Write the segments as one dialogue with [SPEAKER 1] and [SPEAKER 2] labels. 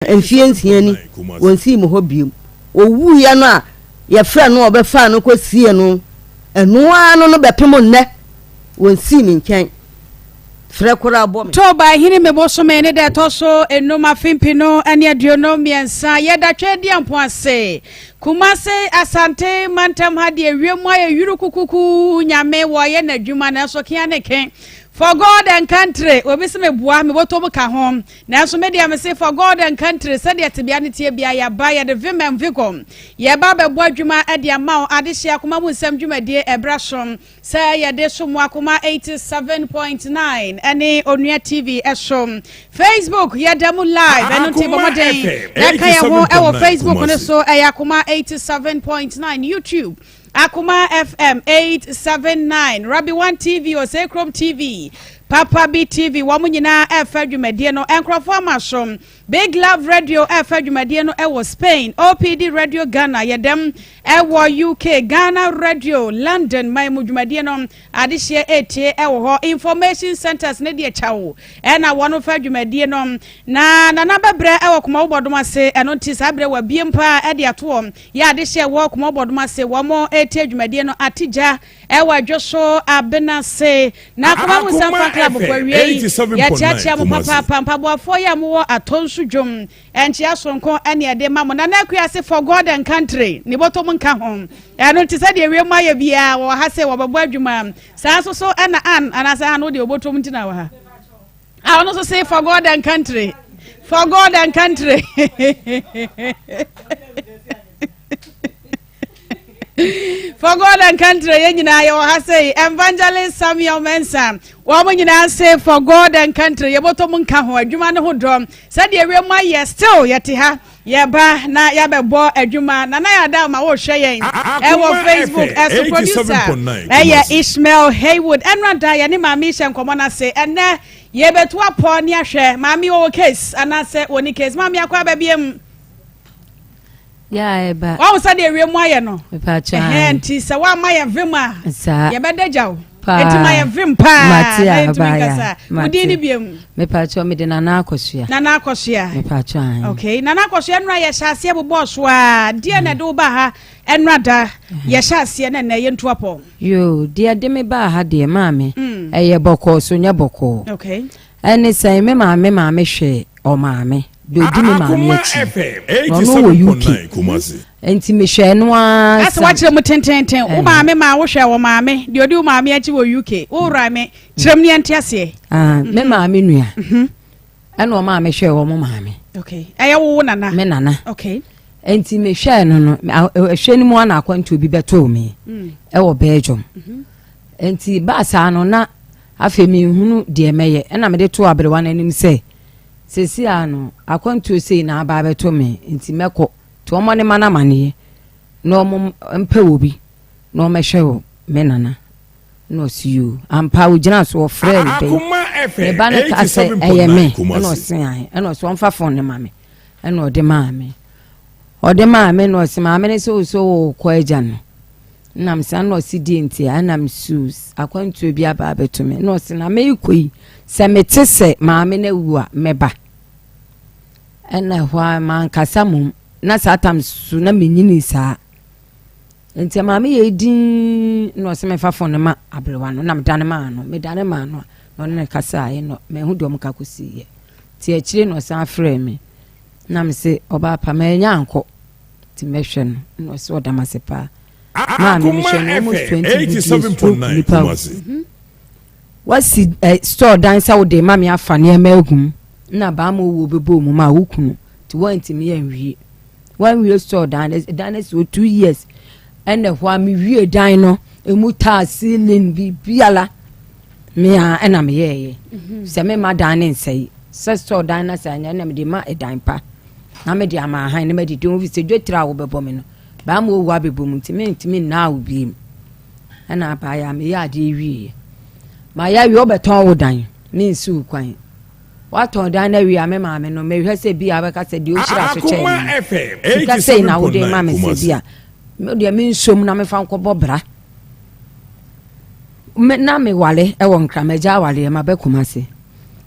[SPEAKER 1] Mfeɛ nsia ni, wɔnsii me hɔ bio. Ɔwuiɛ no a yɛfrɛɛ no a ɔbɛfaa no kɔsiee no, ɛno ara no no bɛpem nnɛ, wɔnsii me nkyɛn. Frɛ koraa bɔ me.
[SPEAKER 2] October Ahinime bosome ne da ɛtɔ so enum afe mpenu ne aduonum mmiɛnsa yɛda Tweaduampɔn ase Kumase Asante mantam ha deɛ wiem ayɛ yuru kukuku Nyame wɔyɛ n'adwuma nanso kea ne ke For God and country obi se meboa me bɔtɔ mu ka ho Nanso me deɛ mese for God and country sɛdeɛ tebea no teɛ biara yɛaba yɛde vim and vigor yɛba abɛbɔ adwuma de ama wo adehyeɛ akoma mu nsɛm dwumadie ɛberɛ so sɛ yɛde so mo akoma 87.9 ɛne Onua TV ɛso Facebook yɛda mu live ɛno nti bɔ mmɔden na ɛka yɛn ho ɛwɔ Facebook no so ɛyɛ akoma 87.9 YouTube Akoma FM 879, Rabbi One TV, Oseikrom TV, Papa Bi TV, wɔn nyinaa ɛrefa dwumadie no. Nkurɔfoɔ ama so. Big Love Radio ɛrefa dwumadie no ɛwɔ Spain, OPD Radio Ghana, yɛdɛm ɛwɔ UK, Ghana Radio London, man mu dwumadie no adehyeɛ ɛretie ɛwɔ hɔ. Information Centers ne deɛ kyɛw ɛna wɔn fa dwumadie no. Na Nana bɛbrɛ ɛwɔ Kumawu Bɔdom ase, ɛno nti saa berɛ wabiem paa ɛde ato wɔn. Yɛ adehyeɛ wɔ Kumau Bɔdom ase wɔn retie dwumadie no Atigya ɛwɔ Adwo so Abena se na Akoma mu Nsɛm Fan Club fo awie yi yɛkyeakyea mo papaapa mpaboafoɔ yi a mowɔ Atonsu dwom nkyea soronko ɛne ɛde ma mo Nana Akua se for God and country ne bɔtɔ mu nka ho ɛno nti sɛdeɛ wiem ayɛ biara wɔwɔ ha se wɔbɛbɔ adwuma saa nso so ɛna Ann anaasɛ Ann wo deɛ wobɔtɔ mu nti na wɔ ha A ɔno nso se for God and country for God and country. For God and country yɛn nyinaa yɛwɔ ha sɛ Evangelist Samuel Mensah wɔn nyinaa se for God and country yɛbɔtɔ mu nka ho adwuma no ho dɔ sɛdeɛ wiem ayɛ still yɛte ha Yɛba na yɛabɛbɔ adwuma. Nana Yada ma wohwɛ yɛn ɛwɔ Facebook ɛso. Producer ɛyɛ Ishmael Haywood. Ɛnora da yɛne maame yi hyɛ nkɔmmɔ no ase. Ɛnɛ yɛbɛtu apɔ ne ahwɛ maame ɔwɔ case anaasɛ wɔni case. Maame akɔ aba biem.
[SPEAKER 3] Yeah, ɛba.
[SPEAKER 2] Wahu sɛdeɛ wiem ayɛ no.
[SPEAKER 3] Mepatwa.
[SPEAKER 2] Ɛhɛn nti sɛ woama yɛn vim a.
[SPEAKER 3] Saa.
[SPEAKER 2] Yɛbɛda gya wo.
[SPEAKER 3] Paa.
[SPEAKER 2] Eti ma yɛn vim paa.
[SPEAKER 3] Mate
[SPEAKER 2] Na
[SPEAKER 3] a,
[SPEAKER 2] yɛntumi
[SPEAKER 3] baaya.
[SPEAKER 2] nkasa. Wo
[SPEAKER 3] Mate.
[SPEAKER 2] din ne biem.
[SPEAKER 3] Mepatwa mede Nana Akosua.
[SPEAKER 2] Nana Akosua.
[SPEAKER 3] Mepatwa ahe.
[SPEAKER 2] Okay, Nana Akosua nnora yɛhyɛ aseɛ bobɔɔ so a, deɛ na ɛde wo baa ha nnora da yɛhyɛ aseɛ na nnɛ yɛntu apɔ.
[SPEAKER 3] Yoo, deɛ ɛde me baa ha deɛ maame, ɛyɛ bɔkɔɔ so nyɛ bɔkɔɔ.
[SPEAKER 2] Okay.
[SPEAKER 3] Ɛne sɛn, me maame maame hwɛɛ ɔmaame, deɛ ɔdi me maame akyi, na ɔno wɔ UK, nti mehwɛɛ no ara
[SPEAKER 2] Asɛ woakyerɛ mu tententen, wo maame maa wohwɛɛ wɔ maame, deɛ ɔdi wo maame akyi wɔ UK, wo wura me, kyerɛ mu ne yɛnte aseɛ.
[SPEAKER 3] Ah, me maame nua, ɛna ɔmaa mehwɛɛ wɔ mo maame.
[SPEAKER 2] Okay, ɛyɛ wo wo nana?
[SPEAKER 3] Me nana.
[SPEAKER 2] Okay.
[SPEAKER 3] Nti mehwɛɛ no no, ɛhwɛ no mu ana akwantuo bi bɛtoo me, ɛwɔ Belgium. Nti baa saa no na Afei menhunu deɛ mɛyɛ. Ɛnna mede too aberewa no anim sɛ, Seesei ara no, akwantuo sei na aba abɛto me, enti mɛkɔ. Nti wɔmmɔ ne mma no amaneɛ na wɔmpɛ obi na ɔmmɛhwɛ wɔ me nana. Ɛnna ɔse yoo. Ampa ɔgyinaa so ɔfrɛɛ ne ba yi. Ne ba no kaa sɛ ɛyɛ me. Ɛnna ɔse ae. Ɛnna ɔse ɔmfa fon no ma me. Ɛnna ɔde maa me. Ɔde maa me na ɔse maame no sɛ ɔsɛ ɔkɔ agya no. Nna mese ana ɔse deɛ nti a ɛna mesu akwantuo bi aba abɛto me na ɔse na meekɔ yi sɛ mete sɛ maame no awu a mɛba ɛna ɛhɔ a mankasa mmom na saa tam so na menyini saa nti maame yɛ din na ɔse mefa fon no ma aberewa no na medane maa no medane maa no a na ɔne no kasaeɛ no mahu deɛ ɔmo ka kɔsiiɛ nti akyire na ɔsan frɛɛ me na mese ɔbaa pa manya ankɔ nti mɛhwɛ no na ɔsɛ ɔda m'ase paa maame mehwɛ no almost 20 good years stroke nipa o mhm. wasi eh, store dan sɛ wode ma me afa nneɛma agum na baama owuo bɛbɔ mu ma wo kunu nti woantumi anwie woanwie store dan no dan no si hɔ 2 years ɛna hɔ a mewie dan no emu taa ceiling biribiara mea ɛna meyɛɛyɛ mhm. sɛ mema dan ne nsɛe sɛ store dan no sɛ anyɛ ɛna mede ma ɛdan pa na mede ama ahan na madidi ho fi sɛ dwetire a wobɛbɔ me no baa ma owu abɛbɔ mu nti mentumi nnaa wo biem ɛna abaayɛ a meyɛ adeɛ wieɛ mayɛ awie wobɛtɔn wo dan mensi wo kwan woatɔn dan no awie a me maame no mehwɛ sɛ bi a wobɛka sɛ deɛ ɔhyira so kyɛɛ me sika sei na wode ma me sɛ bi a deɛ mensom na mefa nkɔbɔ bra na mewale ɛwɔ nkra magya awaleɛ mabɛ Kumase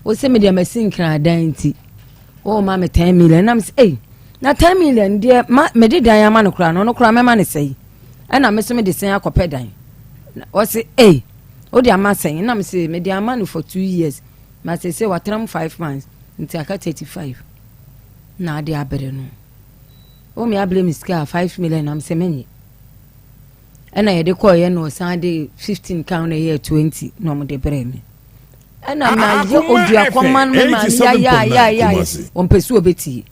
[SPEAKER 3] wo sɛ medeɛ masi nkra dan nti. Wɔma me 10 million na mesɛ ei na 10 million deɛ ma mede dan ama no koraa no ɔno koraa mɛma no sɛi ɛna me so mede sɛn akɔpɛ dan ɔse ei wode ama sɛn na mese mede ama no for 2 years ma sɛ sɛ watena mu 5 months nti aka 35 na ade abere no wo me abere me sika a 5 million na mesɛ menye. Ɛna yɛde kɔɔyɛ na ɔsan de 15 kan na ɛyɛ 20 na ɔmo de brɛ me ɛna mayɛ
[SPEAKER 4] Akoma
[SPEAKER 3] odua kɔma no me maame
[SPEAKER 4] 87.9
[SPEAKER 3] yayayaya
[SPEAKER 4] Kumasi.
[SPEAKER 3] ɔmpɛ sɛ ɔbɛtie.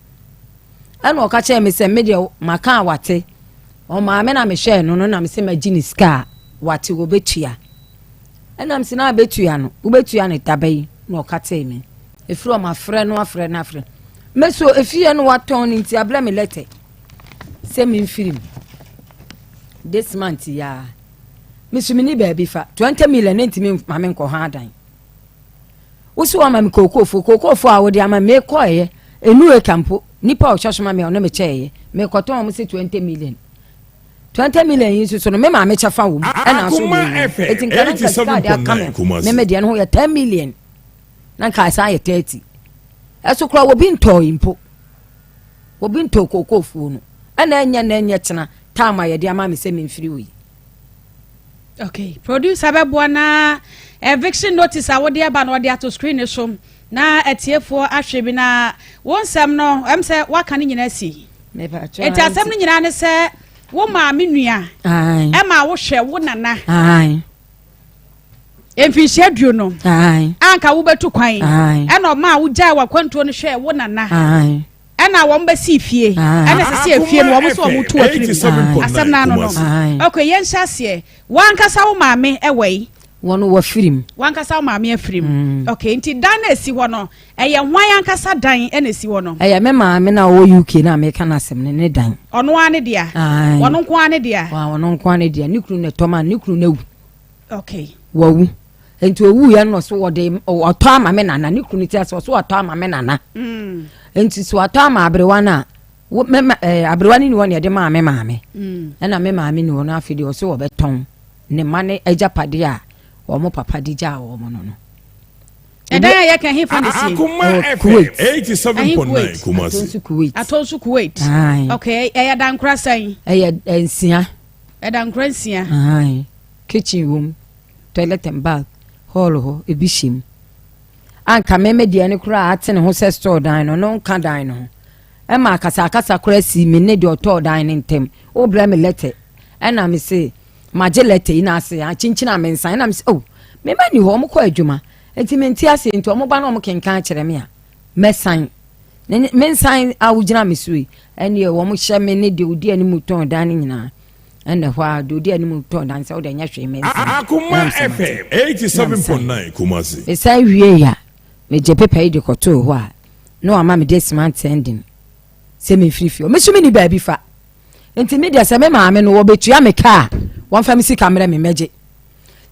[SPEAKER 3] Ɛna ɔka kyerɛ me sɛ me deɛ maka a wate ɔmaame na mehwɛɛ no no na mesɛ magye ne sika a wate wɔbɛtua. Ɛna mesɛ na abɛtua no wobɛtua no daba yi na ɔka tee me ɛfiri ɔma afrɛ no afrɛ no afrɛ me so efie no watɔn no nti abrɛ me letter sɛ memfiri mu this month yaa meso meni baabi fa 20 million ne ntumi ma me nkɔ ho adan. Wosi wɔn ma me kookoofoɔ kookoofoɔ a wɔde ama me kɔɔyɛ enu eka mpo nipa a ɔhwɛ so ma me a ɔne me kyɛɛyɛ mekɔtɔn wɔn sɛ 20 million, 20 million yi nso so no me maame kyɛfa wɔ mu ɛna aso
[SPEAKER 4] Akoma
[SPEAKER 3] deɛ
[SPEAKER 4] FM
[SPEAKER 3] eti nka na nka sika de aka me
[SPEAKER 4] 87.9 Kumasi.
[SPEAKER 3] me me deɛ no ho yɛ 10 million na nka asan yɛ 30. Ɛso koraa obi ntɔɔ yi mpo obi ntɔɔ kookoofuo no ɛna ɛnyɛ na ɛnyɛ kyena time a yɛde ama me sɛ memfiri wɔ yi.
[SPEAKER 2] Okay, producer bɛboa na eviction notice a wode aba no ɔde ato screen no so na atiefoɔ ahwɛ bi. Na wo nsɛm no ɛm sɛ woaka no nyinaa si nti asɛm no nyinaa ne sɛ wo maame nua ɛma wohwɛ wo nana mfinhyia 20 anka wobɛtu kwan ɛna ɔma a wogyae w'akwantuo no hwɛ wo nana ɛna wɔn bɛsi fie ɛna sɛ sɛ efie no wɔn nso wɔn tu afiri mu. Asɛm n'ano no ok, yɛn hyɛ aseɛ. Wankasa wo maame ɛwɔ yi?
[SPEAKER 3] Wɔn wɔ mu.
[SPEAKER 2] Wankasa wo maame afiri mu mm. Ok, nti dan na esi hɔ no ɛyɛ hwan ankasa dan ɛna esi hɔ no?
[SPEAKER 3] Ɛyɛ me maame na ɔwɔ UK na meka n'asɛm no ne dan.
[SPEAKER 2] Ɔno ara ne dea? Ɔno nko ara ne dea?
[SPEAKER 3] Ɔno nko ara ne dea. Ne kunu na ɛtɔ ma ne kunu na ewu.
[SPEAKER 2] Okay.
[SPEAKER 3] Wawu nti owu yɛ no so wɔde ɔtɔ ama me nana. Ne kunu ti ase ɔso ɔtɔ ama me nana nti so ɔtɔ ama aberewa no a me ma ɛɛ aberewa no ni hɔ na yɛde maa me maame ɛna me maame ni hɔ no. Afei deɛ ɔso wɔbɛtɔn ne ma ne agyapadeɛ a wɔn papa de gyaa wɔn no.
[SPEAKER 2] Ɛdan a yɛka hefa ne sie?
[SPEAKER 4] Akoma
[SPEAKER 3] Kuwait.
[SPEAKER 4] FM 87.9 Kumasi.
[SPEAKER 3] Atonsu Kuwait.
[SPEAKER 2] Atonsu Kuwait. Ok, ɛyɛ dankora sɛn?
[SPEAKER 3] Ɛyɛ 6.
[SPEAKER 2] Ɛdankora 6.
[SPEAKER 3] Ayi, kitchen wom, toilet and bath, hall hɔ ebi hyɛ mu. Anka mɛmɛ deɛ no koraa ate ne ho sɛ store dan no no nka dan no ho ɛma akasakasa koraa si me ne deɛ ɔtɔɔ dan no ntɛm. Wobrɛ me letter ɛna me se magye letter yi na ase akyinkyin a me nsan ɛna me se oh mema ni hɔ ɔmo kɔ adwuma nti me nte ase nti ɔmo ba na ɔmo kenkan kyerɛ me a mɛsan ne me nsan a wogyina me so yi ɛne wɔn hyɛ me ne deɛ odi anim tɔn dan no nyinaa ɛna hɔ a deɛ odi anim tɔn dan sɛ ɔde ɛnyɛ hwee me nsan.
[SPEAKER 4] Akoma FM 87.9 Kumasi.
[SPEAKER 3] Mesan wie ya megye pepa yi de kɔtoo hɔ a na wama me this month ending sɛ memfiri fie. Me so me ni baabi fa nti me deɛ sɛ me maame no wɔbɛtua me kaa wɔmfa me sika mmerɛ me mɛgye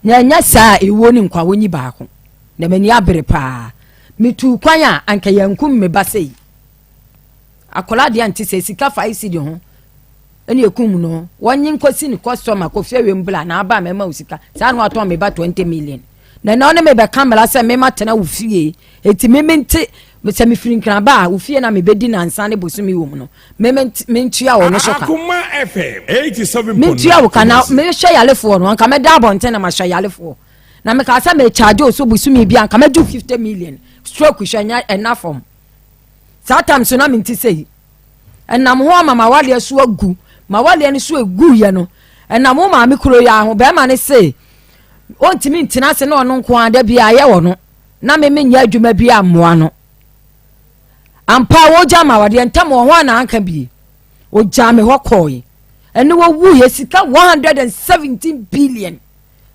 [SPEAKER 3] na ɛnyɛ saa a ɛwuo ne nkwa wɔnyi baako na m'ani abere paa. Metuu kwan a anka yɛnkum me ba sɛi akwadaa deɛ nte sɛ sika 5 cedi ho ɛne ekum no. Wɔnye nkɔsi ne customer kɔfi awiem bla na aba mɛma wo sika saa na watɔn me ba 20 million na ɛna ɔne me bɛka mmara sɛ mema tena wo fie eti me mente sɛ mefiri Nkraba a wo fie na mebɛdi nansa ne bosome wɔ mu no me mentua wɔ no so ka.
[SPEAKER 4] Akoma FM 87.9
[SPEAKER 3] Mentua wo ka na
[SPEAKER 4] Kumasi.
[SPEAKER 3] mehwɛ yalefoɔ no anka mɛda abɔnten na mahwɛ yalefoɔ na meka sɛ mekyagye wo so bosome bi anka mɛgye wo 50 million stroke hwɛ nyɛ ɛna fam saa time so na mente sɛ yi ɛnam ho ama ma waleɛ so agu ma waleɛ no so eguyɛ no ɛnam ho maame kuro yi aho bɛrima no se ɔntumi ntena ase na ɔno nko ara da bi ayɛ wɔ no na me menyɛ adwuma bi ammoa no ampa a wɔgya ma wadeɛ ntam wɔ ho a na anka bie ogya me hɔ kɔɔe ɛne wɔwu yɛ sika 117 billion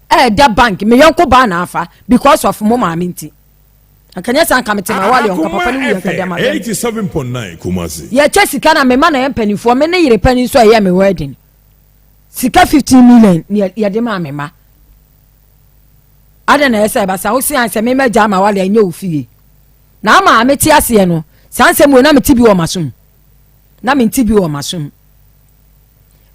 [SPEAKER 3] ɛɛda bank me yɔnko baa na afa because of mo maame nti anka nyɛ sɛ anka mete ma wale ɔnka
[SPEAKER 4] Akoma
[SPEAKER 3] papa no wuyɛ nka dɛm
[SPEAKER 4] FM
[SPEAKER 3] abɛn
[SPEAKER 4] 87.9 Kumasi.
[SPEAKER 3] Yɛkyɛ sika na mema na yɛ mpanimfoɔ me ne yere panin nso a ɛyɛ me wedding sika 15 million ne yɛde maa me ma adɛn na ɛyɛ sɛ ɛba sa wosi an sɛ mema gya ama wale ɛnyɛ wo fie na ama a mete aseɛ no saa nsɛm wei na mete bi wɔ m'asom na mente bi wɔ m'asom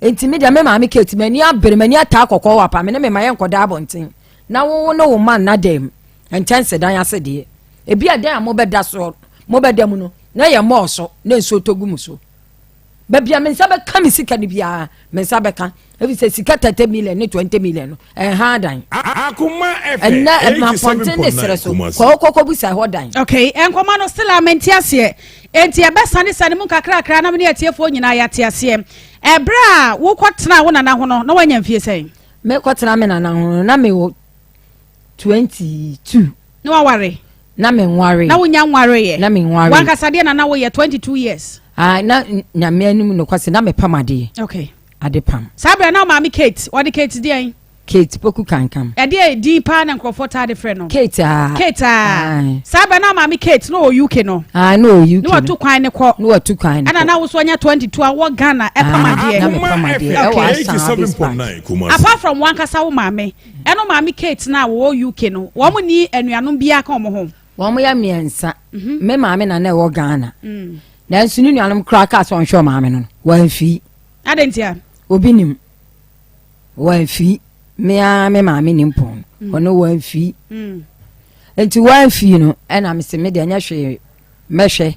[SPEAKER 3] nti me deɛ me maame Kate m'ani abere m'ani ataa kɔkɔɔ wɔ apa me ne me ma yɛ nkɔda abɔnten na wo ne wo ma nna dɛm nkyɛnsedan ase deɛ ebi a dan a mobɛda so mobɛda mu no. Na yɛ mɔɔ so na nsuo tɔ gu mu so. Baabi a me nsa bɛka me sika no biara, me nsa bɛka. Ebi sɛ sika 30 million ne 20 million no, ɛnha dan.
[SPEAKER 4] Akoma FM
[SPEAKER 3] Ɛnɛ mampɔnten ne serɛ so,
[SPEAKER 4] 87.9 Kumasi.
[SPEAKER 3] kɔ kɔkɔ busa ɛhɔ dan.
[SPEAKER 2] Okay, nkɔmɔ no still a mente aseɛ. Enti ɛbɛsane sane mu nkakrakra na me ne atiefoɔ nyinaa yɛate aseɛ. Ɛberɛ a wokɔtenaa wo nana ho no, na woanya mfie sɛn?
[SPEAKER 3] Mekɔtena me nana ho no, na mewɔ 22.
[SPEAKER 2] Na waware?
[SPEAKER 3] Na menwaree.
[SPEAKER 2] Na wonya nwareeɛ?
[SPEAKER 3] Na menwaree.
[SPEAKER 2] Wankasa deɛ na na woyɛ 22 years?
[SPEAKER 3] Ah, na Nyame anim nokwasɛ na mepam adeɛ.
[SPEAKER 2] Okay.
[SPEAKER 3] Ade pam.
[SPEAKER 2] Saa berɛ na wo maame Kate, wɔde Kate deɛn?
[SPEAKER 3] Kate Poku Kankam.
[SPEAKER 2] Ɛdeɛ din paa na nkurɔfoɔ taa de frɛ no?
[SPEAKER 3] Kate aa.
[SPEAKER 2] Kate aa. Saa berɛ na wo maame Kate na ɔwɔ UK no.
[SPEAKER 3] Ah, na ɔwɔ UK
[SPEAKER 2] no. Na watu kwan ne kɔ.
[SPEAKER 3] Na watu kwan ne kɔ.
[SPEAKER 2] Ɛna na wo so anya 22 a wɔ Ghana ɛpam adeɛ.
[SPEAKER 3] Na mepam adeɛ ɛwɔ Asan Abis Park.
[SPEAKER 2] Apart from wankasa wo maame, ɛno maame Kate no a wɔwɔ UK no, wɔn ni anuanom biara ka wɔn ho?
[SPEAKER 3] Wɔn yɛ mmiɛnsa. Me maame na na ɛwɔ Ghana. Nanso ne nuanom koraa kaa sɛ ɔnhwɛ ɔmaame no no, wamfi.
[SPEAKER 2] Adɛn ntia?
[SPEAKER 3] Obi nim. Wamfi. Me ara me maame nim pɔn no. Ɔno wamfi. Nti wamfi no, ɛna mese me deɛ nyɛ hwee mɛhwɛ.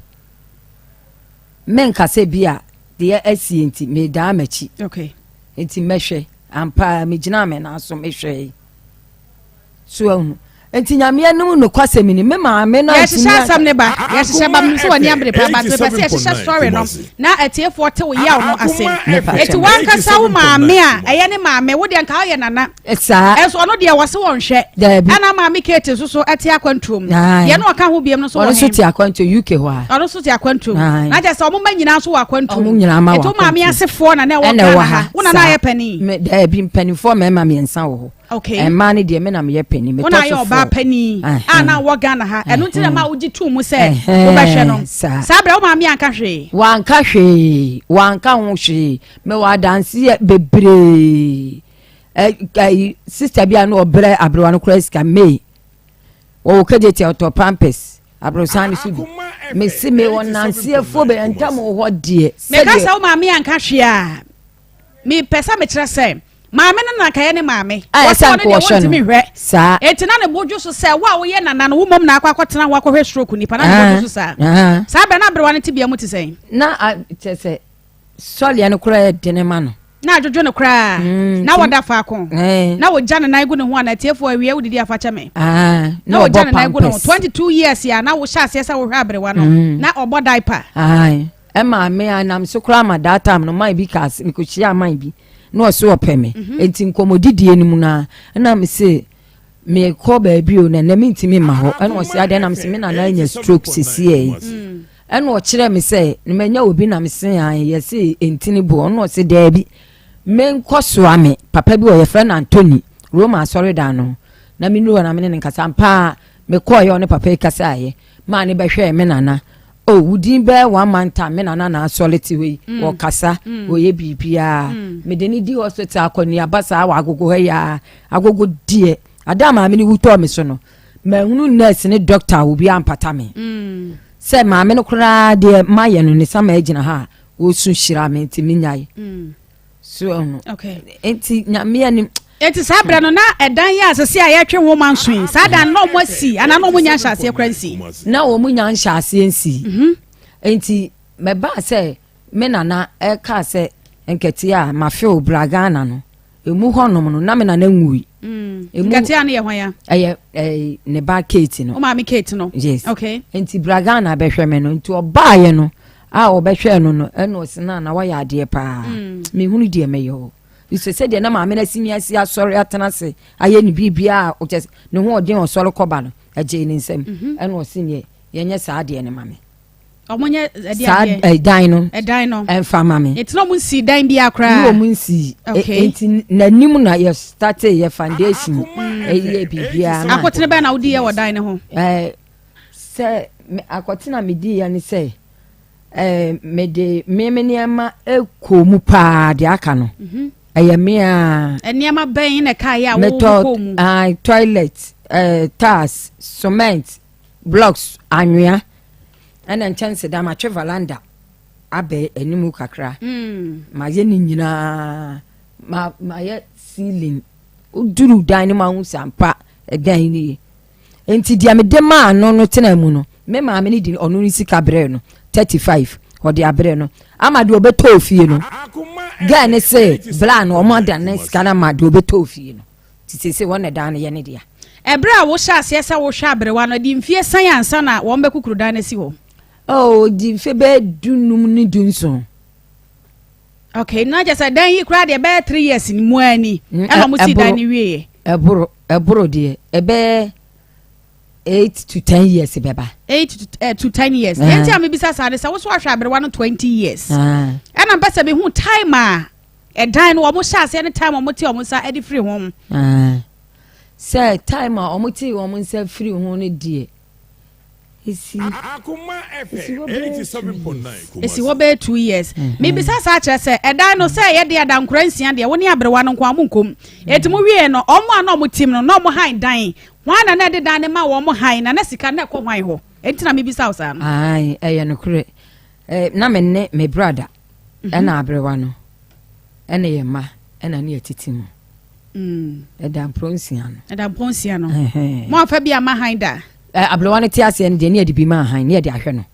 [SPEAKER 3] Menka sɛ bi a deɛ asie nti medaa m'akyi.
[SPEAKER 2] Okay.
[SPEAKER 3] Nti mɛhwɛ. Ampa ara megyinaa me nan so mehwɛe. So ahu? Nti Nyame anim nokwasɛm ni, me maame no antumi
[SPEAKER 2] Yɛhyehyɛ asɛm ne ba, yɛhyehyɛ ba, menim sɛ w'ani abere paa, but mepɛ sɛ yɛhyehyɛ story no na atiefoɔ te wo yaw no ase. Eti wankasa wo maame a ɛyɛ ne maame, wo deɛ nka woyɛ nana.
[SPEAKER 3] Saa.
[SPEAKER 2] Ɛnso ɔno deɛ wɔse wɔnhwɛ.
[SPEAKER 3] Daabi.
[SPEAKER 2] Ɛna maame Kate nso so ɛte akwantuo mu. Deɛ na ɔka ho biam no nso wɔ he?
[SPEAKER 3] Ɔno nso te akwantuo UK hɔ a.
[SPEAKER 2] Ɔno nso te akwantuo mu. Na kyerɛ sɛ ɔmo mma nyinaa nso wɔ akwantuo mu.
[SPEAKER 3] Ɔmo nyinaa ma wɔ akwantuo.
[SPEAKER 2] Eti wo maame asefoɔ na na ɛwɔ Ghana ha. Wo na na ayɛ panin?
[SPEAKER 3] Daabi, mpanimfoɔ mmarima mmiɛnsa wɔ hɔ.
[SPEAKER 2] Okay.
[SPEAKER 3] Mmaa no deɛ me na meyɛ panin. Metɔ so
[SPEAKER 2] Wo na ayɛ ɔbaa panin a na wɔ Ghana ha. Ɛno nti na ma wogye tuu mu sɛ wobɛhwɛ no.
[SPEAKER 3] Saa.
[SPEAKER 2] Saa berɛ wo maame anka hwee?
[SPEAKER 3] Wanka hwee. Wanka ho hwee. Mewɔ adanseɛ bebree. Ɛ sister bi a na ɔbrɛ aberewa no koraa sika May. Wɔwɔ kegyeti a ɔtɔ pampers. Aborosan no so bi. Mese mewɔ nanseɛfoɔ bɛ ntam wɔ hɔ deɛ.
[SPEAKER 2] Meka sɛ wo maame anka hwee a, mepɛ sɛ mekyerɛ sɛ Maame no na anka ɛyɛ ne maame.
[SPEAKER 3] A
[SPEAKER 2] Wɔse
[SPEAKER 3] ɛsɛ
[SPEAKER 2] ɔno
[SPEAKER 3] anka
[SPEAKER 2] deɛ
[SPEAKER 3] wɔhwɛ no.
[SPEAKER 2] wɔntumi nhwɛ.
[SPEAKER 3] Saa.
[SPEAKER 2] Enti na ne bo dwo so sɛ wo a woyɛ nana no, wo mmom na akɔ akɔtena hɔ akɔhwɛ stroke nipa. Na ne bo dwo so saa.
[SPEAKER 3] Ah, ah.
[SPEAKER 2] Saa berɛ na aberewa no tebea mu te sɛn?
[SPEAKER 3] Na a, kyerɛ sɛ sɔleɛ no koraa yɛ dene ma no.
[SPEAKER 2] Na adwodwo no koraa. Na
[SPEAKER 3] nti-
[SPEAKER 2] wɔda faako.
[SPEAKER 3] Eh,
[SPEAKER 2] Na wɔgya ne nan gu ne ho ana atiefoɔ awie wodidi afa kyɛ me.
[SPEAKER 3] ah,
[SPEAKER 2] Na
[SPEAKER 3] na
[SPEAKER 2] wɔgya
[SPEAKER 3] ɔbɔ
[SPEAKER 2] ne nan gu ne ho.
[SPEAKER 3] pampers.
[SPEAKER 2] 22 years a na wohyɛ aseɛ sɛ wohwɛ aberewa no. Na ɔbɔ diaper.
[SPEAKER 3] Ae. Ɛmaa me a nam so koraa ma that time no man bi kaa sɛ mekɔhyiaa man bi na ɔse ɔpɛ me mhm. enti nkɔmmɔdidie no mu no a ɛna me se mekɔ baabi o na ɛnɛ mentumi mma hɔ ɛna ɔse adeɛ na mese me nana anya stroke sesiɛ yi mm. ɛna ɔkyerɛ me sɛ manya obi na mese an yɛse ɛntini boɔ ɛna ɔse daabi menkɔ soa me papa bi wɔ yɛfrɛ no Anthony Roma asɔredan no na menuru hɔ na mene ne nkasa mpaa mekɔɔyɛ ɔne papa yi kasaeɛ maa ne bɛhwɛɛ me nana Oh, wo din bɛyɛ one month time me nana na asɔre te hɔ yi mm. wɔkasa mm. wɔyɛ biribiara mm. mede ne di hospital akɔneaba saa wɔ agogo ha yi a agogo deɛ ada maame no wutɔɔ me so no mahunu nurse ne doctor a obi ampata me sɛ maame no koraa deɛ mayɛ no ne sama agyina ha a wɔsu hyira me nti menyae So ɛho.
[SPEAKER 2] Okay.
[SPEAKER 3] Nti nyame anim.
[SPEAKER 2] Eti saa berɛ no na ɛdan yi a sese a yɛtwe nwoma nso yi saa dan na wɔn asi anaa na wɔn nya nhyɛaseɛ kora nsi.
[SPEAKER 3] Na wɔn nya nhyɛaseɛ nsi. Mhm. Nti mɛbaa sɛ me nana ɛka sɛ nkɛteɛ a mafew bra Ghana no emu hɔnom no na me nana nwui.
[SPEAKER 2] Mm. Nkɛteɛ no yɛ hwan ya?
[SPEAKER 3] Ɛyɛ ɛyɛ ne ba Kate no.
[SPEAKER 2] O maame Kate no.
[SPEAKER 3] Yes.
[SPEAKER 2] Okay.
[SPEAKER 3] Nti bra Ghana bɛhwɛ me no nti ɔbaayɛ no. a ɔbɛhwɛɛ no no ɛna ɔsi na na wayɛ adeɛ paa mm. mehunu deɛ mɛyɛ o sɛ sɛdeɛ na maame no asi mi asi asɔre atena ase ayɛ ne biribiara a ɔkyɛ ne ho ɔden ɔsɔre kɔba no ɛgyee ne nsam mhm. ɛna ɔsi neɛ yɛnyɛ saa adeɛ no ma me
[SPEAKER 2] saa
[SPEAKER 3] ɛdan no
[SPEAKER 2] ɛdan no
[SPEAKER 3] ɛnfa ma me
[SPEAKER 2] eti na ɔmo nsi dan bi akora
[SPEAKER 3] ne ɔmo nsi eti n'anim na yɛ start yɛ foundation ɛyɛ biribiara
[SPEAKER 2] akotene bɛn na wodi yɛ wɔ dan ne ho
[SPEAKER 3] ɛɛ Sɛ me akɔtena a mediiɛ ne sɛ eh, mede me me nneɛma kɔɔ mu paa deɛ aka no mhm. ɛyɛ me a.
[SPEAKER 2] Nneɛma bɛn na ɛka yɛ a wokɔɔ mu?
[SPEAKER 3] Metɔ toilet, eh, tiles, cement, blocks, anwea ɛna nkyɛnsedan matwe veranda abɛ anim kakra. Mm. Mayɛ ne nyinaa ma mayɛ ceiling. Woduru dan no mu ahu sɛ ampa ɛdan nie. Enti deɛ mede maa no no tenaa mu no, me maame no de ɔno ne sika brɛɛ no. 35 ɔde abrɛ no ama deɛ ɔbɛtɔ ofie no. Girl ne se bla no ɔmo ada ne sika no ama deɛ ɔbɛtɔ ofie no. Nti seesei wɔn na dan no yɛ ne dea.
[SPEAKER 2] Ɛberɛ a wohyɛ aseɛ sɛ wohwɛ aberewa no, ɛde mfie sɛn ansa na wɔn bɛkukuru dan no asi hɔ?
[SPEAKER 3] Oh, di mfe bɛyɛ dunum ne dunson.
[SPEAKER 2] Okay, na kyerɛ sɛ dan yi koraa deɛ ɛbɛyɛ 3 years ni mu ara ni mm, ɛna wɔn si dan no wieɛ.
[SPEAKER 3] Ɛboro, ɛboro deɛ ɛbɛyɛ 8 to 10 years bɛba.
[SPEAKER 2] 8 to 10 years. Yɛn ti a mi bisa saa de sɛ woso ahwɛ aberewa no 20 years. Ɛna mpɛ sɛ mi hu time a ɛdan no wɔn hyɛ aseɛ ne time a wɔn te wɔn nsa de firi ho.
[SPEAKER 3] Sɛ time a wɔn te wɔn nsa firi ho no deɛ, esi hɔ bɛyɛ 2 years.
[SPEAKER 2] Esi hɔ bɛyɛ 2 years. Mibisa saa kyerɛ sɛ ɛdan no sɛ ɛyɛ deɛ adankora nsia deɛ, wo ne aberewa no nko a mo nkom eti mo wie no, ɔmo a na ɔmo tim no na ɔmo han dan hwan na na ɛde dan ne ma wɔn han na sika na ɛkɔ hwan hɔ? Enti na mibisa wo saa no.
[SPEAKER 3] Ayi, ɛyɛ nokorɛ. Na me ne me brother ɛna aberewa no ɛna yɛ mma ɛna ne yɛ tete mu. Ɛda mporo nsia no.
[SPEAKER 2] Ɛda mporo nsia no. Mo afa bi ama han da?
[SPEAKER 3] Aberewa no te aseɛ no deɛ, ne yɛde bi ma han ne yɛde ahwɛ no.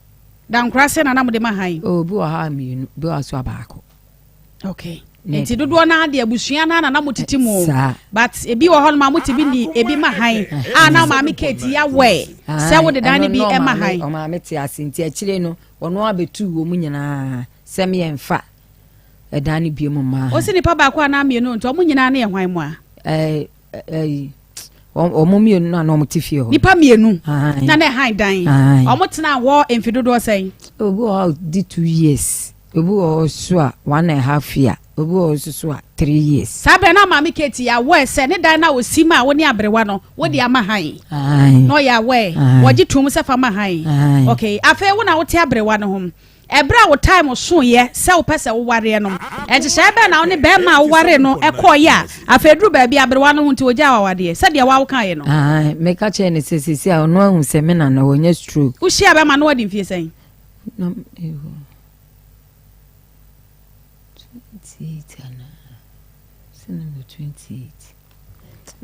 [SPEAKER 2] Dankora sɛ na na mo de ma han?
[SPEAKER 3] Obi wɔ ha mmienu, bi wɔ so abaako.
[SPEAKER 2] Okay, nti dodoɔ naa deɛ abusua naa na na mo tete mu. But ebi wɔ hɔ nom a mo te bi ni ebi ma han a na maame Kate ya wɛ sɛ wo de dan ne bi ɛma han.
[SPEAKER 3] Ɔmaame te ase nti akyire no ɔno abɛtu wɔ mu nyinaa sɛ meyɛmfa ɛdan no bie mu maa.
[SPEAKER 2] O si nipa baako anaa mmienu, nti ɔmo nyinaa ne yɛ hwan mu a?
[SPEAKER 3] Ɛɛ ɛɛ ɔmo mmienu na ɔmo te fie hɔ.
[SPEAKER 2] Nipa mmienu na na ɛhan dan? Ɔmo tena hɔ mfe dodoɔ sɛn?
[SPEAKER 3] Obi wɔ hɔ di 2 years, obi wɔ hɔ so a 1.5 year, obi wɔ hɔ so so a 3 years.
[SPEAKER 2] Saa bɛrɛ na maame Kate yɛ awɔ sɛ ne dan na osi mu a wo ne aberewa no wo de ama han na ɔyɛ awɔ wɔgye tum sɛ fa ma han. Okay, afei wo na wote aberewa no ho, ɛberɛ a wo time soeɛ sɛ wopɛ sɛ wowareɛ no, ɛnhyehyɛeɛ bɛɛ na wo ne bɛrima a woware no ɛkɔɔyɛ a afei duru baabi aberewa no ho nti ogyaa wawadeɛ sɛdeɛ woa wokaeɛ no?
[SPEAKER 3] Meka kyerɛ ne sɛ sɛsi a ɔno ahu sɛ me nana wɔnyɛ stroke.
[SPEAKER 2] Wohyia bɛrima no wadi mfie sɛn?
[SPEAKER 3] Na 28 anaa sɛ na mewɔ 28,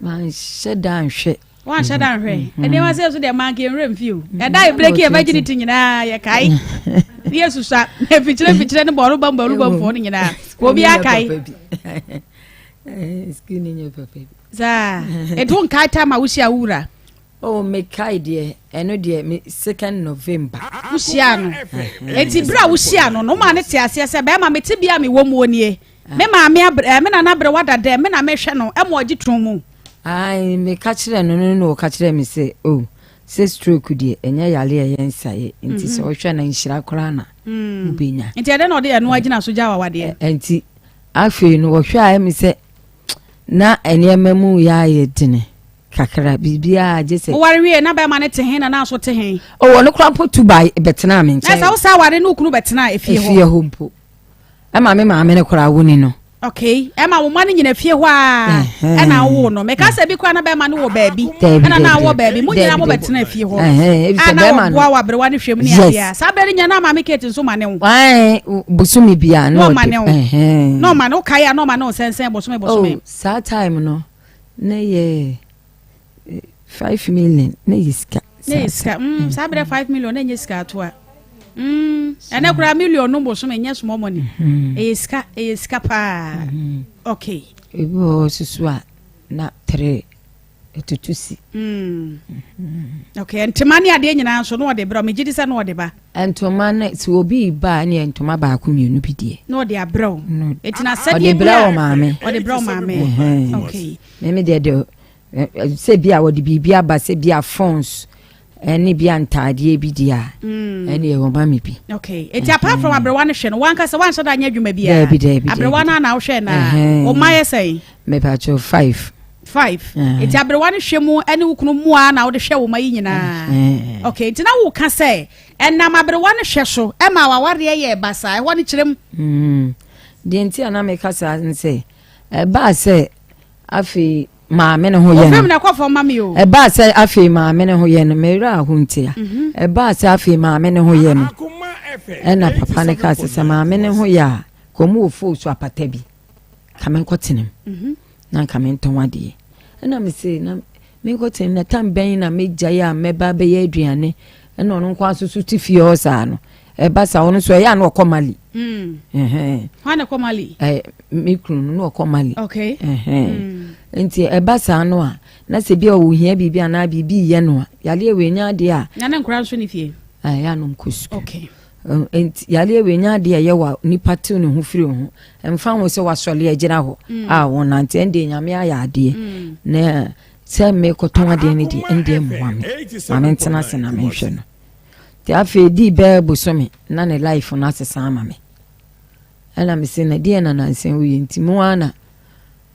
[SPEAKER 3] manhyɛ da nhwɛ.
[SPEAKER 2] Wanhyɛ da nhwɛ nneɛma sɛ so deɛ manka nwura mfi o. Ɛda yɛ break yɛ virginity nyinaa yɛkae ne yɛ susa mfikyire mfikyire ne bɔɔlo bam bɔɔlo bam foɔ no nyinaa obi akae.
[SPEAKER 3] Skin nyɛ papa bi.
[SPEAKER 2] Saa ɛti wo nkae time a wohyia wo wura?
[SPEAKER 3] Oh, mekae deɛ, ɛno deɛ me 2nd November.
[SPEAKER 2] Wohyia no, eti bere a wohyia no no, woma ne te aseɛ sɛ bɛrima mete bia a mewɔ mu nie, me maame abrɛ ɛ, me nana abrɛ wada dɛ me na mehwɛ no, ɛma ɔgye tom mu?
[SPEAKER 3] Ai, meka kyerɛ no no na ɔka kyerɛ me sɛ, oh, sɛ stroke deɛ ɛnyɛ yare a ɛyɛ nsaeɛ, nti sɛ ɔhwɛ no nhyira koraa na wobɛnya.
[SPEAKER 2] Nti ɛdɛ na ɔde ɛno agyina so gya wawadeɛ?
[SPEAKER 3] Nti afei no wɔhwɛ a ɛmi sɛ na nneɛma mu yɛ ayɛ dene kakra, biribiara gye sɛ.
[SPEAKER 2] Woware wie na bɛrima no te he na na so te he?
[SPEAKER 3] Ɔwɔ no koraa mpo tu ba bɛtena me
[SPEAKER 2] na nkyɛn. Sɛ wo saa ware ne wo kunu bɛtena efie hɔ?
[SPEAKER 3] Efie hɔ mpo, ɛma me maame no koraa wo ni no.
[SPEAKER 2] Okay, ɛma wo mma no nyina fie hɔ a ɛna wowoo no. Meka sɛ bi koraa na bɛrima no wɔ baabi ɛna na wɔ baabi, mo nyinaa mobɛtena fie hɔ a na wɔboa wɔ aberewa no hwɛ mu ne adeɛ a saa berɛ no nyina na maame Kate nso ma ne wo.
[SPEAKER 3] Bosome bia
[SPEAKER 2] na ɔma ne wo na ɔma ne wo kae a na ɔma ne wo sɛnsɛn bosome bosome?
[SPEAKER 3] Oh, saa time no na yɛ 5 million, na yɛ sika.
[SPEAKER 2] Na yɛ sika. Saa berɛ 5 million na ɛnyɛ sika ato a ɛnɛ koraa million no bosome nyɛ small money. Ɛyɛ sika, ɛyɛ sika paa. Okay.
[SPEAKER 3] Ebi wɔ hɔ soso a na three ɛtutu si.
[SPEAKER 2] Okay, ntoma ne adeɛ nyinaa nso na ɔde brɛ? Megye di sɛ na ɔde ba.
[SPEAKER 3] Ntoma no sɛ obi ba a, ne yɛ ntoma baako mmienu bi deɛ.
[SPEAKER 2] Na ɔde abrɛ wo? Eti na sɛdeɛ
[SPEAKER 3] ɔde brɛ wɔ maame.
[SPEAKER 2] Ɔde brɛ wo maame, okay.
[SPEAKER 3] Mɛmi deɛ de sɛ bi a wɔde biribi aba, sɛ bi a phones ɛne bi a ntaadeɛ bi deɛ a, ɛne ɛwɔ ma me bi.
[SPEAKER 2] Okay, eti apart from aberewa no hwɛ no, wankasa wanhyɛ da nyɛ adwuma biara?
[SPEAKER 3] Daabi, daabi.
[SPEAKER 2] Aberewa no ana wohwɛ na wo mma yɛ sɛn?
[SPEAKER 3] Mepatwo, five.
[SPEAKER 2] Five. Eti aberewa no hwɛ mu ɛne wo kunu mua na wode hwɛ wo ma yi nyinaa? Okay, nti na woka sɛ ɛnam aberewa no hwɛ so ɛma wawareɛ yɛ basaa, ɛhɔ no kyerɛ
[SPEAKER 3] mu. Deɛ nti a na meka saa n sɛ ɛbaa sɛ afei maame ne ho yɛ
[SPEAKER 2] no na ɛkɔ fam ma mi o.
[SPEAKER 3] Ɛbaa sɛ afei maame ne ho yɛ no, mewura aho ntia. Ɛbaa sɛ afei maame ne ho yɛ no, ɛna papa ne kaa sɛ sɛ maame ne ho yɛ a, kɔn mu wɔ foo so apata bi ka me nkɔ mu na nka me ntɔn adeɛ. Ɛna me se na me nkɔ mu na tam bɛn na megyae a mɛba bɛyɛ aduane, ɛna ɔno nko aso so te fie hɔ saa no. Ɛba saa ɔno nso ɛyɛ a na ɔkɔ Mali.
[SPEAKER 2] Hwan na ɛkɔ Mali?
[SPEAKER 3] Me kunu no na ɔkɔ Mali.
[SPEAKER 2] Okay.
[SPEAKER 3] Nti ɛba saa no a na sɛ bi a ɔhia biribi anaa biribi yɛ no a yareɛ wei nya adeɛ a.
[SPEAKER 2] Na ne nkora nso ne fie.
[SPEAKER 3] Ɛyɛ a na ɔmkɔ sukuu.
[SPEAKER 2] Okay.
[SPEAKER 3] Nti yareɛ wei nya adeɛ a ɛyɛ wa nipa tew ne ho firi ho ɛmfa ho sɛ wasɔre agyina hɔ a wɔnante ɛndeɛ nyame ayɛ adeɛ na sɛ mekɔtɔn adeɛ no deɛ ɛndeɛ mmoa me ma mentena ase na menhwɛ no. Nti afei ɛdii bɛyɛ bosome na ne life no asesa ama me. Ɛna mese na deɛ na nansa woyɛ nti mu ara na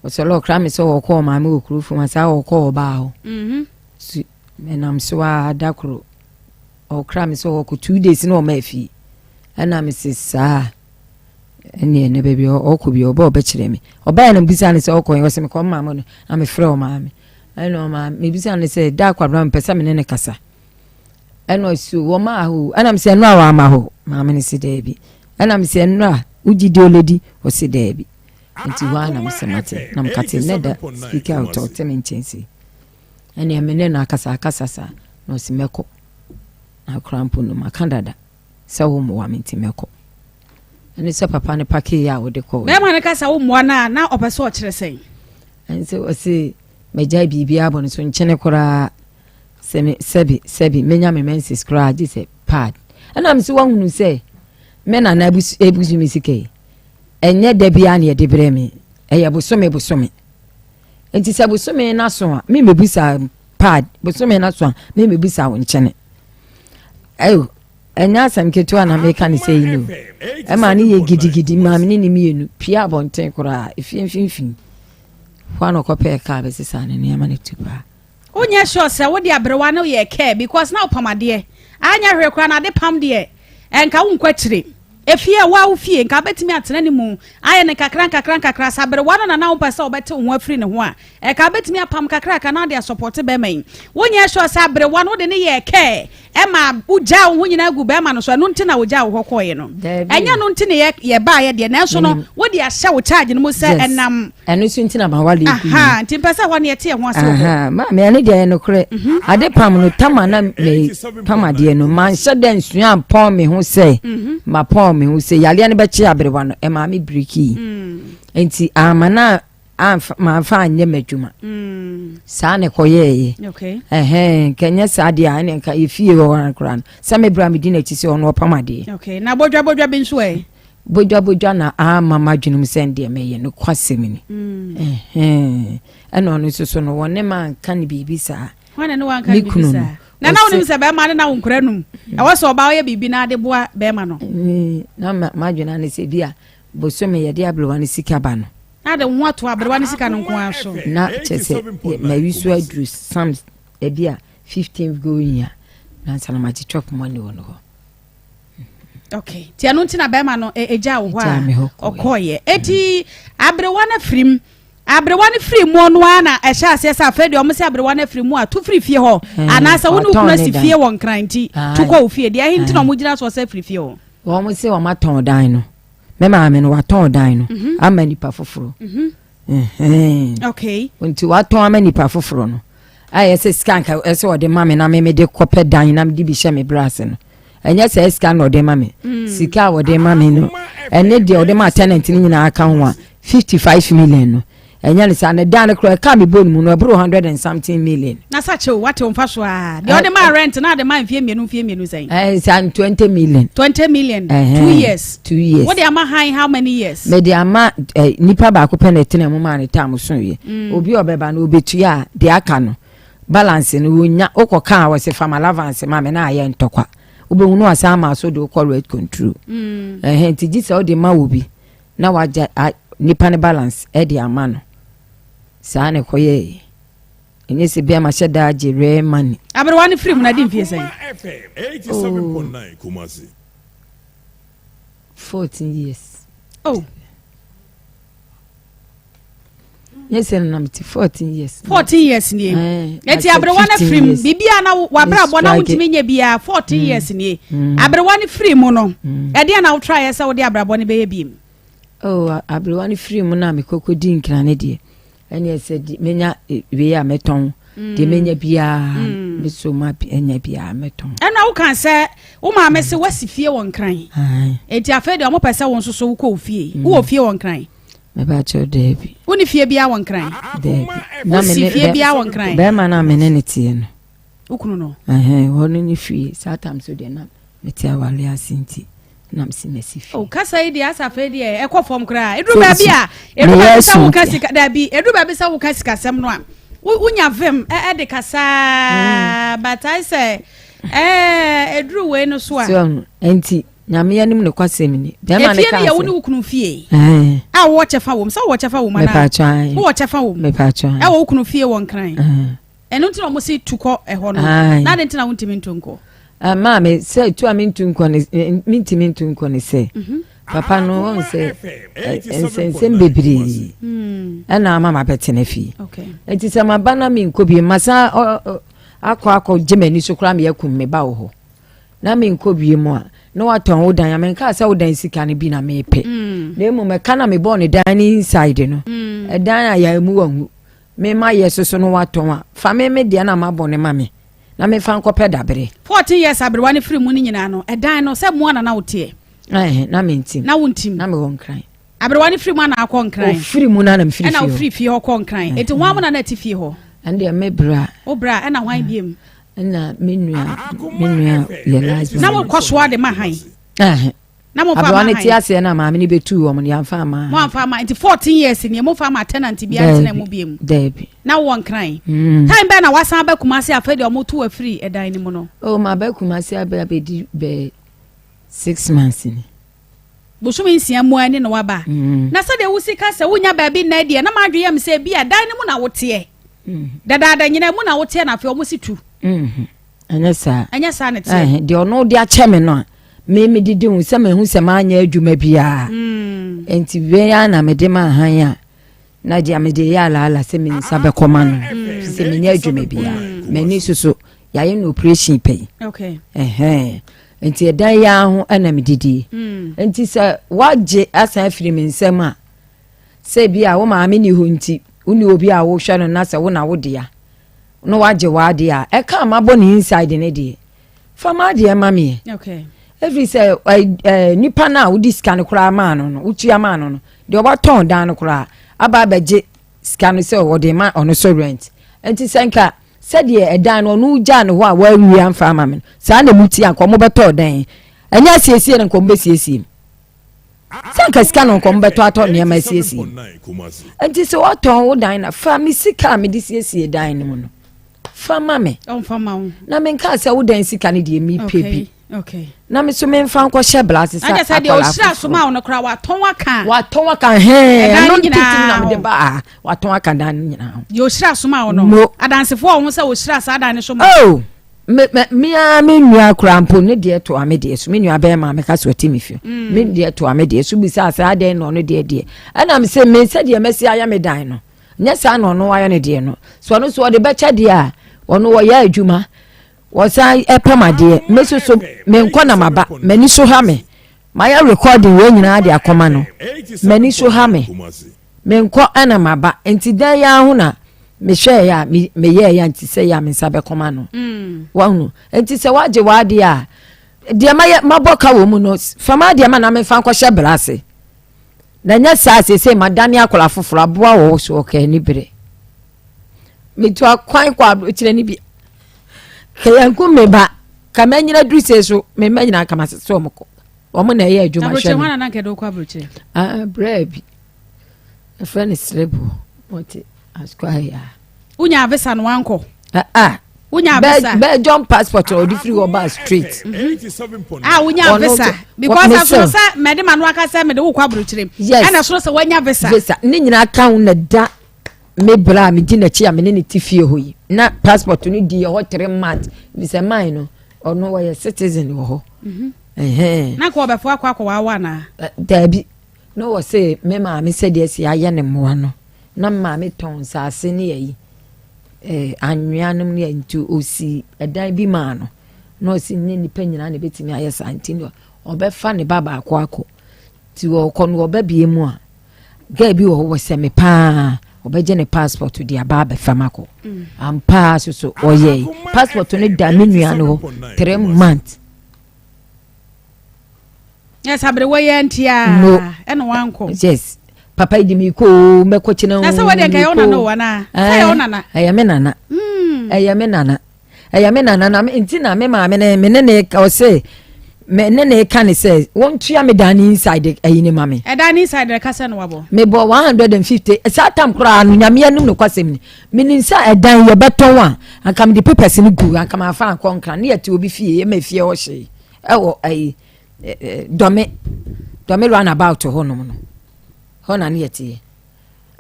[SPEAKER 3] ɔsɔre ɔkra me sɛ ɔkɔ ɔmaame wɔ kuro fam asaa ɔkɔ ɔbaa hɔ.
[SPEAKER 2] Mhm.
[SPEAKER 3] So menam so ara da koro ɔkra me sɛ ɔkɔ 2 days na ɔma afie. Ɛna mese saa ɛneɛ ne baabi ɔkɔ bi ɔbɛ ɔbɛkyerɛ me. Ɔbɛyɛ no bisa ne sɛ ɔkɔ yɛ ɔsɛ mekɔ maame no na mefrɛ ɔmaame. Ɛna ɔmaame mebisa ne sɛ da akwadaa mepɛ sɛ me ne ne kasa. Ɛna ɔsi wɔmaa hɔ ɛna mesɛ ɛno a wɔama hɔ maame no si daabi ɛna mesɛ ɛno a wogye di oledi ɔsi daabi nti hɔ a na mesɛ mate na mekate ne da speaker out ɔte me nkyɛn si ɛne ɛme ne no akasa akasa saa na ɔsi mɛkɔ na akora mpo no maka dada sɛ wo mmoa me nti mɛkɔ ɛne sɛ papa no pakee a wɔde kɔ.
[SPEAKER 2] Bɛrima no kasa wo mmoa no a na ɔpɛ sɛ ɔkyerɛ sɛn.
[SPEAKER 3] Ɛne sɛ ɔsi mɛgyae biribiara bɔ no so nkyene koraa. Sɛ me sɛbi sɛbi menya me menses koraa gye sɛ pad. Ɛna me sɛ wahunu sɛ me nana ebusu me sika yi. Ɛnyɛ da biara na yɛde brɛ me. Ɛyɛ bosome bosome. Nti sɛ bosome no aso a me mebusa pad bosome no aso a me mebusa wo nkyene. Ɛyo ɛnyɛ asɛm ketewa na meka ne sɛ yi no. Ɛma ne yɛ gidigidi maame ne ne mmienu pia abɔnten koraa efie mfimfini. Hɔ a na ɔkɔpɛɛ kaa bɛsesa ne nneɛma no tu paa.
[SPEAKER 2] Wonyɛ sure sɛ wode aberewa no yɛ care because na wopam adeɛ anyɛ hwee koraa na ade pam deɛ nka wonkɔ akyire. Efie a woa wo fie nka wobɛtumi atena ne mu ayɛ no nkakra nkakra nkakra sɛ aberewa no na na wopɛ sɛ wobɛte wo ho afiri ne ho a ɛka wobɛtumi apam kakraka na wode asɔpɔte bɛrima yi. Wonyɛ sure sɛ aberewa no wode ne yɛɛ care ɛma wogyaa wo ho nyinaa gu bɛrima no so ɛno nti na wogyaa wo hɔ kɔɔeɛ no.
[SPEAKER 3] Daabi.
[SPEAKER 2] Ɛnyɛ no nti na yɛbaeɛ deɛ nanso no
[SPEAKER 3] Menim.
[SPEAKER 2] wode ahyɛ wo charge no mu sɛ ɛnam
[SPEAKER 3] Ɛno nso nti na mawale gu yi.
[SPEAKER 2] Aha, nti mpɛ sɛ hɔ no yɛte ɛho ase wɔ hɔ.
[SPEAKER 3] Aha, maame ɛno deɛ ɛyɛ nokorɛ. Ade pam no tama na me pam adeɛ no manhyɛ dɛ nsua ampɔn me ho sɛ mapɔn me ho sɛ yareɛ no bɛkye aberewa no ɛmaa me biriki. Nti ama na amfa mamfa anyɛ m'adwuma. Saa na ɛkɔyɛɛyɛ.
[SPEAKER 2] Okay.
[SPEAKER 3] Ɛhɛn, nka ɛnyɛ saa deɛ a ɛne nka yɛfie hɔ ara koraa no sɛ me berɛ a medi n'akyi sɛ ɔno ɔpam adeɛ.
[SPEAKER 2] Okay. Na bodwa bodwa bi nso ɛ.
[SPEAKER 3] Bodwabodwa na ama m'adwene mu sɛ deɛ mɛyɛ no kwasɛm ni. Ɛhɛn. Ɛna ɔno nso so no wɔne ma anka ne biribi saa.
[SPEAKER 2] Hwan na ne wanka
[SPEAKER 3] Me
[SPEAKER 2] ne biribi
[SPEAKER 3] kunu no.
[SPEAKER 2] saa? Na na wonim
[SPEAKER 3] Ɔse-
[SPEAKER 2] sɛ bɛrima no na wo nkora num. Ɛwɔ sɛ ɔbaa ɔyɛ biribi na ade boa bɛrima no.
[SPEAKER 3] Na m'adwene ano sɛ bi a bosome yɛde aberewa no sika ba no.
[SPEAKER 2] Na de wo ho ato aberewa no sika no nko ara so.
[SPEAKER 3] Na kyɛ sɛ mawi so aduru sam ebi a 15 going a na nsa na magye chop money wɔ no hɔ.
[SPEAKER 2] Okay. Ti ɛno nti na bɛrima no ɛgyaa wo hɔ
[SPEAKER 3] Ɛgyaa me hɔ
[SPEAKER 2] a
[SPEAKER 3] kɔeɛ.
[SPEAKER 2] ɔkɔɔyɛ. Eti aberewa no afiri mu. Aberewa no firi mu no ara na ɛhyɛ aseɛ sɛ afei deɛ ɔmo sɛ aberewa no afiri mu a tu firi fie hɔ. Anaasɛ wo ne wo
[SPEAKER 3] watɔn
[SPEAKER 2] kunu
[SPEAKER 3] ne
[SPEAKER 2] asi
[SPEAKER 3] dan.
[SPEAKER 2] fie wɔ Nkran nti tu kɔ wo fie. Deɛ ɛhe nti na ɔmo gyina so sɛ firi fie hɔ?
[SPEAKER 3] Wɔn sɛ wɔn atɔn dan no. Me maame no watɔn dan no ama nipa foforɔ. Ɛhɛn.
[SPEAKER 2] Okay.
[SPEAKER 3] Nti watɔn ama nipa foforɔ no a ɛyɛ sɛ sika nka ɛsɛ ɔde ma me na me mede kɔpɛ dan na mede bi hyɛ me brɛ ase no ɛnyɛ sɛ sika na ɔde ma me. Sika a ɔde ma me no ɛne deɛ ɔde ma tenant no nyinaa ka ho a 55 million no ɛnyɛ ne saa ne dan no koraa ɛka me bɔ ne mu no ɛboro hundred and something million.
[SPEAKER 2] Na sa kyɛw wate wo mfa so a deɛ ɔde ma rent na ade ma mfie mmienu mfie mmienu sɛn.
[SPEAKER 3] Saa 20 million.
[SPEAKER 2] 20 million 2 years.
[SPEAKER 3] 2 years.
[SPEAKER 2] Wode ama han how many years?
[SPEAKER 3] Mede ama nipa baako pɛ na ɛtena mu maa ne tam so yɛ. Obi a ɔbɛba no obetua a deɛ aka no balance no wonya wokɔ kaa wɔ sɛ fama allowance ma me na ayɛ ntɔkwa wobɛhu no asan ama so de wokɔ rent control. Ɛhɛn nti gye sɛ wode ma wɔ bi na wagya nipa ne balance ɛde ama no saa na ɛkɔyɛɛ ɛnyɛ sɛ bia mahyɛ daa gye rare money.
[SPEAKER 2] Aberewa no firi mu na di mfie sɛn?
[SPEAKER 4] FM 87.9 Kumasi.
[SPEAKER 3] 14 years.
[SPEAKER 2] Oh.
[SPEAKER 3] Nyɛ sɛ no nam ti 14 years.
[SPEAKER 2] 14 years nie. Eti aberewa no firi mu biribiara na wabrabɔ na wontumi nyɛ biara 14 years nie. Aberewa no firi mu no ɛdeɛ na wotraeɛ sɛ wode abrabɔ no bɛyɛ biem?
[SPEAKER 3] Oh, aberewa no firi mu na mekɔkɔ di nkra ne deɛ ɛne sɛ menya wei a mɛtɔn deɛ menya biara. Meso ma anya biara mɛtɔn.
[SPEAKER 2] Ɛna woka sɛ wo maame se woasi fie wɔ Nkran. Enti afei deɛ ɔmo pɛ sɛ wo nso so wokɔ wo fie. Wowɔ fie wɔ Nkran?
[SPEAKER 3] Mebakyɛw daabi.
[SPEAKER 2] Wonni fie biara wɔ Nkran?
[SPEAKER 3] Daabi.
[SPEAKER 2] Wosi fie biara wɔ Nkran?
[SPEAKER 3] Bɛrima no a me ne no teɛ no.
[SPEAKER 2] Wo kunu no?
[SPEAKER 3] Ɛhɛn, hɔ no ne fie. Saa tam so deɛ na mete awale ase nti na mesi masi fie.
[SPEAKER 2] Oh, kasa yi deɛ asa afei deɛ ɛkɔ fam koraa. Eduru baabi a, eduru baabi sɛ woka sika, daabi, eduru baabi sɛ woka sikasɛm no a, wonya vim ɛde kasa, but ayɛ sɛ ɛɛ eduru wei no so a.
[SPEAKER 3] So, nti Nyame anim nokwasɛm ni.
[SPEAKER 2] Bɛrima no kaa sɛ. Efie no yɛ wo ne wo kunu fie. A wowɔ kyɛfa wɔ mu. Sɛ wowɔ kyɛfa wɔ mu anaa? Wowɔ kyɛfa wɔ mu. Ɛwɔ wo kunu fie wɔ Nkran. Ɛno nti na wɔn si tu kɔ ɛhɔ no. Na adi nti na wontumi ntu nkɔ.
[SPEAKER 3] Maame sɛ tu a mentu nkɔ ne mentumi ntu nkɔ ne sɛ. Mhm. Papa no wɔn sɛ nsɛnsɛm bebree hmm. ɛna ama ma bɛtena fie. Nti sɛ ma ba na menkɔ bi ma san akɔ akɔ gye m'ani so koraa meyɛ kum me ba wɔ hɔ. na menkɔ bie mu a na watɔn wo dan a menkaa sɛ wo dan sika no bi na mepɛ mm. na mmom ɛka na mebɔɔ ne dan no inside no mm. ɛdan a yɛn mu wahu mema yɛ soso no watɔn a fa me me deɛ na mabɔ ne ma me na mefa nkɔpɛ dabere.
[SPEAKER 2] 14 years aberewa no firi mu no nyinaa no ɛdan no sɛ mmoa na na woteɛ.
[SPEAKER 3] Ɛhɛn na mentim.
[SPEAKER 2] Na wontim.
[SPEAKER 3] Na mewɔ Nkran.
[SPEAKER 2] Aberewa no firi mu ana akɔ Nkran?
[SPEAKER 3] Ofiri mu na na mfiri fie hɔ.
[SPEAKER 2] Ɛna ofiri fie hɔ kɔ Nkran. Eti hwan mu na na ɛte fie hɔ?
[SPEAKER 3] Ɛno deɛ me bra.
[SPEAKER 2] Wo bra ɛna hwan biem?
[SPEAKER 3] Ɛna me nua me nua yɛ last born.
[SPEAKER 2] Na mo kɔ soa de ma han?
[SPEAKER 3] Ɛhɛn.
[SPEAKER 2] Na mo fa ma han?
[SPEAKER 3] Aberewa no te aseɛ na maame no bɛtuu wɔn no yɛamfa ama han.
[SPEAKER 2] Mo amfa ama nti 14 years nie mo fa ama tenant bi antena mu biem?
[SPEAKER 3] Daabi.
[SPEAKER 2] Na wowɔ Nkran? Mm. Time bɛn na wasan aba Kumasi afei deɛ ɔmo to afiri ɛdan no mu no?
[SPEAKER 3] Oh, ma ba Kumasi abɛ abɛdi bɛɛ 6 months ni.
[SPEAKER 2] Bosome nsia mu ara ni na waba. Mm. Na sɛdeɛ wosi ka sɛ wonya baabi nna deɛ, na m'adwene yɛ me sɛ ebi a dan no mu na woteɛ. Mm. Dadaada nyinaa mu na woteɛ na afei wɔn si tu.
[SPEAKER 3] Mm-hmm. Ɛnyɛ saa.
[SPEAKER 2] Ɛnyɛ saa na teɛ.
[SPEAKER 3] Deɛ ɔno de akyɛ me no a, me me didi ho sɛ mehu sɛ maanyɛ adwuma biara. Mm. Nti wei ara na mede ma ahan a na deɛ mede yɛ alaala sɛ me nsa bɛkɔ ma no. Mm. Sɛ menyɛ adwuma biara. M'ani soso yɛayɛ no operation pɛn.
[SPEAKER 2] Okay.
[SPEAKER 3] Ɛhɛn. Nti ɛdan yi ara ho na medidi. Mm. Nti sɛ woagye asan afiri me nsam a, sɛ bi a wo maame ni hɔ nti, wonni obi a wohwɛ no na sɛ wo na wo dea, na wagye w'adeɛ a, ɛka a mabɔ ne inside ne deɛ, fa m'adeɛ ma meɛ.
[SPEAKER 2] Okay.
[SPEAKER 3] Ɛfiri sɛ ɛ ɛ nipa no a wode sika no koraa maa no no, wotua maa no no, deɛ ɔbɛtɔn dan no koraa aba abɛgye sika no sɛ ɔde ma ɔno so rent. Nti sɛ nka Sɛdeɛ ɛdan no ɔno gyaa no hɔ a wanwie amfa ama me no, saa na emu te anka wɔbɛtɔ ɔdan. Ɛnyɛ asiesie no nka wɔbɛsiesie mu. Sɛ anka sika no nka wɔbɛtɔ atɔ nneɛma asiesie mu. Nti sɛ wɔtɔn wo dan na fa me sika a mede siesie dan no mu no, fa ma me. Na menkaa sɛ wo dan sika no deɛ mepɛ bi.
[SPEAKER 2] Okay.
[SPEAKER 3] Na me so memfa nkɔhyɛ bla ase sɛ
[SPEAKER 2] akwadaa foforɔ. Ɛnyɛ sɛ deɛ ɔhyira so ma wo no koraa watɔn aka.
[SPEAKER 3] Watɔn aka hɛn. Ɛno ntete na mede ba a watɔn aka dan no nyinaa ho.
[SPEAKER 2] Deɛ ɔhyira so ma wo no.
[SPEAKER 3] Mo.
[SPEAKER 2] Adansefoɔ a wɔn sɛ ɔhyira saa dan no so ma.
[SPEAKER 3] Oh me me me ara me nua koraa mpo ne deɛ to ame deɛ so me nua bɛrima meka so ɔte me fie mm. me deɛ to ame deɛ so bisa sɛ adɛn na ɔno deɛ deɛ ɛna me sɛ me sɛ deɛ mɛsi ayɛ me dan no nyɛ saa na ɔno ayɛ ne deɛ no so ɔno so ɔde bɛkyɛ deɛ a ɔno wɔyɛ adwuma Wɔsan pam adeɛ. Me nso so menkɔ na maba. M'ani so ha me. Mayɛ recording wei nyinaa de akɔma no. M'ani so ha me. Menkɔ na maba. Nti dan yi ara ho na mehwɛeɛ a meyɛeɛ a nti sɛ yɛ a me nsa bɛkɔma no. Mm. Wahunu. Nti sɛ wagye w'adeɛ a deɛ mayɛ mabɔ ka wɔ mu no fa m'adeɛ ma na memfa nkɔhyɛ bra ase. Na nyɛ saa seesei madane akwadaa foforɔ aboa wɔ wo so ɔka ani bere. Metu akwan kɔ aburokyerɛ no bi. Ka yɛnku me ba. Ka manyina duru sei so me mma nyinaa ka masese wɔn kɔ. Wɔn na ɛyɛ adwuma hwɛ
[SPEAKER 2] me. Aburokyerɛ na nkɛdɛ wokɔ aburokyerɛ?
[SPEAKER 3] Ah, brɛ bi. Ɛfrɛ no serebo. Wɔte asukwa ya.
[SPEAKER 2] Wonya visa no wankɔ?
[SPEAKER 3] Ah, ah.
[SPEAKER 2] Wonya visa?
[SPEAKER 3] Belgium passport na ɔde firi hɔ ba straight.
[SPEAKER 2] Mm-hmm. Ah, wonya visa. Because asono sɛ mɛde ma no aka sɛ mede wokɔ aburokyerɛ.
[SPEAKER 3] Yes.
[SPEAKER 2] Ɛna sono sɛ woanya visa.
[SPEAKER 3] Visa. Ne nyinaa ka ho na da me bra a medi n'akyi a me ne ne te fie hɔ yi na passport no di yɛ hɔ 3 months bisɛ man no ɔno wɔyɛ citizen wɔ hɔ.
[SPEAKER 2] Mhm. Na nka ɔbɛfo akɔ akɔwaawa anaa?
[SPEAKER 3] Daabi na wɔ se me maame sɛdeɛ si ayɛ ne mmoa no na me maame tɔn nsaase ne ayi eh, anwea nom ne ayi nti osi ɛdan bi maa no na ɔsi nye nipa nyinaa na ebetumi ayɛ saa nti no ɔbɛfa ne ba baako akɔ nti ɔkɔ no ɔba bie mu a girl bi wɔ hɔ wɔsɛ me paa. Ɔbɛgye ne passport de aba abɛfa me akɔ. Ampa ara so so ɔyɛe. Passport no da me nua no hɔ 3 months.
[SPEAKER 2] Yes, aberewa yi ntia.
[SPEAKER 3] No.
[SPEAKER 2] Ɛna wankɔ.
[SPEAKER 3] Yes. Papa yi di mi kɔ o, mɛkɔ kyena o.
[SPEAKER 2] Na sɛ wɔde nka ɛyɛ wo nana o anaa? Sɛ ɛyɛ wo nana.
[SPEAKER 3] Ɛyɛ me nana. Ɛyɛ me nana. Ɛyɛ me nana na nti na me maame ne me ne ne ɔse me ne ne ka ne sɛ wɔntua me dan ne inside ɛyi ne ma me.
[SPEAKER 2] Ɛdan ne inside ɛka sɛ no wabɔ.
[SPEAKER 3] Mebɔ 150 saa tam koraa no Nyame anim no kwasɛm ni. Menim sɛ ɛdan yɛbɛtɔn a anka mede papers no gu anka mafa ankɔ nkra ne yɛte obi fie ɛma fie hɔ hyee ɛwɔ ɛyi Dɔme Dɔme roundabout hɔ nom no hɔ na ne yɛteɛ.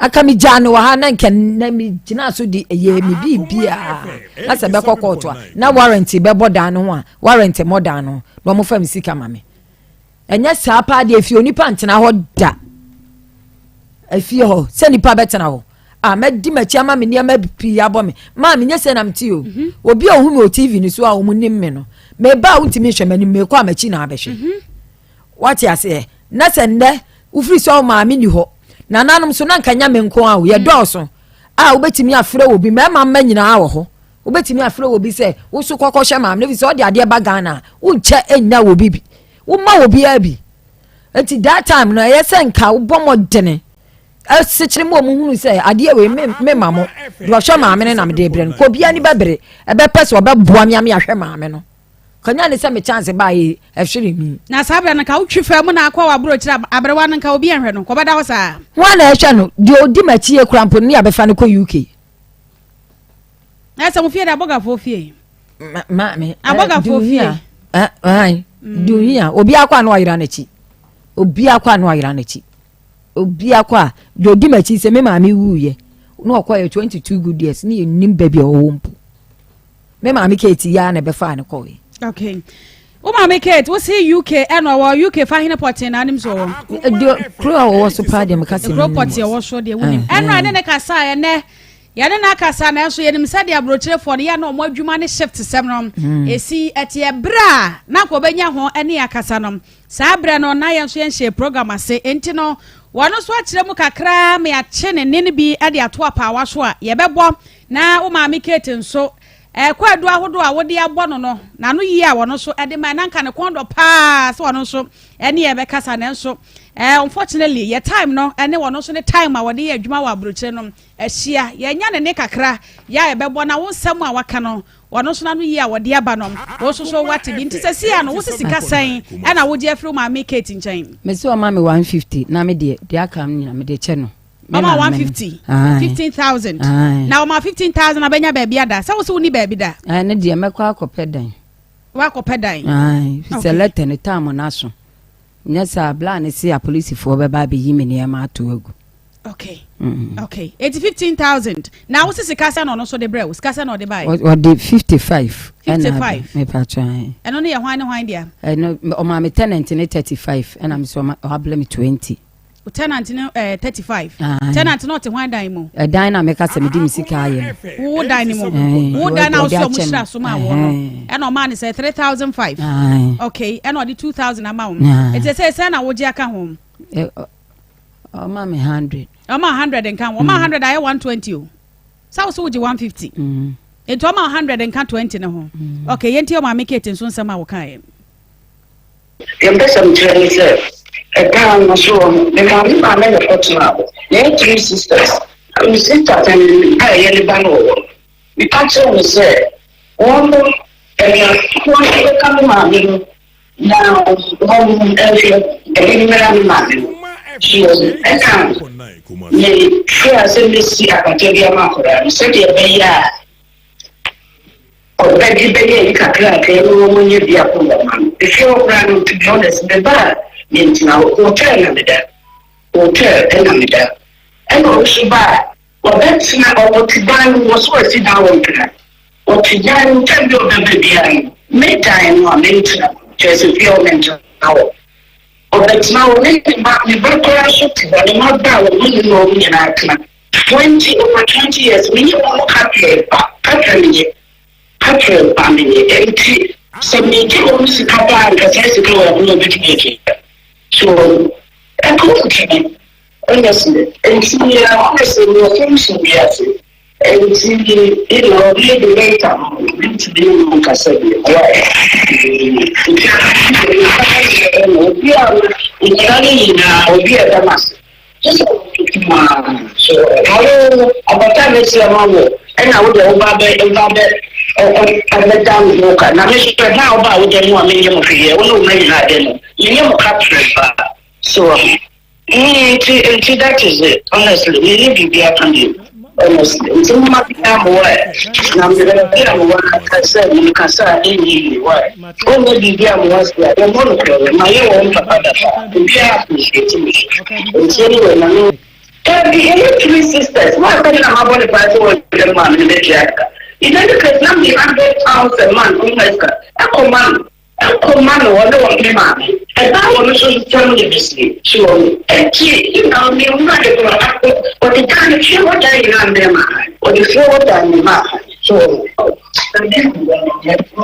[SPEAKER 3] Anka megyaa no wɔ ha na nka na megyinaa so de ɛyɛ me biribiara na sɛ bɛkɔ kɔɔto a na warrant bɛbɔ dan no ho a warrant mmɔ dan no ho na wɔfa me sika ma me. Ɛnyɛ saa paa deɛ efie onipa ntena hɔ da. Efie hɔ sɛ nipa bɛtena hɔ a mɛdi m'akyi ama me nneɛma pii abɔ me maa menyɛ sɛ nam ti o. Obi a ohun me wɔ TV no so a wɔn nim me no meba a wontumi nhwɛ m'anim mekɔ a m'akyi na abɛhwɛ. Wate aseɛ? Na sɛ nnɛ wofiri sɛ wo maame nni hɔ, nananom so na nka nyɛ me nko ara o, yɛdɔɔso a wobɛtumi afrɛ obi, mmarima mma nyinaa wɔ hɔ, wobɛtumi afrɛ obi sɛ wo so kɔkɔhwɛ maame no, ɛfiri sɛ ɔde adeɛ ba Ghana a, wonkyɛ nnya wɔ bi bi, woma obiara bi. Nti that time no ɛyɛ sɛ nka wobɔ mmɔdene asekyere mu ɔmo hunu sɛ adeɛ wei me me ma mo deɛ ɔhwɛ maame no na mede brɛ no, kɔ obiara ni bɛbere ɛbɛpɛ sɛ ɔbɛboa me ame ahwɛ maame no. Kanya ne sɛ me chance baa yi ɛhwere mi.
[SPEAKER 2] Na saa berɛ no nka wotwi faa mu na akɔ w'aburokyire a aberewa no nka obi nhwɛ no nka ɔbɛda hɔ saa.
[SPEAKER 3] Hwan na ɛhwɛ no? Deɛ ɔdi m'akyi yɛ kura mpo no ne yɛabɛfa no kɔ UK.
[SPEAKER 2] Na sɛ mo fie de abɔgafoɔ fie.
[SPEAKER 3] Ma maame.
[SPEAKER 2] Abɔgafoɔ fie.
[SPEAKER 3] Ahan Duhia obi akɔ a na wayera n'akyi obi akɔ a na wayera n'akyi obi akɔ a deɛ ɔdi m'akyi sɛ me maame wuiɛ na ɔkɔ yɛ 22 good years ne yɛnim baabi a ɔwɔ mpo. Me maame Kate yi ara na ɛbɛfaa no kɔe.
[SPEAKER 2] Okay. Wo maame Kate, wo se UK ɛna ɔwɔ UK fa hene pɔtee na anim so ɔwɔ.
[SPEAKER 3] Deɛ kuro a ɔwɔ so paa deɛ meka sɛ
[SPEAKER 2] Kuro pɔtee ɔwɔ so deɛ wonim. Ɛnora ne ne kasa ɛnɛ yɛne no akasa nanso yɛnim sɛdeɛ aburokyerefoɔ no yɛ na wɔn adwuma ne shift sɛm no ɛsi ɛteɛ berɛ a na nka ɔbɛnya ho ɛne akasa no saa berɛ no na yɛn nso yɛnhyɛ program ase enti no wɔn nso akyerɛ mu kakra ma yɛakye ne nne no bi de ato apaawa so a yɛbɛbɔ Na wo maame Kate nso, kwaadu ahodoɔ a wode abɔ no no, n'ano yie a ɔno nso de mae, na anka ne kɔn dɔ paa sɛ ɔno nso ne yɛn bɛkasa, nanso unfortunately yɛ time no ne ɔno nso ne time a wɔde yɛ adwuma wɔ aburokyire no ahyia. Yɛanya ne nne kakra yɛ a yɛbɛbɔ, na wo nsɛm a waka no, ɔno nso n'ano yie a wɔde aba no, wo nso so woate bi. Nti sɛsi a no, wo se sika sɛn ɛna wogye afiri wo maame Kate nkyɛn?
[SPEAKER 3] Mese ɔma me 150 na me deɛ, deɛ aka no nyina mede kyɛ no.
[SPEAKER 2] Ɔma 150, 15,000. Na ɔma 15,000 abɛnya baabi ada. Sɛ wo sɛ wonni baabi da.
[SPEAKER 3] Ne deɛ mɛkɔ akɔpɛ dan.
[SPEAKER 2] Wakɔpɛ dan.
[SPEAKER 3] Fi sɛ lɛtɛ ne taamo no aso. Nyɛ sɛ abla ne se apolisifoɔ bɛba abɛyi me nneɛma ato agu.
[SPEAKER 2] Okay. Okay. Eti 15,000. Na wo sɛ sika sɛ na ɔno nso de brɛ wo. Sika sɛ na ɔde bae.
[SPEAKER 3] Ɔde 55.
[SPEAKER 2] 55.
[SPEAKER 3] Mepa kyɛn.
[SPEAKER 2] Ɛno ne yɛ hwan ne hwan dea?
[SPEAKER 3] Ɛno ɔma me tenant ne 35 ɛna me sɛ ɔablɛ me 20.
[SPEAKER 2] O tenant no ɛɛ 35. Tenant no ɔte hwan dan mu?
[SPEAKER 3] Ɛdan na meka sɛ mede me sika ayɛ
[SPEAKER 2] no. Wo dan no mu. Wo dan na wosɛ ɔmo hyira so ma wɔ no. Ɛna ɔmaa ne sɛ 3005. Okay, ɛna ɔde 2000 ama wo. Nti sɛ sɛ na wogye aka ho.
[SPEAKER 3] Ɔma me 100.
[SPEAKER 2] Ɔma 100 nka ho. Ɔma 100 ayɛ 120 o. Sɛ wo so wogye 150. Nti ɔma 100 nka 20 no ho. Okay, yɛntie ɔmaame Kate nso nsɛm a wɔkaeɛ.
[SPEAKER 5] Deɛ mepɛ sɛ mekyerɛ ne sɛ, ɛdan no so hɔ no, me maame maa me na ɛkɔtenaa hɔ. Yɛyɛ three sisters. Na me sister panin a ɛyɛ ne ba no wɔ hɔ no, meka kyerɛɛ no sɛ wɔn no, anuafoɔ no bɛka me maame ho na wɔn nhwɛ ɛde mmra me maame no. So ɛna mefrɛɛ sɛ mɛsi apata bi ama akwadaa no sɛdeɛ ɛbɛyɛ a Ɔbɛgye bɛyɛ ayi kakrakra na wɔn nyɛ biako wɔ ma no. Efie hɔ koraa no to be honest me ba a me ntena hɔ hotel na me da hotel ɛna me da ɛna ɔno nso ba a ɔbɛtena ɔte dan no mu ɔso wasi dan wɔ Nkran ɔte dan no time bi a ɔbɛba biara no me dan no a me ntena hɔ kyerɛ sɛ fie hɔ me ntena hɔ ɔbɛtena hɔ ne ne ma me ba koraa nso te hɔ ne ma ba a wɔn ne na wɔn nyinaa tena. 20 over 20 years menye wɔn kaprɛ ba kaprɛ menye kaprɛ ba menye enti sɛ megye wɔn sika paa nka saa sika wɔ ɛho na obetumi atua so ɛka wɔn ntumi. Honestly, nti honestly mewɔ fam wiase. Nti you know maybe later no obi ntumi ne wo nkasa bio why? Nti obi a nkwadaa no nyinaa obi a ɛda m'ase gye sɛ ɔtutu mu ara so na wo abata a mɛsi ama wo ɛna wo deɛ woba bɛ woba bɛ ɛbɛda me ho ka na me so ɛda a woba a woda mu a menyɛ mo hwee wo ne wo mma nyinaa da mu menyɛ mo ka prɛ ba so. Mm nti nti that is it honestly me ni biribi aka bio honestly nti mo ma bi a mo wɔ ɛ na me bɛ bi a mo wɔ kasa sɛ mo kasa a ɛnyɛ yie wɔ ɛ o nyɛ biribi a mo wɔ se a yɛ mo no korɛ ma yɛ wɔn papa dada obi a appreciate me so nti anyway na me Dabi ɛyɛ three sisters mo asɛm na mabɔ ne paa sɛ wɔn dɛm maame no bɛtua sika in any case na me 100 pounds a month ɔmo sika ɛkɔ ma no. Ɛkɔ ma no ɔne wɔn ne maame. Ɛba wɔn nso nsam ne besie so wɔn akyi na ɔne nwura de kɔ akɔ ɔde dan no fie hɔ dan nyinaa mmerɛ ma ha ɔde fie hɔ dan ne ma ha so wɔn ɛbi wɔ no nyɛ ɛbi wɔ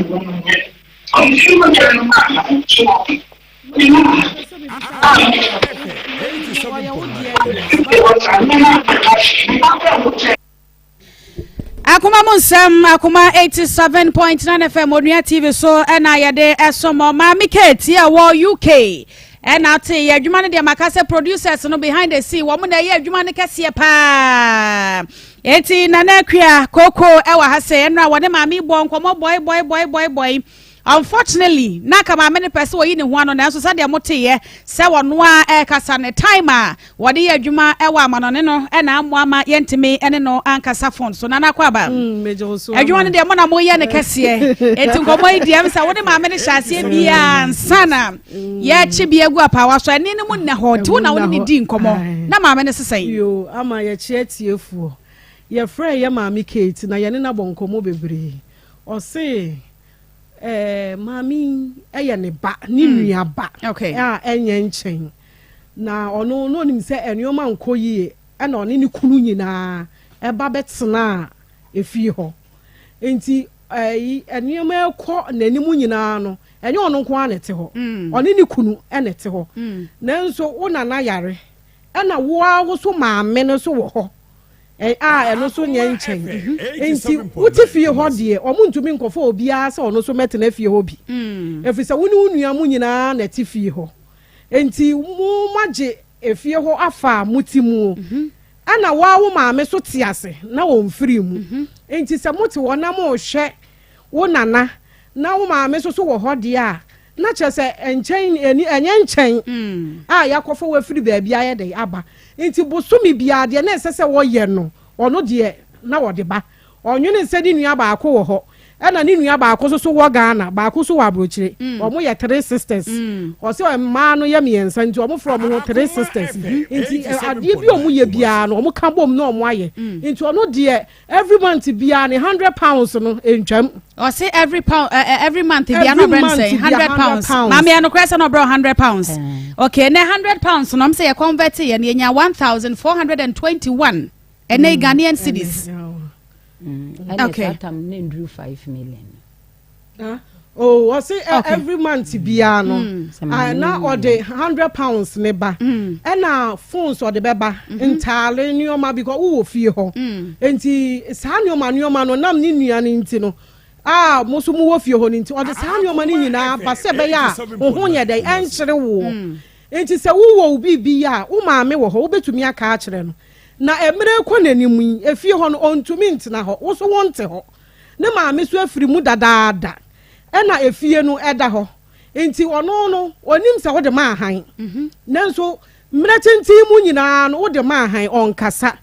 [SPEAKER 5] no nyɛ ɔde fie hɔ dan no ma ha so wɔn ne ma ha a fie hɔ dan no ma ha.
[SPEAKER 2] Akoma mu nsɛm, Akoma 87.9 FM, Onua TV so ɛna yɛde ɛsom Maame Kate a wɔ UK. Ɛna ate yɛ adwuma no deɛ, maka sɛ producers no behind the scene, wɔn na ɛyɛ adwuma no kɛseɛ paa. Eti Nana Akua Koko ɛwɔ ha sɛ ɛnura wɔne maame bɔ nkɔmɔ bɔi bɔi bɔi bɔi bɔi. Unfortunately, na ka maame no pɛ sɛ wɔyi ne ho ano, nanso sɛdeɛ moteeɛ sɛ wɔno a ɛrekasa ne time a wɔde yɛ adwuma ɛwɔ amanɔne no ɛna amoa ama yɛntumi ɛne no ankasa phone so. Nana akɔ aba, adwuma no deɛ mo na moyɛ ne kɛseɛ, enti nkɔmmɔ yi deɛ m sɛ wo ne maame no hyɛ aseɛ biaa nsa na yɛkye bi agu apaawa so, ɛne no mu nna hɔ, nti wo na wo ne ne di nkɔmmɔ na maame no sesɛn?
[SPEAKER 6] Yo, ama yɛkye atiefoɔ. Yɛfrɛ yɛ maame Kate na yɛne no abɔ nkɔmmɔ bebree. Ɔse maame yi yɛ ne ba, ne nua ba a ɛnyɛ nkyɛn na ɔno na onim sɛ nneɛma nkɔ yie, ɛna ɔne ne kunu nyinaa ɛba bɛtena efie hɔ. Nti ɛyi nneɛma ɛkɔ n'anim nyinaa no, ɛnyɛ ɔno nko ara na ɛte hɔ, ɔne ne kunu ɛna ɛte hɔ. Nanso wo nana yare, ɛna wo ara wo so maame no so wɔ hɔ a ɛno nso nyɛ nkyɛn. Nti wote fie hɔ deɛ, ɔmo ntumi nkɔfɔ obiara sɛ ɔno nso mɛtena fie hɔ bi, ɛfiri sɛ wo ne wo nua mu nyinaa na ɛte fie hɔ. Nti mo magye efie hɔ afa a mo ti mu, ɛna waa wo maame so te ase na wɔn firi mu. Nti sɛ mo te hɔ na mo hwɛ wo nana na wo maame nso so wɔ hɔ deɛ a, na kyerɛ sɛ nkyɛn ɛni ɛnyɛ nkyɛn a yakɔfɔ wafiri baabi ayɛ de aba. Nti bosome biara deɛ na ɛsɛ sɛ wɔyɛ no, ɔno deɛ na wɔde ba. Ɔnwene sɛ ne nua baako wɔ hɔ, ɛna ne nua baako nso so wɔ Ghana, baako nso wɔ aburokyire. Wɔn yɛ three sisters. Ɔsɛ mmaa no yɛ mmiɛnsa, nti wɔn frɛ wɔn ho three sisters. Nti adeɛ bi a wɔn yɛ biara no, wɔn ka bom na wɔn ayɛ. Nti ɔno deɛ, every month biara ne £100 no ntwam.
[SPEAKER 2] Ɔse every pound, every month bia na ɔbrɛ no sɛ £100. Maame, ɛno korɛ sɛ na ɔbrɛ £100? Okay, na £100 no, ɔm sɛ yɛ convert yɛ no, yɛnya 1421 ɛnɛ Ghanaian cedis.
[SPEAKER 3] Okay. Tam ne nduru 5 million.
[SPEAKER 6] Ah, oh, ɔse every month biara no, na ɔde £100 ne ba, ɛna phones ɔde bɛba, ntaale, nneɛma, because wowɔ fie hɔ. Nti saa nneɛma nneɛma no nam ne nua no nti no a mo nso mowɔ fie hɔ no, nti ɔde saa nneɛma no nyinaa ba sɛ ɛbɛyɛ a wo ho nyɛ dɛ ɛnkyere woɔ. Nti sɛ wowɔ wo biribi yɛ a, wo maame wɔ hɔ, wobɛtumi aka akyerɛ no. Na mmerɛ kɔ n'anim yi, efie hɔ no ɔntumi ntena hɔ, wo so wonte hɔ, ne maame so afiri mu dadaada, ɛna efie no ɛda hɔ. Nti ɔno no onim sɛ wode ma ahan, nanso mmerɛ tenten mu nyinaa no wode ma ahan, ɔnkasa.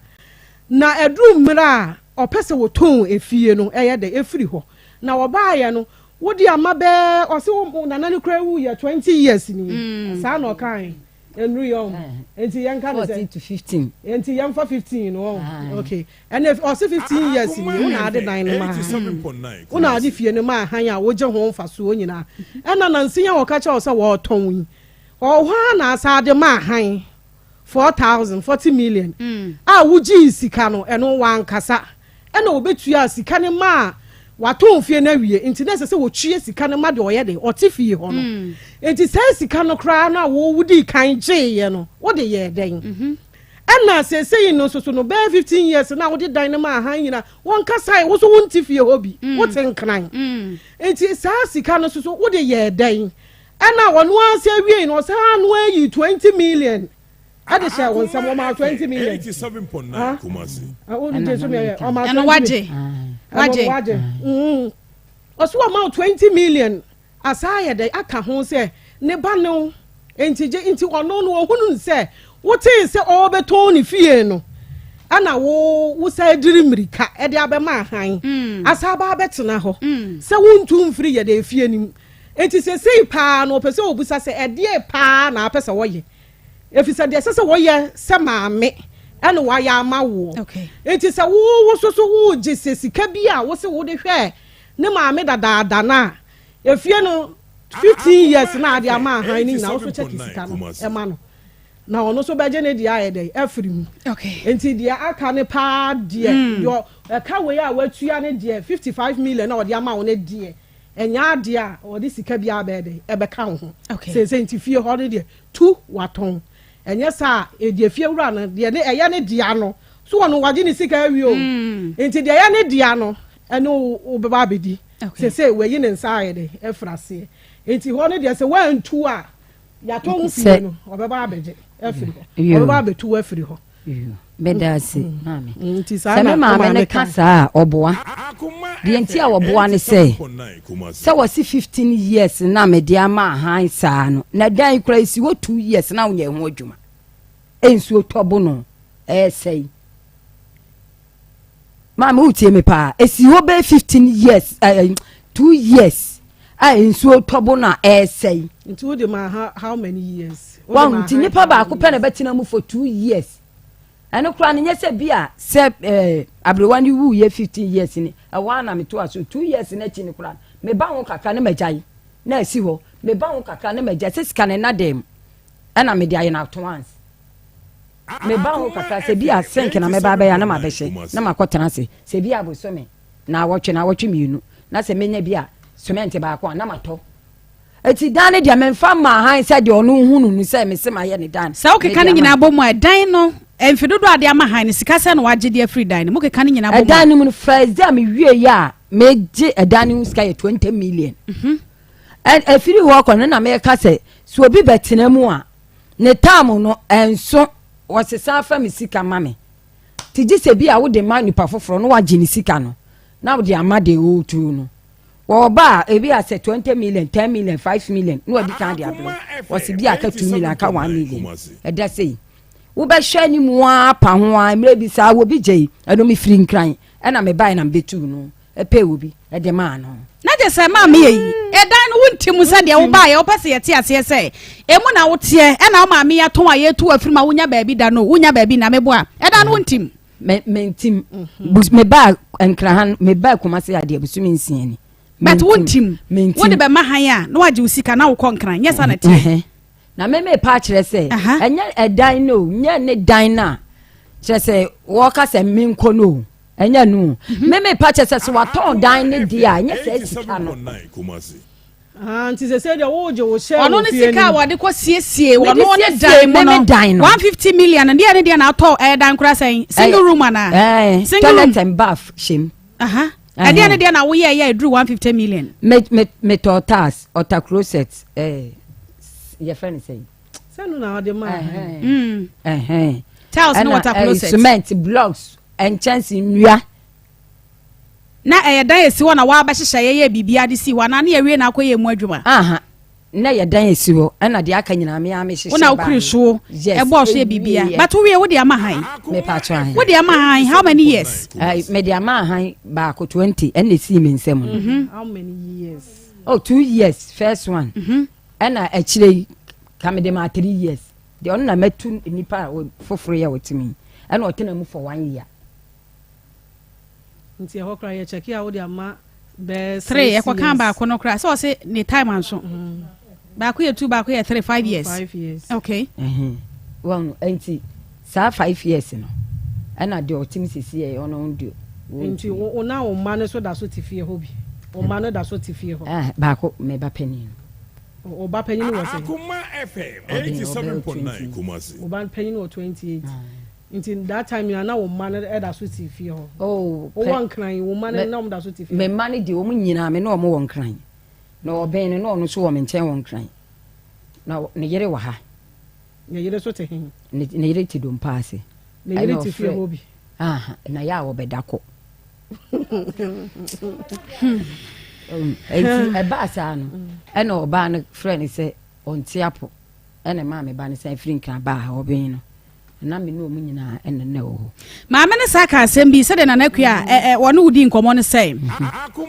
[SPEAKER 6] Na ɛduru mmerɛ a ɔpɛ sɛ wɔtɔn efie no, ɛyɛ dɛ efiri hɔ na ɔbaayɛ no, wode ama bɛɛ. Ɔsɛ wo nana no kura wu yɛ 20 years ni, saa na ɔkae nnuru yɛ ɔmo. Nti yɛn ka ne sɛ
[SPEAKER 3] 14 to 15.
[SPEAKER 6] Nti yɛn fa 15 no ɔmo. Okay, ɛna ɔsɛ 15 years ni wo na ade dan no ma han, wo na ade fie no ma han a wogye ho mfasoɔ nyinaa. Ɛna nansi yɛn wɔka kyerɛ wo sɛ wɔɔtɔn yi, ɔwɔ hɔ a na asa ade ma han 4,000, 40 million a wogyee sika no, ɛno wankasa ɛna obetua sika no maa. Watɔn fie no awie nti na ɛsɛ sɛ wɔtua sika no ma deɛ ɔyɛ de ɔte fie hɔ no. Mm. Nti saa sika no koraa no a wo wodii kan gyeeɛ no wode yɛɛ dɛn? Mhm. Ɛna seesei no nso so no bɛyɛ 15 years na wode dan no ma ahan nyina wɔnkasae wo so wonte fie hɔ bi mm. wote nkran. Mm. Nti saa sika no nso so wode yɛɛ dɛn? Ɛna ɔno ara sɛ awiei no ɔsan ano ayi 20 million ɛde hyɛ wɔn nsam wɔn 20 million.
[SPEAKER 2] Ɛno wagye wagye
[SPEAKER 6] wagye ɔso wɔn ma 20 million asa ayɛ dɛ aka ho sɛ ne ba no nti gye nti ɔno no ɔhunu sɛ wotee sɛ ɔrebɛtɔn ne fie no ɛna wo wosa adiri mmirika ɛde abɛma ahan mm. asa aba abɛtena hɔ mm. sɛ wontu mfiri yɛ de efie no mu. Enti seesei paa no, ɔpɛ sɛ ɔbisa sɛ, Ɛdeɛn paa na apɛ sɛ wɔyɛ? Ɛfiri sɛ deɛ ɛsɛ sɛ wɔyɛ sɛ maame ɛna wɔayɛ ama woɔ. Enti sɛ wo wo so so wogye sɛ sika bi a wo se wode hwɛɛ ne maame dadaada no a, efie no 15 years na ade ama ahan no nyinaa wo so kyɛke sika no ɛma no. Na ɔno nso bɛgye ne deɛ ayɛ dɛn afiri mu. Enti deɛ aka no paa deɛ, mm. deɛ ɛka wei a watua ne deɛ 55 million na ɔde ama wo ne deɛ Ɛnyɛ adeɛ a wɔde sika biara bɛyɛ dɛn ɛbɛka wo ho. Seesei nti fie hɔ no deɛ tu watɔn. Ɛnyɛ saa a deɛ fie wura no deɛ ne ɛyɛ ne dea no so ɔno wagye ne sika awie o. Mm. Nti deɛ ɛyɛ ne dea no ɛne wo bɛba abɛdi. Seesei wayi ne nsa ayɛ dɛn afiri aseɛ. Nti hɔ no deɛ sɛ wantu a yɛatɔn fie no ɔbɛba abɛgye afiri hɔ. Ɔbɛba abɛtu afiri hɔ.
[SPEAKER 3] Meda ase mm. maame. Mm, sɛ me maame no ka saa a ɔboa. Deɛ nti a ɔboa ne sɛ sɛ wɔsi 15 years na mede ama ahan saa no na dan kura esi hɔ 2 years na wonyɛ ho adwuma. Nsuo tɔ bo no ɛresɛe. Maame wotie me paa esi hɔ bɛyɛ 15 years ɛɛ eh, 2 years a nsuo tɔ bo no a ɛresɛe.
[SPEAKER 6] Nti wode ma how many years?
[SPEAKER 3] Wɔn nti nipa baako pɛ na ɛbɛtena mu for 2 years. Ɛno koraa no nyɛ sɛ bi a sɛ ɛɛ aberewa no wu yɛ 15 years ni ɛhɔ a na meto aso 2 years n'akyi no koraa meba ho kakra ne magyae na asi hɔ meba ho kakra ne magyae sɛ sika ne nna dɛm ɛna mede ayɛ no ato once meba ho kakra sɛ bi a sink na mɛba abɛyɛ na mabɛhyɛ na makɔtena ase sɛ bi a bosome na awɔtwe na awɔtwe mmienu na sɛ menya bi a cement baako a na matɔ eti dan no deɛ memfa mma han sɛ deɛ ɔno hunu no sɛ mese mayɛ ne dan.
[SPEAKER 2] Sɛ wokeka ne nyinaa bɔ mu a ɛdan no mfe dodoɔ a de ama han no sika sɛ na wagye de afiri dan no mu keka ne nyinaa bɔ mu a.
[SPEAKER 3] Ɛdan no mu no first day a mewie yɛ a megye ɛdan no ho sika yɛ 20 million. Ɛfiri hɔ kɔ no na meka sɛ sɛ obi bɛtena mu a ne tam no ɛnso wɔsesa afa me sika ma me te gye sɛ bi a wode ma nipa foforɔ na wagye ne sika no na wode ama deɛ ɔretu no wɔwɔ ba a ebi a sɛ 20 million, 10 million, 5 million na wɔde kan de abrɛ wɔsi bi aka 2 million, aka 1 million ɛda sɛ yi wobɛhwɛ anim a pa ho a mmerɛ bi saa wɔ bi gye yi ɛno mefiri Nkran ɛna mebae na mebɛtuu no ɛpɛ wɔ bi ɛde maa no.
[SPEAKER 2] Na gye sɛ maame yɛ yi ɛdan no wonti mu sɛ deɛ wobaeɛ wopɛ sɛ yɛte aseɛ sɛ ɛmu na woteɛ ɛna wo maame yɛatɔn a yɛtu afiri ma wonya baabi da no wonya baabi na meboa ɛdan no wontim.
[SPEAKER 3] Mentim. Mebaa Nkrahan, mebaa Kumase adeɛ bosome 6 ni.
[SPEAKER 2] But wontim. Wode bɛma han a na wagye wo sika na wokɔ Nkran nyɛ sa na teɛ.
[SPEAKER 3] Na me mepa akyerɛ sɛ ɛnyɛ ɛdan no o, nyɛ ne dan no a kyerɛ sɛ wɔka sɛ menkɔ no o, ɛnyɛ no o. Mhm. Me mepa kyerɛ sɛ sɛ watɔn dan no deɛ a ɛnyɛ sɛ sika no.
[SPEAKER 6] Ah, nti sɛ sɛ deɛ wogye wo hyɛ
[SPEAKER 2] ɔno ne sika a wɔde kɔ siesie ɔno ne dan mu no 150 million deɛ ne deɛ na atɔ ɛyɛ dan kora sɛn, single room anaa?
[SPEAKER 3] Single room, toilet and bath hyɛ mu.
[SPEAKER 2] Ɛdeɛ ne deɛ na woyɛ ɛyɛ ɛduru 150 million?
[SPEAKER 3] Me me metɔ tiles, water closet, yɛfrɛ no sɛn?
[SPEAKER 6] Sɛ no na ɔde maa.
[SPEAKER 2] Tiles ne water closet.
[SPEAKER 3] Cement blocks, nkyɛnse, nnua.
[SPEAKER 2] Na ɛyɛ dan esi hɔ na wabɛhyehyɛ yɛyɛ biribiara de si hɔ anaa ne yɛwie na akɔyɛ mu adwuma?
[SPEAKER 3] Aha, na yɛ dan esi hɔ ɛna deɛ aka nyinaa me ara mehyehyɛ.
[SPEAKER 2] Wo na wokuri so ɛbɔɔ so yɛ biribiara, but wowie wode ama han?
[SPEAKER 3] Mepa atwa han.
[SPEAKER 2] Wode ama han how many years?
[SPEAKER 3] Mede ama han baako 20 ɛna esii me nsam no.
[SPEAKER 6] How many years?
[SPEAKER 3] Oh, 2 years first one. Ɛna akyire yi ka mede ma 3 years deɛ ɔno na mɛtu nipa a foforɔ yɛ ɔte mi ɛna ɔtena mu for one year.
[SPEAKER 6] Nti ɛhɔ koraa yɛ kyɛke a wode ama bɛɛ
[SPEAKER 2] 3 ɛkɔka baako no koraa sɛ ɔse ne time anso baako yɛ two, baako yɛ 3, 5 years.
[SPEAKER 6] 5 years.
[SPEAKER 2] Okay.
[SPEAKER 3] Wɔn nti saa 5 years no ɛna deɛ ɔte mu sisi yɛ ɔno deɛ.
[SPEAKER 6] Nti wo na wo mma no so da so te fie hɔ bi? Wo mma no da so te fie hɔ?
[SPEAKER 3] Eh, baako, me ba panin
[SPEAKER 6] no. Wo ba panin wɔ sɛn?
[SPEAKER 4] Akoma FM 87.9 Kumasi.
[SPEAKER 6] Wo ba panin wɔ 28. Nti that time nyinaa na wo mma no da so te fie hɔ?
[SPEAKER 3] Oh,
[SPEAKER 6] Wowɔ Nkran, wo mma no na wɔn da so te fie hɔ?
[SPEAKER 3] Me mma no deɛ wɔn nyinaa me ne wɔn wɔ Nkran. Na ɔbɛn no na ɔno nso wɔ me nkyɛn wɔ Nkran. Na ne yere wɔ ha.
[SPEAKER 6] Ne yere nso te he?
[SPEAKER 3] Ne ne yere te Dompa ase.
[SPEAKER 6] Ne yere te fie hɔ bi?
[SPEAKER 3] Aha, na yɛ a wɔbɛda kɔ. Enti ɛbaa saa no, ɛna ɔbaa no frɛ no sɛ ɔnte apo. Ɛna ɛmaa me ba no san firi Nkran baa ha, ɔbɛn no. Na me ne wɔn nyinaa ɛna na ɛwɔ hɔ.
[SPEAKER 2] Maame no san kaa asɛm bi sɛdeɛ Nana Akua a ɔne wo di nkɔmmɔ no sɛ,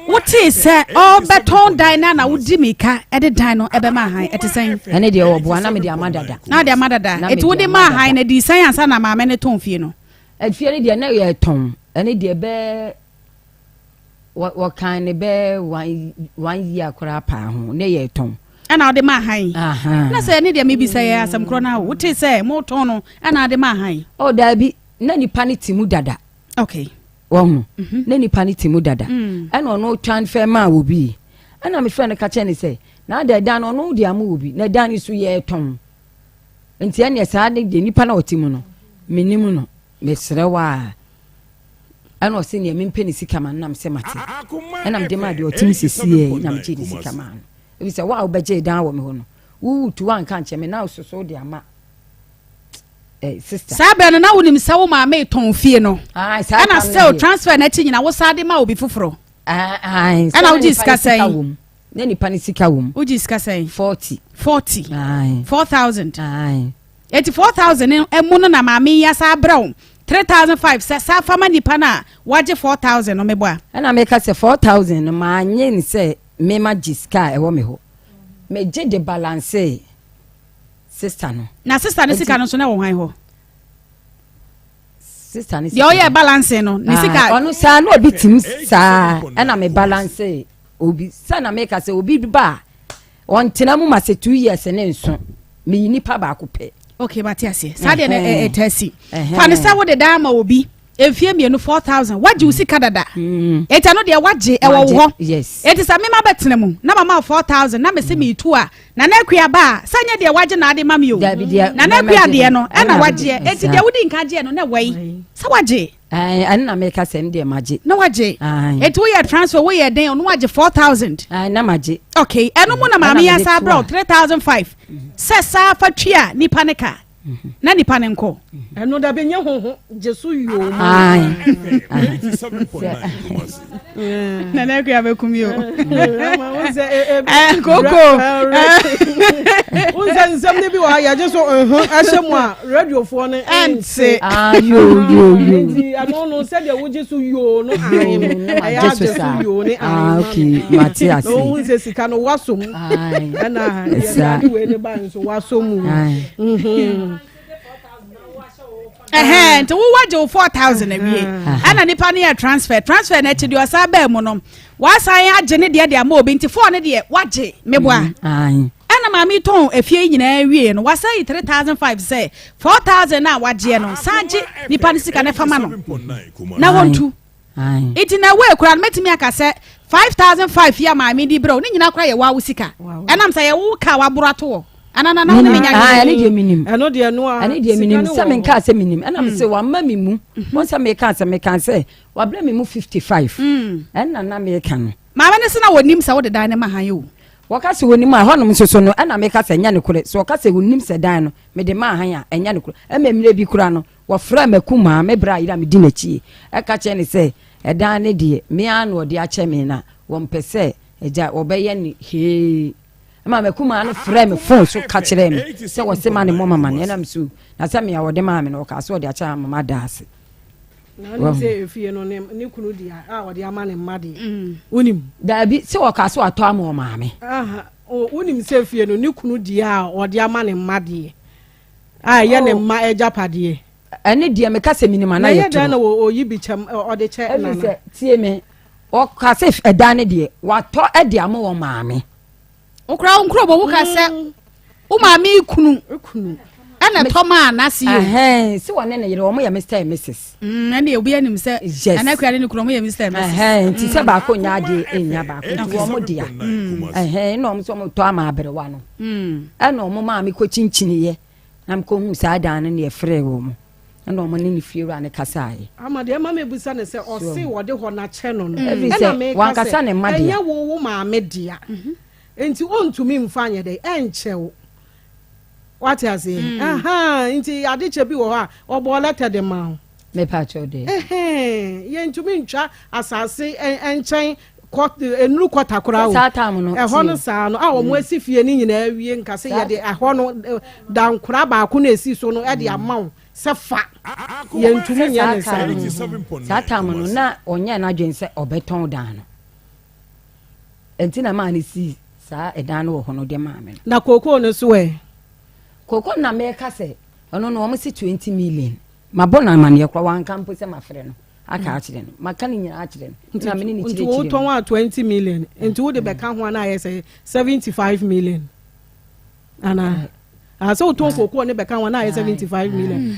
[SPEAKER 2] wotee sɛ ɔrebɛtɔn dan no a na wodi mirika de dan no bɛma ahan, ɛte sɛn?
[SPEAKER 3] Ɛne deɛ ɔboa na mede ama dada.
[SPEAKER 2] Na wode ama dada. Eti wode maa ahan no ɛdii sɛn ansa na maame no tɔn fie no?
[SPEAKER 3] Fie no deɛ na yɛtɔn, ɛne deɛ bɛɛ Wɔkan no bɛyɛ one one year koraa paa ho ne yɛ tɔn.
[SPEAKER 2] Ɛna ɔde maa han. Na sɛ ne deɛ mebisa yɛ asɛm korɔ no a wote sɛ motɔn no ɛna ɔde maa han.
[SPEAKER 3] Oh daabi na nipa no te mu dada.
[SPEAKER 2] Okay.
[SPEAKER 3] Wɔho mhm. na nipa no te mu dada. Mm. Ɛna ɔno transfer maa obi. Ɛna mefrɛ no ka kyerɛ ne sɛ na ada ɛdan no ɔno de ama obi na ɛdan no so yɛ tɔn. Nti ɛneɛ saa ne deɛ nipa na ɔte mu no menim no mesrɛ wo a. Ɛna ɔse neɛ mempɛ ne sika ma no na mese mate. Ɛna mede maa deɛ ɔte me sesiɛ na megyee ne sika maa no. Ebi sɛ wo a wobɛgyee dan wɔ me hɔ no wowu tu woanka nkyɛ me na wososo wode ama eh, sister.
[SPEAKER 2] Saa berɛ no na wonim sɛ wo maame retɔn fie no. Ɛna still transfer no akyi nyina wosan de ma obi foforɔ. Ɛna wogyee sika sɛn?
[SPEAKER 3] Na nipa no sika wɔ mu.
[SPEAKER 2] Wogyee sika sɛn?
[SPEAKER 3] 40.
[SPEAKER 2] 40. 4000. Enti 4000 no mu no na maame yi asan abrɛ wo 3005 sɛ san fa ma nipa no a wagye 4000 no mebɔ a.
[SPEAKER 3] Ɛna meka sɛ 4000 no manye no sɛ me magye sika a ɛwɔ me hɔ. Megye de balancee sister no.
[SPEAKER 2] Na sister no sika no nso na ɛwɔ hwan hɔ?
[SPEAKER 3] Sister no sika.
[SPEAKER 2] Deɛ ɔyɛ balancing no ne sika.
[SPEAKER 3] Ɔno saa na obi tim saa ɛna me balancee obi sɛ na meka sɛ obi ba a Ɔntena mu ma sɛ 2 years ne nso. Meyi nipa baako pɛ.
[SPEAKER 2] Okay, mate aseɛ. Saa deɛ no ɛtaa si. Fa no sɛ wode dan ama obi mfie mmienu 4000 wagye wo sika dada. Enti ɛno deɛ wagye ɛwɔ wo hɔ.
[SPEAKER 3] Yes.
[SPEAKER 2] Enti sɛ mema bɛtena mu na mama wo 4000 na mese meretu a Nana Akua ba a sɛ nyɛ deɛ wagye na ade ma me o. Nana Akua deɛ no ɛna wagyeɛ. Enti deɛ wodi nka gyeɛ no na ɛwɔ yi sɛ wagye.
[SPEAKER 3] Ɛɛ ɛno na meka sɛ ɛno deɛ magye.
[SPEAKER 2] Na wagye. Eti woyɛ transfer woyɛ den ɔno wagye 4000.
[SPEAKER 3] Ɛɛ na magye.
[SPEAKER 2] Okay ɛno mu na maame yɛ asa abrɛ wo 3005 sɛ saa fa tua nipa ne ka na nipa ne nkɔ.
[SPEAKER 6] Ɛno da bɛ nye ho ho gye so yoo mu.
[SPEAKER 2] Nana Akua bɛkum yi o. Koko.
[SPEAKER 6] Wonsɛ nsɛm no bi wɔ ha yɛgye so nho ɛhyɛ mu a radiofoɔ no ɛnte. Nti ɛno no sɛdeɛ wogye so yoo no ae no ɛyɛ agye so yoo ne ae ma
[SPEAKER 3] no. Na
[SPEAKER 6] wohu sɛ sika no woasɔ mu ɛna yɛde ade wei ne ba nso woasɔ mu.
[SPEAKER 2] Ɛhɛn nti wo wagye wo 4000 awie ɛna nipa no yɛ transfer transfer no akyi deɛ ɔsan baa mu no wasan agye ne deɛ de ama obi nti four no deɛ wagye meboa ɛna maame tɔn efie yi nyinaa wie no wasan yi 3005 sɛ 4000 a wagyeɛ no san gye nipa no sika no fa ma no na wɔntu nti na ɛwɔ ekura no mɛtumi aka sɛ 5005 yi a maame di brɛ wo ne nyinaa kora yɛ wawo sika ɛnam sɛ yɛ wo ka waboro ato wɔ ana na na wo ne me nya
[SPEAKER 3] ɛne deɛ menim
[SPEAKER 6] ɛno deɛ no a
[SPEAKER 3] ɛne deɛ menim sɛ menkaa sɛ menim ɛna me sɛ wama me mu wɔn sɛ meka sɛ meka sɛ wabrɛ me mu 55 ɛna na meka no
[SPEAKER 2] maame ne sɛ na wɔnim sɛ wode dan ne ma han o
[SPEAKER 3] wɔka sɛ wɔnim a ɛhɔnom nso so no ɛna meka sɛ ɛnyɛ nokorɛ sɛ wɔka sɛ wɔnim sɛ dan no mede maa han a ɛnyɛ nokorɛ ɛma mmerɛ bi kora no wɔfrɛ m'akumaa me berɛ a yere a medi n'akyi ɛka kyerɛ ne sɛ ɛdan ne deɛ me ara na ɔde akyɛ me na wɔmpɛ sɛ agya wɔbɛyɛ ne hee ɛma m'akumaa no frɛ me fon so ka kyerɛ me sɛ wɔse ma ne mmɔ mama no ɛnam so na sɛ mea wɔde maa me no wɔkaa sɛ wɔde akyɛ ama mada ase
[SPEAKER 6] na wonim sɛ efie no ne ne kunu deɛ a ɔde ama ne mma deɛ mm. wonim
[SPEAKER 3] daabi sɛ wɔkaa sɛ watɔ ama ɔmaame
[SPEAKER 6] wonim sɛ efie no ne kunu deɛ a ɔde ama ne mma deɛ a ɛyɛ ne oh. mma agyapadeɛ
[SPEAKER 3] ɛne deɛ meka sɛ menim ana yɛ
[SPEAKER 6] toro na ɔyi bi kyɛm ɔde kyɛ nana
[SPEAKER 3] sɛ tie me ɔka sɛ ɛdan ne deɛ watɔ de ama wɔn maame
[SPEAKER 2] wokora wo nkurɔbɔ wo ka sɛ mm. wo maame kunu ɛna na ɛtɔ maa n'ase yi o.
[SPEAKER 3] Ɛhɛn, sɛ wɔne ne yere wɔn yɛ Mr and Mrs.
[SPEAKER 2] Ɛnna obi anim sɛ
[SPEAKER 3] Yes.
[SPEAKER 2] Nana Akua ne ne kunu wɔn yɛ Mr and Mrs.
[SPEAKER 3] Ɛhɛn, nti sɛ baako nya adeɛ ɛnya baako nti wɔn dea. Ɛhɛn, ɛna wɔn nso wɔn tɔ ama aberewa no. Ɛna wɔn maame kɔ kyinkyiniiɛ na mekɔ hu saa dan no na yɛfrɛɛ wɔn. Ɛna wɔn ne ne fiewura no kasaeɛ.
[SPEAKER 6] Ama deɛ ɛma mebisa ne sɛ ɔse wɔde hɔ no akyɛ no no
[SPEAKER 3] Ɛfiri
[SPEAKER 6] ɛna
[SPEAKER 3] sɛ
[SPEAKER 6] meka
[SPEAKER 3] wankasa
[SPEAKER 6] sɛ
[SPEAKER 3] ne mma dea.
[SPEAKER 6] ɛnyɛ wo wo maame dea nti ɔntumi mfa nyɛ dɛn ɛnkyɛ wo wate aseɛ mm. Ahaa nti adekyɛ bi wɔ hɔ a ɔbɔɔ lɛtɛ de ma wo
[SPEAKER 3] mepa kyɛw dɛ
[SPEAKER 6] yɛntumi ntwa asase nkyɛn nnuru kɔta koraa o ɛhɔ no saa no a wɔn mm. asi fie no nyinaa awie nka sɛ yɛde ɛhɔ no dankora baako na esi so no ɛde mm. ama wo sɛ fa yɛntumi nyɛ ne
[SPEAKER 3] saa saa tam no na ɔnyɛ n'adwene sɛ ɔbɛtɔn dan no Ɛnti na maa no sii saa ɛdan no wɔ hɔ no de maa me no.
[SPEAKER 6] Na kookoo no so ɛ?
[SPEAKER 3] Kookoo no na meka sɛ ɔno no wɔn se 20 million. Mabɔ no amaneɛ koraa wanka mpo sɛ mafrɛ no aka akyerɛ no. Maka ne nyinaa akyerɛ no. Nti na me ne ne kyerɛkyerɛ
[SPEAKER 6] mu. Nti wotɔn a 20 million nti wode bɛka ho a na ayɛ sɛ 75 million. Ana ah sɛ wotɔn kookoo ne bɛka ho na ayɛ 75 million.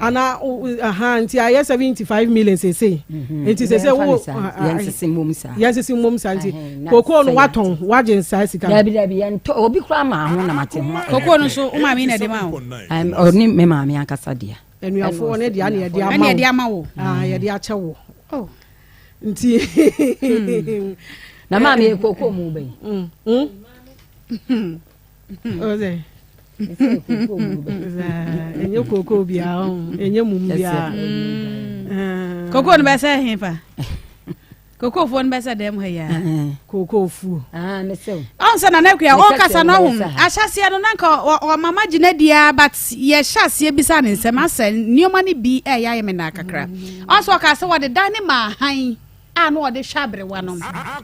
[SPEAKER 6] Ana aha nti ayɛ 75 million sese.
[SPEAKER 3] Mhm.
[SPEAKER 6] Nti sese wo
[SPEAKER 3] yɛnsese mmom saa.
[SPEAKER 6] Yɛnsese mmom saa nti kookoo no watɔn wagye nsaa sika.
[SPEAKER 3] Dabi dabi yɛntɔ obi koraa maa ho na mate ho.
[SPEAKER 2] Kookoo no so wo maame na ɛde ma wo.
[SPEAKER 3] Ɔne me maame ankasa dea.
[SPEAKER 6] Anuafoɔ ne dea na yɛde ama wo.
[SPEAKER 2] Ɛna yɛde ama wo.
[SPEAKER 6] Ah yɛde akyɛ wo. Oh. Nti.
[SPEAKER 3] Hmm. Na maame yɛ kookoo mu bɛyi.
[SPEAKER 6] Mm. Mm. Ɛnyɛ kookoo biara ɛnyɛ mum biara.
[SPEAKER 2] Kookoo no bɛsɛ hefa? Kokoofoɔ no bɛsɛ dɛm ha yi a.
[SPEAKER 6] Kookoo fuo.
[SPEAKER 2] Ɔn sɛ Nana Akua ɔkasa no ɔho ahyɛseɛ no na nka ɔmama gyina diaa but yɛhyɛ aseɛ bisa ne nsɛm asɛ nneɛma no bi ɛyɛ ayɛ me naa kakra. Ɔn sɛ ɔkaa sɛ wɔde dan ne maa han. a na ɔde hwɛ aberewa no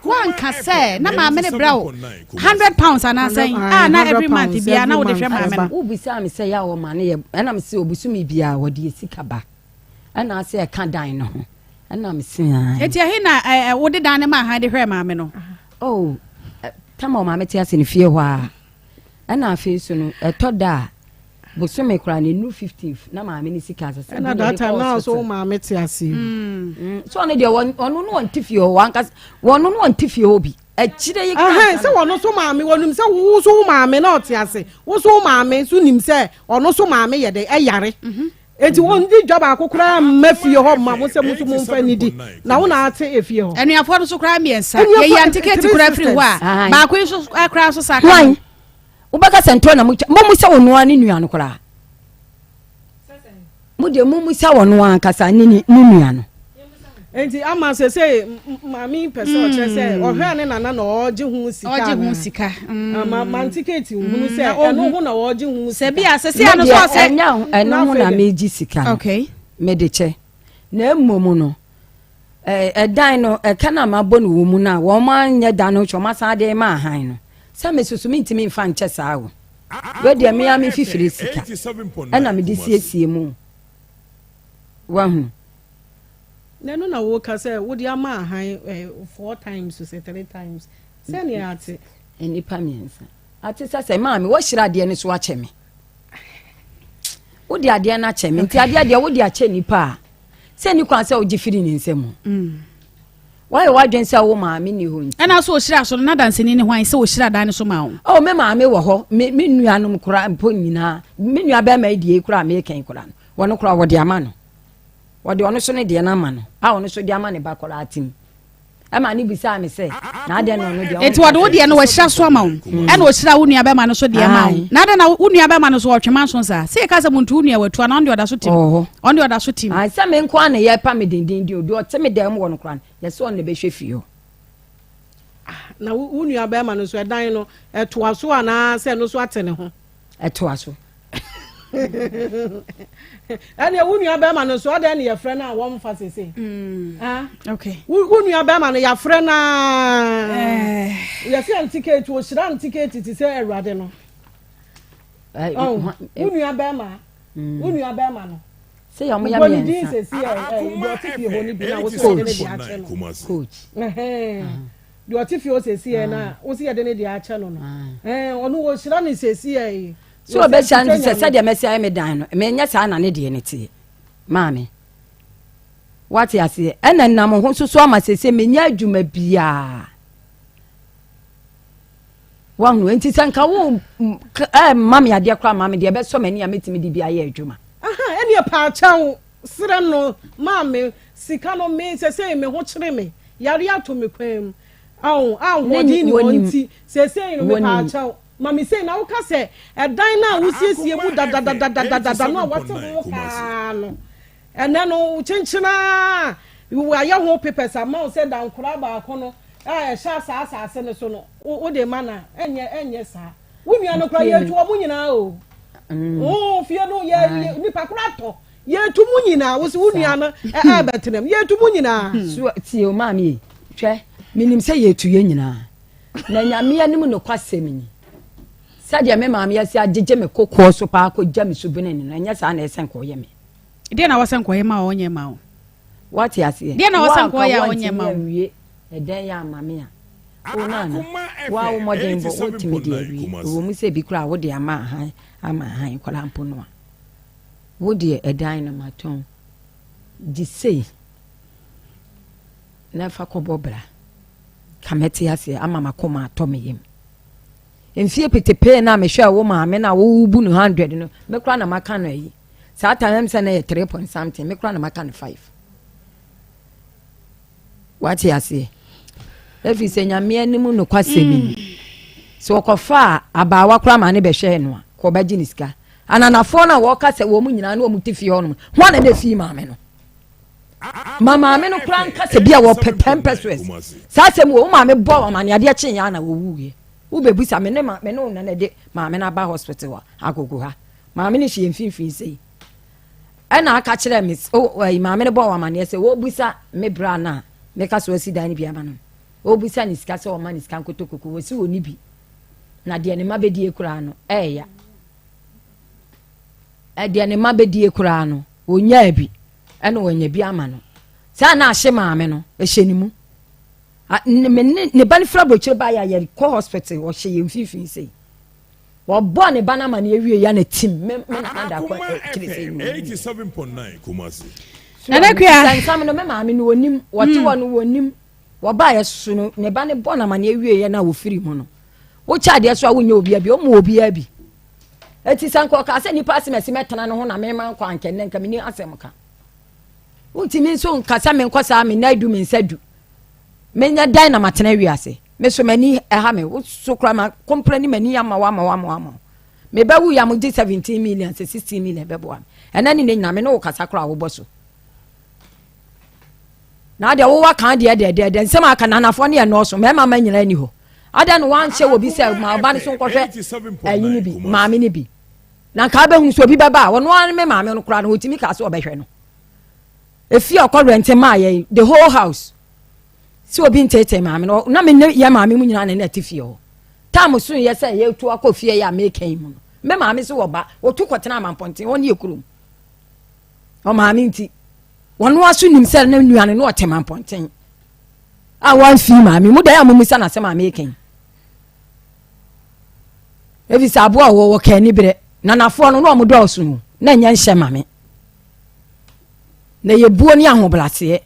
[SPEAKER 2] wanka sɛ na maame no brɛ wo £100 anaasɛn a na every month biara na wode hwɛ maame no.
[SPEAKER 3] Wobisaa me sɛ yɛ a wɔma no yɛ ɛna me sɛ obosome biara wɔde yɛ sika ba ɛna asɛ ɛka dan no ho ɛna me se ae.
[SPEAKER 2] Eti ɛhe na ɛ wode dan no maa han de hwɛɛ maame no?
[SPEAKER 3] Oh, tam a ɔmaame te ase no fie hɔ a. Ɛna afei nso no, ɛtɔ da a, bosome koraa no, ɛnuru 15th na maame no sika asa sɛ
[SPEAKER 6] Ɛna
[SPEAKER 3] bi na
[SPEAKER 6] that
[SPEAKER 3] yɛde
[SPEAKER 6] time
[SPEAKER 3] kɔ
[SPEAKER 6] na nso wo
[SPEAKER 3] hospital.
[SPEAKER 6] maame te ase.
[SPEAKER 3] So ɔno deɛ wɔn- ɔno no ɔnte fie hɔ wankasa wɔn no ɔnte fie hɔ bi akyire yi koraa
[SPEAKER 6] Ɛhɛn,
[SPEAKER 3] ansa
[SPEAKER 6] sɛ
[SPEAKER 3] na-
[SPEAKER 6] ɔno so maame wɔnim sɛ wo so wo maame na ɔte ase wo so wo maame nso nim sɛ ɔno so maame yɛ dɛ ɛyare enti wɔn di dwa baako koraa mma fie hɔ mma mo sɛ mo so mo nfa nidi na wo na ate efie hɔ.
[SPEAKER 2] Anuafoɔ no so koraa mmiɛnsa
[SPEAKER 6] Anuafoɔ
[SPEAKER 2] yɛyi antikɛti
[SPEAKER 6] three
[SPEAKER 2] koraa firi hɔ a
[SPEAKER 6] sisters.
[SPEAKER 3] Aye.
[SPEAKER 2] baako yi nso koraa nso saa ka
[SPEAKER 3] Hwan?
[SPEAKER 2] ho.
[SPEAKER 3] Wobɛka sɛ ntɔ na motwa mommu sɛ ɔno ara ne nua no koraa mo deɛ mommu sɛ ɔno ankasa ne ne nua no.
[SPEAKER 6] Nti ama sese maame pɛ sɛ ɔkyerɛ sɛ mm. ɔhwɛ ne nana na ɔgye ho sika
[SPEAKER 2] ɔgye ho sika mm.
[SPEAKER 6] ah, ma mante kate hunu sɛ mm, ɛno ho na ɔgye ho sika
[SPEAKER 2] sɛ bi a sese ano so ɔsɛ
[SPEAKER 3] ɛnyɛ ɛno ho na megye sika no mede kyɛ na mmom no ɛdan no ɛka na mabɔ no wɔ mu no a wɔn anyɛ da no kyɛ wɔn asan de ma ahan no sɛ mesoso mentumi mfa nkyɛ saa o wei deɛ me ara me fifire sika ɛna mede siesie mu wahu.
[SPEAKER 6] Na ɛno na woka sɛ wode ama ahan eh, four times sɛ three times sɛnea ate.
[SPEAKER 3] Nnipa mmiɛnsa ate sɛ sɛ maame wɔahyira adeɛ no so akyɛ me wode adeɛ no akyɛ me nti adeɛ deɛ wode akyɛ nipa a sɛ ni kwan sɛ wogye firi ne nsam mm. Woayɛ w'adwene sɛ wo maame nni hɔ nti.
[SPEAKER 2] Ɛna so ohyira so no, n'adanseni ne hwan sɛ ohyira dan no so ma wo?
[SPEAKER 3] Oh, me maame wɔ hɔ, me me nuanom koraa mpo nyinaa, me nua bɛrima yi deɛ yi koraa a meka yi koraa no, wɔn koraa wɔde ama no. Wɔde ɔno so ne deɛ no ama no, a ɔno so de ama ne ba koraa tim. Ɛma ne bisaa me sɛ, na adɛn na ɔno deɛ
[SPEAKER 2] Enti wɔde wo deɛ no wɔahyira so ama wo, mm. ɛna ohyira wo nua bɛrima no so deɛ ma wo. Na adɛn na wo nua bɛrima no so ɔtwe manso saa? Sɛ yɛka sɛ muntu wo nua watu anaa ɔno deɛ ɔda so tim? Ɔno deɛ ɔda so tim.
[SPEAKER 3] Sɛ me nko ara na yɛpa me dendenden o, deɛ ɔte me dan mu wɔ no koraa no, yɛsɛ ɔno na ɛbɛhwɛ fie hɔ.
[SPEAKER 6] Ah, na wo nua bɛrima no nso ɛdan no ɛtoa so anaa sɛ ɛno nso ate ne ho?
[SPEAKER 3] Ɛtoa so.
[SPEAKER 6] Ɛnna wo nua bɛrima no nso adɛn na yɛfrɛ no a wɔmfa sese?
[SPEAKER 2] Mm. Ah? Okay.
[SPEAKER 6] Wo nua bɛrima no yɛafrɛ no a eh. yɛsɛ antiketi ɔhyira antiketi te sɛ awurade no.
[SPEAKER 3] Eh,
[SPEAKER 6] oh, wo nua bɛrima mm. wo nua bɛrima no.
[SPEAKER 3] Sɛ yɛ ɔmo yɛ
[SPEAKER 6] Bɔ ne din
[SPEAKER 3] mmiɛnsa.
[SPEAKER 6] sɛsi ɛ ɛ deɛ ɔte fie hɔ no bi na wosɛ yɛde ne deɛ akyɛ no.
[SPEAKER 3] Coach.
[SPEAKER 6] Deɛ ɔte fie hɔ sɛsi ɛ na wosɛ yɛde ne deɛ akyɛ no no. Ɔno wɔhyira ne sɛsi ɛ yi.
[SPEAKER 3] So ɔbɛhyia no sɛ sɛdeɛ mɛsi ayɛ me dan no, menyɛ saa na ne deɛ no teɛ. Maame. Wate aseɛ? Ɛna nam ho nso so ama sese menyɛ adwuma biara. Wahunu nti sɛ nka wo ɛmma me adeɛ koraa ma me deɛ ɛbɛsɔ m'ani a mɛtumi de bi ayɛ adwuma.
[SPEAKER 6] Aha ɛneɛ paakyɛw serɛ no maame sika no me sesei me ho kyere me yare ato me kwan mu aho ahoɔden ni hɔ nti sesei no me paakyɛw ma me sei na woka sɛ ɛdan no a wosiesie mu dadadadadada no a wate ho kaa no Ɛnɛ no kyenkyen ara wɔayɛ ho papers ama wo sɛ dankora baako no a ɛhyɛ saa asase no so no wode ma no a ɛnyɛ ɛnyɛ saa. Wo nua no koraa yɛtu wɔn nyinaa o. Mm. Oh, fie no yɛ nipa koraa tɔ yɛtu mu nyinaa wo wo nua no ɛbɛtena mu yɛtu mu nyinaa.
[SPEAKER 3] So tie o maame yi hwɛ menim sɛ yɛtu yɛ nyinaa na nyame anim nokwasɛm ni sɛdeɛ me maame asi agyegye me kokoɔ so paa kɔgya me subene no ɛnyɛ saa na ɛsɛ nkɔyɛ me.
[SPEAKER 2] Deɛ na wɔsɛ nkɔyɛ ma ɔnyɛ ma wo.
[SPEAKER 3] Wate aseɛ.
[SPEAKER 2] Deɛ na wɔsɛ nkɔyɛ a ɔnyɛ ma wo.
[SPEAKER 3] Awie ɛdɛn yɛ ama me a. Wo nana, wo a wo mmɔden bɔ wotumi de awie. Ɛwɔ mu sɛ bi koraa wode ama ahan ama ahan koraa mpo no a. Wo deɛ ɛdan no matɔn. Gye sei na fa kɔbɔ bra. Ka mɛte aseɛ ama makoma atɔ me yam. Mfie petepee no a mehwɛɛ wo maame no a wobu no 100 no, me koraa na maka no ayi. Saa time ɛm sɛ na yɛ 3 point something, me koraa na maka no 5. Wate aseɛ? Ɛfiri sɛ Nyame anim nokwasɛm ni. Mm. Sɛ wɔkɔfaa abaawa koraa ma ne bɛhwɛɛ no a, kɔ ɔbɛgye ne sika. Ananafoɔ no a wɔka sɛ wɔn nyinaa ne wɔn te fie hɔ nom, hwan na na efii maame no? Ma maame no koraa nka sɛ bi a wɔpɛ 10 pesos. Saa asɛm wɔ wo maame bɔ amane adeɛ kye yɛ na wɔwuiɛ. Wobɛbusa me ne ma me ne wo nana de maame no aba hospital a agogo ha. Maame no hyɛ yɛn mfimfini sei. Ɛna aka kyerɛ me oh, maame no bɔ wɔ amaneɛ sɛ wɔbusa me bra no a meka so asi dan no bi ama no. Wɔbusa ne sika sɛ ɔma ne sika nkotɔ koko wɔsi wɔ ne bi. Na deɛ ne mma bɛdie koraa no ɛɛya. Ɛdeɛ ne mma bɛdie koraa no wɔnyaa bi ɛna wɔanya bi ama no. Saa na ahye maame no ɛhyɛ ne mu. Ne ba no fira aburokyire baeɛ a yɛkɔ hospital ɔhyɛ yɛn mfimfini sei. Wɔbɔɔ ne ba no amaneɛ wie ya na tim me me nana da kɔ akyire sɛ
[SPEAKER 4] ne owu.
[SPEAKER 2] Nana Kua.
[SPEAKER 3] Sɛ nsam no me maame no wɔnim wɔte hɔ no wɔnim wɔbaeɛ so no ne ba no bɔ no amaneɛ wie yɛ na wɔfiri mu no wokyɛ adeɛ so a wonyɛ obiara bi ɔmu obiara bi eti sɛ nka ɔkaa sɛ nipa asɛm asi mɛtena ne ho na mema nkɔ anka nnɛ nka menni asɛm ka wontumi nso nka sɛ menkɔ saa me nan du me nsa du menyɛ dan na matena wiase Me so m'ani ɛha me wo so kora ma kompleni m'ani ama wo ama wo ama wo ama wo me ba wu ya mo gye 17 million sɛ 16 million bɛboa me ɛnɛ ne ne nyina me ne wo kasa kora wobɔ so na adeɛ wowɔ kan deɛ dɛdɛdɛ nsɛm aka nanafoɔ ne ɛnɔɔso mmarima ma nyina ni hɔ adɛn na wanhyɛ wɔ bi sɛ ma ɔba no so nkɔhwɛ ayi no bi maame no bi na nka abɛhu sɛ obi bɛba a ɔno ara me maame no koraa no ɔtumi kaa sɛ ɔbɛhwɛ no efie a ɔkɔ rɛnte maa yɛn the whole house sɛ obi nteetee maame no na me ne yɛ maame mu nyinaa na na ɛte fie hɔ tam so yɛ sɛ yɛtu akɔ fie yɛ a meka yi mu no me maame so wɔ ba wɔtu kɔtena amampɔnten wɔn yɛ kurom ɔmaame nti wɔn aso nim sɛ ne nua no na ɔte mampɔnten a wɔamfi maame mu dan a mo musa na sɛ maame kɛn efi sɛ aboa wɔ wɔ kɛn ni berɛ nanafoɔ no na wɔn dɔɔso na nyɛ nhyɛ maame na yɛ buo ne ahobrɛaseɛ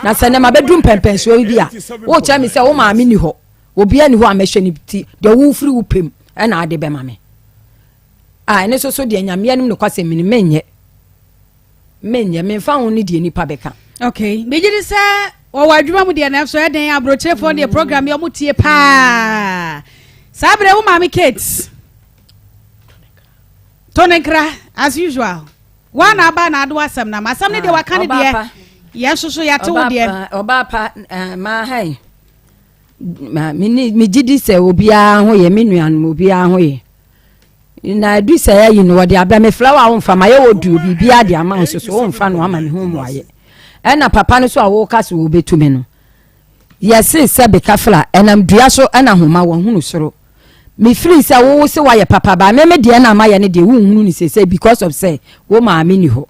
[SPEAKER 3] Na sɛ nnɛ mabɛduru mpɛnpɛnsoɔ yi bi a, wokyerɛ me sɛ wo maame nni hɔ, obiara nni hɔ a mɛhwɛ ne ti, deɛ wofiri wo pɛ mu ɛna ade bɛma me. A ɛno nso so deɛ Nyame anim nokwasɛm ni, menyɛ. Menyɛ, memfa ho ne deɛ nipa bɛka.
[SPEAKER 2] Okay, megye di sɛ wɔwɔ adwuma mu deɛ nanso ɛden aburokyerefoɔ deɛ program yi wɔn tie paa. Saa berɛ wo maame Kate to ne nkra as usual. Woa na aba na ade w'asɛm nam. Asɛm no deɛ waka no deɛ. Yɛn nso so yɛate wo deɛ.
[SPEAKER 3] Ɔbaa pa eh, maa ha yi. Megye di sɛ obiara ho yɛ, me nuanom obiara ho yɛ. Na adu sɛ ayi no wɔde abrɛ me flower a womfa ma yɛ wɔ duro biribiara de ama nso so womfa no ama me ho mmuayɛ. Ɛna papa no so a woka so wɔbɛtu me no. Yɛse sɛ beka fla ɛnam dua so ɛna homa wɔhunu soro. Me firi sɛ wo wo se wayɛ papa ba me me deɛ na mayɛ no deɛ wo nhunu no sesei because of sɛ wo maame ni hɔ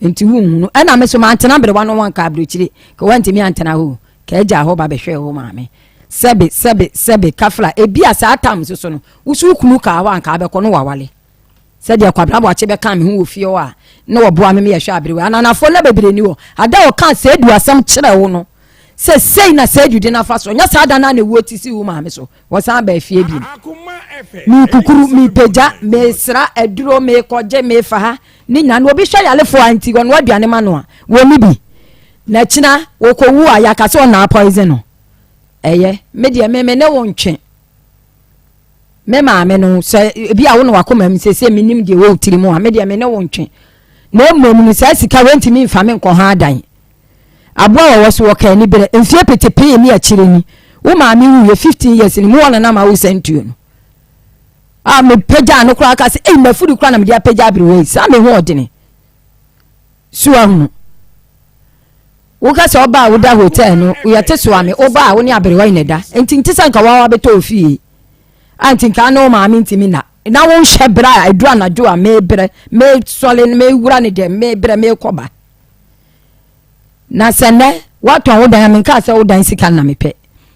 [SPEAKER 3] nti wo nhunu ɛna me so mantena berewa no wanka aburokyire ka wantumi antena hɔ ka agya hɔ ba bɛhwɛ wo maame. Sɛbe, sɛbe, sɛbe, kafra, ebia saa tam nso so no, wo so wo kunu kaa hɔ a anka abɛkɔ no wawale. Sɛdeɛ Kwabena Boakye bɛkaa me ho wɔ fie hɔ a na wɔboa me meyɛhwɛ aberewa. Ananafoɔ nna bebree ni hɔ. Ada a ɔkaa Seidu asɛm kyerɛɛ wo no, sɛ sei na Seidu de no afa so, nyɛ saa da no ara na ewuo te sii wo maame so. Wɔsan baa fie bio. Merekukuru, merepagya, meresra aduro, merekɔgye, merefa ha, ne nyinaa. Na obi hwɛ yarefoɔ a nti wɔnoa aduane ma no a, wɔnni bi. Na kyina wɔkɔwu a, yɛaka sɛ ɔna poison no. Ɛyɛ, me deɛ me me ne wo ntwe. Me maame no, sɛ ebi a wo na wakoma mu sese menim deɛ wɔ wo tiri mu a, me deɛ me ne wo ntwe. Na mmom no, saa sika wɔntumi mfa me nkɔ ha adan. Aboa a wɔwɔ so wɔka ani berɛ mfie petepee ne akyire ni. Wo maame wuiɛ 15 years ni mu wɔ na na ma wo sɛ ntuo no. A mepagyaa no koraa ka sɛ ei mafuru koraa na mede apagya aberewa yi saa me ho ɔdene. So ahunu. Woka sɛ ɔba a woda hotel no yɛte so ame woba a wo ne aberewa yi na ɛda nti nte sɛ nka wawa bɛtɔ ofie a nti nka ne wo maame ntumi na na wonhwɛ berɛ a ɛduru anadwo a mebrɛ mesɔre mewura ne dɛm mebrɛ mekɔba. Na sɛ nnɛ woatɔn wo dan a, menkaa sɛ wo dan sika na mepɛ,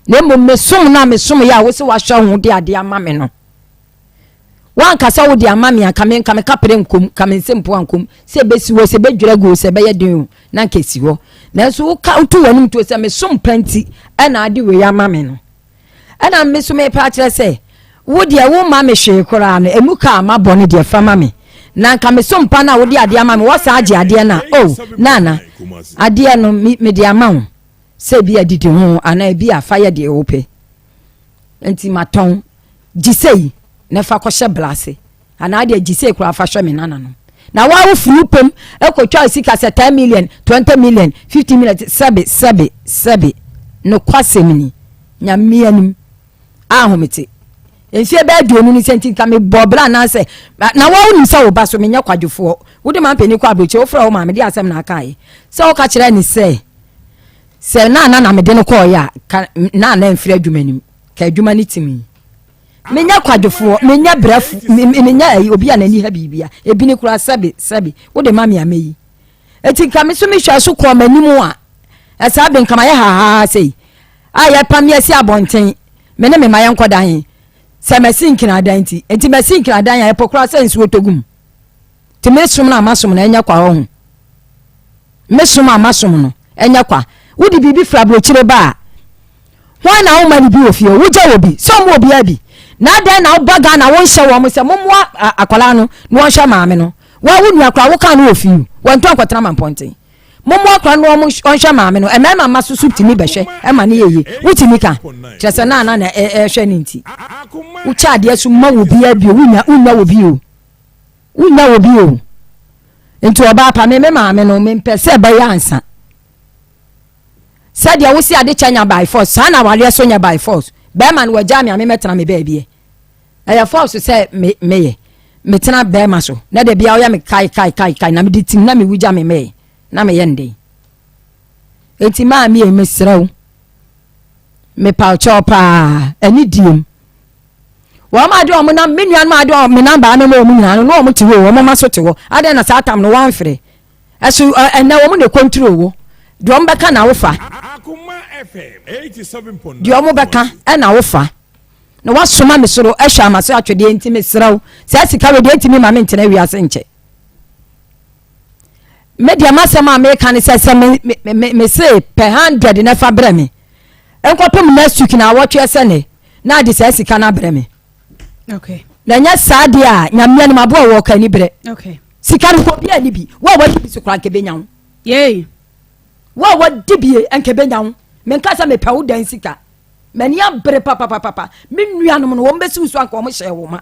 [SPEAKER 3] na mmom mesom no a mesom yɛ a wo se woahwɛ ho de adeɛ ama me no. Woanka sɛ wode ama me a, nka me nka me kapere nkom, nka me nsɛmpo ankom, sɛ ɛbɛsi hɔ, sɛ ɛbɛdwira gu sɛ ɛbɛyɛ den o, na nka ɛsi hɔ. Nanso woka wotu w'anom tuo sɛ mesom pa nti ɛna ade wei ama me no. Ɛna me nso merepa akyerɛ sɛ, wo deɛ womma me hwee koraa no, emu ka a mabɔ no deɛ fa ma me. Na nka me so mpa no a wode adeɛ ama me, woasan agye adeɛ no a, oh, Nana, adeɛ no me, mede ama wo sɛ ebi a didi ho anaa ebi a fa yɛ deɛ wopɛ. Nti matɔn, gye sei na fa kɔhyɛ bla ase. Anaa deɛ gye sei koraa fa hwɛ me nananom. Na wo a wofiri wo pɛm kɔtwa sika sɛ 10 million, 20 million, 50 million, sɛbe, sɛbe, sɛbe. Nokwasɛm ni, Nyame anim ahomete. Mfie bɛyɛ 20 ni sɛ nti nka mebɔ bra anaasɛ na wo a wonim sɛ wo ba so menyɛ kwadwofoɔ. Wode ma mpanin kɔ aburokyire, wofrɛ wo maame de asɛm na akaeɛ. Sɛ woka kyerɛ ne sɛ sɛ na na na mede no kɔɔeɛ a, ka na na mfiri adwuma nim, ka adwuma no timi. Menyɛ kwadwofoɔ, menyɛ brɛfo, menyɛ ayi obi a n'ani ha biribia. Ebi ne koraa sɛbe sɛbe wode ma me a mɛyi. Eti nka me so mehwɛ so kɔɔ m'anim a, ɛsaa be nka mayɛ hahaha sei. A yɛpam me asi abɔnten, me ne me ma yɛnkɔda he? Sɛ masi nkenadan nti. Enti masi nkenadan a ɛpo koraa sɛ nsuo tɔ gu mu. Nti me som no a masom no ɛnyɛ kwa ɔho. Me som a masom no ɛnyɛ kwa. Wode biribi firi aburokyire ba a, hwan na woma no bi wɔ fie? Wogya wɔ bi? Sɛ ɔmo obiara bi. Na adɛn na woba Ghana wonhyɛ wɔn sɛ mommoa akwadaa no na wɔnhwɛ maame no? Wa wo nua koraa wokaa no wɔ fie wɔntɔ nkɔtena ma mpɔnten. Mommoa akwadaa no na wɔnhwɛ maame no. Mmarima mma so so tumi bɛhwɛ ɛma no yɛ yie. Wotumi ka kyerɛ sɛ na na na ɛhwɛ no nti. Wokyɛ adeɛ so ma wɔ biara bio wonya wonya wɔ bio. Wonnya obi o. Nti ɔbaa pa me me maame no mempɛ sɛ ɛbɛyɛ ansa. Sɛdeɛ wosi ade kyɛ nya by force saa na awareɛ so nyɛ by force. Bɛrima no wagyaa me a memɛtena me baabi ɛ. Ɛyɛ force sɛ me meyɛ metena bɛrima so na da bia ɔyɛ me kai kai kai kai na mede tim na mewu gya me mɛɛ na meyɛ ndɛn. Enti maame ei mesrɛ wo mepa kyɛw paa ɛne diem. Wɔn ade wɔn nam me nuanom ade wɔn me namba ama wɔn nyinaa no na wɔn te hɔ wɔn mma so te hɔ adɛn na saa tam no wɔamfrɛ ɛso ɛnɛ wɔn na ɛkɔnturo wo deɛ wɔn bɛka na wofa deɛ wɔn bɛka ɛna wofa na wasoma me soro ɛhwɛ ama so atwedeɛ nti mesrɛ wo saa sika wei deɛ ntumi ma me ntena wiase nkyɛ me deɛ masɛm a meka ne sɛ sɛ me me me me se pɛ hundred na ɛfa brɛ me nkɔpem next week na awɔtwe ɛsɛ ne na ade saa sika no abrɛ me
[SPEAKER 2] okay.
[SPEAKER 3] Na ɛnyɛ saa deɛ a nyame anim aboa wɔ ɔka ani berɛ
[SPEAKER 2] okay.
[SPEAKER 3] Sika no kɔ bi ani bi wo a wadi bi so koraa nka ɛbɛnya wo.
[SPEAKER 2] Yei.
[SPEAKER 3] Wo a wadi bi nka ɛbɛnya wo. Menka sɛ mepɛ wo dan sika. M'ani abere papapapapa. Me nuanom no wɔn bɛsi wo so anka wɔn hyɛ wo ma.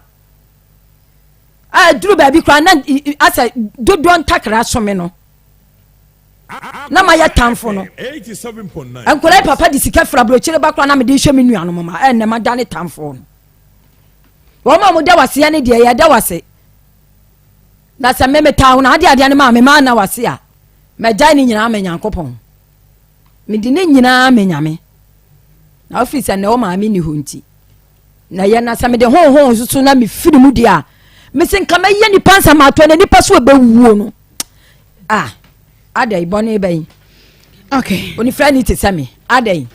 [SPEAKER 3] A duru baabi koraa na asɛ dodoɔ ntakra so me no. Na mayɛ tamfo no. Nkwadaa yi papa de sika firi aburokyire ba koraa na mede hwɛ me nuanom ma ɛnnɛ mada ne tamfo no. Wɔn a wɔda waseɛ ne deɛ yɛda wase. Na sɛ me metaa ho na ade adeɛ no maa me maa na wase a mɛgyae ne nyinaa ma Nyankopɔn. Mede ne nyinaa ma Nyame. Na wofiri sɛ nnɛ wo maame nni hɔ nti. Na yɛ na sɛ mede honhom nso na mefiri mu deɛ a mese nka mɛyɛ nipa nsɛm atɔ na nipa so ɛbɛwuo no. Ah, adɛn bɔne bɛn?
[SPEAKER 2] Okay.
[SPEAKER 3] Onifirani te sɛ me, adɛn?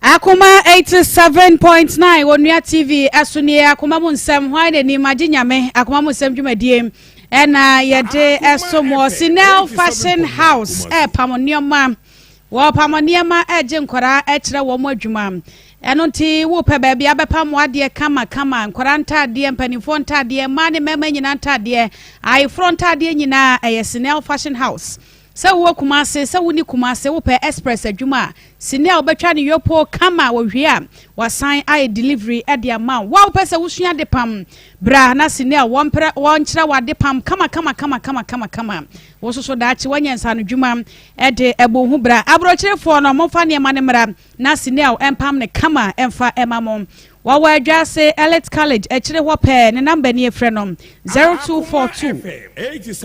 [SPEAKER 2] Akoma 87.9 Onua TV ɛso nie Akoma mu nsɛm hwan na nim agye nyame Akoma mu nsɛm dwumadie ɛna yɛde ɛso mo Sinel Fashion House ɛpam nneɛma wɔpam nneɛma ɛgye nkwadaa ɛkyerɛ wɔn adwuma ɛno nti wopɛ baabi abɛpam adeɛ kama kama nkwadaa ntaadeɛ mpanimfoɔ ntaadeɛ mmaa ne mmarima nyinaa ntaadeɛ ayeforɔ ntaadeɛ nyinaa ɛyɛ Sinel Fashion House. Sɛ wowɔ Kumase, sɛ wonni Kumase, wopɛ express adwuma a, sini a wobɛtwa no yopoo kama wɔwie a, wɔasan ayɛ delivery de ama wo. Wo a wopɛ sɛ wosua adepam, bra na sini a wɔmprɛ wɔnkyerɛ wo adepam kama kama kama kama kama kama. Wo nso so daakye woanya nsaanodwuma de abu wo ho bra. Aburokyerefoɔ no, momfa nneɛma no mmra na sini a wɔmpam no kama mfa mma mo. Wɔwɔ Adwase Elite College akyire hɔ pɛɛ. Ne number nie, frɛ no 0242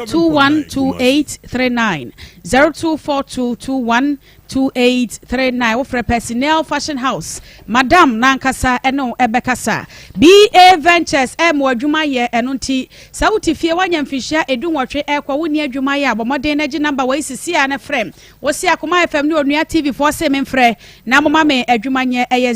[SPEAKER 2] 212839, 0242 212839. Wofrɛ Personnel Fashion House, Madam n'ankasa ɛne wo ɛbɛkasa. BA Ventures ɛma adwuma yɛ, ɛno nti sɛ wote fie woanya mfinhyia 18 ɛkɔ wonni adwuma yɛ a, bɔ mmɔden na gye number wei sisi a na frɛ. Wose Akoma FM ne Onua TV foɔ se memfrɛ na moma me adwuma nyɛ, ɛyɛ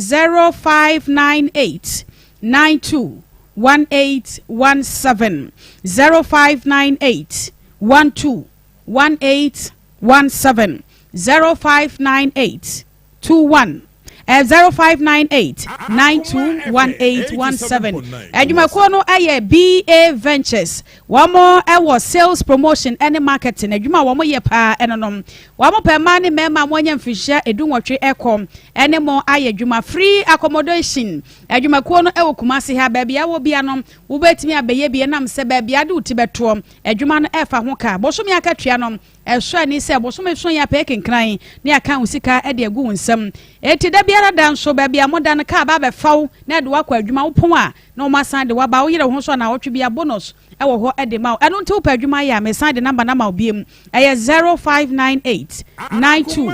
[SPEAKER 2] 0598 92 1817, 0598 12 1817, 0598 21 0598 92 1817. Adwumakuo no yɛ BA Ventures. Wɔn wɔ sales, promotion ne marketing adwuma a wɔn yɛ paa ɛno no. Wɔn pɛ mmaa ne mmarima a wɔanya mfirihyia 18 ɛkɔ ɛne mo ayɛ adwuma. Free accommodation. Adwumakuo no wɔ Kumasi ha. Baabi a wɔ bia no wobɛtumi abɛyɛ bi ɛnam sɛ baabi a de wo ti bɛtoɔ adwuma no ɛfa ho ka. Bosome akatua no ɛsɔ ani sɛ bosome so yɛ apɛ kenkran ne aka wo sika de agu wo nsam. Enti da biara da nso baabi a moda no kaa ba abɛfa wo na ɛde wo akɔ adwuma. Wopɔn a na wɔn asan de wo aba. Woyere wo ho so a naawɔtwe bi a bonus wɔ hɔ de ma wo. Ɛno nti wopɛ adwuma yɛ a mesan de number no ama wo biom. Ɛyɛ 0598 92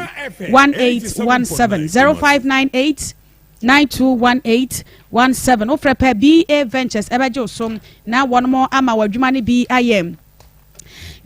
[SPEAKER 2] 1817, 0598 92 1817. Wofrɛ pɛ BA Ventures ɛbɛgye wo so na wɔn ama wo adwuma no bi ayɛ.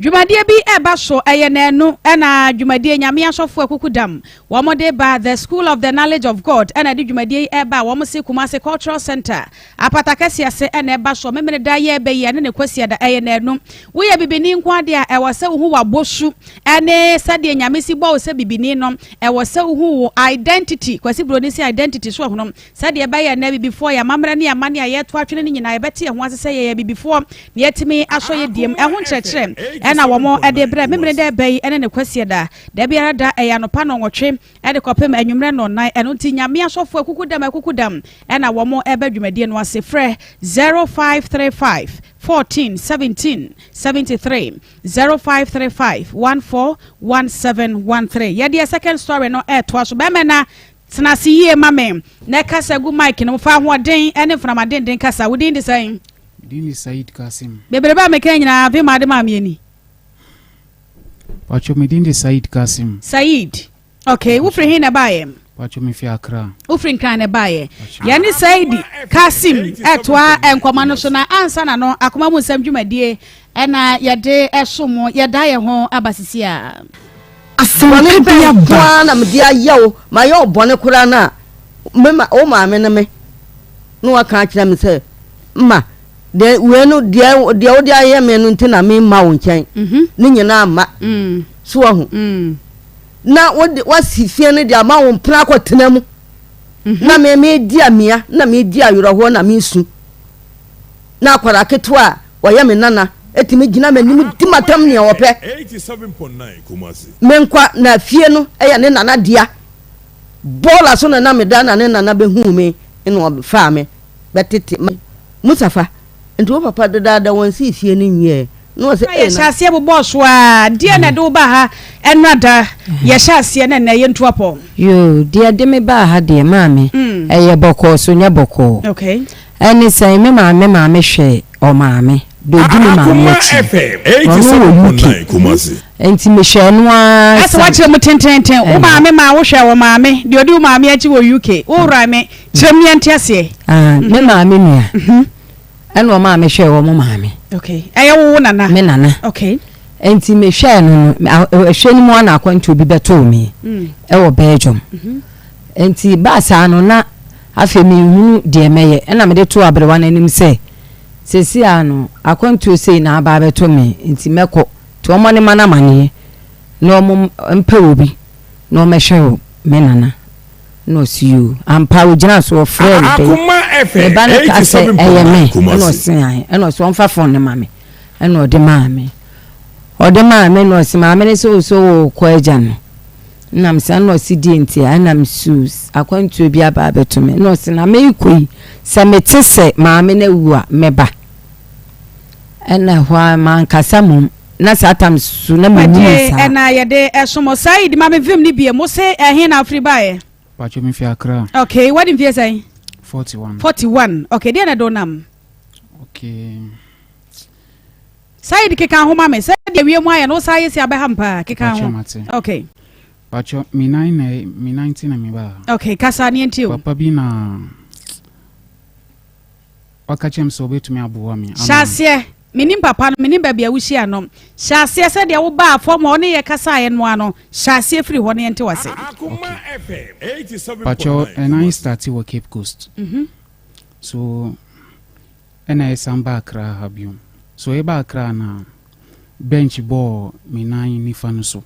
[SPEAKER 2] Dwumadie bi ɛba so, ɛyɛ naanu ɛna dwumadie Nyame asɔfo akuku dam wɔn de ba. The School of the Knowledge of God ɛna de dwumadie yi ɛba. Wɔn se Kumasi Cultural Center apata kɛse ase ɛna ɛba so. Memene da yɛ ɛbɛ yi ɛne ne Kwasiada, ɛyɛ naanu. Woyɛ bibini nko adeɛ a, ɛwɔ sɛ wohu w'abɔsu ɛne sɛdeɛ Nyame si bɔ wo sɛ bibini no. Ɛwɔ sɛ wohu wo identity, Kwasi Buroni si identity so ɛhonom, sɛdeɛ ɛbɛyɛ nnɛ bibifoɔ yɛ amammerɛ ne amanne a yɛto atwene no nyinaa yɛbɛte yɛn ho ase sɛ yɛyɛ bibifoɔ na yɛatumi asɔ yɛ diem. Ɛho nkyerɛkyerɛ ɛna wɔn de brɛ Memene dɛ ɛbɛ yi ɛne ne Kwasiada. Da biara da ɛyɛ anɔpa nnɔnwɔtwe de kɔpem anwummerɛ nnɔnnan. Ɛno nti Nyame asɔfoɔ akuku dam akuku dam ɛna wɔn ɛba dwumadie no ase. Frɛ 0535 14 17 73, 0535 14 17 13. Yɛdeɛ second story no ɛɛtoa so. Bɛrima na tena ase yie ma me na kasa gu mic no mu. Fa ahoɔden ne mframa denden kasa. Wo din de sɛn?
[SPEAKER 7] Din de Said Kasim.
[SPEAKER 2] Bebrebe a meka nyinaa vim ade maa me ani.
[SPEAKER 7] Pacho, me din de Said Kasim.
[SPEAKER 2] Said. Okay, wofiri he na ɛbaeɛ?
[SPEAKER 7] Pacho, me fi Accra.
[SPEAKER 2] Wofiri Nkran na ɛbaeɛ. Yɛne Said Kasim ɛtoa nkɔmɔ no so na ansa na no akoma mu nsɛm dwumadie ɛna yɛde ɛso mo yɛda yɛn ho aba sisi a.
[SPEAKER 1] Bɔne bɛn nko ara na mede ayɛ wo? Mayɛ wo bɔne koraa no a, me ma, wo maame ne me na waka akyerɛ me sɛ, Ma, deɛ wei no, deɛ, deɛ wode ayɛ me no nti na memma wo nkyɛn. Mhm. Ne nyinaa mma. Mm. So wahu? Mm. Na wode, wasi fie no de ama wo mpena akɔtena mu. Mhm. Na me, medi amia, na medi awerɛhoɔ, na mesu. Na akwadaa ketewa a ɔyɛ me nana tumi gyina m'anim di m'atam nea ɔpɛ. Me nkwa na fie no yɛ ne nana dea. Bɔɔla so na na meda na ne nana bɛhuu me na ɔfaa me bɛtete. Musafa, nti wo papa dedaada wɔnsii fie no nwieɛ? Na ɔse,
[SPEAKER 2] Ei na. Yɛhyɛ aseɛ bobɔɔ so ara, deɛn na ɛde wo baa ha ɛnora da? Yɛhyɛ aseɛ na ɛnnɛ yɛntu apɔ.
[SPEAKER 3] Yoo, deɛ ɛde me baa ha deɛ, maame, ɛyɛ bɔkɔɔ so nyɛ bɔkɔɔ.
[SPEAKER 2] Okay.
[SPEAKER 3] Ɛne sɛn, me maame maame hwɛ ɔmaame, deɛ ɔdi me maame akyi, ɔno wɔ UK, nti mehwɛɛ no ara
[SPEAKER 2] Asɛ
[SPEAKER 3] san.
[SPEAKER 2] woakyerɛ mu tententen, wo maame maa wohwɛɛ wo maame, deɛ ɔdi wo maame akyi wɔ UK, wo wura me, kyerɛ mu yɛnte aseɛ.
[SPEAKER 3] Ah, me maame nua, ɛna ɔmaa mehwɛɛ wɔn maame.
[SPEAKER 2] Okay, ɛyɛ wo wo nana?
[SPEAKER 3] Me nana.
[SPEAKER 2] Okay.
[SPEAKER 3] Nti mehwɛɛ no no, ɛhwɛ no mu ara na akwantuo bi bɛtoo me ɛwɔ Belgium. Nti baa saa no na afei menhunu deɛ mɛyɛ. Ɛna mede too aberewa no anim sɛ, seesei ara no akwantuo sei na aba abɛto me nti mɛkɔ. Nti wɔmmɔ ne mma no amaneɛ na wɔmpɛ obi na ɔmmɛhwɛ me nana. Ɛna ɔse yoo. Ampa ɔgyinaa so ɔfrɛɛ me bɛ yi. Me ba no kaa sɛ ɛyɛ me. Ɛna ɔse ae. Ɛna ɔse ɔmfa phone no ma me. Ɛna ɔde maa me. Ɔde maa me na ɔse maame no sɛ ɔsɛ ɔɔkɔ agya no. Ɛna me sɛ ɛna ɔse deɛ nti a ɛna me su akwantuo bi aba abɛto me. Ɛna ɔse na meekɔ yi sɛ mete sɛ maame no awu a mɛba. Ɛna ɛhɔ ara mankasa mmom na saa tam so na mennim
[SPEAKER 2] Kwagye
[SPEAKER 3] saa.
[SPEAKER 2] ɛna yɛde ɛsom mo. Said ma me vim no bie. Mo se ɛhe na afiri baeɛ?
[SPEAKER 7] Pacho me fi Accra.
[SPEAKER 2] Okay, wadi mfie sɛn?
[SPEAKER 7] 41.
[SPEAKER 2] 41. Okay, deɛ na ɛde wo nam?
[SPEAKER 7] Okay.
[SPEAKER 2] Said keka ho ma me. Sɛ deɛ wiem ayɛ no wo saa yɛ si abɛha m paa. Keka
[SPEAKER 7] Pacho
[SPEAKER 2] ho.
[SPEAKER 7] mate.
[SPEAKER 2] Okay.
[SPEAKER 7] Pacho me nan na me nan ti na me ba.
[SPEAKER 2] Okay, kasa ne ntie o.
[SPEAKER 7] Papa bi na Waka kyerɛ me sɛ ɔbɛtumi aboa me ama.
[SPEAKER 2] Hyɛ aseɛ. Mennim papa no, mennim baabi a wohyiaa no. Hyɛ aseɛ sɛdeɛ wobaa fam hɔ ne yɛ kasaeɛ no ara no, hyɛ aseɛ firi hɔ na yɛnte wo ase.
[SPEAKER 7] Okay. Pakyɛ ɛnan starte wɔ Cape Coast. So ɛna yɛsan ba Accra ha biom. So yɛba Accra na bench bɔɔ me nan nifa no so.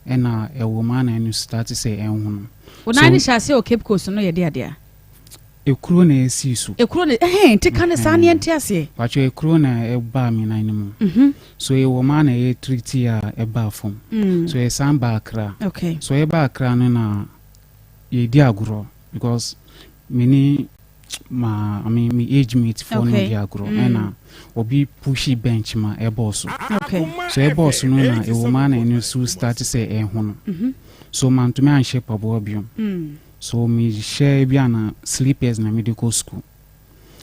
[SPEAKER 7] Ɛna ɛwɔ mu a na ɛno starte sɛ ɛnhono.
[SPEAKER 2] Wo nan no hyɛ aseɛ wɔ Cape Coast no yɛ deɛ adeɛ a?
[SPEAKER 7] Ekuro na esii so.
[SPEAKER 2] Ekuro na ɛhɛn nti ka ne saa ne yɛnte aseɛ.
[SPEAKER 7] Pakyɛ ekuro na ɛbaa me nan no mu. Mm-hmm. So ewɔ mu a na ɛyɛ treaty a ɛbaa fam. Mm. So yɛsan baa Accra.
[SPEAKER 2] Okay.
[SPEAKER 7] So yɛbaa Accra no na yɛdi agorɔ because me ne ma I mean me age mate foɔ no di agorɔ mm. ɛna obi pushi bench ma ɛbɔɔ so.
[SPEAKER 2] Okay.
[SPEAKER 7] So ɛbɔɔ so no na ewɔ mu a na ɛno so start sɛ ɛho no. Mm-hmm. So mantumi anhyɛ paboa biom. Mm. So me hyɛ bi a na slippers na me de kɔ school.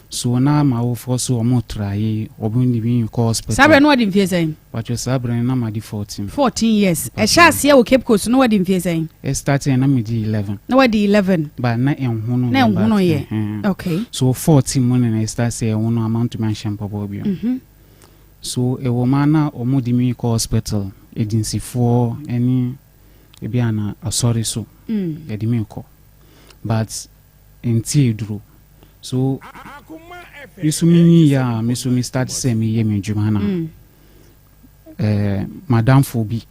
[SPEAKER 7] So na m'awofoɔ so ɔmo traye ɔmo de me kɔ hospital.
[SPEAKER 2] Saa berɛ no wadi mfie sɛn?
[SPEAKER 7] Pacho saa berɛ no na madi 14.
[SPEAKER 2] 14 years. Ɛhyɛ aseɛ wɔ Cape Coast no wadi mfie sɛn?
[SPEAKER 7] Ɛ starting na medi 11.
[SPEAKER 2] Na wadi 11.
[SPEAKER 7] But na ɛnhono
[SPEAKER 2] Na ɛnhono yɛ. Okay.
[SPEAKER 7] So 14 mu na na ɛ start sɛ ɛhono a mantumi anhyɛ mpaboa bio. Mm -hmm. So ɛwɔ mu a na ɔmo de me kɔ hospital, agensifoɔ ɛne Ebi a na asɔre so yɛde me kɔ but nti eduro so me so me nyi yɛ a me so me start sɛ me yɛ me adwuma na eh, madamfo bi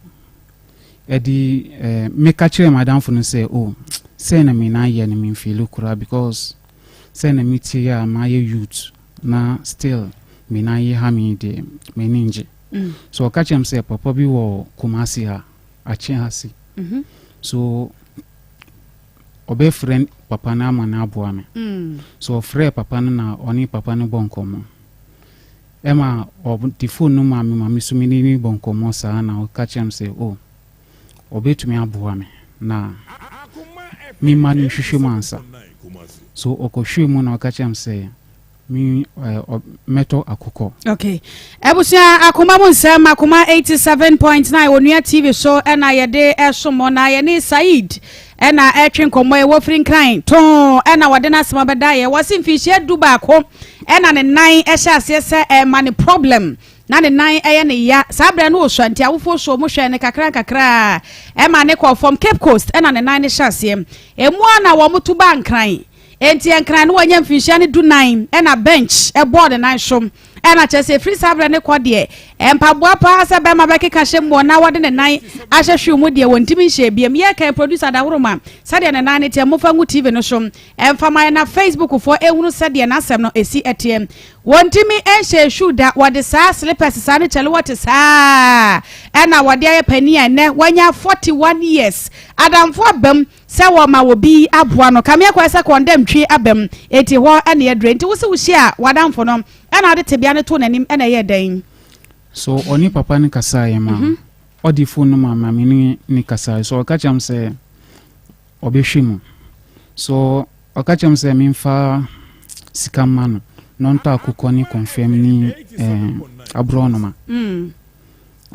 [SPEAKER 7] ɛde eh, meka kyerɛ madamfo no sɛ oh sɛ na me nan yɛ no me mfeeli koraa because sɛ na me tie a mayɛ youth na still me nan yɛ ha me deɛ m'ani ngye so ɔka kyerɛ me sɛ papa bi wɔ Kumasi ha akye ase. So ɔbɛfrɛ papa no ama no aboa me. So ɔfrɛɛ papa no na ɔne papa no bɔ nkɔmmɔ. Ɛma ɔde phone no maa me ma me so me ne no bɔ nkɔmmɔ saa na ɔka kyerɛ me sɛ oh ɔbɛtumi aboa me na memma no nhwehwɛ mu ansa. So ɔkɔhwɛɛ mu na ɔka kyerɛ me sɛ Me eh, mɛtɔ akokɔ.
[SPEAKER 2] Okay. Abusua akoma mu nsɛm akoma 87.9 onua TV so ɛna yɛde ɛsom mo na yɛne Said ɛna ɛtwe nkɔmmɔ ɛwɔ firi nkran tɔn ɛna wɔde n'asɛm abɛda yɛ wɔsi mfinhyia 11 ɛna ne nan ɛhyɛ aseɛ sɛ ɛma ne problem na ne nan ɛyɛ ne ya saa berɛ no ɔsua nti awofoɔ so mo hwɛ ne kakra nkakra ɛma ne kɔɔ fam Cape Coast ɛna ne nan ne hyɛ aseɛ emu a na wɔn to ba nkran Enti Nkran no wanya mfinhyia no dunan ɛna bench bɔɔ ne nan so. Ɛna kyerɛ sɛ ɛfiri saa berɛ no kɔ deɛ, mpaboa paa sɛ bɛrima bɛkeka hyɛ mu na wɔde ne nan ahyɛ hwew mu deɛ wɔntumi nhyɛ biam. Yɛreka producer Dahoroma sɛdeɛ ne nan no teɛ, momfa ngu TV no so mfa ma yɛn na Facebook foɔ ɛhunu sɛdeɛ n'asɛm no ɛsi teɛ. Wɔntumi nhyɛ shoe da, wɔde saa slippers saa ne kyɛlewɔte saa ɛna wɔde ayɛ panin a ɛnɛ wanya 41 years. Adamfo abam Sɛ wɔma obi aboa no, kame akɔyɛ sɛ kɔndɛm twi aba mu. Enti hɔ na aduru. Enti wo se wohyiaa w'adamfo no na wode tebea no too n'anim na ɛyɛɛ dɛn?
[SPEAKER 7] So ɔne papa no kasaeɛ ma ɔde phone no maa me ne no kasaeɛ. So ɔka kyerɛɛ me sɛ ɔbɛhwɛ mu. So ɔka kyerɛɛ me sɛ memfa sika mma no na ɔntɔ akokɔ ne kɔnfɛm ne eh, aborɔnoma.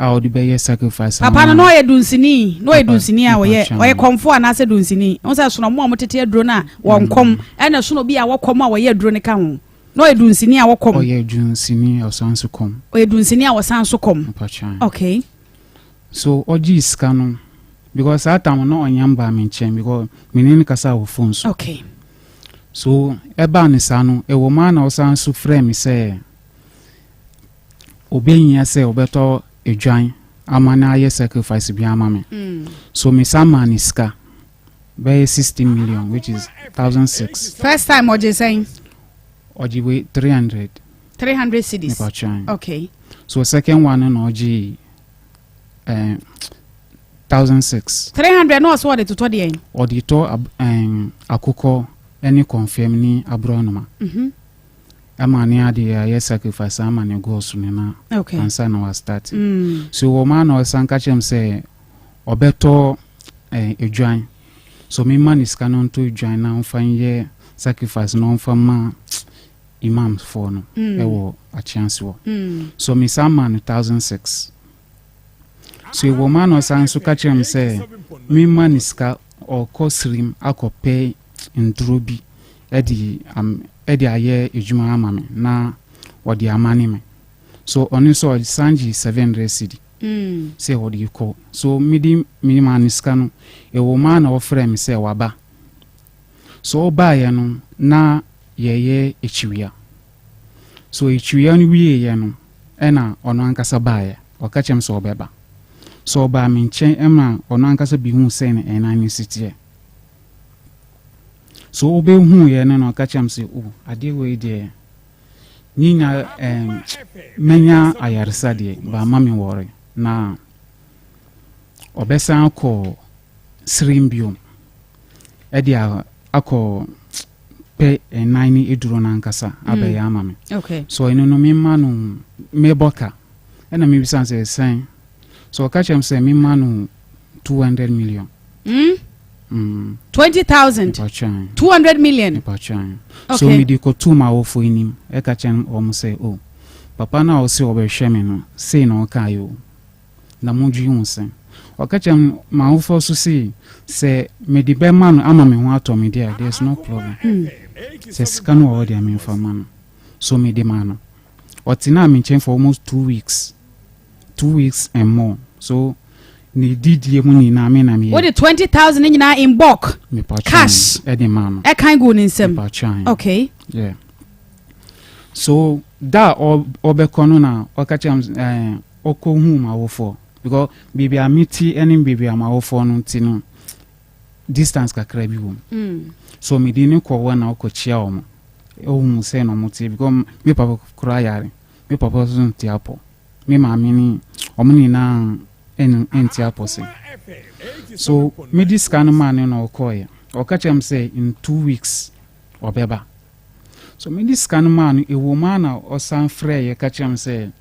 [SPEAKER 7] A ɔde bɛyɛ sacrifice
[SPEAKER 2] ama. Papa no na ɔyɛ dunsini, na ɔyɛ dunsini a ɔyɛ ɔyɛ kɔmfo anaasɛ dunsini. Wɔn sɛ sono ɔmo a wɔtete aduro no a wɔn kɔm, ɛna sono bi a wɔkɔm a wɔyɛ aduro no ka ho. Na ɔyɛ dunsini a wɔkɔm.
[SPEAKER 7] Ɔyɛ dunsini a ɔsan so kɔm.
[SPEAKER 2] Ɔyɛ dunsini a ɔsan so kɔm.
[SPEAKER 7] Mpatwa.
[SPEAKER 2] Okay.
[SPEAKER 7] So ɔgye sika no. Because saa tam no ɔnya mbaa me nkyɛn because me ne no kasa wɔ phone so.
[SPEAKER 2] Okay.
[SPEAKER 7] So ɛbaa ne saa no, ɛwɔ mu ara na ɔsan so frɛɛ me sɛ obehia sɛ ɔbɛtɔ edwan ama no ayɛ sacrifice bi ama me. So me san maa no sika bɛyɛ 16 million which is 1006.
[SPEAKER 2] First time ɔgye sɛn?
[SPEAKER 7] Ɔgye wei 300.
[SPEAKER 2] 300 cedis.
[SPEAKER 7] Mepatwa.
[SPEAKER 2] Okay.
[SPEAKER 7] So second one no na ɔgye eh, 1006.
[SPEAKER 2] 300 na ɔsɛ ɔde totɔ deɛn?
[SPEAKER 7] Ɔde tɔ ab, eh, akokɔ ne kɔnfɛm ne aborɔnoma. Ɛma ne ade ayɛ sacrifice ama ne gods no na
[SPEAKER 2] okay.
[SPEAKER 7] ansa na wa start. So wɔ maa na ɔsan ka kyerɛ m sɛ ɔbɛtɔ eh, edwan. So mema ne sika no ntɔ edwan na ɔmfa nyɛ sacrifice na ɔmfa ma imamfoɔ no ɛwɔ Akyease hɔ. So mesan maa no 1006. So wɔ maa na ɔsan nso ka kyerɛ m sɛ mema ne sika ɔkɔ sirim akɔpɛ nduro bi ɛde am ɛde ayɛ adwuma ama me na ɔde ama ne me. So ɔno nso ɔsan gye 700 cedi sɛ ɔde kɔ. So mede mema ne sika no, ɛwɔ maa na ɔfrɛ me sɛ waba. So ɔbaeɛ no na yɛyɛ akyiwia. So akyiwia no wieeɛ no ɛna ɔno ankasa baeɛ. Ɔka kyerɛ me sɛ ɔbɛba. So ɔbaa me nkyɛn ɛma ɔno ankasa bihuu sɛ ne ɛnan no si teɛ. So wobɛhuuɛ no na ɔka kyerɛ me sɛ o adeɛ wei deɛ ne nya mɛnya ayaresa deɛ baama me wɔre na ɔbɛsan akɔ sirim biom ɛde akɔ pɛ ɛnan ne eduro no ankasa abɛyɛ ama me. So ɛno no mema no mebɔ ka ɛna mebisa sɛ sɛn. So ɔka kyerɛ me sɛ mema no 200 million.
[SPEAKER 2] 20,000.
[SPEAKER 7] Mepatwa.
[SPEAKER 2] 200 million.
[SPEAKER 7] Mepatwa. So mede kɔtoo m'awofo anim ɛka kyerɛ wɔn sɛ o papa no a ɔse ɔbɛhwɛ me no sei na ɔkaeɛ o na modwe ho sɛn. Ɔka kyerɛ m m'awofoɔ so sei sɛ mede bɛma no ama me ho atɔ me deɛ a there's no problem. Sɛ sika no wɔ hɔ deɛ memfa ma no. So mede ma no. Ɔtenaa me nkyɛn for almost 2 weeks. 2 weeks and more. So ne didie mu nyinaa me na meyɛ.
[SPEAKER 2] Wode 20,000 ne nyinaa in bulk.
[SPEAKER 7] Mepatwa.
[SPEAKER 2] Cash.
[SPEAKER 7] Ɛde ma no.
[SPEAKER 2] Ɛkan gu ne nsam.
[SPEAKER 7] Mepatwa. Yeah. So da a ɔbɛkɔ no na ɔka kyerɛ m ɔkɔhu m'awofoɔ because baabi a mete ne baabi a m'awofoɔ no te no distance kakra bi wɔ mu. So mede ne kɔ hɔ na ɔkɔkyia wɔn. Ɔhu sɛ na ɔmo te because me papa koraa yare. Me papa nso nte apɔ. Me maame ne ɔmo nyinaa ɛnte apɔ se. So mede sika no maa no na ɔkɔɔeɛ. Ɔka kyerɛ m sɛ in 2 weeks ɔbɛba. So mede sika no maa no, ɛwɔ mu a na ɔsan frɛeɛ ka kyerɛ m sɛ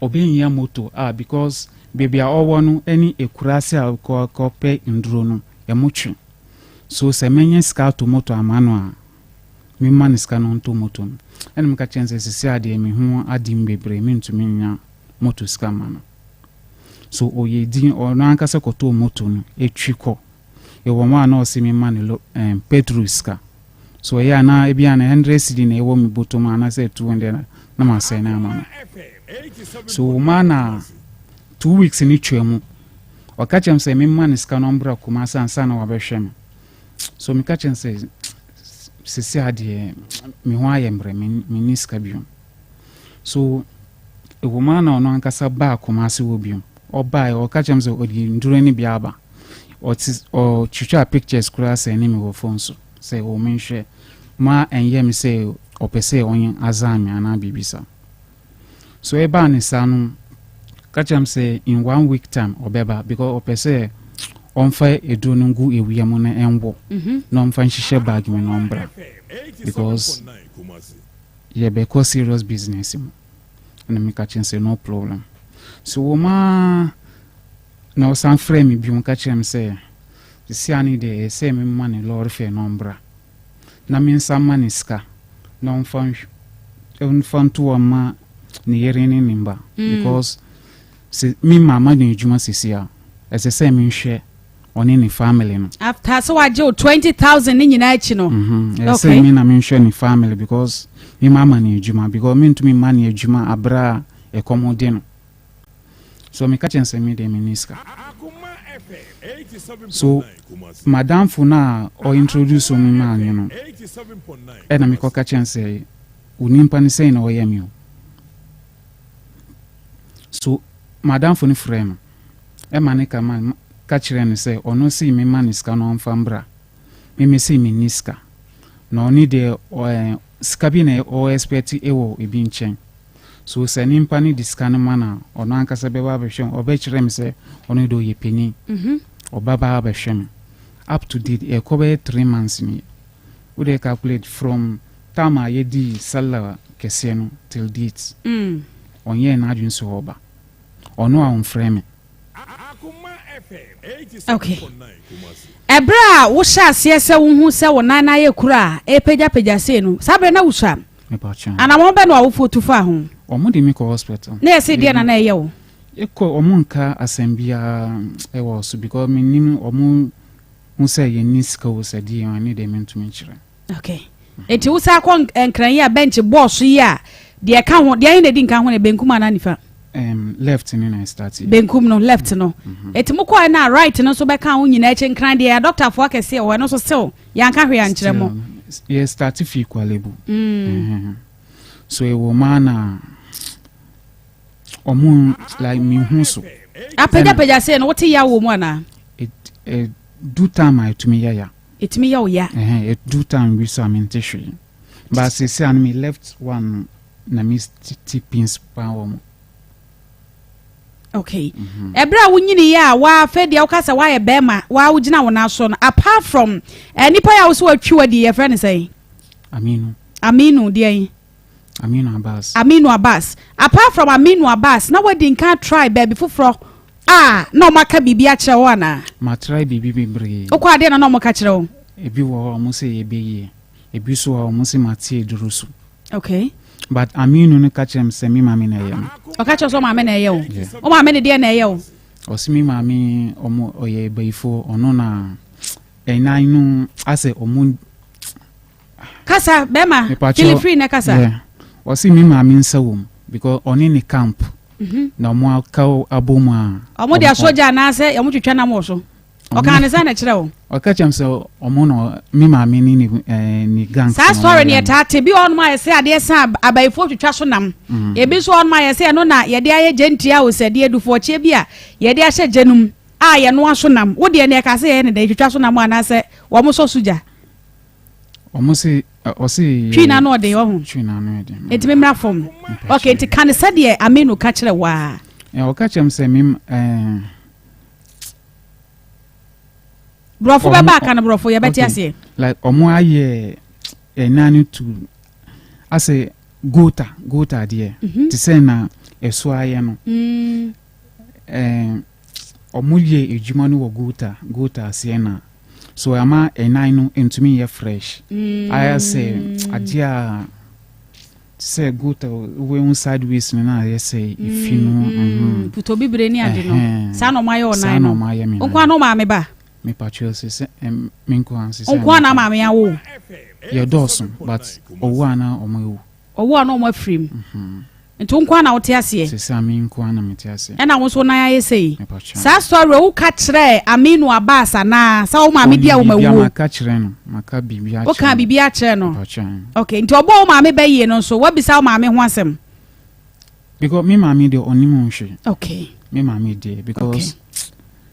[SPEAKER 7] ɔbɛhia moto a because baabi a ɔwɔ no ne ekuraase a ɔkɔpɛ nduro no ɛmo twe. So sɛ mɛnya sika ato moto ama no a memma no sika no ntɔ moto no. Ɛna meka kyerɛ no sɛ sisi adeɛ me ho adi m bebree mentumi nya moto sika ma no. So ɔyɛ din ɔno ankasa kɔtɔɔ moto no etwi kɔ. Ɛwɔ mu a na ɔse memma no lo petrol sika. So ɛyɛ a na ebi a na 100 cedi na ɛwɔ me bɔtɔ mu anaasɛ 200 na ma sɛn no ama no. So ɔma na 2 weeks ne twa mu. Ɔka kyerɛ me sɛ memma no sika no ɔmbra Kumasi ansa na wabɛhwɛ me. So meka kyerɛ no sɛ sisi adeɛ me ho ayɛ mmerɛ menni sika bio. So ɛwɔ mu a na ɔno ankasa baa Kumasi hɔ bio. Ɔbaeɛ ɔka kyerɛ me sɛ ɔde nduro no bi aba. Ɔte ɔtwitwaa pictures koraa sɛn ne me wɔ phone so sɛ o menhwɛ ma ɛnyɛ me sɛ ɔpɛ sɛ ɔnyɛ azan me anaa biribi saa. So ɛbaa ne saa no ka kyerɛ me sɛ in one week time ɔbɛba because ɔpɛ sɛ ɔmfa eduro no ngu ewia mu na ɛnwɔ na ɔmfa nhyehyɛ bag mu na ɔmbra because yɛbɛkɔ serious business mu. Ɛna meka kyerɛ no sɛ no problem. So wɔ mu ara na ɔsan frɛ me bio ka kyerɛ me sɛ sisi ano deɛ ɛyɛ sɛ memma ne lorry fare na ɔmbra na mensa mma ne sika na ɔmfa ɔmfa nto hɔ mma ne yere ne ne mba because sɛ me maama no adwuma sisi a ɛsɛ sɛ menhwɛ ɔne ne family no.
[SPEAKER 2] After sɛ wagye wo 20,000 ne nyinaa akyi no.
[SPEAKER 7] Ɛsɛ sɛ me na menhwɛ ne family because me maama no adwuma because mentumi mma ne adwuma aberɛ a ɛkɔm de no. So meka kyerɛ no sɛ me deɛ menni sika. So m'adamfo no a ɔ introduce me maa me no ɛna mekɔka kyerɛ no sɛ onipa no sɛn na ɔyɛ me o. So m'adamfo no frɛɛ no ɛma ne ka ma ka kyerɛɛ no sɛ ɔno se memma no sika no ɔmfa mbra. Me mese menni sika. Na ɔno deɛ ɔ sika bi na ɔ expect wɔ ebi nkyɛn. So sɛ nimpa no de sika no ma no a, ɔno ankasa bɛba abɛhwɛ me, ɔbɛkyerɛ me sɛ ɔno deɛ ɔyɛ panin, ɔbɛba abɛhwɛ me. Up to date, ɛkɔ bɛyɛ 3 months nie. Wo deɛ calculate from time a yɛdii Sallah kɛseɛ no till date, ɔnyɛɛ n'adwene sɛ ɔreba. Ɔno a ɔmfrɛ me.
[SPEAKER 2] Okay. Ɛberɛ a wohyɛ aseɛ sɛ wohu sɛ wo nan no ayɛ kuro a ɛrepagyapagya sei no, saa berɛ na wosua? Anammɔn bɛn na w'awofoɔ tu faa ho?
[SPEAKER 7] Wɔn de me kɔ hospital.
[SPEAKER 2] Na yɛse deɛ na na ɛyɛ wo?
[SPEAKER 7] Yɛkɔ wɔn nka asɛm biara ɛwɔ so because menim wɔn hu sɛ yɛnni sika o sɛ deɛ ɛne deɛ mentumi nkyerɛ.
[SPEAKER 2] Okay. Eti wo saa kɔ nkran yi a bench bɔɔ so yi a deɛ ɛka ho deɛ ahe na edi nka ho no benkum anaa nifa?
[SPEAKER 7] Left no na start.
[SPEAKER 2] Benkum no left no. Eti mo kɔɛ na right no nso bɛka ho nyinaa akyi nkran deɛ adɔktafoɔ akɛseɛ wɔ ɛno nso still yɛanka hwee ankyerɛ mo.
[SPEAKER 7] Yɛ start fi Korle Bu. So ɛwɔ maa na ɔmo like me hu so.
[SPEAKER 2] Apagyapagya sei no wote yaw wɔ mu anaa?
[SPEAKER 7] Du time a ɛtumi yɛ ya.
[SPEAKER 2] Ɛtumi yɛ wo ya.
[SPEAKER 7] Ɛhɛn, ɛdu time bi so a mente hwee. But seesei a no me left one no na me te pains paa wɔ mu.
[SPEAKER 2] Okay. Ɛberɛ a wonyini yɛ a waa afei deɛ woka sɛ woayɛ bɛrima waa wogyina wo nan so no apart from eh, nipa yi a wo sɛ watwi wadi yɛfrɛ no sɛn?
[SPEAKER 7] Aminu.
[SPEAKER 2] Aminu deɛn?
[SPEAKER 7] Aminu Abbas.
[SPEAKER 2] Aminu Abbas. Apart from Aminu Abbas, na wadi nkan try baabi foforɔ a na wɔn aka biribi akyerɛ wo anaa?
[SPEAKER 7] Ma try biribi bebree.
[SPEAKER 2] Wokɔ adeɛ na na wɔn ka kyerɛ wo?
[SPEAKER 7] Ebi wɔ hɔ a wɔn sɛ yɛbɛyie, ebi nso wɔ hɔ a wɔn sɛ mate aduro so.
[SPEAKER 2] Okay.
[SPEAKER 7] But Aminu no ka kyerɛ me sɛ me maame na ɛyɛ me.
[SPEAKER 2] Ɔka kyerɛ sɛ maame na ɛyɛ wo? Yeah. Wo maame ne deɛ na ɛyɛ wo?
[SPEAKER 7] Ɔse me maame ɔmo ɔyɛ bayifoɔ ɔno na ɛnan no asɛ ɔmo
[SPEAKER 2] Kasa bɛma feel free na kasa.
[SPEAKER 7] Yeah. Ɔse me maame nsa wɔ mu because ɔne ne camp mhm. na ɔmo aka abɔ mu a.
[SPEAKER 2] Ɔmo de asogya anaasɛ ɔmo twitwa nam wɔ so. Ɔka ne sɛ na kyerɛ wo.
[SPEAKER 7] Ɔka kyerɛ m sɛ ɔmo na me maame ne ne eh, ne gang.
[SPEAKER 2] Saa story ne yɛtaa te bi ɔnom a yɛsɛ adeɛ san abayifoɔ twitwa so nam. Ebi nso ɔnom a yɛsɛ ɛno na yɛde ayɛ gyentia o sɛ deɛ dufoɔkyeɛ bi a yɛde ahyɛ gya no mu a yɛnoa so nam. Wo deɛ ne ɛka sɛ yɛyɛ ne dɛ yɛtwitwa so nam anaasɛ wɔn sɔ so gya.
[SPEAKER 7] Ɔmo se ɔse yɛ.
[SPEAKER 2] Twi n'ano ɔden ɔho.
[SPEAKER 7] Twi n'ano ɛden.
[SPEAKER 2] Eti mi mmra fam. Okay nti ka ne sɛdeɛ Aminu ka kyerɛ waa.
[SPEAKER 7] Ɛ ɔka kyerɛ m sɛ mi ɛɛ.
[SPEAKER 2] Borɔfo bɛba aka no borɔfo yɛbɛte aseɛ.
[SPEAKER 7] Like ɔmo ayɛ ɛnan no tu asɛ gota gota adeɛ mhm. te sɛ na ɛso ayɛ no. Mm. Ɛɛ ɔmo yɛ adwuma no wɔ gota gota aseɛ na. So ama ɛnan no ntumi nyɛ fresh. Ayɛ sɛ adeɛ a te sɛ gutter wobɛhu sideways no na ayɛ sɛ efi no. Mm,
[SPEAKER 2] Putɔ bibire ne ade no. Saa na ɔmo ayɛ
[SPEAKER 7] ɔnan no. Saa na ɔmo ayɛ me
[SPEAKER 2] nan. Nkoa no maame ba.
[SPEAKER 7] Mepatwɛ sɛ sɛ me nkoa sɛ.
[SPEAKER 2] Nkoa na maame awo.
[SPEAKER 7] Yɛ dɔɔso but ɔwo a na ɔmo awu.
[SPEAKER 2] Ɔwo a na ɔmo afiri mu. Nti wo nkoa na wote aseɛ?
[SPEAKER 7] Sese a me nkoa na mete aseɛ.
[SPEAKER 2] Ɛna wo nso wo nan ayɛ sei? Saa story wei wo ka kyerɛɛ Aminu Abbas anaa? Sɛ wo maame di a wo ma wuo?
[SPEAKER 7] Maka kyerɛ no, maka biribi akyerɛ no.
[SPEAKER 2] Wo kaa biribi akyerɛ no? Okay, nti ɔbɔɔ wo maame bɛ yie no nso, wabisa wo maame ho asɛm?
[SPEAKER 7] Because me maame deɛ ɔnim ho hwee.
[SPEAKER 2] Okay.
[SPEAKER 7] Me maame deɛ because okay.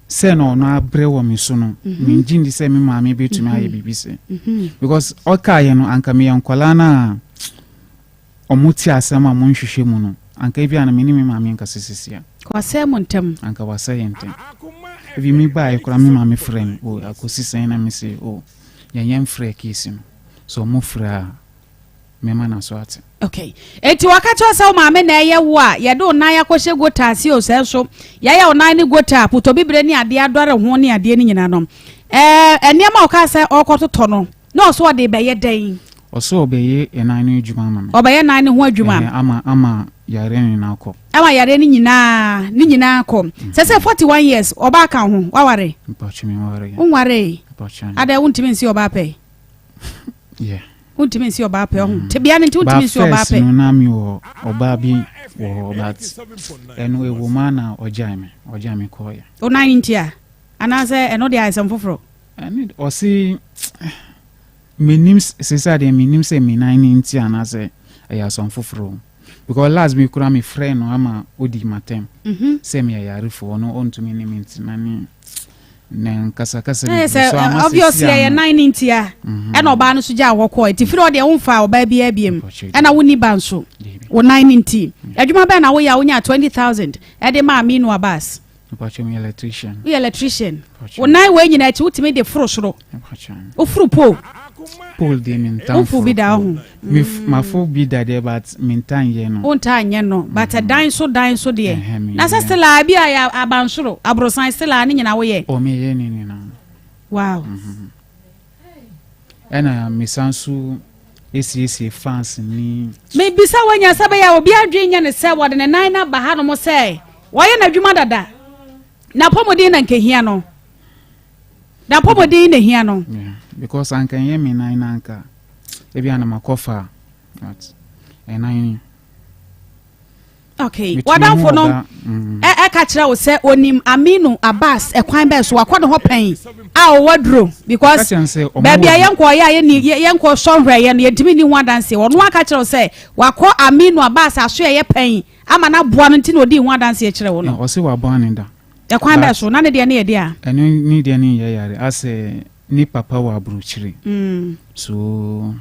[SPEAKER 7] sɛ na ɔno abrɛ wɔ me so no, mm -hmm. mengye ndi sɛ me maame bɛtumi ayɛ mhm. biribi sɛ. Mm -hmm. Because ɔkaeɛ no anka meyɛ nkwadaa no a Ɔmo te asɛm a mo nhwehwɛ mu no, anka ebia na me ne me maame nkasa sisi a.
[SPEAKER 2] Wasɛe mo ntɛm.
[SPEAKER 7] Anka wasɛe yɛn ntɛm. Ebi me baeɛ koraa me maame frɛ me, oh akosi sɛn na me se oh yɛn yɛn frɛ case no, sɛ ɔmo frɛ a mɛma n'aso ate.
[SPEAKER 2] Okay. Enti wɔka kyerɛ wo sɛ wo maame na ɛyɛ wo a, yɛde wo nan akɔhyɛ gota ase o, sɛ nso yɛayɛ wo nan ne gota a potɔbibire ne adeɛ adɔre ho ne adeɛ no nyinaa no, ɛɛ nneɛma a ɔkaa sɛ ɔrekɔtotɔ no, Na ɔsɛ ɔde bɛyɛ dɛn?
[SPEAKER 7] Ɔsɛ ɔbɛyɛ ɛnan no adwuma ama me.
[SPEAKER 2] Ɔbɛyɛ nan no ho adwuma.
[SPEAKER 7] Ɛhɛn, ama, ama yareɛ no nyinaa kɔ.
[SPEAKER 2] Ama yareɛ no nyinaa, ne nyinaa kɔ. Sɛ sɛ 41 years, ɔbaa ka wo ho, waware?
[SPEAKER 7] Mpakyɛ me nwaree.
[SPEAKER 2] Wonwaree?
[SPEAKER 7] Mpakyɛ.
[SPEAKER 2] Adɛn, wontumi nsi ɔbaa pɛ?
[SPEAKER 7] Yeah.
[SPEAKER 2] Wontumi nsi ɔbaa pɛ, ɔho. Tebea no nti wontumi nsi ɔbaa pɛ.
[SPEAKER 7] But first no, na me wɔ ɔbaa bi wɔ hɔ, but ɛno ɛwɔ mu a na ɔgyae me, ɔgyae me kɔɔeɛ.
[SPEAKER 2] Wo nan nti a? Anaasɛ ɛno deɛ ayɛ sɛm foforɔ?
[SPEAKER 7] Ɛne ɔse menim sese adeɛ menim sɛ me nan ne nti anaasɛ ɛyɛ asɛm foforɔ because last me kura me frɛ no ama odi matɛm mhm. sɛ meyɛ yarefoɔ no ɔntumi ne me ntena ne ne nkasakasa
[SPEAKER 2] bi so ama obviously ɛyɛ nan ne ntia mhm. ɛna ɔbaa no so gya hɔ kɔɔ nti firi ɔdeɛ womfa ɔbaa biara biem ɛna wonni ba nso wo nan ne nti adwuma bɛn na woyɛ a wonya 20000 ɛde maa Aminu Abbas
[SPEAKER 7] Mpacho meyɛ electrician.
[SPEAKER 2] Woyɛ electrician. Wo nan wei nyinaa akyi wotumi de foro soro. Woforo pole.
[SPEAKER 7] Pole deɛ me ntaa
[SPEAKER 2] Woforo bi da ho.
[SPEAKER 7] Me mafo bi da deɛ but me ntaa nyɛ no.
[SPEAKER 2] Wo ntaa nyɛ no but mm-hmm. dan so dan so deɛ. Na sɛ still a bi a yɛ abansoro aborosan still a ne nyinaa woyɛ.
[SPEAKER 7] O me yɛ ne nyinaa.
[SPEAKER 2] Wow. Mm-hmm.
[SPEAKER 7] Ɛna mesan so esiesie fans ni.
[SPEAKER 2] Mebisa wanya sɛ bɛyɛ a obi adwene nyɛ ne sɛ wɔde ne nan no aba hanom sɛ wɔyɛ n'adwuma dada. N'apɔmuden na nka hia no. N'apɔmuden na hia no.
[SPEAKER 7] Yeah, because anka ɛnyɛ me nan na anka ebi a na makɔfa but ɛnan ni.
[SPEAKER 2] Okay, w'adamfo no ɛka kyerɛ wo sɛ onim Aminu Abbas ɛkwan bɛɛ so wakɔ ne hɔ pɛn a ɔwɔ aduro because baabi a yɛnkɔ yɛ a yɛni yɛnkɔ sɔnhwɛ yɛ no yɛntumi ni ho adanseɛ ɔno aka kyerɛ wo sɛ wakɔ Aminu Abbas aso ɛyɛ pɛn ama no aboa no nti na ɔdii ho adanseɛ kyerɛ wo no.
[SPEAKER 7] Ɔse waboa ne da.
[SPEAKER 2] Ɛkwan bɛɛ so na ne deɛ ne yɛ deɛ a.
[SPEAKER 7] Ɛno ne deɛ ne yɛ yare asɛ ne papa wɔ aburokyire so.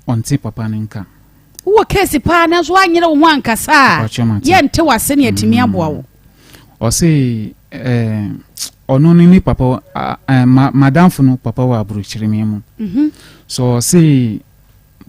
[SPEAKER 7] Ɔnte papa no nka.
[SPEAKER 2] Wowɔ case paa nanso woanyere wo ho ankasa a, yɛnte w'ase ne yɛatumi aboa wo.
[SPEAKER 7] Ɔse eh, ɔno ne ne papa eh, ma, madamfo no papa wɔ aburokyire me mu. Mm -hmm. So ɔse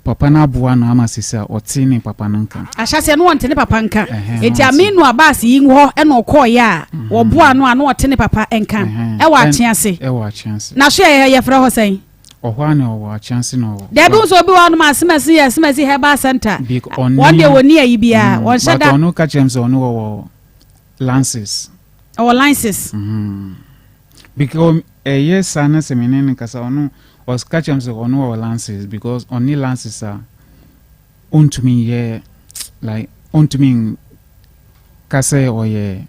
[SPEAKER 7] papa no aboa no ama sisi a ɔte ne papa no nka.
[SPEAKER 2] Ahyɛseɛ no ɔnte ne papa nka. Eti Aminu Abbas yi hɔ ɛna ɔkɔɔyɛ a mhm. wɔboa no a na ɔte ne papa nka. Ɛwɔ Akyease.
[SPEAKER 7] Ɛwɔ Akyease.
[SPEAKER 2] Na so yɛ yɛfrɛ hɔ sɛn?
[SPEAKER 7] Ɔhɔ ara na ɔwɔ, Akyease na ɔwɔ.
[SPEAKER 2] Dabi nso obi wɔ hɔnom a Asemasi yɛ Asemasi Herbal Center.
[SPEAKER 7] Big ɔne.
[SPEAKER 2] Wɔn deɛ wɔnni ayi biara, mm, wɔnhyɛ da.
[SPEAKER 7] But ɔno ka kyerɛ m sɛ ɔno ɔwɔ lances.
[SPEAKER 2] Ɔwɔ lances.
[SPEAKER 7] Mm. Because ɛyɛ saa na sɛ me ne no kasa ɔno ɔka kyerɛ m sɛ ɔno ɔwɔ lances because ɔne lances a. Ontumi nyɛ like ontumi nka sɛ ɔyɛ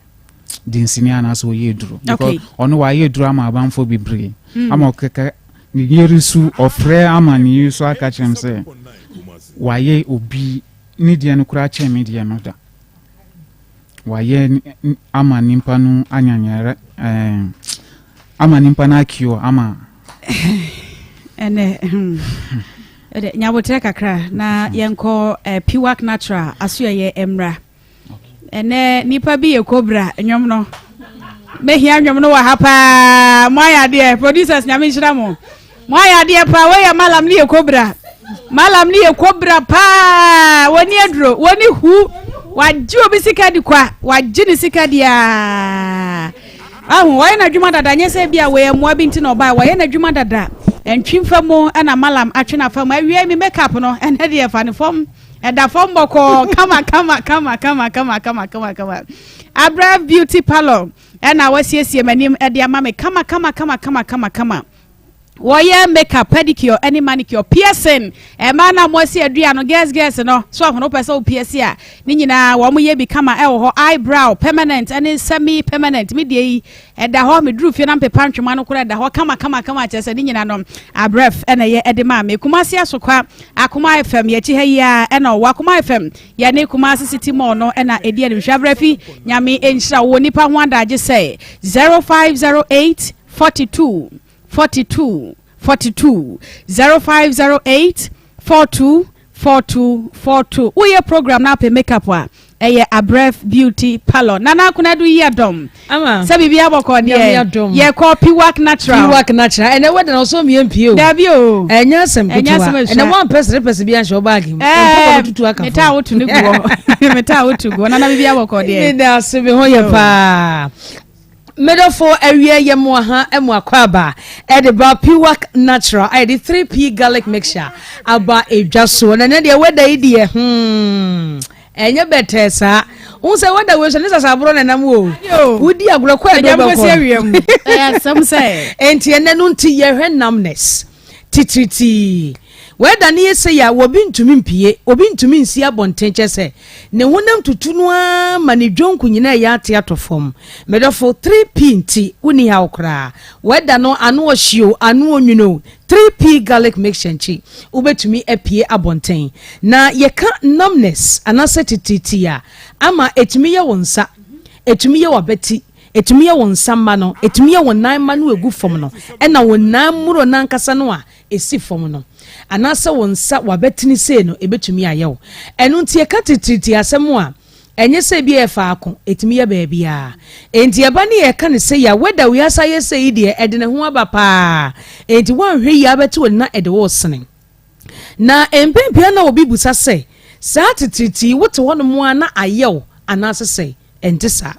[SPEAKER 7] dinsini anaasɛ ɔyɛ aduro because ɔno wayɛ aduro ama abanfoɔ bebree mm. ama ɔkeka ne yere su ɔfrɛ ama ne yere su aka kyerɛ m sɛ wayɛ obi ne deɛ no koraa kyɛn me deɛ no da Wayɛ ama nipa no anyanyɛrɛ ɛɛ ama nipa no akio ama.
[SPEAKER 2] Ɛnɛ hmm ɛdɛ nyabotrɛ kakra na yɛnkɔ eh, Piwak Natural asoɛyɛ mmra. Ɛnɛ nipa bi yɛ kobra nnwom no. Mehia nnwom no wɔ ha paa. Mo ayɛ adeɛ producers nyame nhyira mo. Mo ayɛ adeɛ paa wei yɛ malam ne yɛ kobra malam ne yɛ kobra paa wɔni aduro wɔni hu wagye obi sika di kwa wagye ne sika di aa ahu wɔyɛ n'adwuma dada nyɛ sɛ bi a wɔyɛ mmoa bi nti na ɔbaa wɔyɛ n'adwuma dada ntwi nfa mu ɛna malam atwe n'afa mu awie mi makeup no ɛnɛ deɛ fa ne fam ɛda fam bɔkɔɔ kama kama kama kama kama kama kama kama Abrɛ beauty parlor ɛna wasiesie m'anim ɛde ama me kama kama kama kama kama kama. Wɔyɛ makeup, pedicure ne manicure, piercing. Mmaa no a wɔasi adua no, girls girls no, so ahono wopɛ sɛ wo pierce a, ne nyinaa wɔn yɛ bi kama ɛwɔ hɔ. Eyebrow, permanent ne semi permanent. Me deɛ yi, ɛda hɔ, meduru fie na mpepa ntwema no koraa ɛda hɔ kama kama kama kyerɛ sɛ ne nyinaa no, abrɛf ɛna ɛyɛ ɛde maa me. Kumasi Asokwa, Akoma FM, yɛkyi ha yi ara ɛna ɔwɔ Akoma FM, yɛne Kumasi City Mall no ɛna ɛdi animhwɛ. Abrɛfi, Nyame nhyira wo wɔ nipa ho adagye sɛ 0508 42 42 42 0508 42 42 42 Woyɛ program na apɛ makeup a ɛyɛ Abrɛf Beauty Parlour Nana Akonadu yi adɔm
[SPEAKER 8] Ama.
[SPEAKER 2] sɛ biribi abɔkɔ
[SPEAKER 8] Nyame
[SPEAKER 2] deɛ
[SPEAKER 8] adom.
[SPEAKER 2] yɛkɔ Piwak Natural
[SPEAKER 8] Piwak natural. Ɛnɛ wɛda na ɔsɔ mmea mpie o.
[SPEAKER 2] Dabi o
[SPEAKER 8] Ɛnyɛ asɛm
[SPEAKER 2] Ɛnyɛ
[SPEAKER 8] ketewa.
[SPEAKER 2] asɛm esua.
[SPEAKER 8] Ɛnɛ wampɛ serepɛs bi anhyɛ wo baage mu.
[SPEAKER 2] Ɛɛ,
[SPEAKER 8] Mpɔbɔ no tutu aka
[SPEAKER 2] metaa
[SPEAKER 8] fam.
[SPEAKER 2] wotu ne gu hɔ metaa wotu gu hɔ Nana biribi abɔkɔ deɛ
[SPEAKER 8] Meda ase me ho yɛ paa. Me dɔfo awia yɛ mo aha mo akwaaba ɛde ba Piwak Natural a yɛde 3P garlic mixture aba edwa soɔ na nɛ deɛ wɛda yi deɛ hmm ɛnyɛ bɛtɛɛ saa wohu sɛ wɛda wei so ne sasaborɔ na ɛnam o wodi agorɔ kɔ ɛdɔ bɛkɔ enti ɛnɛ no nti yɛhwɛ numbness titiritii. Wɛda no yɛ sei a, obi ntumi mpue, obi ntumi nsi abɔnten, kyerɛ sɛ, ne honam tutu no ara ma ne dwonku nyinaa yɛ ate atɔ fam. Me dɔfo, 3P nti, wonni haw koraa. Wɛda no, ano ɔhye o, ano onwunu o, 3P garlic mixture nti, wobɛtumi apue abɔnten. Na yɛka numbness anaasɛ titiritii a, ama ɛtumi yɛ wo nsa, ɛtumi yɛ w'abati, ɛtumi yɛ wo nsa mma no, ɛtumi yɛ wo nan mma no ɛgu fam no, ɛna wo nan mmuro no ankasa no a ɛsi fam no, anaasɛ wo nsa w'abatini sei no, ɛbɛtumi ayɛ wo. Ɛno nti yɛka titiritii asɛm a, ɛnyɛ sɛ ebi yɛ faako, ɛtumi yɛ baabiara. Enti ɛba ne yɛka no sei a, wɛda wiase ayɛ sei yi deɛ, ɛde ne ho aba paa. Enti woanhwɛ yie a wobɛte w'ani na ɛde wo resene. Na mpɛn pii na obi bisa sɛ, saa titiritii wote hɔnom ara na ayɛ wo anaasɛ sɛn? Ɛnte saa.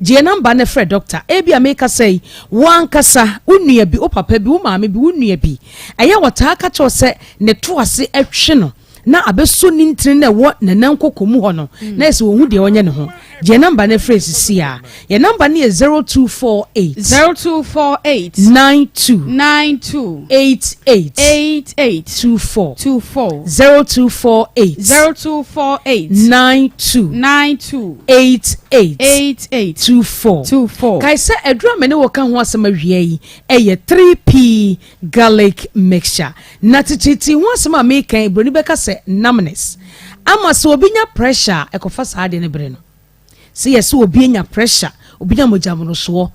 [SPEAKER 8] Gye yɛn namba na frɛ dɔkta. Ebia merekasa yi, wo ankasa, wo nua bi, wo papa bi, wo maame bi, wo nua bi, ɛyɛ a wɔtaa ka kyerɛ wo sɛ ne to ase twe no na abɛsɔ ne ntini no a ɛwɔ ne nan koko mu hɔ no, na ayɛ sɛ ɔnhu deɛ ɔnyɛ ne ho. Gye yɛn namba na frɛ sisi ara. Yɛn namba no yɛ 0248.
[SPEAKER 2] 0248.
[SPEAKER 8] 92.
[SPEAKER 2] 92.
[SPEAKER 8] 88.
[SPEAKER 2] 88.
[SPEAKER 8] 24.
[SPEAKER 2] 24.
[SPEAKER 8] 0248.
[SPEAKER 2] 0248.
[SPEAKER 8] 92.
[SPEAKER 2] 92.
[SPEAKER 8] 88.
[SPEAKER 2] 88.
[SPEAKER 8] 24.
[SPEAKER 2] 24.
[SPEAKER 8] Kae sɛ aduru a me ne wo ka ho asɛm awia yi yɛ 3P garlic mixture. Na titiritii ho asɛm a meka yi, buroni bɛka sɛ numbness. Ama sɛ obi nya pressure a, ɛkɔfa saa adeɛ no bere no. Sɛ yɛsɛ obi anya pressure, obi nya mogya mmorosoɔ.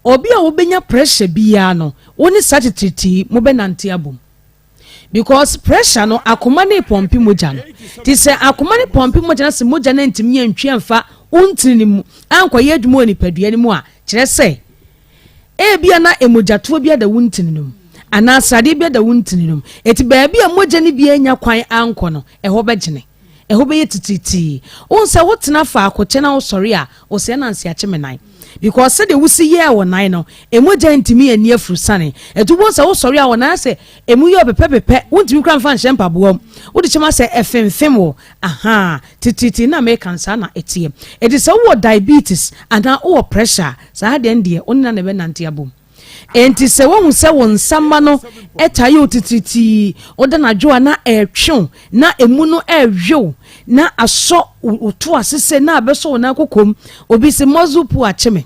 [SPEAKER 8] Obi a wobɛnya pressure biara no, wo ne saa titiritii mobɛnante abom. Because pressure no, akoma no repɔmpe mogya no. Nti sɛ akoma no pɔmpe mogya no sɛ mogya no antumi antwi amfa wo ntini no mu ankɔyɛ adwuma wɔ nipadua no mu a, kyerɛ sɛ ebia na mogyatoɔ bi ada wo ntini no mu anaa sradeɛ bi ada wo ntini no mu. Eti baabi a mogya no bi anya kwan ankɔ no, ɛhɔ bɛgyene. Ɛhɔ bɛyɛ titiritii. Wohu sɛ wotena faako kyɛ na wosɔre a, wosɛ nanse akye me nan. Because sɛdeɛ wosi yɛɛ wo nan no, mogya ntumi anni afurusane. Ɛti wobɛhu sɛ wosɔre a wo nan asɛ ɛmu yɛ pɛpɛpɛpɛ, wontumi koraa mfa nhyɛ mpaboa mu. Wode kyɛm asɛ ɛfemfem wo. Ahaa, titiritii na meka no saa na ɛteɛ. Ɛti sɛ wowɔ diabetes anaa wowɔ pressure a, saa deɛ no deɛ wo ne no na ɛbɛnante abom. Enti sɛ woahu sɛ wo nsa mma no taa yɛ wo titiritii, woda no adwo a na ɛretwe wo, na emu no rewe wo, na asɔ wo to ase sɛ na abɛsɔ wo nan kokom. Obi se muscle pull akye me.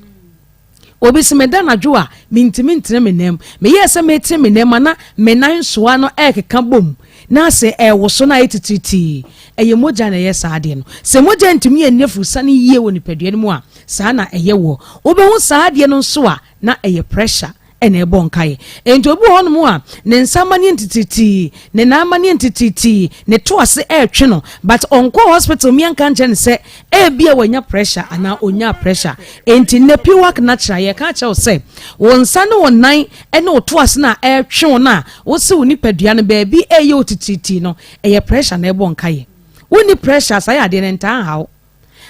[SPEAKER 8] Obi se meda anadwo a mintumi ntena me nan mu. Meyɛɛ sɛ meretene me nan mu a na me nan nsoa no rekeka bom na asɛ ɛrewoso na ayɛ titiritii. Ɛyɛ mogya na ɛyɛ saa adeɛ no. Sɛ mogya ntumi anni afurusane yie wɔ nipadua no mu a, saa na ɛyɛ woɔ. Wobɛhu saa adeɛ no nso a na ɛyɛ pressure na ɛbɔ nkaeɛ. Enti obi wɔ hɔnom a, ne nsa amaneɛ ntitiritii, ne nan amaneɛ ntitiritii, ne to ase ɛretwe no, but ɔnkɔɔ hospital mmea nka nkyerɛ no sɛ ebia wanya pressure anaa ɔnyaa pressure. Enti nnɛ Piwak Natural yɛka akyerɛ wo sɛ, wo nsa ne wo nan ne wo to ase no a ɛretwe wo no a wose wo nipadua no baabi ɛreyɛ wo titiritii no, ɛyɛ pressure na ɛbɔ nkaeɛ. Wonni pressure a, saa yadeɛ no ɛntaa nha wo.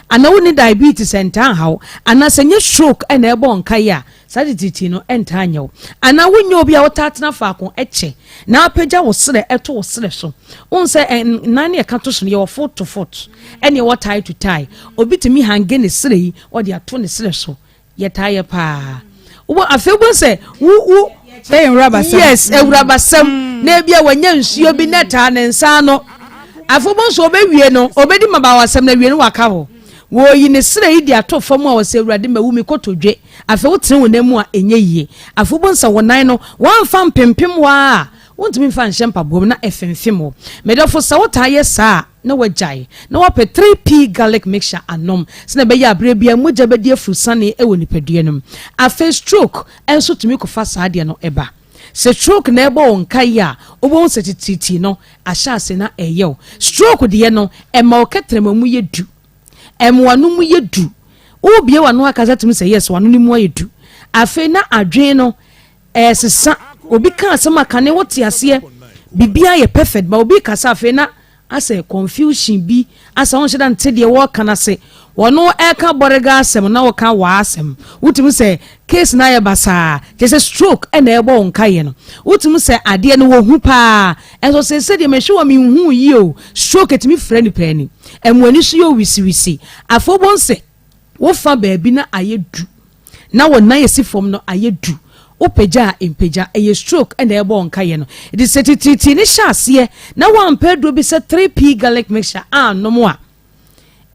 [SPEAKER 8] Anaa wonni diabetes a ɛntaa nha wo, anaa sɛ ɛnyɛ stroke na ɛrebɔ wo nkaeɛ a, saa titiritii no ɛntaa nyɛ wo. Anaa wonyɛ obi a wotaa tena faako kyɛ na apagya wo serɛ to wo serɛ so. Wohu sɛ nan no yɛka to so no, yɛwɔ foot to foot ɛne ɛwɔ tie to tie. Obi tumi hange ne serɛ yi, ɔde ato ne serɛ so. Yɛtaa yɛ paa. Wobɔ afei wobɛhu sɛ wo wo.
[SPEAKER 2] Sɛ nwurabasɛm.
[SPEAKER 8] Yes, awurabasɛm. Na ebi a wanya nsuo bi na ɛtaa ne nsa ano. Afei wobɛhu sɛ ɔbɛwie no, ɔbɛdi mmabawasɛm na awie no waka hɔ. Wɔyi ne serɛ yi de ato fam a ɔsɛ Awurade mawu me kotodwe. Afei wotene wo nan mu a ɛnyɛ yie. Afei wobɛhu sɛ wo nan no, woamfa mpempem hɔ ara a, wontumi mfa nhyɛ mpaboa mu na ɛfemfem wo. Me dɔfo, sɛ wotaa yɛ saa a, na wagyae, na wapɛ 3P garlic mixture anom sɛnea ɛbɛyɛ a berɛ biara mogya bɛdi afurusane wɔ nipadua no mu. Afei stroke nso tumi kɔfa saa adeɛ no ba. Sɛ stroke na ɛrebɔ wo nkaeɛ a, wobɛhu sɛ titiritii no ahyɛ ase na ɛreyɛ wo. Stroke deɛ no, ɛma wo kɛtrɛma mu yɛ du. Ɛma w'ano mu yɛ du. Wobue w'ano akasa tumi sɛ yes, w'ano no mu ayɛ du. Afei na adwene no ɛresesa. Obi ka asɛm a kane wote aseɛ, biribiara yɛ perfect, but obi kasa afei na Asɛ confusion bi asɛ wonhyɛ da nte deɛ wɔreka no ase. Wɔno ɛreka bɔrega asɛm na woka waa asɛm. Wotumi sɛ case no ayɛ basaa. Kyerɛ sɛ stroke ɛna ɛrebɔ wo nkaeɛ no. Wotumi sɛ adeɛ no wɔhu paa. Ɛnso seesei deɛ mehwɛ wɔ menhuu yie o. Stroke ɛtumi fira nipa ani. Ɛma w'ani so yɛ wisiwisi. Afei wobɛhu sɛ Wofa baabi na ayɛ du, na wo nan a esi fam no ayɛ du. Wopagya a ɛmpagya. Ɛyɛ stroke na ɛrebɔ wo nkaeɛ no. Nti sɛ titiritii no hyɛ aseɛ na woampɛ aduro bi sɛ 3P garlic mixture annom a,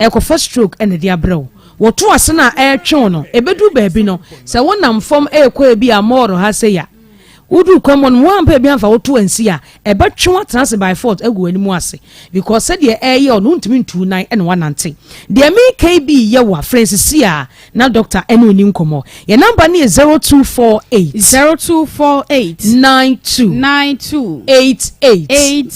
[SPEAKER 8] ɛrekɔfa stroke na ɛde abrɛ wo. Wɔto ase no a ɛretwe wo no, ɛbɛduru baabi no, sɛ wonam fam rekɔ ebi a mall ha sei a, woduru kwan mu no, woampɛ baabi amfa wo to ansi a, ɛbɛtwe wo atena ase by force agu w'anim ase because sɛdeɛ ɛreyɛ wo no, wontumi ntu wo nan na woanante. Deɛ mereka yi bi reyɛ wo a, frɛ nsisi a na dɔkta ne wo nni nkɔmmɔ. Yɛn namba no yɛ 0248.
[SPEAKER 2] 0248.
[SPEAKER 8] 92.
[SPEAKER 2] 92.
[SPEAKER 8] 88.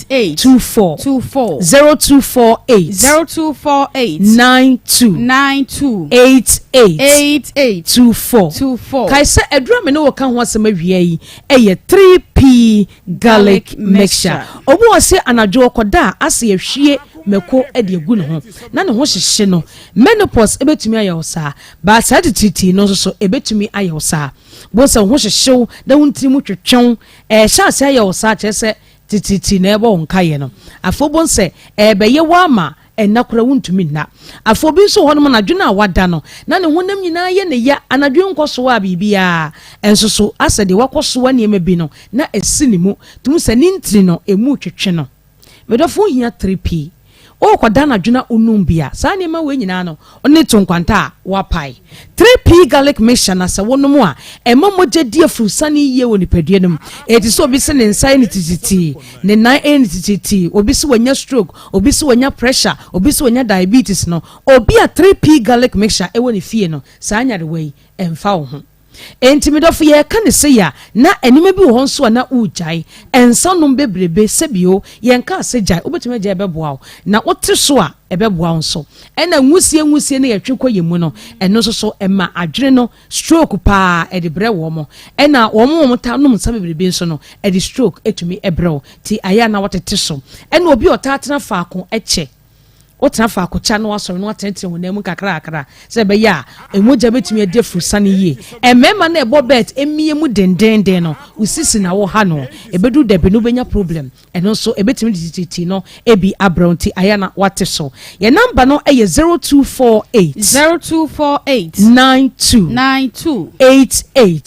[SPEAKER 2] 88.
[SPEAKER 8] 24.
[SPEAKER 2] 24.
[SPEAKER 8] 0248.
[SPEAKER 2] 0248.
[SPEAKER 8] 92.
[SPEAKER 2] 92.
[SPEAKER 8] 88.
[SPEAKER 2] 88.
[SPEAKER 8] 24.
[SPEAKER 2] 24.
[SPEAKER 8] Kae sɛ aduru a me ne wo ka ho asɛm awia yi yɛ 3P garlic mixture. Obi wɔ se anadwo ɔkɔda a ase ahwie mako de agu ne ho na ne ho hyehye no. Menopause bɛtumi ayɛ wo saa. But saa titiritii no nso so ɛbɛtumi ayɛ wo saa. Bohu sɛ wo ho hyehye wo na wo ntiri mu twetwe wo. Ɛrehyɛ aseɛ ayɛ wo saa kyerɛ sɛ titiritii na ɛrebɔ wo nkaeɛ no. Afei wobɛhu sɛ ɛrebɛyɛ wo ama ɛnna koraa wontumi nna. Afei obi nso wɔ hɔnom anadwo no a wada no na ne honam nyinaa yɛ ne ya, anadwo yi nkɔsoaa biribiara nso so asɛ deɛ wakɔsoa nneɛma bi no na ɛsi ne mu. Tumi sɛ ne ntini no ɛmu retwetwe no. Me dɔfo wo hia 3P. Worekɔda anadwo na wonom bi a, saa nneɛma wei nyinaa no, wo ne to nkwanta a, woapae. 3P garlic mixture na sɛ wonom a, ɛma mogya di afurusane yie wɔ nipadua no mu. Ɛte sɛ obi se ne nsa yɛ no titiritii, ne nan yɛ no titiritii, obi se wanya stroke, obi se wanya pressure, obi se wanya diabetes no, obi a 3P garlic mixture wɔ ne fie no, saa nyarewa yi, ɛmfa wo ho. Enti me dɔfo, yɛreka no sei a, na nneɛma bi wɔ hɔ nso a na woregyae. Nsa nom bebrebe, sɛbio, yɛnkaa sɛ gyae, wobɛtumi agyae, ɛbɛboa wo. Na wote so a, ɛbɛboa wo nso. Ɛna nwusie nwusie no yɛtwe kɔ yɛn mu no, ɛno nso so, ɛma adwene no, stroke paa, ɛde brɛ wɔn. Ɛna wɔn a wɔtaa nom nsa bebrebe nso no, ɛde stroke tumi brɛ wo. Nti ayɛ a na wɔtete so. Ɛna obi a ɔtaa tena faako kyɛ. Wotena faako kyɛ a na woasɔre na woatenetene wo nan mu nkakrakra sɛ ɛbɛyɛ a mogya bɛtumi adi afurusane yie. Mmarima no a ɛbɔ bɛɛt mmea mu dendeenden no, wo sisi na woha no. Ɛbɛduru da bi no wobɛnya problem. Ɛno nso ɛbɛtumi de titiritii no bi abrɛ wo nti ayɛ a na woate so. Yɛn namba no yɛ 0248.
[SPEAKER 2] 0248.
[SPEAKER 8] 92.
[SPEAKER 2] 92.
[SPEAKER 8] 88.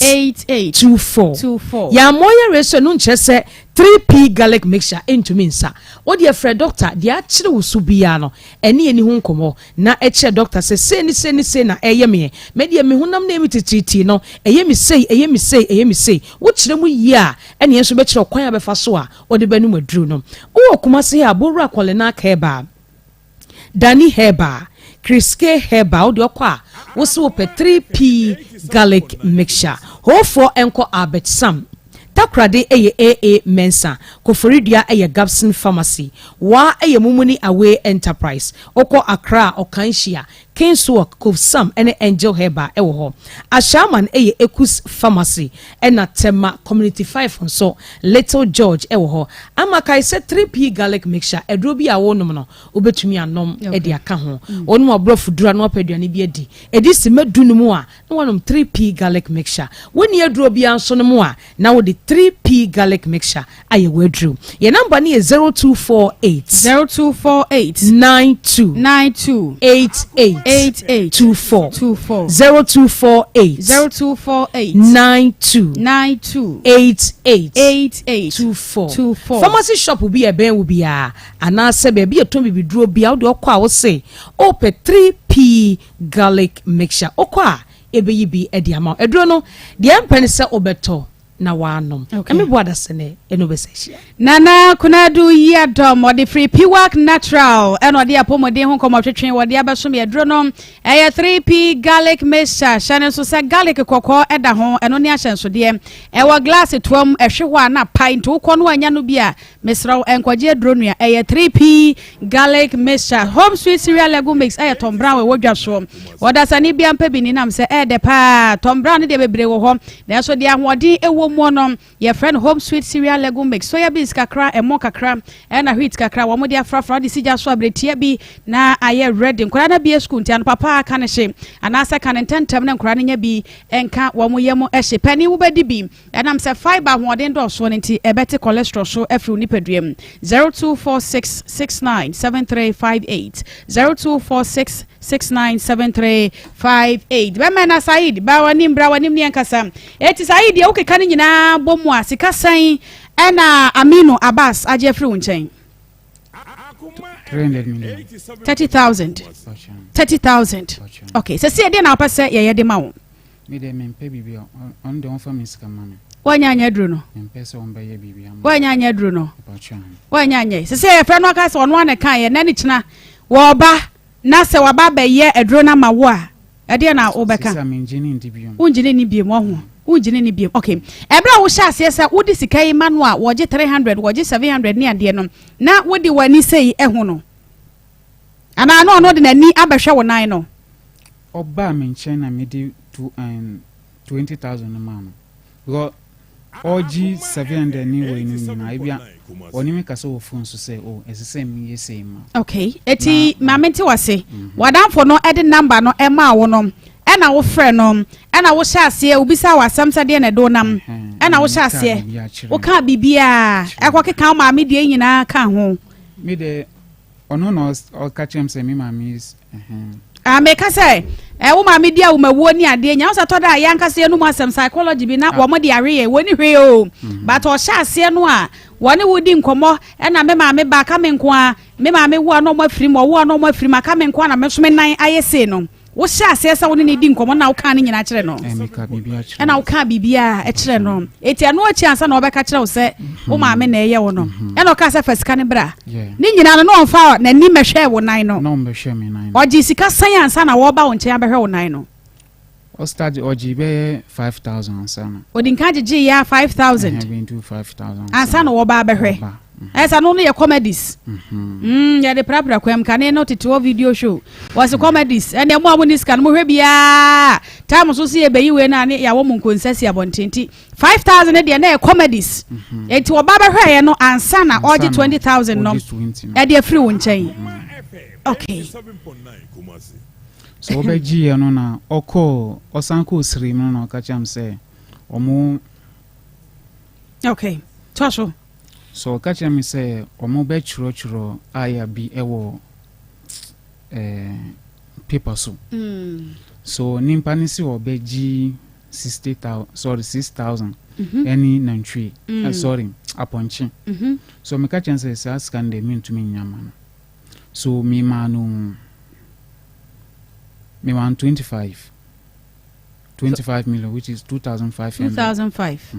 [SPEAKER 2] 88.
[SPEAKER 8] 24.
[SPEAKER 2] 24.
[SPEAKER 8] Yɛammɔ yareɛ so ɛno nkyerɛ sɛ 3P garlic mixture ntumi nsa. Wo deɛ frɛ dɔkta, deɛ akyere wo so biara no, ɛne yɛn nni ho nkɔmmɔ, na kyerɛ dɔkta sɛ sei ne sei ne sei na ɛreyɛ meɛ. Me deɛ me honam no ɛyɛ me titiritii no, ɛyɛ me sei, ɛyɛ me sei, ɛyɛ me sei. Wokyerɛ mu yie a, ɛne yɛn nso bɛkyerɛ wo kwan a wobɛfa so a wode bɛnom aduru no. Wowɔ Kumasi ha a, Bowura Kɔlenak Herbal. Danny Herbal, Kriske Herbal, wo deɛ ɔkɔ a wo se wopɛ 3P garlic mixture. Hoofoɔ nkɔ Albert Sam. Takoradi yɛ AA Mensah, Koforidua yɛ Gabson Pharmacy, Waa yɛ Mumuni Away Enterprise. Wokɔ Accra a, Ɔkanhyia, Kingswalk, Kofsam ne Angel Herbal wɔ hɔ. Ashaiman yɛ Ekus Pharmacy ɛna Tema Community 5 nso Little George wɔ hɔ. Ama kae sɛ 3P Garlic Mixture, aduro bi a worenom no, wobɛtumi anom de aka ho. Wonom aborɔfo duro a na woapɛ aduane bi adi. Ɛdi simma du no mu a, na woanom 3P Garlic Mixture. Wonni aduro biara nso nom a, na wode 3P Garlic Mixture ayɛ w'aduro. Yɛn namba no yɛ 0248.
[SPEAKER 2] 0248.
[SPEAKER 8] 92.
[SPEAKER 2] 92.
[SPEAKER 8] 88.
[SPEAKER 2] 88.
[SPEAKER 8] 24.
[SPEAKER 2] 24.
[SPEAKER 8] 0248.
[SPEAKER 2] 0248.
[SPEAKER 8] 92.
[SPEAKER 2] 92.
[SPEAKER 8] 88.
[SPEAKER 2] 88.
[SPEAKER 8] 24.
[SPEAKER 2] 24.
[SPEAKER 8] Pharmacy shop bi a ɛbɛn wo biara anaasɛ baabi a yɛtɔn bibiduro biara wode ɔkɔ a wose wopɛ 3P garlic mixture wokɔ a Yɛbɛyi bi de ama wo. Aduro no, deɛ ɛmpɛ ne sɛ wobɛtɔ na woanom.
[SPEAKER 2] Okay.
[SPEAKER 8] Nyame boa dasene ɛne wobɛsa ahyia.
[SPEAKER 2] Nana Konadu Yiadom ɔde firi Piwak Natural ɛna ɔde apɔmuden ho nkɔmmɔ twetwe wɔde abɛsom yɛ aduro no ɛyɛ 3P garlic mixture hyɛ no nso sɛ garlic kɔkɔɔ ɛda ho ɛno ne ahyɛnsodeɛ ɛwɔ glass toam ɛhwe hɔ a na pae nti wokɔ no anya no bi a Mesrɛ wo nkɔgye aduro nua. Ɛyɛ 3P garlic mixture. Home sweet cereal legume mix ɛyɛ Tom Brown ɛwɔ dwa soɔ. Ɔdasani bia mpɛ bi ni nam sɛ ɛyɛ dɛ paa. Tom Brown no deɛ bebree wɔ hɔ. Nanso deɛ ahoɔden ɛwɔ ɛwɔ muo no yɛfrɛ no Home Sweet Cereal Legume Mix. Soya beans kakra, ɛmo kakra, ɛna wheat kakra wɔn de afrafra de si gya so abere tia bi na ayɛ ready. Nkwadaa no abie sukuu nti anɔpa paa ka ne hye anaasɛ ka ne ntɛntɛm na nkwadaa no nya bi nka wɔn yam hye. Panin wobɛdi bi ɛnam sɛ fibre ahoɔden dɔɔsoɔ no nti ɛbɛte cholesterol so afiri wo nipadua mu. 0246 69 7358 0246 6973 58 Bɛmɛ na Said ba w'anim, bra w'anim ne yɛnkasa. Eti Said deɛ wokeka no nyinaa bɔ mu a, sika sɛn ɛna Aminu Abbas agye afiri wo nkyɛn?
[SPEAKER 7] 300 million.
[SPEAKER 2] 30,000. 30,000. Okay, sɛ sɛ ɛdeɛ na wopɛ sɛ yɛyɛ de ma wo?
[SPEAKER 7] Me deɛ mempɛ biribi a ɔno deɛ ɔmfa me sika ma me.
[SPEAKER 2] Woanya anyɛ aduro no?
[SPEAKER 7] Mempɛ sɛ ɔmbɛyɛ biribi ama.
[SPEAKER 2] Woanya anyɛ aduro no? Woanya anyɛ sɛ sɛ yɛfrɛ no aka sɛ ɔno ana kaeɛ na ne kyena wɔɔba na sɛ waba abɛyɛ aduro no ama wo a, ɛdeɛ na wobɛka?
[SPEAKER 7] Sisa mengye ne ndi biom.
[SPEAKER 2] Wongye ne ni biom, ɔho wongye ne ni biom. Okay, ɛberɛ a wohyɛ aseɛ sɛ wode sika yi ma no a wɔgye 300, wɔgye 700 ne adeɛ no, na wode w'ani sei ɛho no anaa na ɔno de n'ani abɛhwɛ wo nan no?
[SPEAKER 7] Ɔbaa me nkyɛn na mede 20,000 no maa no because ɔgye 700 ne wei no nyinaa, ebi a ɔne me kasa wɔ phone so sɛ o ɛsɛ sɛ meyɛ sei ma.
[SPEAKER 2] Okay, eti maame nte wase. W'adamfo no ɛde number no ɛmaa wo no, ɛna wofrɛ no, ɛna wohyɛ aseɛ wobisa wɔ asɛm sɛ deɛ na ɛde wo nam, ɛna wohyɛ aseɛ woka biribiaa ɛkɔ keka wo maame deɛ nyinaa ka ho?
[SPEAKER 7] Me de ɔno na ɔka kyerɛ m sɛ me maame is
[SPEAKER 2] Ah, meka sɛ wo maame di awomawuo ne adeɛ nya wo sɛ tɔ da a yɛankasa yɛnom asɛm psychology bi na wɔn de awe yɛ wɔni hwee o. But ɔhyɛ aseɛ no a wɔne wo di nkɔmmɔ, ɛna me maame ba aka me nko a, me maame wo a na ɔmo afiri mu, ɔwo a na ɔmo afiri mu, aka me nko a na me nso me nan ayɛ sei no, wohyɛ aseɛ sɛ wo ne ne di nkɔmmɔ na wokaa ne nyinaa kyerɛ no?
[SPEAKER 7] Meka biribi akyerɛ.
[SPEAKER 2] Ɛna wokaa biribiaa ɛkyerɛ no, eti ɛno akyi ansa na ɔbɛka kyerɛ wo sɛ wo maame na ɛyɛ wo no, ɛna ɔkaa sɛ fa sika no bra? Ne nyinaa no na ɔmfa n'ani mɛhwɛ wo nan no?
[SPEAKER 7] Na ɔmbɛhwɛ me nan no.
[SPEAKER 2] Ɔgye sika sɛn ansa na wɔba wo nkyɛn abɛhwɛ wo nan no?
[SPEAKER 7] Ɔstart ɔgye bɛyɛ 5,000 ansa na.
[SPEAKER 2] Ɔdi nka gyegye yɛ 5,000?
[SPEAKER 7] Ɛhɛn, bɛntu 5,000
[SPEAKER 2] ansa na wɔba abɛhwɛ. Ɛsɛ no no yɛ comedies. Yɛde prapra kwam kane no tete hɔ video show wɔsi comedies, ɛnna mo a mo ni sika no mo hwɛ biara time so si yɛbɛyi wei na ne yɛawɔ mo nkonsa si abɔnten, nti 5,000 deɛ na yɛ comedies. Nti ɔba bɛhwɛ yɛ no ansa na ɔgye 20,000 no ɛde afiri wo nkyɛn. Okay.
[SPEAKER 7] So ɔbɛgye yɛ no na ɔkɔɔ ɔsan kɔɔ siri mu no na ɔka kyerɛ m sɛ ɔmo
[SPEAKER 2] Okay, toa so.
[SPEAKER 7] So ɔka kyerɛ me sɛ ɔmo bɛtwerɛtwerɛ aya bi ɛwɔ paper so. So nipa ne sɛ ɔbɛgye 60,000, sorry, 6,000 ɛne nantwie, sorry, apɔnkye. So meka kyerɛ sɛ saa sika no deɛ mentumi nya ma no, so memaa no memaa no 25 million, which is 2,500.
[SPEAKER 2] 2005.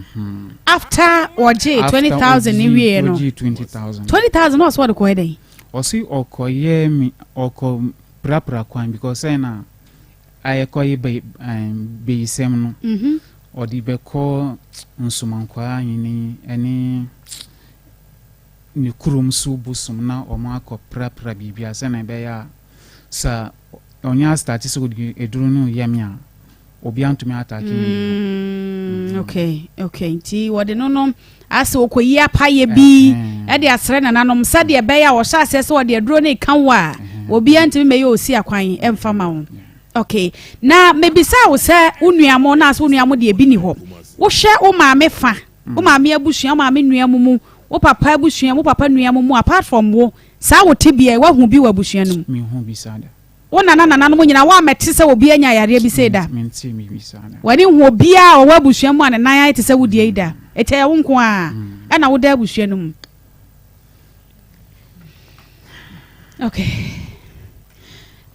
[SPEAKER 2] After wɔgye 20,000 ne wie no?
[SPEAKER 7] Ɔgye 20,000.
[SPEAKER 2] 20,000 na ɔsɛ wɔde kɔɛ dɛn?
[SPEAKER 7] Ɔsi ɔkɔyɛ mi ɔkɔ prapra kwan because sɛ na ayɛkɔyɛ bɛ bɛyisɛm no ɔde bɛkɔ nsomankwaa ahene ɛne ne kurom so bosom na ɔmo akɔ prapra biribi a sɛnea ɛbɛyɛ a sɛ ɔnyɛ astart sɛ ɔde eduro no yɛ me a obiara ntumi attack me bio.
[SPEAKER 2] Okay, nti wɔde no asɛ ɔkɔyi apayɛ bi ɛde asrɛ nananom sɛdeɛ ɛbɛyɛ a wɔhyɛ aseɛ sɛ wɔde aduro no ka wo a obiara ntumi mɛyɛ osi akwan ɛmfa ma wo. Okay, na mebisa wo sɛ wo nua mo na asɛ wo nua mo deɛ bi ni hɔ, wohwɛ wo maame fa, wo maame abusua, wo maame nua mu mu, wo papa abusua, wo papa nua mu mu, apart from wo, saa wo te bia woahu bi wɔ abusua no mu?
[SPEAKER 7] Mehu bi saa da.
[SPEAKER 2] Wo nana nananom nyinaa woamɛte sɛ obi anya yareɛ bi sei da?
[SPEAKER 7] Mente biribi saa da.
[SPEAKER 2] W'ani hu obiara a ɔwɔ abusua mu a ne nan ayɛ te sɛ wo deɛ yi da? Ɛti ɛyɛ wo nko a ɛna woda abusua no mu. Okay,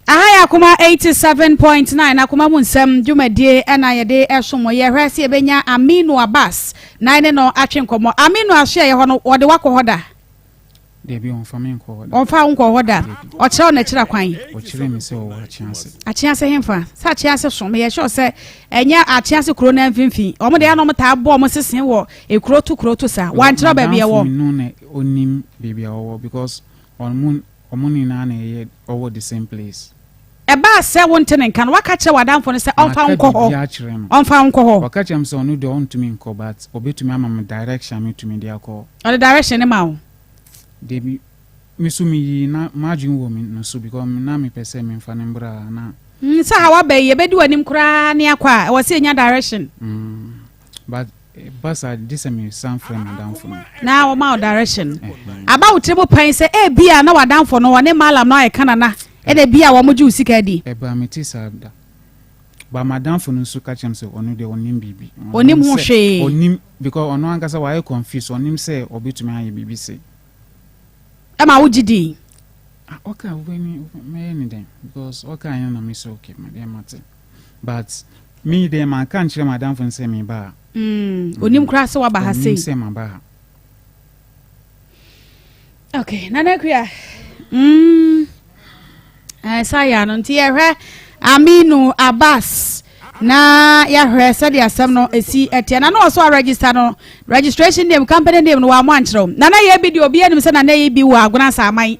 [SPEAKER 2] aha yɛ Akoma 87.9 Akoma mu nsɛm dwumadie ɛna yɛde ɛsom. Yɛhwɛ sɛ yɛbɛnya Aminu Abbas na ne no atwe nkɔmmɔ. Aminu aso yɛ hɔ no, wɔde wakɔ hɔ da?
[SPEAKER 7] Dabi, ɔmfa me nkɔ hɔ da.
[SPEAKER 2] Ɔmfa wo nkɔ hɔ da? Ɔkyerɛ wo n'akyira kwan?
[SPEAKER 7] Ɔkyerɛ me sɛ ɔwɔ Akyease.
[SPEAKER 2] Akyease hemfa? Sɛ Akyease so meyɛ sure sɛ ɛnyɛ Akyease kuro no mfimfini. Ɔmo deɛ ɛna ɔmo taa bɔ ɔmo sese wɔ ekuro to kuro to saa. Wankyerɛ baabi ɛwɔ?
[SPEAKER 7] Madamfo no na onim baabi a ɔwɔ because ɔmo nyinaa na ɛyɛ ɔwɔ the same place.
[SPEAKER 2] Ɛbaa sɛ wonte ne nka no, woaka kyerɛ w'adamfo no sɛ ɔmfa wo
[SPEAKER 7] Maka
[SPEAKER 2] nkɔ hɔ?
[SPEAKER 7] biribiara akyerɛ no.
[SPEAKER 2] Ɔmfa wo nkɔ hɔ.
[SPEAKER 7] Ɔka kyerɛɛ me sɛ ɔno deɛ ɔntumi nkɔ but ɔbɛtumi ama me direction a mɛtumi de akɔ hɔ.
[SPEAKER 2] Ɔde direction no ma wo?
[SPEAKER 7] Dabi, me nso meyii na m'adwene wɔ me no so because na mepɛ sɛ memfa no mbra ha na.
[SPEAKER 2] Mm, sɛ ha waba yi, yɛbɛdi w'anim koraa ne akɔ a, ɛwɔ sɛ yɛnya direction.
[SPEAKER 7] Mm, but ɛba saa gye sɛ mesan frɛ m'adamfo no.
[SPEAKER 2] Na wɔma wo direction. Aba wo tiri mu pɛn sɛ ebia na w'adamfo no wɔne Mallam no ayɛ kanana ɛna ebia wɔn gye wo sika adi.
[SPEAKER 7] Ɛba mete saa da. But m'adamfo no nso ka kyerɛ me sɛ ɔno deɛ ɔnim biribi.
[SPEAKER 2] Ɔnim ho hwee.
[SPEAKER 7] Ɔnim because ɔno ankasa wayɛ confused ɔnim sɛ ɔbɛtumi ayɛ biribi sei.
[SPEAKER 2] Ɛma wogye dii.
[SPEAKER 7] Ah ɔka wobɛni mɛyɛ ne dɛn because ɔka yɛn na me sɛ okay madeɛ mate. But me deɛ manka ankyerɛ m'adamfo no sɛ meba ha.
[SPEAKER 2] Mm, onim koraa sɛ waba ha sei.
[SPEAKER 7] Onim sɛ maba ha.
[SPEAKER 2] Okay, Nana Akua. Mm. Ɛsa yɛ ano nti yɛhwɛ Aminu Abbas na yɛahwɛ sɛdeɛ asɛm no ɛsi ɛteɛ na na ɔso a register no registration name company name no wɔamɔ ankyerɛw nana yɛ bi deɛ obi anim sɛ nana yɛ bi wɔ agona saaman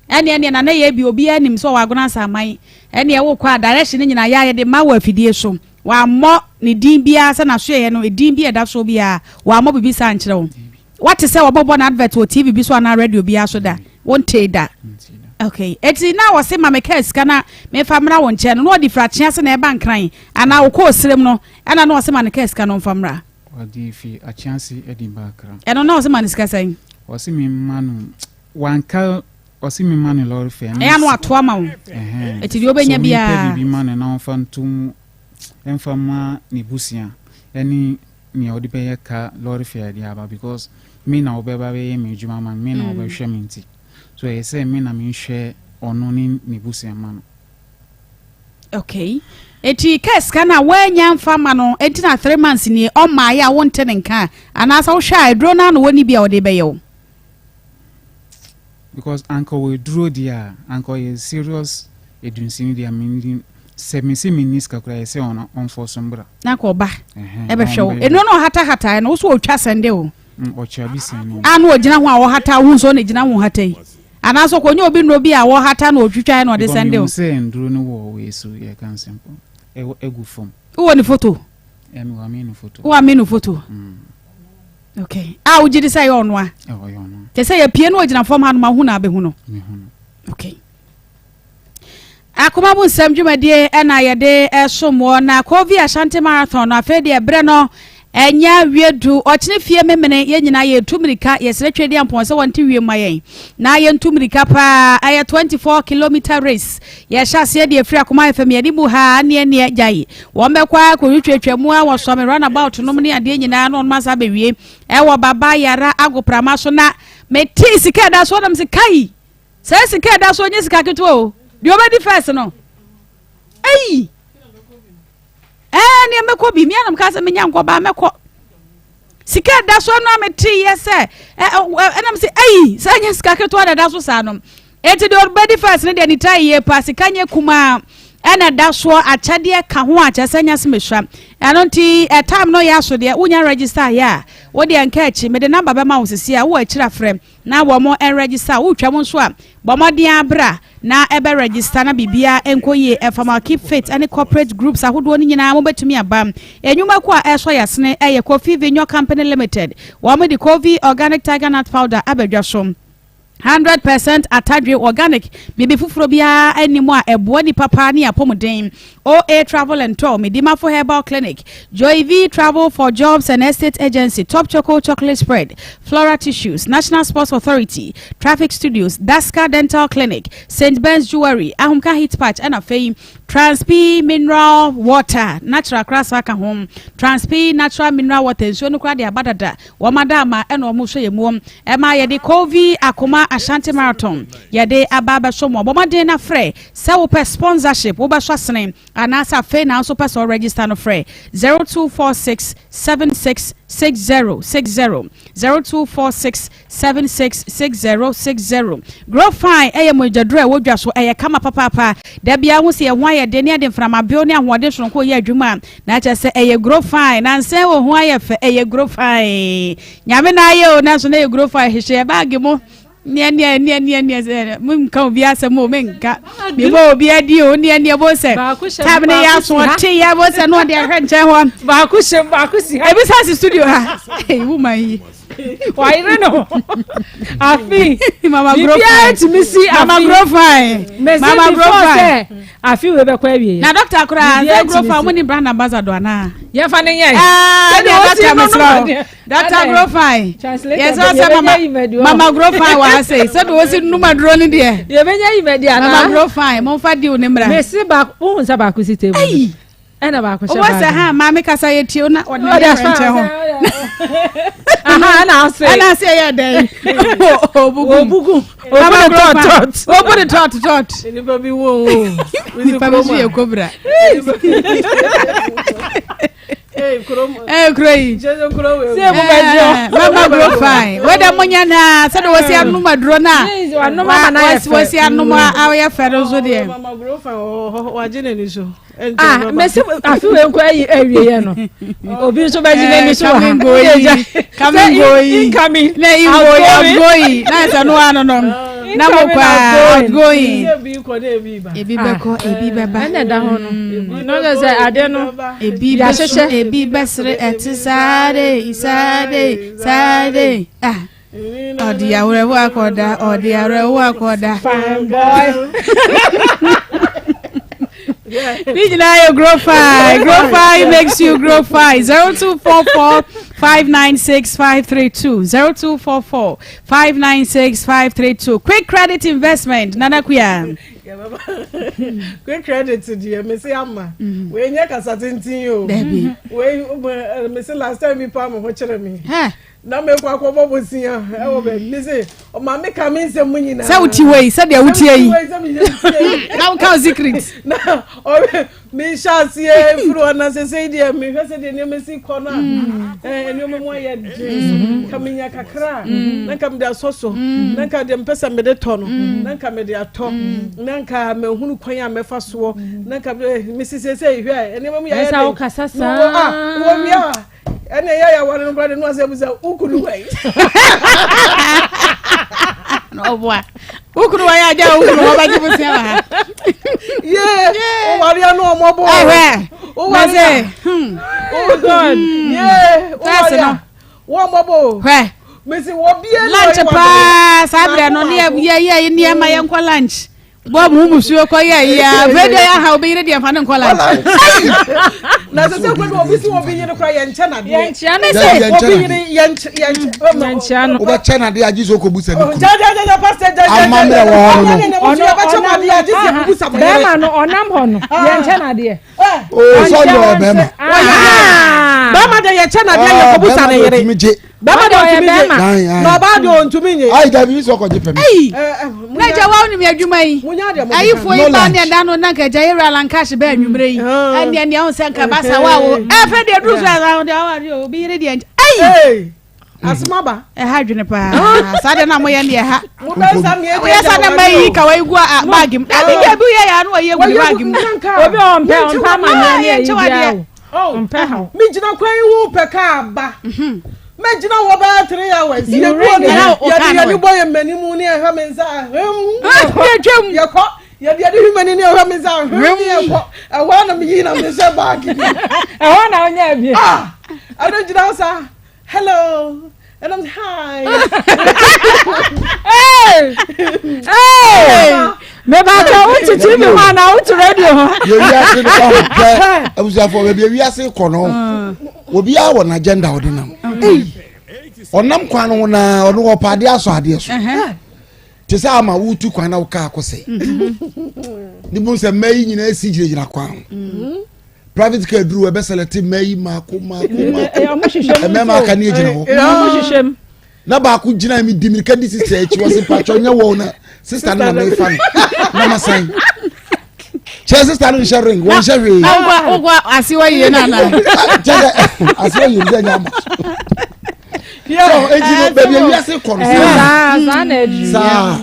[SPEAKER 2] Ɛneɛ neɛ nana yɛ bi obiara nim sɛ ɔwɔ agona asaman ɛneɛ wokɔ a direction no nyinaa yɛ a yɛde ma wɔ afidie so wammɔ ne din biara sɛ nasoɛeɛ no edin bi a ɛda soɔ biara wammɔ biribi saa ankyerɛ wo wate sɛ wɔbɔbɔ no advert wɔ TV bi so anaa radio biara so da wontee da okay eti na wɔse ma me kaa sika na mefa mmra wo nkyɛn no na ɔde firi akyea se na ɛba nkran anaa wokɔ osirem no ɛna na ɔse ma ne kaa sika no mfa mmra
[SPEAKER 7] Ɔde fi Akyease de ba Accra.
[SPEAKER 2] Ɛno na ɔse ma no sika sɛn?
[SPEAKER 7] Ɔse me mma no Wanka ɔse me ma no lɔre fare.
[SPEAKER 2] Ɛyɛ a na wato ama wo. Ɛti deɛ wobɛnya biara.
[SPEAKER 7] So mempɛ biribi ma no na ɔmfa nto mu mfa ma n'abusua ɛne nea ɔde bɛyɛ ka lɔre fare de aba because me na ɔbɛba bɛyɛ me adwuma ama me, me na ɔbɛhwɛ me nti. So ɛyɛ sɛ me na menhwɛ ɔno ne n'abusua ma no.
[SPEAKER 2] Okay. Eti kɛ sika no a woannya amfa ama no enti na 3 months nie ɔmmaeɛ a wonte ne nka a anaasɛ wohwɛ a aduro no ara na wɔnni bi a wɔde bɛyɛ wo?
[SPEAKER 7] Because anka ɔwɔ aduro deɛ a, anka ɔyɛ serious adunsini deɛ a, menni, sɛ mese menni sika koraa ɛyɛ sɛ ɔno ɔmfɔ so mbra.
[SPEAKER 2] Na anka ɔba ɛbɛhwɛ wo. Nnuro no ɔhatahataeɛ no, wo so ɔtwa sɛnde o.
[SPEAKER 7] Mm, ɔtwa bi sɛnde.
[SPEAKER 2] A na ɔgyina ho a ɔhata, wohu sɛ ɔna gyina ho hata yi. Anaasɛ ɔkɔnya obi nnuro bi a wɔhata na ɔtwitwaeɛ na ɔde sɛnde o.
[SPEAKER 7] Because mehu sɛ nnuro no wɔ wei so, yɛka nsɛmpo, ɛwɔ ɛgu fam.
[SPEAKER 2] Wowɔ ne foto?
[SPEAKER 7] Ɛɛ, mewɔ Aminu foto.
[SPEAKER 2] Wowɔ Aminu foto?
[SPEAKER 7] Mm.
[SPEAKER 2] Okay. A wogye di sɛ ɛyɛ ɔno a?
[SPEAKER 7] Ɔyɛ ɔno.
[SPEAKER 2] Kyɛ sɛ yɛpie no ɔgyina fam hanom ahu na abɛhu no. Okay. Akoma mu nsɛm dwumadie ɛna yɛde ɛsom wɔ na Kovi Ashanti Marathon no afei deɛ berɛ no ɛnya wie du ɔkyene fie memene yɛn nyinaa yɛtu mmirika yɛsrɛ twɛ di ampɔn sɛ wɔnte wiem ma yɛn na yɛntu mmirika paa ɛyɛ 24 kilometer race yɛhyɛ aseɛ deɛ firi akoma fm yɛde mu ha neɛ neɛ gyae Wɔn bɛkɔ ara kɔtwitwatwa mu ara wɔ Sɔme runabout nom ne adeɛ nyinaa na wɔn asa abɛwie ɛwɔ Baba Yara agoprama so na metee sika ɛda soɔ na mese kai saa sika ɛda soɔ nyɛ sika ketewa o deɛ ɔbɛdi first no ei ɛɛ neɛ mɛkɔ bi mea na meka sɛ menya nkɔbaa mɛkɔ Sika a ɛda so no a meteeɛ sɛ ɛnam sɛ ayi sɛ nyɛ sika ketewa na ɛda so saa no eti deɛ ɔbɛdi first no deɛ ne tira yie paa sika nyɛ kumaa ɛna ɛda soɔ akyɛdeɛ ka ho a kyerɛ sɛ nyɛ semesua ɛno nti ɛtam no yɛ aso deɛ wonya register yɛ a wodeɛ nka akyi mede namba bɛma wo sisi a wowɔ akyiri afrɛ na wɔn nregister wotwa mu nso a bɔ mmɔden ara bra na ɛbɛ register na biribiara nkɔ yie ɛfa ma keep fit ne corporate groups ahodoɔ no nyinaa mobɛtumi aba Nnwuma kuo a ɛresɔ yasene ɛyɛ Kofi Vinyo Company Limited wɔn de Kofi Organic Tiger Nut Powder aba dwa so 100% atadwe organic biribi foforɔ biara nni mu a ɛboa nipa paa ne apɔmuden OA Travel and Tour, Medimafo Herbal Clinic, Joy V Travel for Jobs and Estate Agency, Top Choco Chocolate Spread, Flora Tissues, National Sports Authority, Traffic Studios, Daska Dental Clinic, St. Ben's Jewelry, Ahomka Heat Patch, ɛna afei Transp Mineral Water, Natural koraa saa ka ho. Transp Natural Mineral Water, nsuo no koraa de aba dada. Wɔn ada ama ɛna wɔn hwɛ yɛn mu. Ɛma yɛde Kovi Akoma Ashanti Marathon yɛde aba abɛso mo. Bɔ mmɔden na frɛ Sɛ wopɛ sponsorship, wobɛsɔ asene, anaasɛ afei na nso wopɛ sɛ wo register no frɛ 0246 76 60 60, 0246 76 60 60. Grow Fine yɛ mogyaduro a ɛwɔ dwa so, ɛyɛ kama papaapa. Da biara wohu sɛ yɛn ho ayɛ den ne yɛde mframabew ne ahoɔden soronko reyɛ adwuma a, na kyerɛ sɛ ɛyɛ Grow Fine. Nansa yi wo ho ayɛ fɛ, ɛyɛ Grow Fine. Nyame na ayɛ o, nanso na ɛyɛ Grow Fine. Hyehyɛ yɛn baage mu. Neɛ neɛ neɛ neɛ neɛ sɛ menka obi asɛm o menka mebɔ obi adi o neɛ neɛ bo sɛ tam ne yɛ aso ɔte yɛ bo sɛ na ɔde ahwɛ nkyɛn hɔ.
[SPEAKER 8] Baako hyɛ baako si ha.
[SPEAKER 2] Ebi sa si studio ha. Woman yi.
[SPEAKER 8] Wayere no afi.
[SPEAKER 2] Mama grow fine.
[SPEAKER 8] Biribiara tumi si afi.
[SPEAKER 2] Mama grow fine. Mama grow fine.
[SPEAKER 8] Afi wei bɛkɔ awie.
[SPEAKER 2] Na doctor koraa sɛ grow fine mo ni brand ambassador anaa.
[SPEAKER 8] Yɛnfa ne nyɛ.
[SPEAKER 2] Ɛɛ ɛdi doctor mesrɛ o. Doctor grow fine. Yɛsɛ sɛ mama mama grow fine wɔ ha sei sɛde wosi num aduro ne deɛ.
[SPEAKER 8] Yɛbɛnya yi mɛdi anaa.
[SPEAKER 2] Mama grow fine mo nfa deal ne mmra.
[SPEAKER 8] Mesi baako wohu sɛ baako si table.
[SPEAKER 2] Ayi.
[SPEAKER 8] Ɛna baako hyɛ
[SPEAKER 2] baako. Wɔ sɛ ha maame kasa yɛ tie na ɔde ne yɛ nkyɛn hɔ.
[SPEAKER 8] Aha ɛna ase.
[SPEAKER 2] Ɛna ase yɛ dɛn. Obugu.
[SPEAKER 8] Obugu. Obu ne tɔt tɔt.
[SPEAKER 2] Obu ne tɔt tɔt.
[SPEAKER 6] Nipa bi wo wo.
[SPEAKER 2] Nipa bi so yɛ kobra. Ee kuro yi.
[SPEAKER 8] Sɛ mo bɛ jɔ.
[SPEAKER 2] Mama grow fine. Wɛdɛ mo nyɛ naa sɛde wɔsi anum aduro naa. Wɔsi anum a ɔyɛ fɛ no so deɛ.
[SPEAKER 6] Mama grow fine wɔ hɔ wagye n'ani so.
[SPEAKER 8] Ah, mesi afi wei nkɔ ayi awie yɛ no. Obi nso bɛgye n'ani so wɔ ha.
[SPEAKER 2] Coming going.
[SPEAKER 8] Incoming.
[SPEAKER 2] Na ingoyi outgoing. Na ɛsɛ no ano no. Na mo kɔ outgoing. Ebi bɛkɔ ebi bɛba.
[SPEAKER 8] Ɛna ɛda hɔ no. Na ɔsɛ sɛ ade no.
[SPEAKER 2] Ebi bɛsu ebi bɛsere ɛte saa de saa de saa de. Ah. Ɔde awerɛhoɔ akɔda, ɔde awerɛhoɔ akɔda.
[SPEAKER 8] Fine boy.
[SPEAKER 2] Ne nyinaa yɛ grow fine. Grow fine makes you grow fine. 0244 596 532. 0244 596 532. Quick credit investment. Nana Kuya.
[SPEAKER 6] Quick credit deɛ mese ama. Mm-hmm. Wei nyɛ kasa tenten o.
[SPEAKER 2] Dabi.
[SPEAKER 6] Wei eh, mese last time bi pa me ho kyerɛ me. Na mekɔ akɔbɔ bosea ɛwɔ baabi me se ɔma me ka me nsɛm mu nyinaa.
[SPEAKER 2] Sɛ wote wei sɛdeɛ wotie yi na woka wo secret.
[SPEAKER 6] Na ɔwe mehyɛ aseɛ firi hɔ na sesei deɛ mehwɛ sɛ deɛ nneɛma si kɔ no a mm. eh, nneɛma mu ayɛ den mm. ka menya kakra a mm. na nka mede asɔ so na nka deɛ mpɛ sɛ mede tɔ no na nka mede atɔ na nka mahunu kwan a mɛfa soɔ na nka eh, mesi sesei hwɛ nneɛma mu yɛ den.
[SPEAKER 8] Ɛsɛ wokasa saa.
[SPEAKER 6] Ah, wɔ wia ɛna ɛyɛ yɛ aware no koraa de no asɛ bisa wokunu wai
[SPEAKER 2] ɔboa wokunu wai agya wokunu hɔ bɛgye bosia wɔ ha
[SPEAKER 6] ye woware ano ɔmɔbɔ
[SPEAKER 2] ɛhwɛ
[SPEAKER 6] woware a oh god ye woware a wɔmɔbɔ
[SPEAKER 2] hwɛ
[SPEAKER 6] mesi wɔbie
[SPEAKER 2] lunch paa saa berɛ no ne yɛ yɛ nneɛma yɛnkɔ lunch Bob ho musuo kɔ yɛ yi a afei deɛ yɛ aha obi yere deɛ nfa ne nkɔ lunch.
[SPEAKER 6] Na sɛ sɛ kura obi si obi yere kura yɛn nkyɛn adeɛ.
[SPEAKER 8] Yɛn nkyɛn no
[SPEAKER 6] sɛ obi yere yɛn yɛn
[SPEAKER 8] nkyɛn no.
[SPEAKER 9] Wobɛkyɛ no adeɛ agye sɛ ɔkɔbu sa ne kunu.
[SPEAKER 6] Jajajaja pastor jajajaja.
[SPEAKER 9] Amammerɛ wɔ hɔ no no.
[SPEAKER 6] Ɔno yɛbɛkyɛ mo adeɛ agye sɛ ɔkɔbu sa mo yere.
[SPEAKER 8] Bɛrima no ɔnam hɔ no yɛn nkyɛn adeɛ.
[SPEAKER 9] Oo sɛ ɔyɛ ɔbɛrima.
[SPEAKER 6] Bɛrima deɛ yɛkyɛ no adeɛ yɛkɔbu sa ne yere. Bɛrima deɛ ɔntumi nye. Na ɔbaa deɛ ɔntumi nye.
[SPEAKER 9] Ayi dabi mi sɛ ɔkɔgye pɛmi.
[SPEAKER 2] Ayi na gya wa onim adwuma yi. Ayifoɔ yi ba ne ɛda no na nka gya yɛwura lankash bɛɛ anwummerɛ yi. Ɛnneɛ nea ɔn sɛ nka basa wa wo. Ɛfɛ deɛ duru so ɛsa deɛ ɔwa deɛ obi yere deɛ nkyɛn. Ayi.
[SPEAKER 6] Asoma ba.
[SPEAKER 2] Ɛha adwene paa. Saa deɛ na moyɛ ne ɛha. Woyɛ sa na ma yi ka wayi gu a baagi mu. Dabi dabi woyɛ yɛ ano wayi egu ne baagi mu.
[SPEAKER 8] Obi ɔmpɛ ɔmpɛ ama nea ne ayi biara o.
[SPEAKER 6] Oh,
[SPEAKER 8] Ɔmpɛ haw.
[SPEAKER 6] Megyina kwan yi ho pɛ kaa ba. Mhm. Mɛgyina hɔ bɛyɛ 3 hours. Yɛdu hɔ no, yɛde yɛde bɔ yɛn m'anim ne ɛhwɛ me nsa ahwɛm.
[SPEAKER 2] Yɛtwam.
[SPEAKER 6] Yɛkɔ. Yɛde yɛde hwɛ m'anim ne ɛhwɛ me nsa ahwɛm ne yɛkɔ. Ɛhɔ na meyi na mehyɛ baagi bi.
[SPEAKER 8] Ɛhɔ na wonya bi.
[SPEAKER 6] Ah, ɛno gyina hɔ saa. Hello. And I'm hi.
[SPEAKER 8] Hey! Hey! Mebakyɛ wo te TV ho anaa wo te radio ho?
[SPEAKER 9] Yɛ wiase no kɔ hwɛ abusuafoɔ baabi wiase kɔ no obiara wɔ n'agenda ɔde nam. Ɔnam kwan no ho na ɔno ɔpɛ adeɛ asɔ adeɛ so. Te sɛ ama wotu kwan na wo kaa kɔ sɛ. Ne bu sɛ mmaa yi nyinaa si gyinagyina kwan ho. Private car duru ɛbɛ sɛlɛte mmaa yi mako mako mako. Mmarima aka ne gyina hɔ. Na baako gyina mi di mirika di sista akyi wɔ se patwɔ nyɛ wɔn na sista no na mefa no na ma san. Kyɛ sista no nhyɛ ring wɔn nhyɛ hwee.
[SPEAKER 2] Na wokɔ wokɔ asewa yie na na.
[SPEAKER 9] Kyɛ sɛ asewa yie sɛ nyɛ ama. So eti no baabi ewiase kɔ no
[SPEAKER 8] saa. Saa na adu.
[SPEAKER 9] Saa.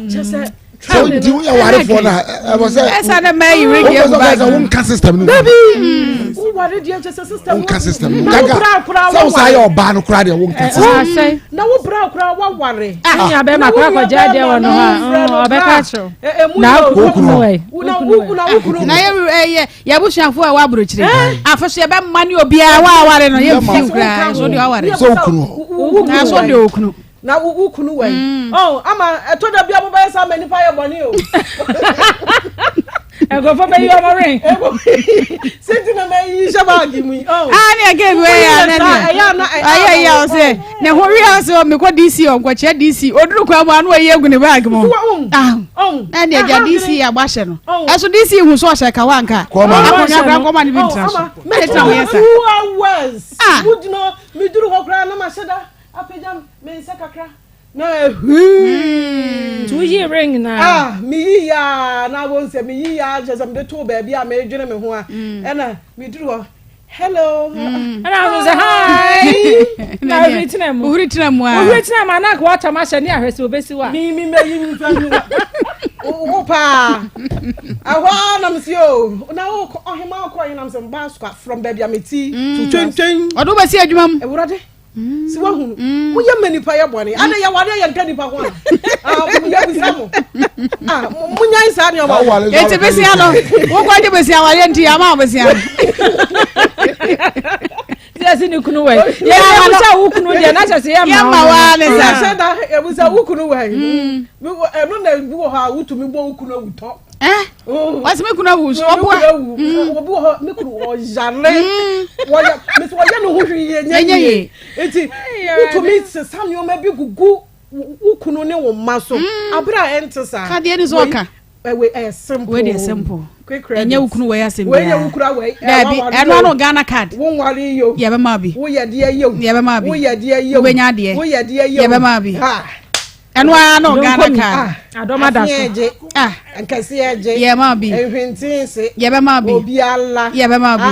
[SPEAKER 9] So nti woyɛ warefoɔ no a ɛwɔ sɛ
[SPEAKER 2] ɛsɛ ne mmaa yi wedeɛ
[SPEAKER 9] gu baagi. Wopɛ sɛ wonka system no.
[SPEAKER 6] Dabi. Woware deɛ kyɛ sɛ system.
[SPEAKER 9] Wonka system no. Gaga sɛ wo saa yɛ ɔbaa no koraa deɛ wonka system.
[SPEAKER 6] Na wo bra koraa waware.
[SPEAKER 10] Ah nua bɛrima koraa kɔgye adeɛ wɔ no hɔ a ɔbɛka akyerɛw. Na wo kunu wɛ.
[SPEAKER 2] Na yɛ yɛ yɛ abusuafo a ɛwɔ aburokyire. Afo so yɛbɛma ne obiara wa aware no yɛ mfi koraa so deɛ ɔware.
[SPEAKER 9] Sɛ wo kunu hɔ.
[SPEAKER 2] Na so deɛ okunu.
[SPEAKER 6] Na wo kunu wɔ yi. Ɔn ama ɛtɔ da bi a mobɛyɛ saa ma nipa yɛ bɔne o.
[SPEAKER 10] Nkurɔfoɔ bɛyi ɔmo wen.
[SPEAKER 6] Sɛ ti na ma yi hyɛ baagi mu yi.
[SPEAKER 2] Aa ne ɛkɛ bi wɔ yɛ ana ne. Ayɛ yɛ ɔsɛ ne ho wi ase ɔ mekɔ DC ɔnkɔkyɛ DC oduru kwan mu ano ayi egu ne baagi mu. Na ne agya DC abɔ ahyɛ no. Ɛso DC hu so ɔhyɛ kawa nka. Akonnwa kora nkɔma ne bi ntra so. Mɛ tena ho yɛ sa.
[SPEAKER 6] 2 hours. Mudino meduru hɔ koraa na mahyɛ da. Apagya me nsa kakra na ehwii.
[SPEAKER 10] Nti woyii ring na.
[SPEAKER 6] Ah, meyi ya na wɔn sɛ meyi ya kyerɛ sɛ mede too baabi a meredwene me ho a ɛna meduru hɔ hello.
[SPEAKER 10] Ɛna wɔn sɛ hi. Na ohuri tena mu.
[SPEAKER 2] Ohuri tena mu a.
[SPEAKER 10] Ohuri tena mu a na nka watam ahyɛ ne ahwɛ sɛ obesi wa.
[SPEAKER 6] Mi mi mɛyi nfa mi wa. Wo paa. Ɛhɔ ara na mesi o na wo ɔhema ɔkɔ yi na mesɛ mba sukwa from baabi a meti to twentwen.
[SPEAKER 2] Ɔde wo bɛsi adwuma mu.
[SPEAKER 6] Ewurade. Si wahunu. Mm. Moyɛ ma nipa yɛ bɔne. Ade yɛ wade yɛ nka nipa ho a. Ah, yɛ bisa mo. Ah, munyan saa nneɛma.
[SPEAKER 2] Eti besia no, wokɔ gye besia wade nti ama wo besia.
[SPEAKER 10] Sɛ si ne kunu wɛ. Yɛ yɛ bisa wo kunu deɛ na kyɛ sɛ yɛ ma
[SPEAKER 2] wo. Yɛ ma ne sa.
[SPEAKER 6] Sɛ da yɛ bisa wo kunu wɛ. Ɛno na bi wɔ hɔ a wotumi bɔ wo kunu awutɔ.
[SPEAKER 2] Eh? Wɔsi mi kunu awu so ɔboa.
[SPEAKER 6] Obi wɔ hɔ mi kunu ɔyare. Wɔyɛ mesi wɔyɛ ne ho hwee yɛ nyɛ yie. Nti wotumi sesa nneɛma bi gugu wo kunu ne wo mma so. Abere a ɛnte saa.
[SPEAKER 2] Kadeɛ ni so ɔka.
[SPEAKER 6] Wei ɛyɛ simple.
[SPEAKER 2] Wei deɛ simple.
[SPEAKER 6] Quick credit.
[SPEAKER 2] Ɛnyɛ wo kunu wɔ yɛ asɛm biara.
[SPEAKER 6] Wei yɛ wo kura wei.
[SPEAKER 2] Daabi ɛno ano Ghana card.
[SPEAKER 6] Wo nware yi o.
[SPEAKER 2] Yɛ bɛ ma bi.
[SPEAKER 6] Wo yɛ deɛ yɛ o.
[SPEAKER 2] Yɛ bɛ ma bi.
[SPEAKER 6] Wo yɛ deɛ yɛ o.
[SPEAKER 2] Wo bɛ nya adeɛ.
[SPEAKER 6] Wo yɛ deɛ yɛ o.
[SPEAKER 2] Yɛ bɛ ma bi. Ɛno ara no Ghana card.
[SPEAKER 10] Adɔma da so.
[SPEAKER 2] Ah.
[SPEAKER 6] Nkɛseɛ gye.
[SPEAKER 2] Yɛ ma bi.
[SPEAKER 6] Nhwentense.
[SPEAKER 2] Yɛ bɛ ma bi.
[SPEAKER 6] Obiala.
[SPEAKER 2] Yɛ bɛ ma bi.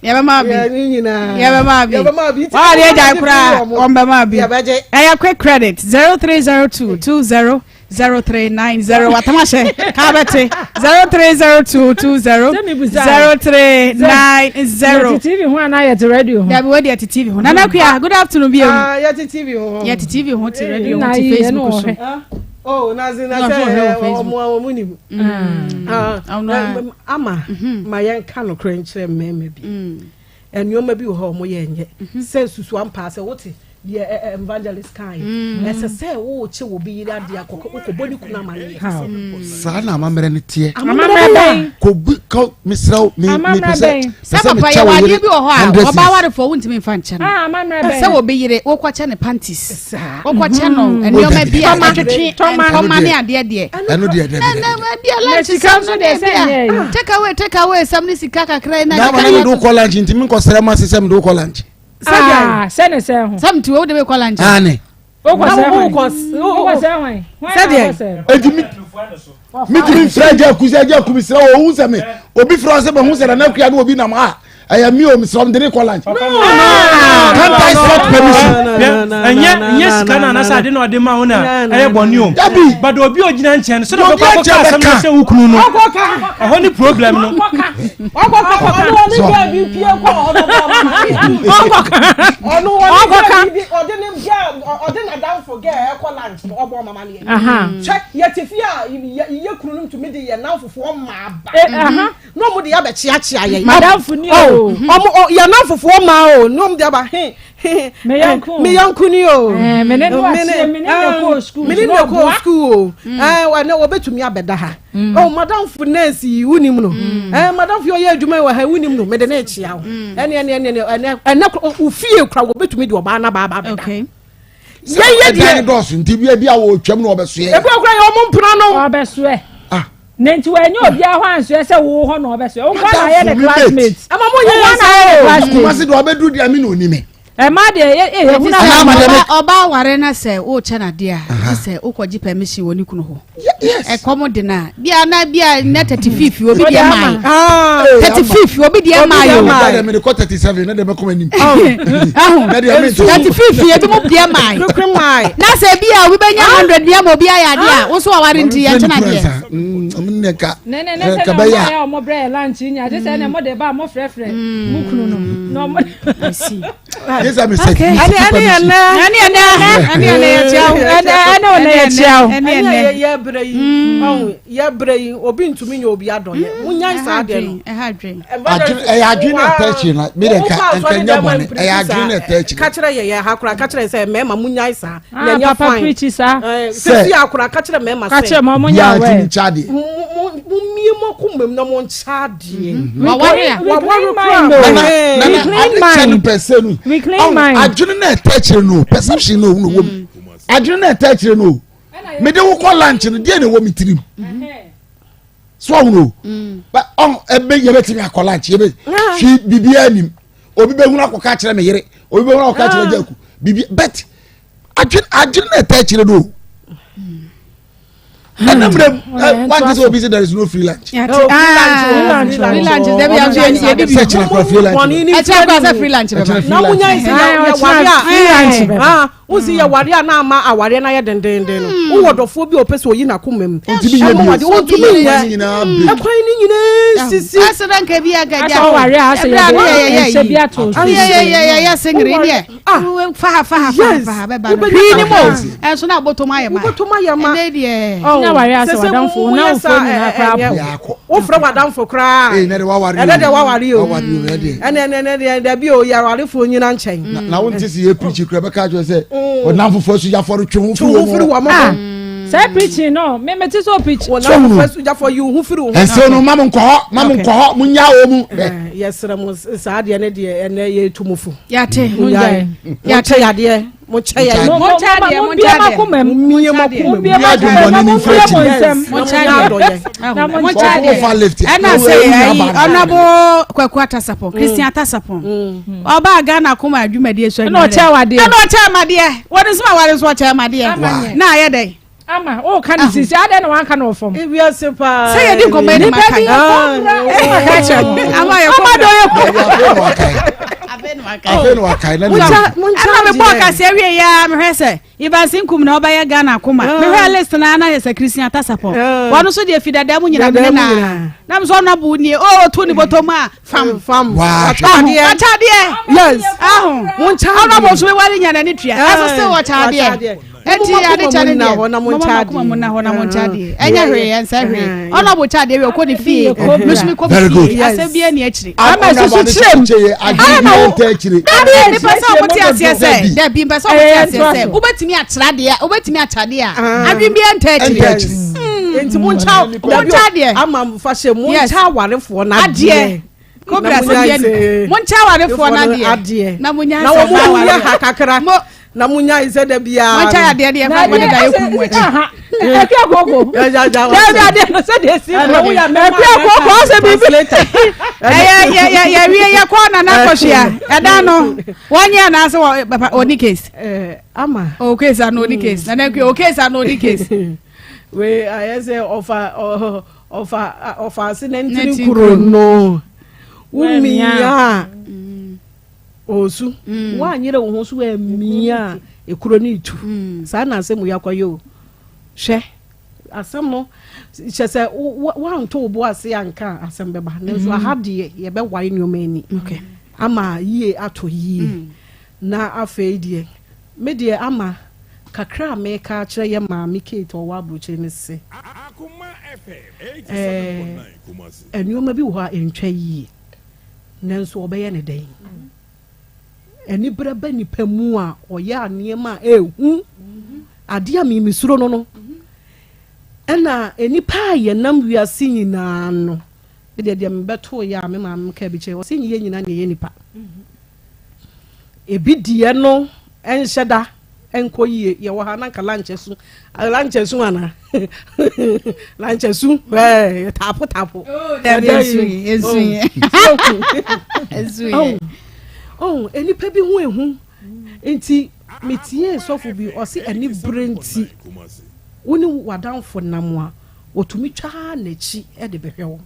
[SPEAKER 2] Yɛ bɛ ma bi.
[SPEAKER 6] Yɛ
[SPEAKER 2] bɛ ma bi.
[SPEAKER 6] Yɛ bɛ ma bi.
[SPEAKER 2] Wɔn adeɛ gya koraa wɔn bɛ ma bi.
[SPEAKER 6] Yɛ bɛ gye.
[SPEAKER 2] Ɛyɛ quick credit 0302 20 0390 watam ahyɛ kaa bɛte 0302 20 0390.
[SPEAKER 10] Yɛte TV ho anaa yɛte radio ho?
[SPEAKER 2] Dabi wei deɛ yɛte TV ho. Nana Akua good afternoon bi emu.
[SPEAKER 6] Ah yɛte TV ho.
[SPEAKER 2] Yɛte TV ho te radio ho te Facebook so.
[SPEAKER 6] Oh na se na sɛ ɔmo a ɔmo nim. Ama ma yɛn ka no korɛ nkyerɛ mmarima bi. Nneɛma bi wɔ hɔ a wɔyɛ nyɛ sɛ susu ampa sɛ wote deɛ evangelist kan yi mm. ɛsɛ sɛ wokyɛ wɔ bi yere adeɛ akɔkɔ wokɔbɔ ne kunu amaneɛ
[SPEAKER 9] saa na amammerɛ no teɛ
[SPEAKER 10] amammerɛ bɛn
[SPEAKER 9] kɔbi kɔ mesrɛ wo me mepɛ sɛ
[SPEAKER 2] sɛ papa yɛ wɔ adeɛ bi wɔ hɔ a ɔbaa warefoɔ wontumi mfa nkyɛ no
[SPEAKER 10] ah,
[SPEAKER 2] sɛ wɔ bi yere wokɔkyɛ ne panties wokɔkyɛ no mm. nneɛma bi a atwetwe ntɔma ne adeɛ deɛ
[SPEAKER 9] ɛno deɛ dɛbi
[SPEAKER 2] dɛbi bia lunch sɛm no deɛ bia take away take away sɛm ne sika kakra na
[SPEAKER 9] na na mede wokɔ lunch nti menkɔ srɛ ma se sɛ mede wokɔ lunch
[SPEAKER 10] ah, sɛ ne sɛ ho
[SPEAKER 2] sɛ mte wo de mekɔ lunch
[SPEAKER 9] ane
[SPEAKER 10] wokɔ sɛ hwan
[SPEAKER 6] sɛdeɛ
[SPEAKER 9] enti metumi mfrɛ agya aku sɛ agya aku mesrɛ wɔ ɔhu sɛ me obi frɛ sɛ mahu sɛ nana akua ne obi nam a ɛyɛ mi o mesrɛ mede ne kɔ lunch can't I sought permission
[SPEAKER 11] ɛnyɛ nyɛ sika no anasɛ ade na ɔde ma wo na ɛyɛ bɔne o
[SPEAKER 9] dabi
[SPEAKER 11] but obi a ɔgyina nkyɛn no sɛdeɛ ɔbɛkɔ akɔka asɛm no sɛ wo kunu no ɛhɔ ne problem no
[SPEAKER 6] ɔde n'adamfo gɛɛ ɛkɔ lunch no ɔbɔ ɔmama ne yɛ hwɛ yɛte fie a yɛ kunu no tumi de yɛ namfofoɔ maa ba eh, na ɔmo de abɛkyeakyea yɛn
[SPEAKER 10] madamfo ni o
[SPEAKER 6] ɔmo yɛ namfofoɔ maa o na ɔmo de aba he
[SPEAKER 10] me
[SPEAKER 6] yɔnko ni o
[SPEAKER 10] eh, me ne no akyerɛ me ne na kɔɔ school
[SPEAKER 6] me ne na kɔɔ school o ɛnɛ wɔbɛtumi abɛda ha mm. oh madamfo nurse yi wonim no mm. eh madamfo yi ɔyɛ adwuma wɔ ha wonim no mede ne kyea wo mm. ɛne ɛne ɛne ɛne ɛnɛ ofie kura wɔbɛtumi de ɔbaa na baa baa bɛda
[SPEAKER 9] yɛyɛ deɛ ɛdan dɔɔso nti bi ebi a wɔretwam na ɔbɛsoɛ
[SPEAKER 6] ebi okura yɛ ɔmo mpena no
[SPEAKER 10] ɔbɛsoɛ ah. ne nti wɔnyɛ obiara hɔ ansoɛ sɛ wo hɔ na ɔbɛsoɛ wo nkwa na ayɛ ne classmate
[SPEAKER 6] ɛma mo nyɛ yɛn sɛ
[SPEAKER 10] o
[SPEAKER 9] kumasi deɛ ɔbɛduru deɛ mi na onim mi
[SPEAKER 10] ɛma deɛ yɛ yɛ ehun
[SPEAKER 9] ayɛ
[SPEAKER 2] ama deɛ ɔba aware na sɛ ɔrekyɛ na adeɛ a gye sɛ ɔkɔgye permission wɔ ne kunu hɔ ɛkɔm de na bia na bia na 35 obi deɛ maa yi 35 obi deɛ maa yi o
[SPEAKER 9] deɛ mede kɔ 37 na deɛ mɛkɔ m'anim
[SPEAKER 2] ahu 35 ebi mu deɛ maa yi na sɛ bi a obi bɛnya 100 deɛ ma obi ayɛ adeɛ a woso aware nti yɛnkyɛ na adeɛ.
[SPEAKER 9] ne nka nka bɛyɛ
[SPEAKER 10] a. Ɔmo brɛ lunch nya agye sɛ ɛna mo de ba mo frɛfrɛ mo kunu no na ɔmo.
[SPEAKER 9] Yɛ sɛ mi sɛ
[SPEAKER 6] ɛne ɛne ɛnɛ
[SPEAKER 2] ɛne ɛnɛ ɛne ɛnɛ yɛ tia wo
[SPEAKER 10] ɛne ɛne ɔnɛ yɛ tia wo
[SPEAKER 6] ɛne ɛnɛ yɛ brɛ yi ɔn yɛ brɛ yi obi ntumi nyɛ obi adɔyɛ mo nya saa deɛ no.
[SPEAKER 9] Ɛyɛ adwene na ɛtɛ akyire na mi de nka nka nyɛ bɔne ɛyɛ adwene na ɛtɛ akyire.
[SPEAKER 6] Kakyerɛ yɛ yɛ ha koraa kakyerɛ sɛ mɛɛma mo nya saa.
[SPEAKER 10] Ah, na ɛnyɛ fine preach saa.
[SPEAKER 6] Sisi akora ka kyerɛ mmarima sɛ.
[SPEAKER 10] Ka kyerɛ mo ɔmo nya awɛ.
[SPEAKER 9] Biara nkyɛ adeɛ.
[SPEAKER 6] Mo mo mo mie mo akoma mu na mo nkyɛ adeɛ.
[SPEAKER 9] Mhm.
[SPEAKER 2] Waware a.
[SPEAKER 6] Waware kura.
[SPEAKER 9] Nana nana ade kyɛ no pɛ sɛ no. Ɔn adwene na ɛtɛ akyire no perception no ohun wɔ mu. Adwene na ɛtɛ akyire no. Mede wo kɔ lunch no deɛ na ɛwɔ mi tirim. So ɔhun o. Ɔn ɛbɛ yɛ bɛ timi akɔ lunch yɛ bɛ fi bibiara nim. Obi bɛ hun akɔka kyerɛ mi yere. Obi bɛ hun akɔka kyerɛ Jaku. Bibi bet adwene adwene na ɛta akyire no o ɛna mmerɛ mu wante sɛ obi sɛ there is no free lunch.
[SPEAKER 2] Oh, free lunch dabi aso yɛ yɛ di bi.
[SPEAKER 9] sɛ kyerɛ kora free lunch.
[SPEAKER 2] Ɛkyerɛ kora sɛ free lunch bɛba.
[SPEAKER 6] Na mo nya sɛ yɛ ware a wosi yɛ ware a na ama awareɛ no ayɛ dendenden no wowɔ dɔfoɔ bi a ɔpɛ sɛ ɔyi n'akoma mu
[SPEAKER 9] ntumi nyɛ bi
[SPEAKER 6] ɔntumi nyɛ ɛkwan no nyinaa sisi
[SPEAKER 2] asɛ dɛ nka bi agagya
[SPEAKER 10] asɛ ɔware a asɛ yɛ de ɛhyɛ bi ato so
[SPEAKER 2] yɛ yɛ yɛ yɛ sengere deɛ
[SPEAKER 6] Ah.
[SPEAKER 2] Faha faha faha faha bɛba no. Hwii ni mo. Ɛnso na abotom ayɛ ma.
[SPEAKER 6] Abotom ayɛ ma.
[SPEAKER 2] Ɛnɛ deɛ.
[SPEAKER 6] Oh.
[SPEAKER 10] Nya ware asɛ wadamfo na wofo nyinaa koraa
[SPEAKER 6] po. Wofrɛ wadamfo koraa.
[SPEAKER 9] Ee na de waware.
[SPEAKER 6] Ɛnɛ deɛ waware o. Ɛnɛ ɛnɛ ɛnɛ deɛ dabi o yɛ awarefoɔ nyina nkyɛn.
[SPEAKER 9] Na wo nte se yɛ preach kura bɛka kyerɛ sɛ ɔnamfofoɔ so yafɔre twe ho firi wɔn
[SPEAKER 6] ho.
[SPEAKER 10] Sɛ preaching no me me ti so preach.
[SPEAKER 6] Ɔnamfofoɔ so yafɔ yi ho firi wɔn ho.
[SPEAKER 9] Ɛnsew no ma mo nkɔ hɔ ma mo nkɔ hɔ mo nya wɔ mu.
[SPEAKER 6] Yɛsrɛ mo saa deɛ ne deɛ ɛnɛ yɛ tu mo fo.
[SPEAKER 2] Yate.
[SPEAKER 6] Munyae. Yate yadeɛ. Monkyɛ yɛ.
[SPEAKER 2] Monkyɛ adeɛ. Monkyɛ adeɛ.
[SPEAKER 6] Mummie mo akoma mu.
[SPEAKER 10] Mummie mo akoma mu. Na mummie mo nsam.
[SPEAKER 2] Monkyɛ adeɛ. Monkyɛ adeɛ. Ɛna sɛ ayi ɔnabo Kwaku Atasapɔn, Christian Atasapɔn. Ɔbaa Ghana koma adwumadie so.
[SPEAKER 10] Ɛna ɔkyɛ wadeɛ.
[SPEAKER 2] Ɛna ɔkyɛ amadeɛ. Wɔde nso ma ware nso ɔkyɛ amadeɛ. Na ayɛ dɛ.
[SPEAKER 10] Ama o ka ne sisi adɛn na wanka no wɔ fam.
[SPEAKER 6] Ewiase paa.
[SPEAKER 2] Sɛ yɛdi nkɔmɔ yi ni ma ka yi.
[SPEAKER 10] Ɛma ka kyerɛ.
[SPEAKER 2] Ama yɛ kɔ.
[SPEAKER 10] Ama dɔ yɛ kɔ.
[SPEAKER 9] Afei na wakae na ne
[SPEAKER 2] Ɛna me bɔ kaseɛ wie ya mehwɛ sɛ Evans Nkum na ɔbɛyɛ Ghana koma. Mehwɛ list na na yɛ sɛ Christian Atasapɔ. Wɔn nso deɛ fi dada mu nyina mene na. Na me sɛ ɔno abo nie o otu ne bɔtɔ mu a fam.
[SPEAKER 6] Fam.
[SPEAKER 2] Ɔkyɛ adeɛ.
[SPEAKER 6] Yes.
[SPEAKER 2] Aho. Ɔno abo nso wewale nya n'ani tua. Ɛso sɛ ɔkyɛ adeɛ. Eti ade kyɛ ne deɛ moma mo akoma mu na hɔ na mo nkyɛ adeɛ ɛnyɛ hwee ɛnsɛ hwee ɔno abo kyɛ adeɛ wie ɔkɔ ne fie mesu mi kɔ mi fie asɛm bi ɛni akyire.
[SPEAKER 10] Ama susu kyerɛ mu
[SPEAKER 9] ama na wo
[SPEAKER 2] dabi nipa sɛ ɔmo te aseɛ sɛ dabi nipa sɛ ɔmo te aseɛ sɛ wobɛtumi akyerɛ adeɛ wobɛtumi akyɛ adeɛ a adwene bi ɛntɛ akyire.
[SPEAKER 6] Nti mo nkyɛ
[SPEAKER 2] mo nkyɛ adeɛ
[SPEAKER 6] ama fa hyɛ mo nkyɛ awarefoɔ na adeɛ.
[SPEAKER 2] Kobra sɛ bia ni. Mo nkyɛ awarefoɔ no adeɛ. Na mo nya
[SPEAKER 6] na wɔn mu yɛ ha kakra. Na mo nya sɛ da biara.
[SPEAKER 2] Mo nkyɛ adeɛ deɛ fa mo de da yɛ kum mo akyi.
[SPEAKER 10] Ɛfi akoko. Dabi adeɛ no sɛ deɛ si. Ɛfi akoko ɔsɛ biribi.
[SPEAKER 2] Ɛyɛ yɛ yɛ yɛ wie yɛ kɔ nana akɔhyia. Ɛda no wɔn nyɛ anaasɛ wɔ papa oni case.
[SPEAKER 6] Ama.
[SPEAKER 2] O case ano oni case. Nana akua o case ano oni case.
[SPEAKER 6] Wei ayɛ sɛ ɔfa ɔ. Ɔfa ɔfa ase nantini kuro no womia a ɔsu mm. woanyere wo ho so amia a ekuro no itu mm. saa na asɛm yi akɔyɛ o hwɛ asɛm no kyɛ sɛ woanto wo bo ase anka asɛm bɛba nanso mm. aha deɛ yɛbɛwae nneɛma ani ama yie atɔ yie na afei deɛ Me deɛ ama kakra a meka akyerɛ yɛ maame Kate a ɔwɔ aburokyire ne se, ɛɛ nneɛma bi wɔ hɔ a ɛntwa yie, nanso ɔbɛyɛ ne dɛn? Aniberɛ ba nipa mu a ɔyɛ nneɛma a ɛhu adeɛ a memesuro no no. Ɛna nnipa a yɛnam wiase nyinaa no, me deɛ deɛ mebɛtoo yɛ a me maame kaa bi kyerɛ, ɔse yɛ nyinaa na yɛyɛ nipa. Ebi deɛ no nhyɛ da nkɔ yie. Yɛwɔ ha na nka lunch asu. Lunch asu ana? Lunch asu. Ɛɛ tapo tapo.
[SPEAKER 2] Oh, dabi esu yi esu yi. Esu yi.
[SPEAKER 6] Oh, nnipa bi ho ehu. Nti metie sɔfo bi ɔse ani bere nti wo ne w'adamfo nam a otumi twa n'akyi de bɛhwɛ wo.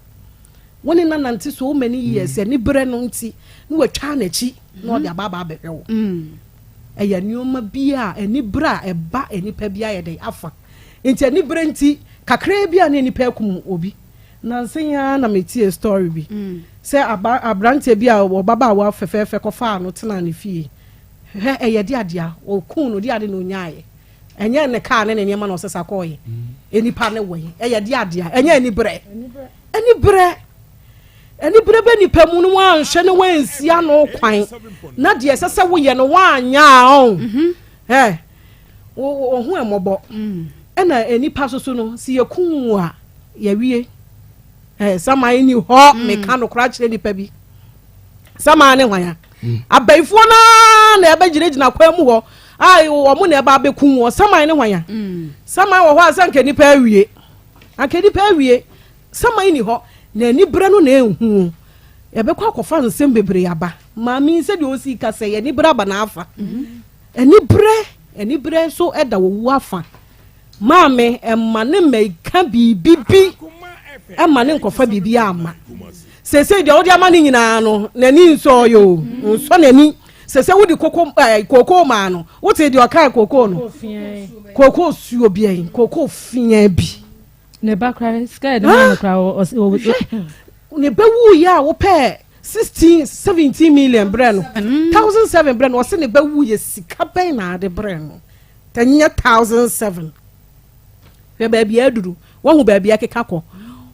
[SPEAKER 6] Wo ne no anante so many years, aniberɛ no nti na watwa n'akyi na ɔde aba aba abɛhwɛ wo. Ɛyɛ nneɛma bi a aniberɛ a ɛba nnipa bi ayɛ dɛn afa. Nti aniberɛ nti kakraa bi a na nnipa akum obi. Nansa yi ara na metiee story bi sɛ aba abranteɛ bi a ɔbabaawa fɛfɛɛfɛ kɔfaa no tenaa ne fie. Hwɛ ɛyɛ de adeɛ a ɔkuu no de ade na ɔnyaeɛ. Ɛnyɛ ne kaa ne ne nneɛma na ɔsesa kɔɔeɛ. Nnipa ne wɔ yi ɛyɛ de adeɛ a ɛnyɛ aniberɛ. Aniberɛ aniberɛ bɛ nipa mu no wanhwɛ ne wansi ano kwan na deɛ ɛsɛ sɛ woyɛ no wanyɛ a ɔn. Ɛ wo ho ɛmɔbɔ. Ɛna nnipa soso no sɛ yɛku wo a yɛwie eh, saman ni hɔ mm. meka nokora kyerɛ nipa bi saman ne hwan a mm. abayifoɔ no na ɛbɛgyinagyina kwan mu hɔ a wɔn na ɛba abɛkum wɔ saman ne hwan a mm. saman wɔ hɔ a sɛ anka nipa awie anka nipa awie saman ni hɔ na aniberɛ no na ɛnhu yɛbɛkɔ akɔfa nsɛm bebree aba maame sɛdeɛ ɔsi ka sɛ yɛniberɛ aba n'afa mm-hmm. aniberɛ aniberɛ nso ɛda wɔ wu afa Maame, mma ne mmɛka biribi bi mma ne nkɔfa biribi amma. Seesei deɛ wode ama no nyinaa no, n'ani nsɔɔ yɛ o, nsɔ n'ani. Seesei wode koko ɛɛ eh, kookoo maa no, wote deɛ ɔkae kookoo no? Kookoo suo biɛn, kookoo fiaa bi.
[SPEAKER 10] Ne ba kora sika yɛ de maa no kora ɔ
[SPEAKER 6] Ne ba wuiɛ a wopɛɛ 16 17 million brɛ no, 1007 brɛ no, ɔse ne ba wuiɛ sika bɛn na ade brɛ no? Ɛnyɛ 1007. Hwɛ baabi a aduru. Wahu baabi a ɛkeka kɔ.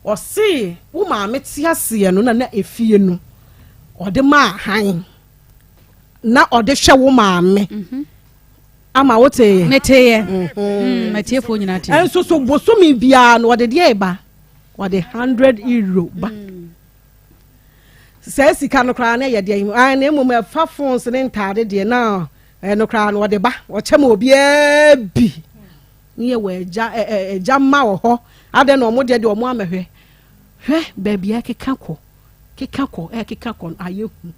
[SPEAKER 6] Ɔse wo maame te aseɛ no na na efie no ɔde maa han na ɔde hwɛ wo maame. Mhm. Ama wo teeɛ.
[SPEAKER 2] Meteeɛ. Mhm. Mm, matiefoɔ nyinaa teeɛ.
[SPEAKER 6] Ɛnso so bosome biara no ɔde deɛ ba. Ɔde 100 euro ba. Mm. Saa sika no koraa na ɛyɛ deɛ na mmom ɛfa phones ne ntaade deɛ na Ɛno koraa no ɔde ba, ɔkyɛ ma obiara bi. Ne yɛ wɔ agya ɛ ɛ agya mma wɔ hɔ. Adɛn na wɔn deɛ deɛ wɔn amɛhwɛ. Hwɛ baabi a ɛkeka kɔ, keka kɔ, ɛkeka kɔ no ayɛ hu.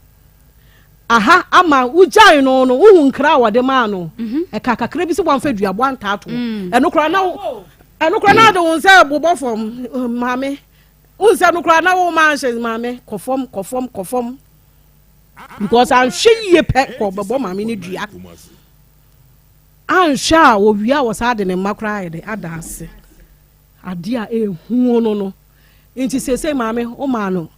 [SPEAKER 6] Aha ama wogyae no no, wohu nkra a wɔde maa no. Mhm. Ɛka kakra bi sɛ wɔamfa duabɔ antaatoɔ. Mm. Ɛno koraa na ɛno koraa na ade wo nsa bobɔ fam maame. Wo nsa no koraa na wo ma nhyɛ maame kɔ fam kɔ fam kɔ fam. Because anhwɛ yie pɛ kɔ bɛbɔ maame no dua. Anhwɛ a wɔwie a wɔsaa de ne mma koraa ayɛ dɛ ada ase. Adeɛ a ɛhuo no no. Nti seesei maame womaa no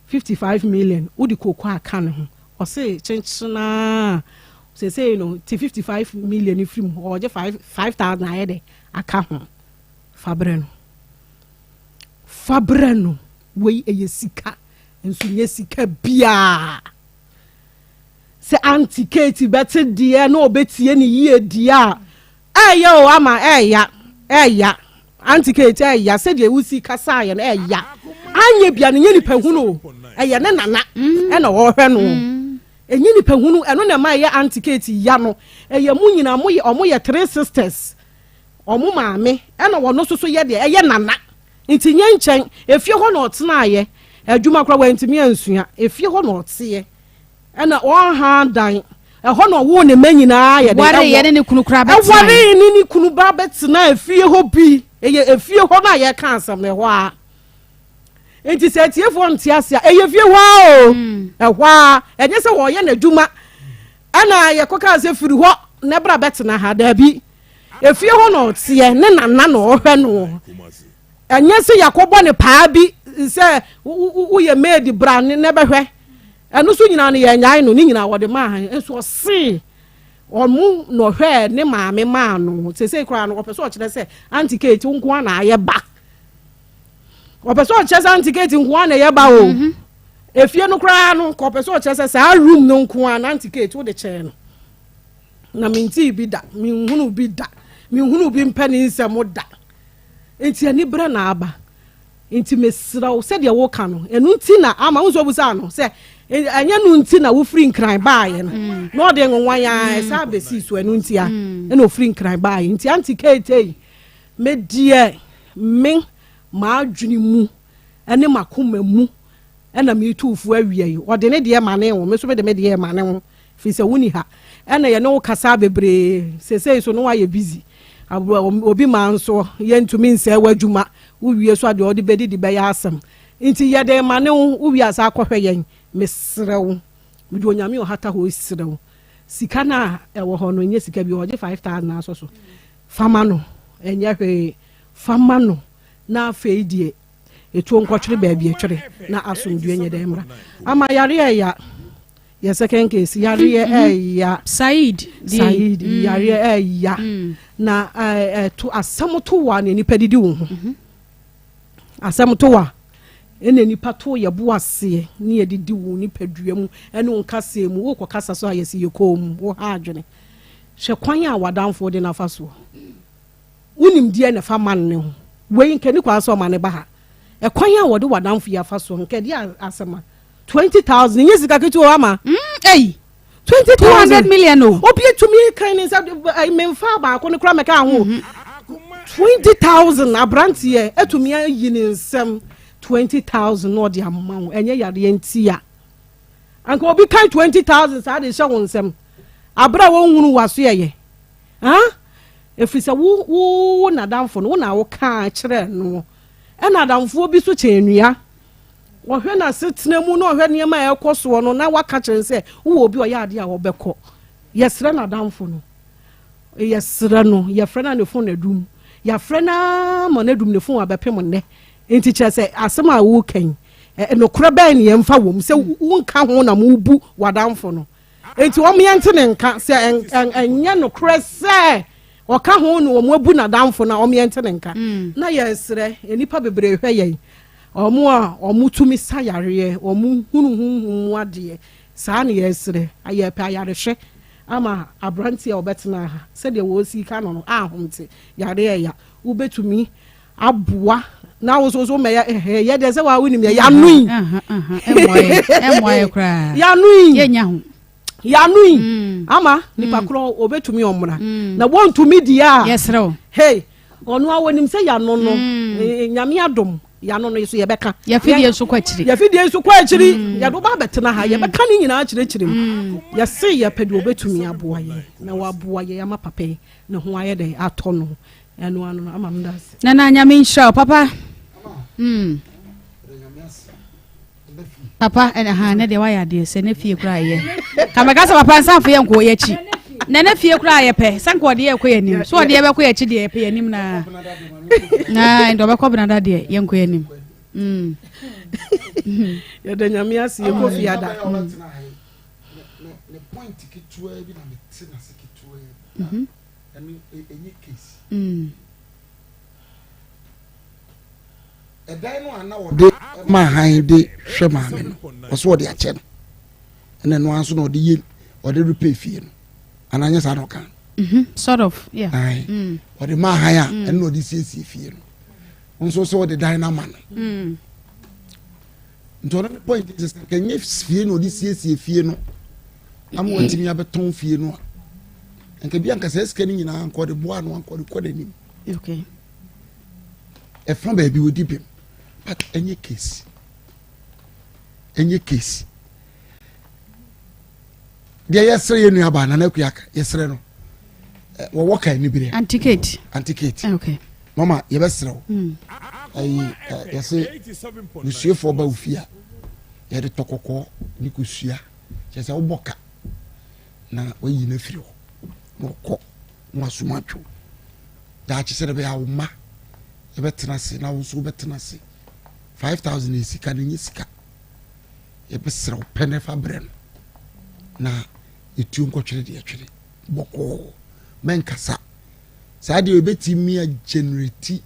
[SPEAKER 6] 55 million wode koko aka ne ho. Ɔse kyenkyenaa seesei no ti 55 million firi mu ɔgye 5000 ayɛ dɛ aka ho. Fa brɛ no. Fa brɛ no. Wei ɛyɛ sika. Nso nyɛ sika biaa. Sɛ Auntie Kate bɛte deɛ na ɔbɛtie ne yie deɛ a, ɛɛya o ama ɛɛya, ɛɛya. Auntie Kate ɛɛya sɛdeɛ wosi kasaeɛ no ɛɛya. Anyɛ bia no nyɛ nipa hunu o, ɛyɛ ne nana ɛna ɔrehwɛ no. Ɛnyɛ nipa hunu, ɛno na ɛma ɛyɛ Auntie Kate ya no. Ɛyɛ mo nyinaa mo yɛ, ɔmo yɛ three sisters. Ɔmo maame ɛna ɔno nso so yɛ deɛ ɛyɛ nana. Nti nyɛ nkyɛn, efie hɔ na ɔtenaeɛ, adwuma koraa wantumi ansua, efie hɔ na ɔteɛ, ɛna ɔnha dan, ɛhɔ na ɔwoo ne mma nyinaa yɛ de
[SPEAKER 2] Wareeɛ ne ne kunu koraa bɛtenaeɛ.
[SPEAKER 6] Ɛwaree ne ne kunu ba bɛtenaa efie hɔ bi, ɛyɛ efie hɔ no a yɛka asɛm no ɛhɔ ara. Nti sɛ atiefoɔ nte ase a, ɛyɛ fie hɔ ara o, mm. ɛhɔ ara, ɛnyɛ sɛ wɔyɛ n'adwuma ɛna yɛkɔkaa sɛ firi hɔ na ɛbra bɛtena ha, daabi. Efie hɔ na ɔteɛ, ne nana na ɔhwɛ no. Ɛnyɛ sɛ yɛakɔbɔ ne paa bi sɛ woyɛ maid bra ne na bɛhwɛ. Ɛno nso nyinaa no yɛnyae no, ne nyinaa wɔde maa ha. Nso ɔse ɔmo na ɔhwɛɛ ne maame maa no. Seesei koraa no ɔpɛ sɛ ɔkyerɛ sɛ Auntie Kate wo nko ara na ayɛ ba. Ɔpɛ sɛ ɔkyerɛ sɛ Auntie Kate nko ara na ɛyɛ ba o. Mhm. Efie no koraa no ɔpɛ sɛ ɔkyerɛ sɛ saa room no nko ara na Auntie Kate wode kyɛɛ no. Na mentee bi da, menhunuu bi da, menhunuu bi mpɛ ne nsɛm da. Enti aniberɛ na aba. Enti mesrɛ wo, sɛdeɛ woka no, ɛno nti na ama wo nso wobisaa no sɛ, ɛnyɛ no nti na wofiri Nkran baeɛ no? Mm. Na ɔde nwonwan a mm. ɛsan bɛsii so, ɛno nti a mm. ɛna ofiri Nkran baeɛ. Nti Auntie Kate, me deɛ me m'adwene mu ne m'akoma mu ɛna metu fo awia yi. Ɔde ne deɛ ma ne wo, me nso mede me deɛ ma ne wo. Firi sɛ wonni ha. Ɛna yɛne wo kasa bebree. Seesei nso na woayɛ busy. Obi maa nso yɛntumi nsɛe w'adwuma. Wowie so a deɛ ɔde bɛdidi bɛyɛ asɛm. Nti yɛde rema ne wo. Wowie a san kɔhwɛ yɛn. Mesrɛ wo. Mede Onyame a ɔhata hɔ yi srɛ wo. Sika no a ɛwɔ hɔ no, ɛnyɛ sika bi. Ɔgye 5,000 asɔ so. Fa ma no. Ɛnyɛ hwee. Fa ma no. Na afei deɛ. Etuo nkɔtwere baabi ɛtwere na asomdwoeɛ nyɛ dɛn mmra. Ama yareɛ ɛya. Yɛ second case yareɛ ɛya.
[SPEAKER 2] Said
[SPEAKER 6] Said yareɛ ɛya. Na ɛto asɛm to wa na nipa didi wo ho. Asɛm to wa ɛna nipa to yɛ bo aseɛ ne yɛde di wo nipadua mu ɛne wo nkaseɛ mu wokɔ kasa so a yɛsi yɛ kɔn mu wo ha adwene. Hwɛ kwan a w'adamfo de no afa soɔ. Wo nimdeɛ na ɛfa man no ho. Wei nka ɛni kwan sɛ ɔma no ba ha. Ɛkwan a wɔde w'adamfo yi afa soɔ nka ɛde asɛm a. 20,000 nyɛ sika ketewa o ama.
[SPEAKER 2] Mm, ei.
[SPEAKER 6] 20,000.
[SPEAKER 2] 200 million o.
[SPEAKER 6] Obi atumi kan ne nsa memfa baako no koraa mɛka ho. 20,000 aberanteɛ atumi ayi ne nsam 20,000 na ɔde ama wo ɛnyɛ yareɛ nti a. Anka obi kan 20,000 saa de hyɛ wo nsam. Abere a wɔnhunu w'asoɛyɛ. Ah? Ɛfiri sɛ wo wo wo n'adamfo no, wo na wokaa kyerɛɛ noɔ. Ɛna adamfoɔ bi so kyɛn nnua. Wɔhwɛ n'asetena mu na ɔhwɛ nneɛma a ɛrekɔ soɔ no na waka kyerɛ no sɛ wowɔ obi a ɔyɛ adeɛ a ɔbɛkɔ. Yɛsrɛ n'adamfo no. Yɛsrɛ no. Yɛfrɛ no a ne fon adum. Yɛafrɛ no ara ma no adum ne fon abɛpem nnɛ. Nti kyerɛ sɛ asɛm a woreka yi, nokorɛ bɛn ne yɛmfa wɔ mu sɛ wonka ho na mobu w'adamfo no. Enti wɔn yɛnte ne nka sɛ ɛnyɛ nokorɛ sɛ ɔka ho na wɔn abu n'adamfo na wɔn yɛnte ne nka. Mm. Na yɛsrɛ nnipa bebree hwɛ yɛn, wɔn a wɔn tumi sa yareɛ, wɔn hunu honhom mu adeɛ, saa na yɛsrɛ, yɛpɛ ayarehwɛ ama aberanteɛ a ɔbɛtena ha sɛdeɛ wɔsi ka no no ahomte yareɛ ya wobɛtumi aboa na wo nso so mɛyɛ ɛhɛ yɛ deɛ sɛ waa wonim yɛ yano yi yano yi yano yi mm. ama nipa mm. korɔ obetumi ɔmra mm. na wɔntumi deɛ a hey ɔno a wɔnim sɛ yano no e, e, nyame adom yano no so yɛbɛka
[SPEAKER 2] yɛfidie nso kɔ akyiri
[SPEAKER 6] yɛfidie nso kɔ akyiri yɛde woba abɛtena ha yɛbɛka ne nyinaa kyerɛkyerɛ mu yɛse yɛpɛ deɛ obetumi aboa yɛ na waboa yɛ ama papa yi ne ho ayɛ dɛ atɔ no Ɛno ano no ama meda ase.
[SPEAKER 2] Nana nyame nhyira wo papa. Mm. Papa ɛna ha ne deɛ wayɛ adeɛ sɛ ne fie koraa yɛ. Kamɛka sɛ papa nsanfo yɛ nkɔ yɛ akyi. Na ne fie koraa yɛ pɛ sɛ nka ɔde yɛ kɔ yɛ anim. So ɔde yɛ bɛkɔ yɛ akyi deɛ yɛpɛ yɛ anim naa. Na nti ɔbɛkɔ benada deɛ yɛ nkɔ yɛ anim. Mm.
[SPEAKER 6] Yɛda nyame ase yɛkɔ fie ada.
[SPEAKER 9] Ne point ketewa bi na mete n'ase ketewa bi. Ɛno ɛnyɛ case. Ɛdan no a na wɔde ma han de hwɛ maame no, ɔso ɔde akyɛ no. Ɛna ɛno ara nso na ɔde yɛ ɔde repɛ fie no. Anaa nyɛ saa na ɔka.
[SPEAKER 2] Mm-hmm. Sort of, yeah.
[SPEAKER 9] Ayi. Mm. Ɔde ma han a mm. ɛno na ɔde siesie fie no. Nso sɛ ɔde dan no ama no. Mm. Nti ɔno ne point sɛ sɛ nka nyɛ fie na ɔde siesie fie no ama watumi abɛtɔn fie no a nka bi anka saa sika no nyinaa nka ɔde boa ano anka ɔde kɔ n'anim.
[SPEAKER 2] Okay.
[SPEAKER 9] Ɛfa baabi wɔdi bem but ɛnyɛ case ɛnyɛ case deɛ yɛsrɛ yɛ nua baa nana akua yɛsrɛ no wɔwɔ ka aniberɛ
[SPEAKER 2] antikate
[SPEAKER 9] antikate
[SPEAKER 2] okay.
[SPEAKER 9] mama yɛbɛsrɛ wo mm. ɛyi yɛse busuafoɔ ba wo fie a yɛde tɔ kɔkɔɔ ne kosua kyerɛ sɛ wobɔ ka na wayi no afiri hɔ na ɔkɔ na wasom atwo daakye sɛ dɛbɛyɛ a wo mma yɛbɛtena ase na wo nso wobɛtena ase 5000 yɛ sika no nyɛ sika yɛbɛsrɛ wo pɛ no fa brɛ no na yɛtuo nkɔtwere deɛ twere bɔkɔɔ mɛnkasa saa deɛ ɛbɛtumi agenerate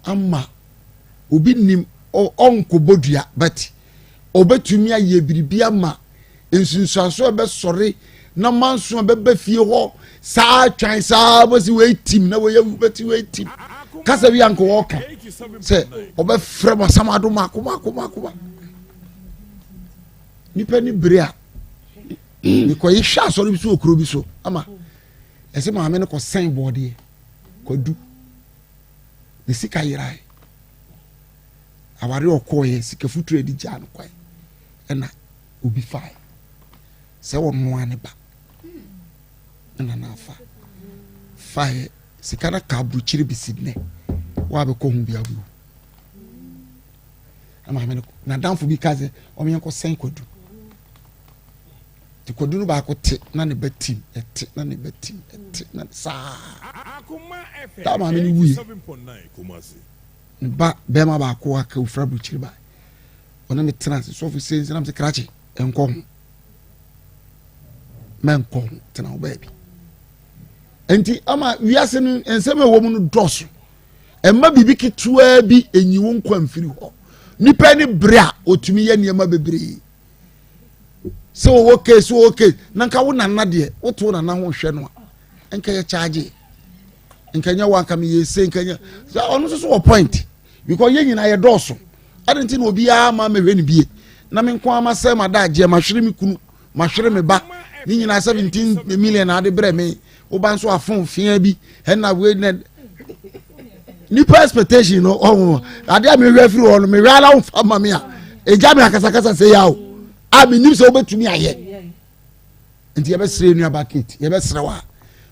[SPEAKER 9] ama obi nim ɔnkɔbɔ dua but ɔbɛtumi ayɛ biribi ama nsunsuanso a ɛbɛsɔre na manso a ɛbɛba fie hɔ saa twan saa bɛsi wei tim na wei awu bɛti wei tim kasa bi anka wɔka sɛ ɔbɛfrɛ mo asamado mako mako mako mako nipa ni bere a mekɔyi hwɛ asɔre bi so wɔ kuro bi so ama ɛsɛ maame no kɔsɛn bɔɔdeɛ kwadu ne sika yerae aware ɔkɔɔyɛ sika futuro adi gyaa no kwan ɛna obi fae sɛ ɔnoa ne ba ɛna n'afa faeɛ sika no ka aburokyire bɛsi nnɛ woabɛkɔ ho bi abu maame no n'adamfo bi ka sɛ ɔmo yɛn kɔ sɛn kwadu te kwadu no baako te na ne ba tim ɛte na ne ba tim ɛte na saa taa maame no wuiɛ. Ne ba bɛrima baako a ka ofura burukyiri ba. Ɔne me tena ase sɔfo sɛ nsinam sɛ krakye nkɔ ho. Mɛnkɔ ho tena wo baabi. Nti ama wiase no nsɛm a ɛwɔ mu no dɔɔso. Ɛmma biribi ketewaa bi enyi wo nkwa mfiri hɔ. Nipa ne bere a otumi yɛ nneɛma bebree. Sɛ wɔwɔ case wɔwɔ case na nka wo nana deɛ woto wo nana ho hwɛ no a nka yɛ charge. Nka nyɛ wo anka meyɛ se nka nyɛ sɛ ɔno nso so wɔ point because yɛn nyinaa yɛ dɔɔso. Adi nti na obiara ma mehwɛ ne bie na me nko ama sɛ ma da agyeɛ mahwere me kunu mahwere me ba ne nyinaa 17 million ade brɛ me woba nso afon fia bi ɛna wei na nipa expectation no ɔho ade a mehwɛ afiri hɔ no mehwɛ ara wofa ma me a ɛgya me akasakasa sɛ yɛ o a menim sɛ wobɛtumi ayɛ nti yɛbɛsrɛ nuaba kate yɛbɛsrɛ wo a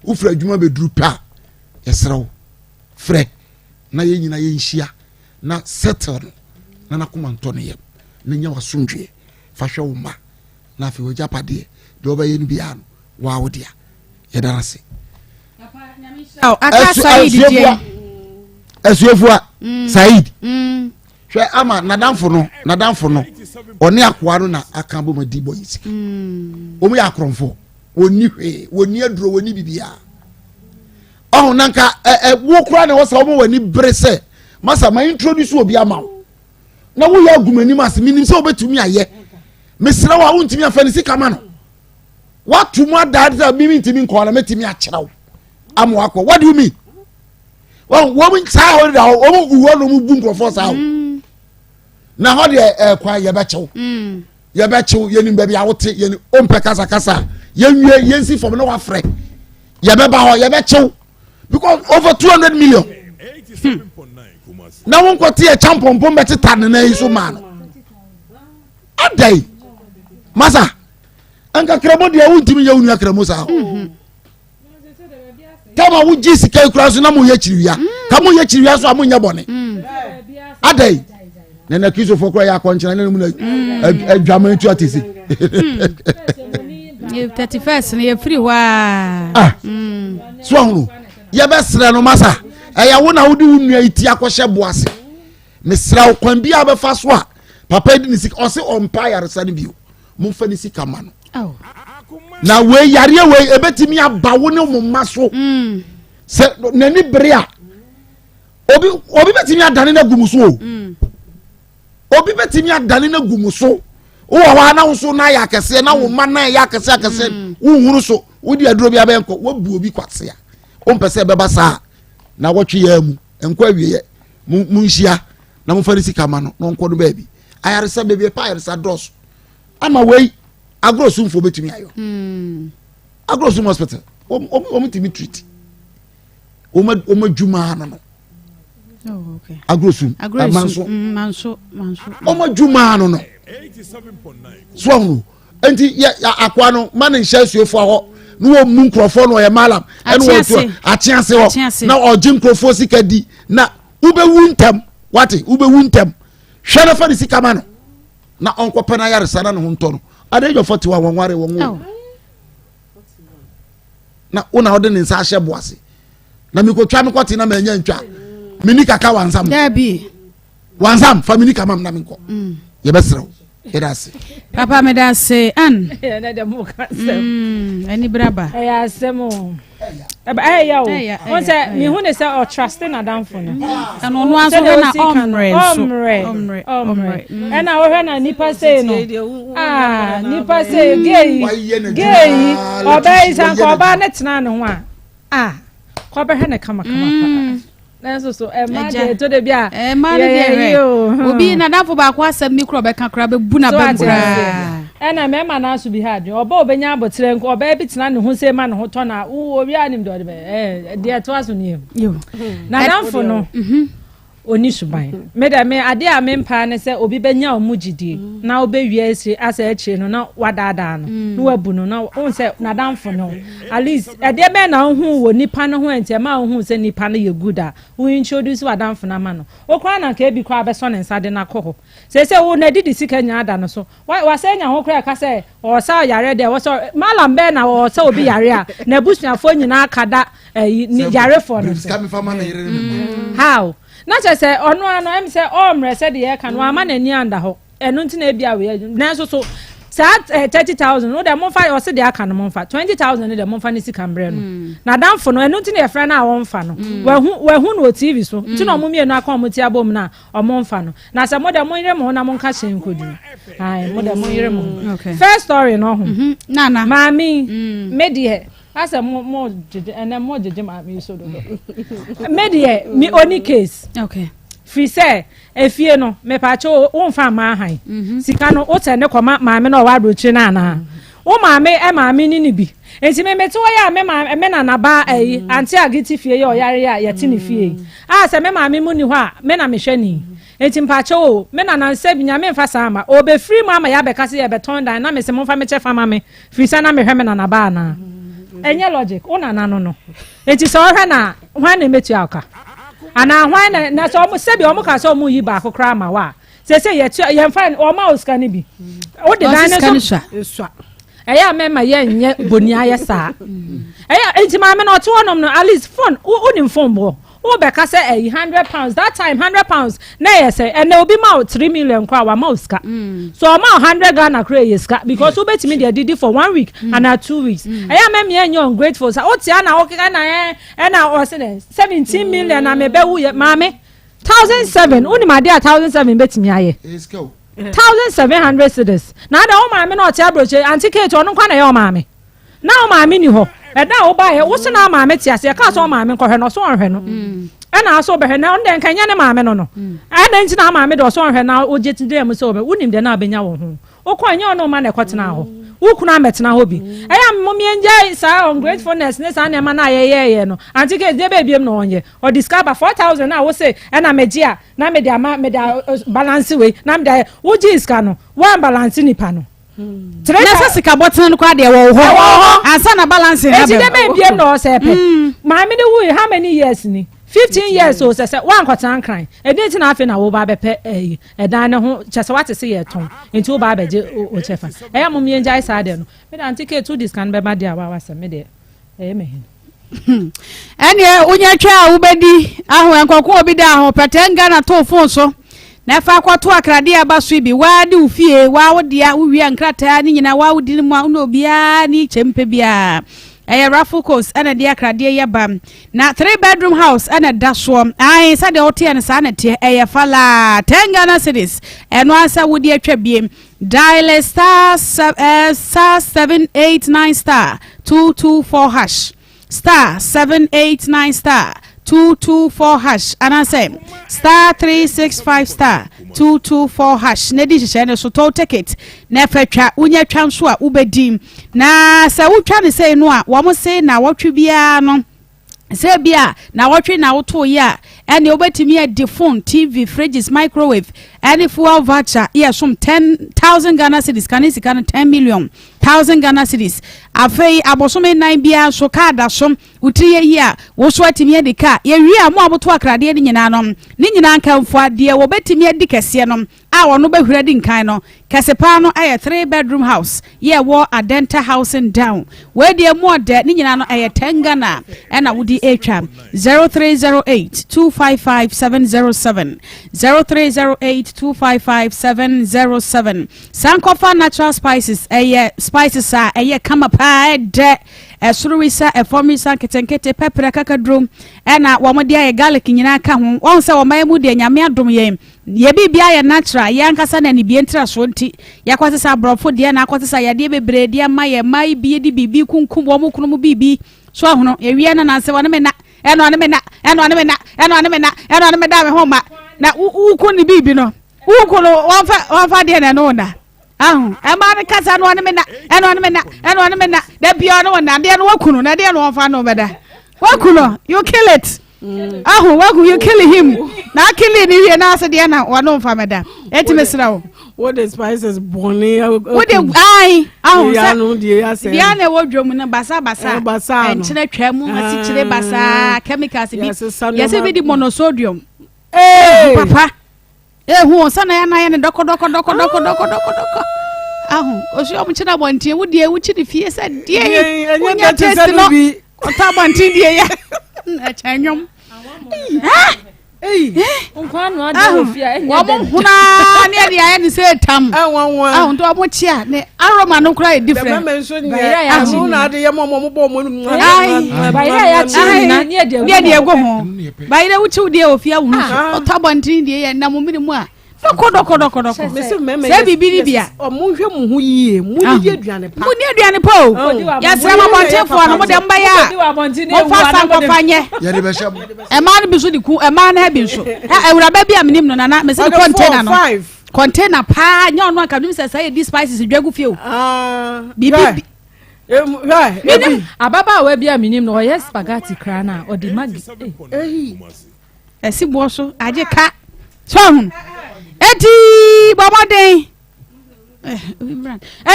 [SPEAKER 9] wofiri adwuma bɛduru pɛ a yɛsrɛ wo frɛ na yɛn nyina yɛnhyia na settle no na nakoma ntɔ no yam na nya wasomdwoeɛ fa hwɛ wo mma na afei w'agyapadeɛ deɛ wobɛyɛ no biara no waa wo dea yɛda no ase asuafua mm. said mm. hwɛ ama nadamfo no nadamfo no ɔne akoa no na aka bɔ ma di bɔ yi sika mm. wɔn yɛ akorɔmfo wɔnni hwee wɔnni aduro wɔnni bibiara ɔho nanka ɛ ɛ wo kora na wɔsɛ wɔn wɔ ani bere sɛ masa ma introduce obi ama wo na woyɛ agu m'anim ase menim sɛ wobɛtumi ayɛ mesrɛ wo a wontumi afa ne sika ma no woato mu adaa sɛ mimi ntumi nkɔɔ na mɛtumi akyerɛ wo ama wakɔ what do you mean wɔn saa hɔ da hɔ wɔn gu hɔ na wɔn bu nkurɔfoɔ saa hɔ mm. na hɔ deɛ ɛɛ yɛbɛkyɛw mm. yɛbɛkyew yɛnim baabi a wote yɛn ompɛ kasakasa yɛnwie yɛnsi fam na wafrɛ yɛbɛba hɔ yɛbɛkyew because over 200 million hmm. na wonkɔte yɛ kyampɔmpɔm bɛteta ne nan yi so maa no adɛn masa anka kramo deɛ wontumi yɛ wo nua kramo saa mm-hmm. tama wogye sika yi koraa so na moyɛ kyiriwia mm. ka moyɛ kyiriwia so a monyɛ bɔne mm. adɛn na na kristofoɔ koraa yɛ akɔnkyena ne mu na mm. adwaman tu atese
[SPEAKER 2] 31st no yɛfiri hɔ a
[SPEAKER 9] ah. so ahono yɛbɛsrɛ no masa ɛyɛ wo na wode wo nua yi ti akɔhyɛ boase mesrɛ wo kwan bi a bɛfa so a papa di ne sika ɔse ɔmpa ayaresa no bio momfa ne sika ma no na wei yareɛ wei ebetumi aba wo ne mo mma so mm. sɛ n'ani bere a obi obi betumi adane no agu mu so o mm. obi betumi adane no agu mu so wowɔ hɔ a na wo so na ayɛ akɛseɛ na wo mma na ɛyɛ akɛseɛ akɛseɛ mm. wohunu so wode aduro bi abɛnkɔ woabu obi kwasea wompɛ sɛ ɛbɛba saa na wɔtwe yɛ mu nkɔ awieɛ monhyia na momfa ne sika ma no na ɔnkɔ no baabi ayaresa baabi ɛpɛ ayaresa dɔɔso ama wei agorɔ sumfoɔ bɛtumi ayɔ hmm. agorɔ sum hospital wɔn tumi treat wɔn adwuma no no
[SPEAKER 2] oh,
[SPEAKER 9] agorɔ sum manso
[SPEAKER 2] mm,
[SPEAKER 9] wɔn adwuma no no so ɔhunu nti yɛ akoa no ma ne nhyɛ asuafoɔ hɔ na wɔn mu nkurɔfoɔ na ɔyɛ malam ɛna wɔn tu akyease hɔ na ɔgye nkurɔfoɔ sika di na wobɛwu ntɛm wate wobɛwu ntɛm hwɛ no fa ne sika ma no na ɔnkɔpɛ no ayaresa na ne ho ntɔ no ade adwafo te hɔ a wɔnware wɔn wo na wo na wode ne nsa ahyɛ bo ase na mekɔtwa mekɔte na manya ntwa meni kaka wansam
[SPEAKER 2] dabi
[SPEAKER 9] wansam fa meni kama na menkɔ mm. yɛbɛserɛ wo yɛda ase
[SPEAKER 2] papa meda ase an ɛni braba
[SPEAKER 10] ɛyɛ asɛm o ɛyɛ o wọn sɛ mihu ne sɛ ɔtraste n'adamfo no
[SPEAKER 2] ɛna ɔno aso hwɛ na ɔmmerɛ
[SPEAKER 10] nso ɔmmerɛ ɔmmerɛ ɛna ɔhwɛ na nipa sei no aa nipa sei gay gay ɔbaa yi sanka ɔbaa ne tena ne ho a aa kɔbɛhwɛ ne kamakama paa. Nanso so ɛma deɛ ɛtɔ da bi a
[SPEAKER 2] ɛma no deɛ hwɛ obi nadamfo baako asɛm bi korɔ ɔbɛka koraa bɛbu na bɛm koraa.
[SPEAKER 10] Ɛna mmarima no aso bi ha adwene ɔba ɔbɛnya abɔterɛ nko ɔbaa bi tena ne ho sɛ ma ne ho tɔ na wo obi anim deɛ ɔde bɛ ɛɛ deɛ ɛtoa so nie nadamfo no mhm. ɔni suban me dɛ me adeɛ a mempaa ne sɛ obi bɛnya ɔmo gyidie mm. na wobɛwie asiri asɛ akyire no na wadaadaa no mm. na wabu no na wohu sɛ nadamfo no At least ɛdeɛ bɛn na wohuu wɔ nipa no ho a nti ɛma wohuu sɛ nipa no yɛ good a wo introduce w'adamfo no ama no? Wo koraa na anka ebi koraa bɛsɔ ne nsa de no akɔ hɔ. Seesei wo n'adidi sika nyinaa da no so. Wa wasan anya ho koraa ɛka sɛ ɔɔsa ɔyareɛ deɛ ɛwɔ sɛ malam bɛn na ɔɔsa obi yare a n'abusuafoɔ nyinaa ka da ɛyi ne yarefoɔ no so. How? Na kyerɛ sɛ ɔno ara no ɛm sɛ ɔmmerɛ sɛ deɛ yɛka no wamma n'ani anda hɔ. Ɛno nti na ebi a wei nanso so saa 30,000 no deɛ momfa ɔse deɛ aka no momfa 20,000 no deɛ momfa ne sika mbrɛ no. N'adamfo no ɛno nti na yɛfrɛ no a ɔmfa no. Wahu wahu no wɔ TV so nti na ɔmo mmienu aka ɔmo ti abom no a ɔmo mfa no. Na sɛ mo deɛ monyere mo ho na monka hyɛn nkɔduru. Ae mo deɛ monyere mo ho.
[SPEAKER 2] Okay.
[SPEAKER 10] First story no ho.
[SPEAKER 2] Nana.
[SPEAKER 10] Maame yi me deɛ asɛ mo mo gyegye ɛnɛ mo gyegye maame yi so dodo. Me deɛ me oni case.
[SPEAKER 2] Okay.
[SPEAKER 10] Firi sɛ efie no mepaakyɛ o wo nfa mma ahan. Sika no wo sɛ ne kɔma maame no ɔwɔ aburokyire no anaa? Wo maame maame ne ne bi. Nti me mete hɔ yi a me maame me nana ba ayi ante age te fie yi a ɔyare yi a yɛte ne fie yi. A sɛ me maame mu ni hɔ a me na mehwɛ ne yi. Nti mpaakyɛw o me nana nsɛ bi Nyame nfa saa mma. Ɔbɛfiri mu ama yɛabɛka sɛ yɛbɛtɔn dan na mese momfa me kyɛfa ma me firi sɛ na mehwɛ me nana ba anaa? Ɛnyɛ logic wo nana no no. Nti sɛ ɔhwɛ no a hwan na ɛmɛtua wo ka? Anaa hwan na na sɛ ɔmo sɛbi ɔmo ka sɛ ɔmo yi baako koraa ma wo a sɛsɛ yɛtua yɛmfa ɔma wo sika no bi. Wode dan no so ɛyɛ a mɛma yɛnyɛ boni ayɛ saa. Ɛyɛ nti maame no ɔte hɔnom no at least phone wonim phone boɔ wobɛka sɛ ɛyi £100 that time £100 na ɛyɛ sɛ ɛnɛ obi ma wo 3 million koraa wama wo sika so ɔma wo 100 Ghana koraa ɛyɛ sika because wobɛtumi de adidi for one week anaa 2 weeks. Ɛyɛ a mɛma yɛnyɛ ungrateful sa wote ana wokeka na ɛ ɛna ɔse dɛ 17 million na mebɛwu yɛ maame 1,700 wonim adeɛ a 1,700 bɛtumi ayɛ 1,700 cedis na ada wo maame na ɔte aburokye Auntie Kate ɔno nkwa na ɛyɛ ɔmaame na wo maame ni hɔ ɛda a wobaeɛ wo se na maame te ase ɛka sɛ ɔmaame nkɔhwɛ no ɔso ɔnhwɛ no ɛna aso wobɛhwɛ na ɔno deɛ nka ɛnyɛ ne maame no no ɛna nti na maame de ɔso ɔnhwɛ na wogye te dɛ mu sɛ wobɛ wonim deɛ na abɛnya wo ho wokɔ ɛnyɛ ɔno ma na ɛkɔtena hɔ wo kunu amɛtena hɔ bi ɛyɛ momiɛngyae saa ungratefulness ne saa nneɛma no a yɛyɛɛyɛ no Auntie Kate deɛ bɛɛbiem na ɔnyɛ ɔde sika aba 4,000 a wo se ɛna megye a na mede ama mede balance wei na mede ayɛ wogye sika no woan balance nipa no.
[SPEAKER 2] Na sɛ sika bɔtene no koraa deɛ wɔ hɔ
[SPEAKER 10] ɛwɔ hɔ
[SPEAKER 2] ansa na balance na
[SPEAKER 10] eti de bɛn biem na ɔsɛ pɛ maame ne wuyi how many years ni? 15 years o sɛ sɛ wankɔtena Nkran ɛdi nti na afei na wo ba bɛpɛ ɛyi ɛdan ne ho kyɛ sɛ wate se yɛ tɔn nti wo ba abɛgye o kyɛ fa ɛyɛ mo yɛn gyae saa deɛ no me da Auntie Kate wo di sika no bɛma deɛ a wawa sɛ me deɛ ɛyɛ mɛ hin.
[SPEAKER 2] Ɛneɛ wonya twa a wobɛdi aho nkɔko obi da aho pɛtɛ Ghana to phone so na ɛfa akɔto akradeɛ aba so bi waa de wo fie waa wo dea wowie nkrataa ne nyinaa waa wodi no mu a wone obiara ne kyɛm pɛ biara ɛyɛ raffle coast ɛna de akradeɛ yɛ ba na three bedroom house ɛna da soɔ ae sɛdeɛ woteɛ no saa na teɛ ɛyɛ falaa 10 Ghana cedis ɛno ansa wode atwa biem. Dial *789 *224#, *789 *224# anaasɛ *365 *224# na di nhyehyɛe no so tɔw ticket na ɛfɛ twa. Wonya twa nso a wobɛdi na sɛ wotwa ne sei no a wɔn se na wɔtwe biara no sɛ bi a na wɔtwe na woto yi a ɛne wobɛtumi adi phone, TV, fridges, microwave ɛne fuel voucher yɛ som 10,000 Ghana cedis kane sika no 10 million thousand Ghana cedis. Afei abosome 4 biara nso kaa da so wotiri yɛ yi a woso atumi adi kaa. Yɛwie a mo a moto akradeɛ no nyinaa no ne nyinaa nkamfoa deɛ wɔbɛtumi adi kɛseɛ no a ɔno bɛhwira di nkan no kɛse paa no ɛyɛ three bedroom house yɛ wɔ Adenta Housing Down. Wei deɛ mu ɔdɛ ne nyinaa no ɛyɛ 10 Ghana ɛna wodi atwa 0308 255 707, 0308 255 707. Sankɔfa Natural Spices ɛyɛ spices a ɛyɛ kama paa ɛdɛ ɛsoro wisa ɛfɔm wisa nketenkete pɛprɛ kakaduro ɛna wɔn de ayɛ garlic nyinaa ka ho. Wɔn sɛ wɔn mu deɛ Nyame adom yɛn yɛ biribi ayɛ natural yɛn ankasa na nibie ntrasoɔ nti yɛakɔte sɛ aborɔfo deɛ na akɔte sɛ yadeɛ bebree deɛ ama yɛ mmaa yi bie de biribi kunkum wɔn kunu mu biribi so ahono ewia na nansi wɔne me na ɛna ɔne me na ɛna ɔne me na ɛna ɔne me na ɛna ɔne me da me ho ma na wuku ne biribi no wuku no wɔnfa wɔnfa deɛ na ɛno na ahu ɛmaa no kasa no ɔne me na ɛna ɔne me na ɛna ɔne me na da bia ɔne wɔn na deɛ no waku no na deɛ no wɔnfa no bɛda waku no. You kill it ahu waku, you kill him na kill ne wie na ase deɛ na wɔn nfa mɛda eti mesrɛ wo.
[SPEAKER 6] Wo de spices bɔnne.
[SPEAKER 2] Wo de ayi ahu sɛ deɛ na ɛwɔ dwom no basa basa nkyerɛ twɛ mu asikyire basa chemicals bi yɛsɛ bi di monosodium papa ehu sanni yɛn nan yɛ ne dɔkɔ dɔkɔ dɔkɔ dɔkɔ dɔkɔ dɔkɔ dɔkɔ ahu osu ɔmo kyerɛ abɔnten wo deɛ wokyi ne fie sɛ deɛ yi wonya taste no kɔtɔ abɔnten deɛ yɛ ɛkyɛn nwom. Wɔn huna ne ɛde ayɛ ne sɛ tam. Ahu nti wɔn kyi a ne aroma no kora yɛ different.
[SPEAKER 6] Mɛmɛ nso nyɛ ɛnu na ade yɛ mɔ mɔ bɔ wɔn anum.
[SPEAKER 10] Bayerɛ a yɛakyi nyina ne ɛde
[SPEAKER 2] agu ho. Bayerɛ wokyiw deɛ wɔ fie ahunu so. Ɔtɔ abɔnten deɛ yɛ nam mene mu a. Dɔkɔdɔkɔdɔkɔdɔkɔ. Sɛ biribi ni bia.
[SPEAKER 6] Ɔmo nhwɛ mo ho yie. Mo ni di aduane pa.
[SPEAKER 2] Mo ni aduane pa o. Yɛsrɛ mo abɔntenfoɔ no mo deɛ mo bɛyɛ a. Mo fa sankɔfa nyɛ. Ɛmaa no bi nso de ku ɛmaa no ha bi nso. Awuraba bi a menim no nana mesi de container no. Container paa nyɛ ɔno anka menim sɛ sɛ yɛ di spices dwa gu fie o. Biribi
[SPEAKER 10] Menim ababaawa bi a menim no ɔyɛ spaghetti koraa no a ɔde magi.
[SPEAKER 2] Ɛsi boɔ so agye ka so ahunu eti bɔ mmɔden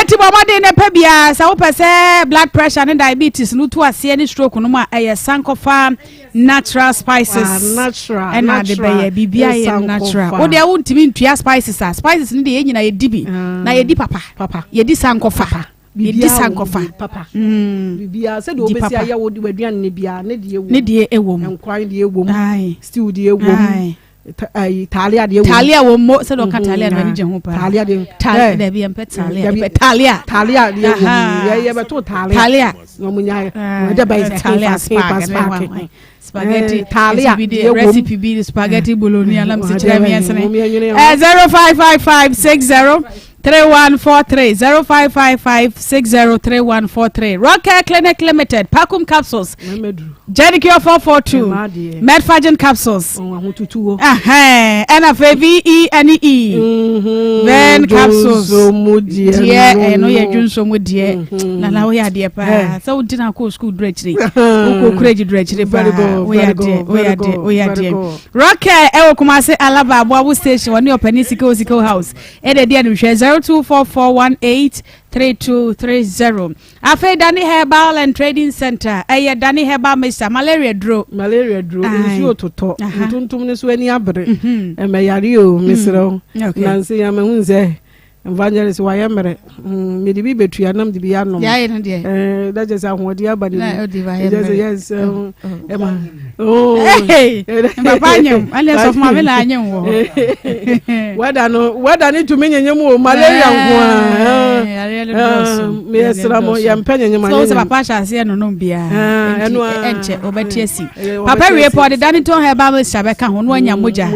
[SPEAKER 2] eti bɔ mmɔden na pɛ biara sɛ wopɛ sɛ blood pressure ne diabetes no tu aseɛ ne stroke no mu a ɛyɛ sankɔfa natural spices
[SPEAKER 6] ah,
[SPEAKER 2] ɛna ade bɛyɛ biribi ayɛ natural wo deɛ wontumi ntua spices a spices no deɛ yɛn nyinaa yɛdi bi ah. na yɛdi papa yɛdi sankɔfa Yɛdi sankɔfa.
[SPEAKER 6] Papa. Mm. Biribiara sɛdeɛ wobɛsi ayɛ wo w'aduane no biara ne deɛ ɛwɔ mu.
[SPEAKER 2] Ne deɛ ɛwɔ mu.
[SPEAKER 6] Nkwan deɛ ɛwɔ mu. Stew deɛ ɛwɔ mu. Ayi taalia deɛ ɛwɔ mu.
[SPEAKER 2] Taalia wɔ mu sɛdeɛ ɔka taalia no ani gye ho paa.
[SPEAKER 6] Taalia deɛ.
[SPEAKER 2] Taalia dɛbi yɛn pɛ taalia yɛ pɛ taalia.
[SPEAKER 6] Taalia deɛ ɛwɔ mu yɛ yɛ bɛ to taalia.
[SPEAKER 2] Taalia.
[SPEAKER 6] Na ɔmo nya yɛ. Ɛdɛ bɛ yɛ
[SPEAKER 2] taalia spaghetti. Spaghetti eh, talia recipe bi spaghetti bologna eh, na mesi kyerɛ mi ɛsene. 055560 3143 0555 603143 Rockcare Clinic Limited Pacum Capsules Genicure 442 Medfagin Capsules ɛna afei V E N E mhm. Ven Capsules deɛ ɛno yɛ dwonso mu deɛ mhm. nana woyɛ adeɛ paa sɛ wodi na akɔ sukuu duru akyire wokɔ kuragye duru akyire paa woyɛ adeɛ woyɛ adeɛ woyɛ adeɛ Rockcare ɛwɔ Kumasi Alaba Aboabo Station wɔne ɔpanin Sikewo Sikewo House ɛna ɛdi animhwɛ 0244183230 afei Dani Herbal and Trading Center ɛyɛ Dani Herbal Mixture malaria duro
[SPEAKER 6] malaria duro nsuo totɔ ntontom no so ani abere ɛmɛ yare o mesrɛ wo nanse yɛn mahu sɛ Evangelist wayɛ mmerɛ mm, mede bi bɛtua na mede bi anom
[SPEAKER 2] yɛayɛ no deɛ
[SPEAKER 6] eh, na kyɛ sɛ ahoɔden aba ne mu ɛkyɛ sɛ yes eh, oh, oh. ɛma
[SPEAKER 2] oh. papa anyem ɛne sɔfo maame na anyem wɔ
[SPEAKER 6] hɔ wɛda no wɛda no tumi nyenyem o malaria nko a meyɛsrɛ mo yɛmpɛ nyenyem
[SPEAKER 2] anyem sɛ papa ahyɛ aseɛ nonom biara ɛnkyɛ ɔbɛte asi papa wie pɔ ɔde danitɔn herbal mixture bɛka ho na wanya mm, mogya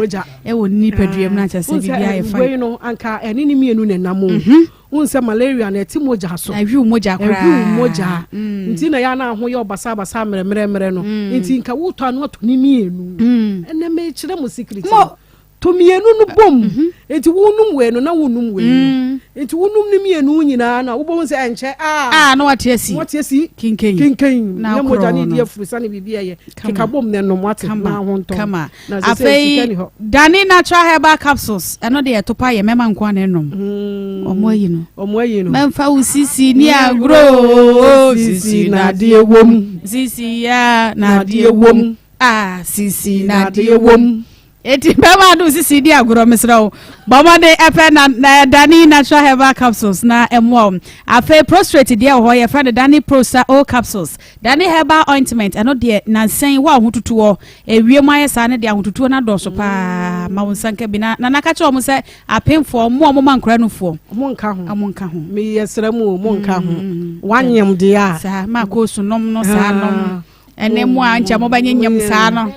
[SPEAKER 2] ɛwɔ ne nipadua mu na kyerɛ sɛ biribi ayɛ fine.
[SPEAKER 6] Wei no anka ɛne ne mmienu na ɛnam o. Mhm. Wohu sɛ malaria no ɛte mogya so.
[SPEAKER 2] Ɛhwiw mogya koraa.
[SPEAKER 6] Ɛhwiw mogya. Mm. Nti na yɛ ana ho yɛ ɔbasabasa mmerɛmmerɛmmerɛ no. Mm. Nti nka wotɔ ano atɔ ne mmienu. Mm. Ɛnɛ mekyerɛ mo secret. Mo to mmienu no bom. Mhm. Nti wonum wei no na wonum wei no. Nti wonum ne mmienu nyinaa na wobɛhu sɛ ɛnkyɛ
[SPEAKER 2] a. Ah, na wate asi.
[SPEAKER 6] Wate asi.
[SPEAKER 2] Kinkan.
[SPEAKER 6] Kinkan. Na mogya ne di afuru sane biribi ɛyɛ. Keka bom na ɛnom wate na ho ntɔ.
[SPEAKER 2] Kama. Afei Dani natural herbal capsules ɛno deɛ ɛto pa yɛ mɛma nko na ɛnom. Mm. Ɔmo ayi no.
[SPEAKER 6] Ɔmo ayi no.
[SPEAKER 2] Mɛmfa wo sisi ni agorɔ sisi na adeɛ wom. Sisi ya na adeɛ wom. Ah sisi na adeɛ wom. Eti bɛma ado sisi di agorɔ mesrɛ wo. Bɔ mmɔden ɛpɛ na na Dani natural herbal capsules na ɛmoa wo. Afei prostrate deɛ wɔ hɔ yɛfrɛ no Dani Prosta O capsules. Dani herbal ointment ɛno deɛ nansa yi wo a wo ho tutu wɔ ewiem ayɛ saa no deɛ ahotutuo no adɔɔso paa ma wo nsa nka bi na nana ka kyerɛ wɔn sɛ apemfoɔ wɔn a wɔma nkora nufoɔ
[SPEAKER 6] wɔn nka ho
[SPEAKER 2] wɔn nka ho
[SPEAKER 6] meyɛ srɛ mu o mo nka ho mm. wanyem deɛ a
[SPEAKER 2] saa ma koosu nom no saa nom ah. ɛne mo a nkyɛn mo bɛ nyenyem saa no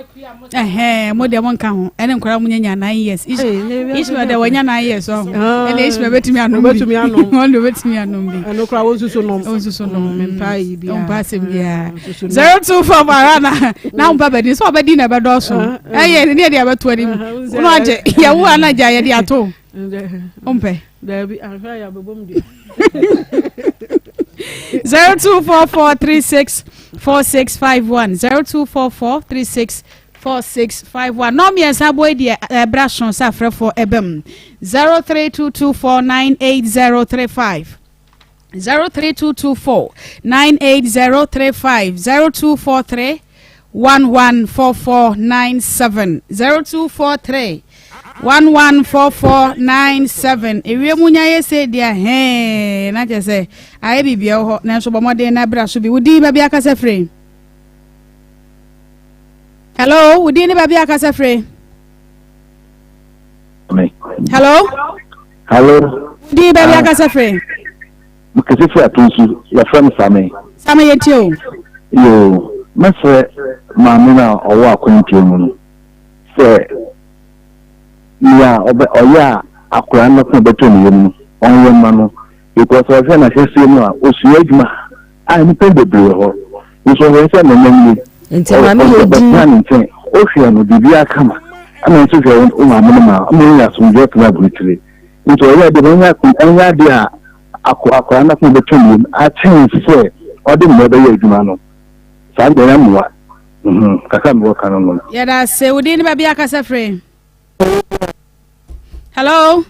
[SPEAKER 2] ɛhɛn mo deɛ mo nka ho ɛne nkora mo nyanya 9 years Ishmael deɛ wɔnya 9 years ɔho ah. ɛne Ishmael bɛtumi anom bi ɔno deɛ bɛtumi anom bi
[SPEAKER 6] ɛno koraa wɔn nsusu nom
[SPEAKER 2] wɔn nsusu nom
[SPEAKER 6] mm, mpa yi bi
[SPEAKER 2] mpa asɛm biara 024 ara na na mpa bɛdi sɛ ɔbɛdi na ɛbɛdɔɔso ah, ah. ɛyɛ ne yɛ de abɛto anim wɔn agye yɛwo anagye a yɛde ato ɔmpɛ.
[SPEAKER 6] Dabi ahwɛ a yɛabɛbɔ mu deɛ.
[SPEAKER 2] 024436 4651 0244 36 4651 nɔɔ mmiɛnsa abɔ yi deɛ ɛbra so sɛ afrɛfoɔ ɛbɛ mu 0322498035 03224 98035 0243 114497 0243 114497 ewiem nya yɛ sɛ deɛ hɛn na kyerɛ sɛ ayɛ biribiara wɔ hɔ nanso bɔ mmɔden na bra so bi wo din baabi akasa firi. Hello, wo din ne baabi akasa firi? Hello.
[SPEAKER 12] Hello.
[SPEAKER 2] Di baabi ah. akasa firi.
[SPEAKER 12] Mekasa firi Atonsu, yɛfrɛ me Same.
[SPEAKER 2] Same yɛntie o.
[SPEAKER 12] Yoo, mɛsrɛ maame no a ɔwɔ akwantuo mu no sɛ nea ɔbɛ ɔyɛ a akwadaa no ko bɛtɔ ne yam no ɔnyɛ mma no because ɔhwɛ n'ahwɛseɛ mu a ɔsua adwuma a nnipa bebree wɔ hɔ nso ɔhwɛ sɛ nana nie
[SPEAKER 3] nti maame yɛ din
[SPEAKER 12] ɔbɛtena ne nkyɛn ɔhwɛ no biribiara kama ama nso hwɛ wo maame no ma ama ɔnya asomdwoeɛ tena aburokyire nti ɔyɛ adeɛ ɔnyɛ ɔnyɛ adeɛ a akɔ akwadaa no akoma bɛtɔ ne yam akyɛn sɛ ɔde mmerɛ bɛyɛ adwuma no saa deɛ ɛnyɛ mmoa kakra mewɔ ka no no.
[SPEAKER 2] Yɛda ase wo din ne baabi akasa firi. Hello.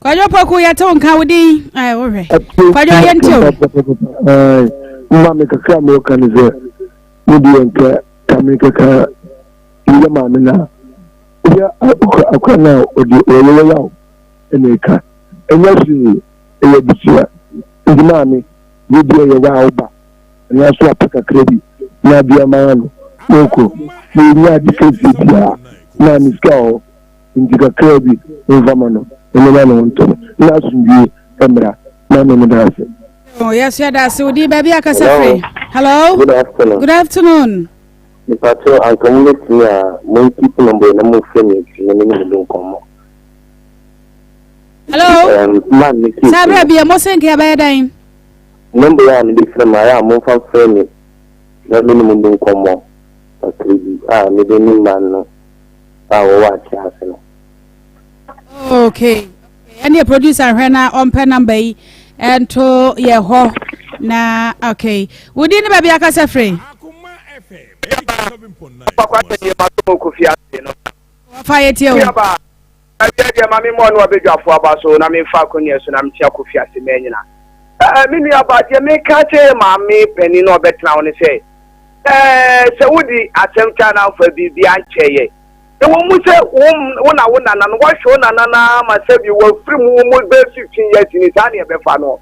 [SPEAKER 2] Kwadwo Poku yɛte wo nka wo din ayɛ wohwɛ. Kwadwo yɛnte o.
[SPEAKER 13] Mma me kakra mewɔ ka ne sɛ me deɛ nka ka me kaka yɛ maame no a woyɛ akora no a ɔde ɔyɛ yaw ɛna ɛka ɛnyɛ hwee ɛyɛ abusua nti maame yɛ bi ɛyɛ wa a woba Nanso apɛ kakra bi na ade ama no na ɔkɔ na ɔnya ade kɛseɛ biara na ne sika wɔ hɔ nti kakra bi mfa ma no na ɔnya ne ho ntɔ no na asomdwie mmra na me meda ase.
[SPEAKER 2] Oh, yes, yeah, that's so. Di baby akasa free. Hello.
[SPEAKER 14] Good afternoon.
[SPEAKER 2] Good afternoon.
[SPEAKER 14] Mpatsɔ anka mo betumi a mo keep number na mo frɛ me akyi na me ne mo di nkɔmmɔ.
[SPEAKER 2] Hello.
[SPEAKER 14] Um, man, me keep.
[SPEAKER 2] Saa bere bi mo se nka yɛbɛyɛ dɛn?
[SPEAKER 14] Number yi a mede frɛ mo, ayɛ a momfa mfrɛ me na me ne mo nni nkɔmmɔ kakra bi a mede ne man no a wɔwɔ akyɛ ase no.
[SPEAKER 2] Okay. Ɛne producer hwɛ na ɔmpɛ number yi ɛnto yɛ hɔ na okay. Wodi ne baabi akasa firi. Wɔfa yɛ tie o.
[SPEAKER 15] Awia deɛ ma me mmɔ ne wabadwafoɔ aba so na memfa akonnwa so na mekyea Kofi ase manyina. Ɛɛ me nua ba deɛ meka kyerɛ yɛ maame panin na ɔbɛtena wo ne sɛ ɛɛ sɛ wodi asɛm kyɛ na amfa biribi ankyɛ yɛ. Ɛwɔ mu sɛ wo wo na wo nana no wɔahwɛ wo nana no ara ma sɛbi wafiri mu wo mu bɛyɛ 15 years ni saa ne ɛbɛfa no.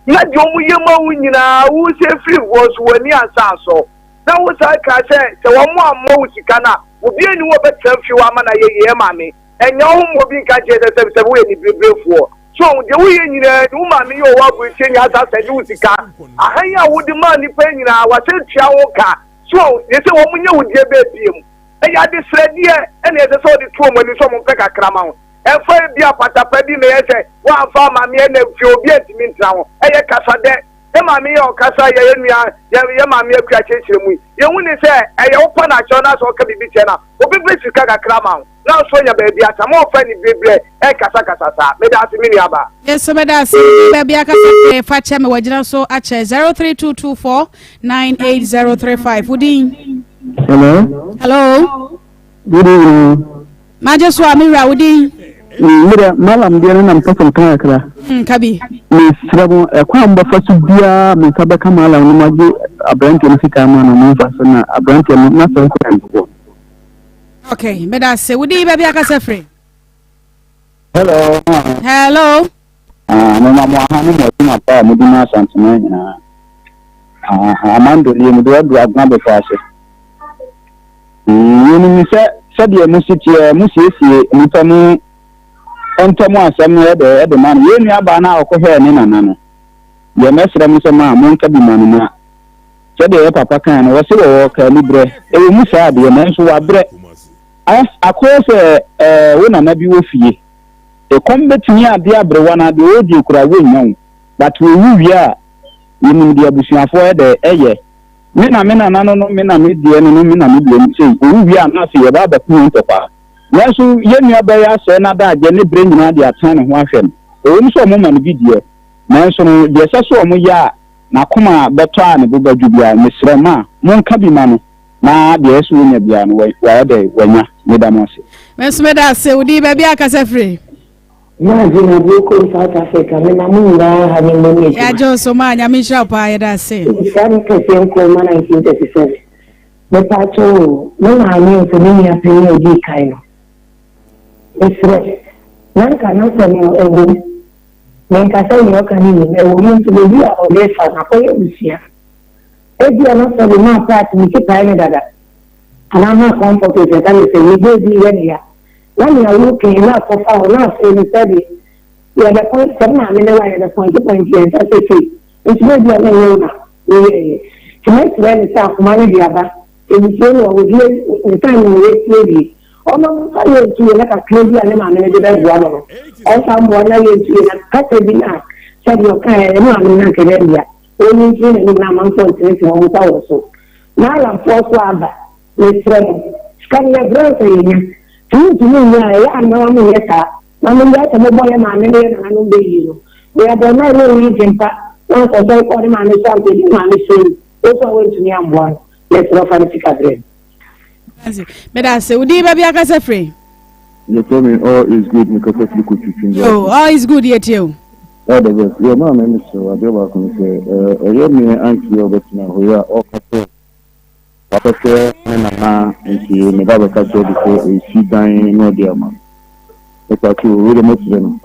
[SPEAKER 15] Na deɛ wɔn yɛ ma wo nyinaa wo sɛ firi hɔ so w'ani ansa asɔ. Na wo saa kaa sɛ sɛ wɔn ammɔ wo sika no a obi ani wɔ bɛtena fie hɔ ama no ayɛ yie maame. Ɛnyɛ wo ho ma obi nka nkyerɛ sɛ sɛbisɛbi woyɛ nibereberefoɔ. So woahu? Deɛ woyɛ nyinaa ni, wo maame yi a ɔwɔ aburokyire nyinaa asan sɛnde wo sika. Ahan yi a wode maa nnipa yi nyinaa, wasan tua wo ka. So woahu? Deɛ sɛ wɔnyɛ wo deɛ bɛɛ biom. Ɛyɛ adesrɛdeɛ ɛna ɛsɛ sɛ wode to wɔn anim sɛ wɔmpɛ kakra ma wo. Ɛmfa ebia patapa bi mmɛyɛ sɛ woamfa amma me ɛna fie obi antumi ntena ho. Ɛyɛ kasadɛ. Yɛ maame yi a ɔkasa yɛ yɛ nua yɛ yɛ maame akua kyerɛkyerɛ mu yi, yɛhu ne sɛ ɛyɛ wo pa na akyerɛ na sɛ ɔka biribi kyerɛ no a, ɔbɛpɛ sika kakra ama wo na nso anya baabi atra. Ma ɔmfa anibereberɛ nkasakasa saa. Meda ase me nua baa.
[SPEAKER 2] Me nso meda ase. Baabi akasa fɛ fa kyɛ me wagyina so akyɛ 0322498035. Wo din?
[SPEAKER 16] Hello.
[SPEAKER 2] Hello.
[SPEAKER 16] Good evening.
[SPEAKER 2] Magye so a me wura wo din?
[SPEAKER 16] Me deɛ malam deɛ no na mepɛ sɛ meka kakra.
[SPEAKER 2] Ka bi.
[SPEAKER 16] Mesrɛ mo ɛkwan a mobɛfa so biara mo nsa bɛka malam no moagye aberanteɛ no sika ama no momfa so na aberanteɛ no n'asɛm kɔ yɛ mbɔbɔ.
[SPEAKER 2] Okay, meda ase. Wo din baabi akasa firi?
[SPEAKER 16] Hello.
[SPEAKER 2] Hello.
[SPEAKER 16] Ah, mema mo aha ne mo adwuma pa a modi ma Asanteman nyinaa. Ah, Amando nie, mede waduru Agona Bepɔ ase. Mm, yɛnim sɛ sɛdeɛ mo si teɛ, mo siesie nnipa mu ntam asɛm no ɛde ɛde ma no. Yɛn nuabaa no a ɔkɔhwɛɛ ne nana no, deɛ mɛsrɛ mo sɛ ma monka bi ma no na sɛdeɛ yɛ papa kan no, wɔse wɔwɔ ka aniberɛ. Ɛwɔ mu saa deɛ, nanso wabrɛ. Akɔyɛ sɛ ɛɛ wo nana bi wɔ fie. Ekɔm bɛtumi ade aberewa no adeɛ ɔredie koraa wonnya wo but owu wie a yɛnim deɛ abusuafoɔ yɛ dɛ ɛyɛ me na me nana no no me na me deɛ no no me na me deɛ no sei owu wie a na afei yɛba abɛko ho ntɔkwa nanso yɛn nua bɛyɛ asɛe n'adagyeɛ ne berɛ nyinaa de atena ne ho ahwɛ no ɛwom sɛ ɔmo ma no bi deɛ nanso no deɛ ɛsɛ sɛ ɔmo yɛ a n'akoma bɛtɔ a ne bo bɛdwo biara mesrɛ ma monka bi ma no Na deɛ ɛsɛ sɛ wɔnya biara no, wayɛ dɛ, wanya. Meda mo ase.
[SPEAKER 2] Me nso meda ase. Wo din, baabi a kasa firi?
[SPEAKER 5] Maa Gina Buokom South Africa me ma mo nyinaa ha ne mmɔ ne adwuma.
[SPEAKER 2] Yɛagye wo so maa Nyame nhyira wo paa yɛda ase.
[SPEAKER 5] Nhyira ne kɛseɛ nko mma 1937. Mepaakyɛw o, me maame nso me nua panyin a odii kan no, mesrɛ, na nka n'asɛm no ɛwom, menka sɛ nea ɔka no nnim, ɛwom nso baabi a ɔde fa no akɔyɛ abusua. Ebia na sɛbe maa Pratt ne ti pae no dada, anaa maa Comfort sɛ ɛka ne sɛ ne baabi yɛ no ya. Na nea woreka yi na akɔfa hɔ na afei no sɛdeɛ yɛbɛpɔn sɛ me maame ne wo a yɛbɛpɔnkye pɔnkye yɛn nsa sɛ sei nti na ebia na ɛnyɛ wo na woyɛeɛ. Nti mɛsrɛ no sɛ akoma no de aba abusua mu a wɔdie ne time no yɛtie wie. Ɔma momfa yɛ ntu yɛ na kakra bi a ne maame no de bɛboa no no ɔmfa mmoa na yɛ ntu yɛ na kasa bi no a sɛdeɛ ɔkaeɛ ne maame no anka ɛnyɛ dea ɔnyi mfiri n'anim na amanfoɔ ntenetene wɔn nsa wɔ so. Maalamfoɔ nso aba. Mesrɛ mo, sika no yɛbrɛ ansa yɛnya. Sɛ montumi nnya a, ɛyɛ a mma monyɛ saa. Na monnyae sɛ mobɔ yɛn maame ne yɛn nananom bɛ yie no. Deɛ abarimaa no nni adwempa na ankɔsɔre kɔɔ ne maame so ankɔdi ne maame so yi, wo nso a woantumi ammoa no, mesrɛ wo fa ne sika brɛ no.
[SPEAKER 2] Meda ase. Wo din baabi akasa firi?
[SPEAKER 17] Yɛfrɛ me All is good mekasa firi Kotwitwi.
[SPEAKER 2] Yo, all is good yɛtie o.
[SPEAKER 17] All the best. Yɛ maame mesrɛ wo adeɛ baako ne sɛ ɛyɛ me auntie a ɔbɛtena hɔ yi a ɔka sɛ Wakɔhwɛ ne nana nti ne ba bɛka kyerɛ de sɛ ɔresi dan na ɔde ama no. Mepakyɛ o, wei deɛ mɛkyerɛ no.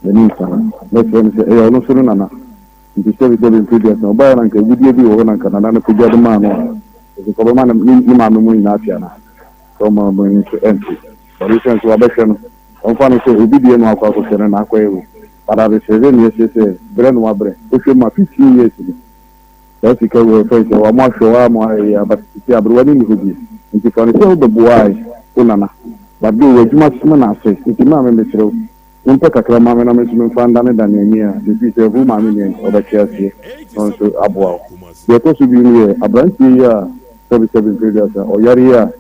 [SPEAKER 17] M'ani nsa no. Mɛkyerɛ no sɛ ɛyɛ ɔno nso ne nana. Nti sɛbesɛbe mfeɛ aduasa, ɔbaeɛ na anka agudeɛ bi wɔ hɔ na anka nana no pagya de maa no a, ɛsɛ sɛ ɔbɛma ne ne maame mu nyinaa ate anaa? Sɛ ɔma mu nso ɛnte. But ɛsiane sɛ wabɛhwɛ no, ɔmfa no sɛ obi deɛ na wakɔ akɔhwɛ no na akɔyɛ wei. But adesrɛdeɛ na yɛsrɛ sɛ brɛ na wabrɛ. Wohwɛ mu a, 15 years ni. Saa sika wei ɔfɛe sɛ wamo ahwɛ wo ama ayɛ yie but sisi aberewa no nni hɔ bio nti fa no sɛ wo bɛboae wo nana but though w'adwuma som no ase nti maame mesrɛ wo wo mpɛ kakra ma me na me nso me mfa ndane dane ani a me firi sɛ wo maame nua nti ɔbɛte aseɛ na ɔno nso aboa wo. Deɛ ɛtɔ so bio no yɛ abranteɛ yi a sɛbe sɛbe mfeɛ aduasa ɔyare yi a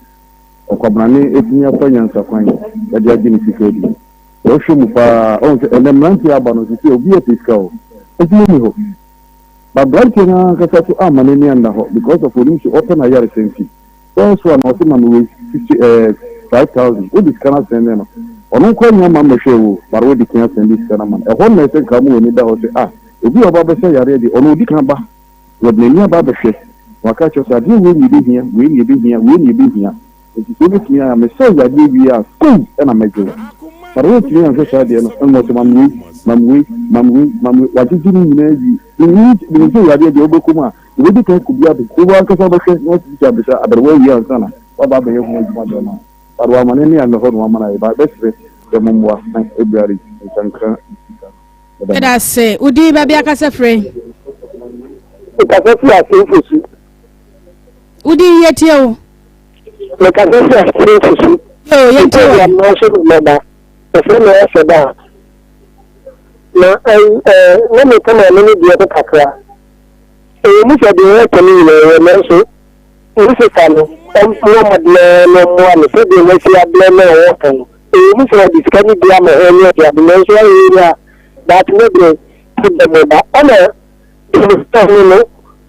[SPEAKER 17] ɔkwabrane atumi afa nyansa kwan de agye ne sika adi. Sɛ wohwɛ mu paa ɔhu sɛ ɛnɛ mmeranteɛ aba no sisi obi pɛ sika o adwuma nni hɔ. But abranteɛ no ankasa so amma n'ani anna hɔ because of onim sɛ ɔpɛ n'ayaresa nti. First one ɔse ma me wei fifty eh 5000 wode sika no asɛnde no ɔno nko annya amma mmɛhwɛɛ wo o but wode kan asɛnde sika no ama no. Ɛhɔ no na ɛsɛ nka woma w'ani da hɔ sɛ ah obi a ɔba abɛsa yareɛ deɛ ɔno ɔdi kan ba na ɔde n'ani aba abɛhwɛ na waka akyerɛ wo sɛ adeɛ wei na ɛbɛhia, wei na ɛbɛhia, wei na ɛbɛhia. Enti sɛ wobɛtumi ayɛ a, mesɛ wo yadeɛ wie a, sei na mɛgye wo. But woantumi anhwɛ saa adeɛ no, ɛna ɔsɛ mam wei, mam wei, mam wei, mam wei, wagyegye ne nyinaa awie. Menim menim sɛ yadeɛ deɛ wobɛkɔ mu a, wobɛdi kan akɔ bi abɛ, wo ankasa wobɛhwɛ na woasisi abɛhyɛ aberewa awie ansa na woaba abɛyɛ ho adwuma de ama wo. But wamma n'ani annɔ hɔ na wama no ayɛ, but mɛsrɛ sɛ mommoa na February nsanka sika no.
[SPEAKER 2] Meda ase. Wo din baabi akasa firi?
[SPEAKER 13] Mekasa firi Asenfosu.
[SPEAKER 2] Wo din yɛ tie o.
[SPEAKER 13] Mekasa firi Asenfosu.
[SPEAKER 2] Yo, yɛn tie
[SPEAKER 13] o. Mma nso me mmɔba. Ɛfɛ na ɛsɛ da. Na ɛɛ na meka maame no deɛ ho kakra. Ɛwɔ mu sɛ deɛ ɛka no nyinaa ɛyɛ nanso ne sista no ɔmmɔ mmɔden ara na ɔmmoa no sɛdeɛ wasi abrɛ no a ɔreka no. Ɛwɔ mu sɛ ɔde sika no bi ama hɛn ne ade ade nanso ayɛ yie a daakye no berɛ ti bɛ mo ba. Ɛna ɔno no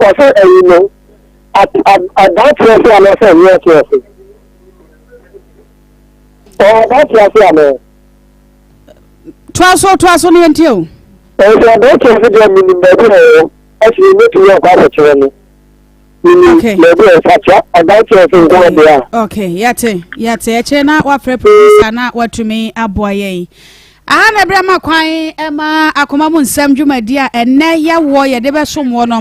[SPEAKER 13] ɔsɛ ayi no adanteɛ ase anaasɛ ɛnyɛ ase ase? Ɔwɔ adanteɛ ase anaa?
[SPEAKER 2] Toa so toa so ne yɛntie o.
[SPEAKER 13] Ɛsɛ adanteɛ ase deɛ menim baabi a ɔwɔ afei mɛtumi akɔ akɔkyerɛ no.
[SPEAKER 2] Okay.
[SPEAKER 13] Baabi a ɔfakyɛ adanteɛ ase nko adeɛ a.
[SPEAKER 2] Okay, yɛte yɛte ɛkyerɛ na wafrɛ producer na watumi aboa yɛn. Aha na ɛberɛ ma kwan ɛma akoma mu nsɛm dwumadi a ɛnɛ yɛwɔ yɛde bɛsom wɔ no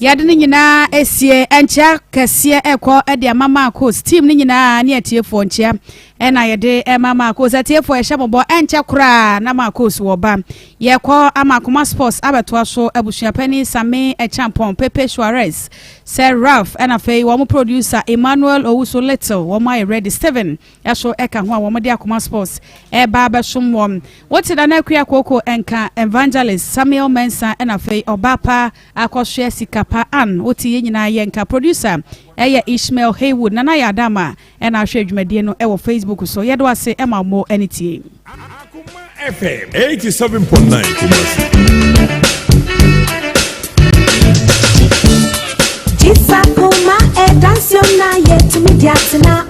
[SPEAKER 2] yɛde no nyinaa esie nkyea kɛseɛ ɛkɔ ɛde ama Marcos team no nyinaa ne atiefoɔ nkyea ɛna yɛde ɛma Marcos atiefoɔ ɛhyɛ mobɔ ɛnkyɛ koraa na Marcos wɔ ba yɛkɔ ama akoma sports abɛtoa so abusuapɛni Same Ɛkyampɔn Pepe Suarez Sir Ralph ɛna afei wɔn producer Emmanuel Owusu Little wɔn ayɛ ready Steven ɛso ɛka ho a wɔn de akoma sports ɛreba abɛsom wɔn. Wote Nana Akua Kooko nka, Evangelist Samuel Mensah ɛna afei Ɔbaapa Akɔsoɛ Sikapa Ann wote yɛn nyinaa yɛ nka. Producer ɛyɛ Ishmael Haywood, Nana Yaa Adama ɛna ahwɛ dwumadie no ɛwɔ Facebook so. Yɛda wo ase ɛma wo mo ɛne tie.
[SPEAKER 4] Akoma FM 87.9 Kumasi.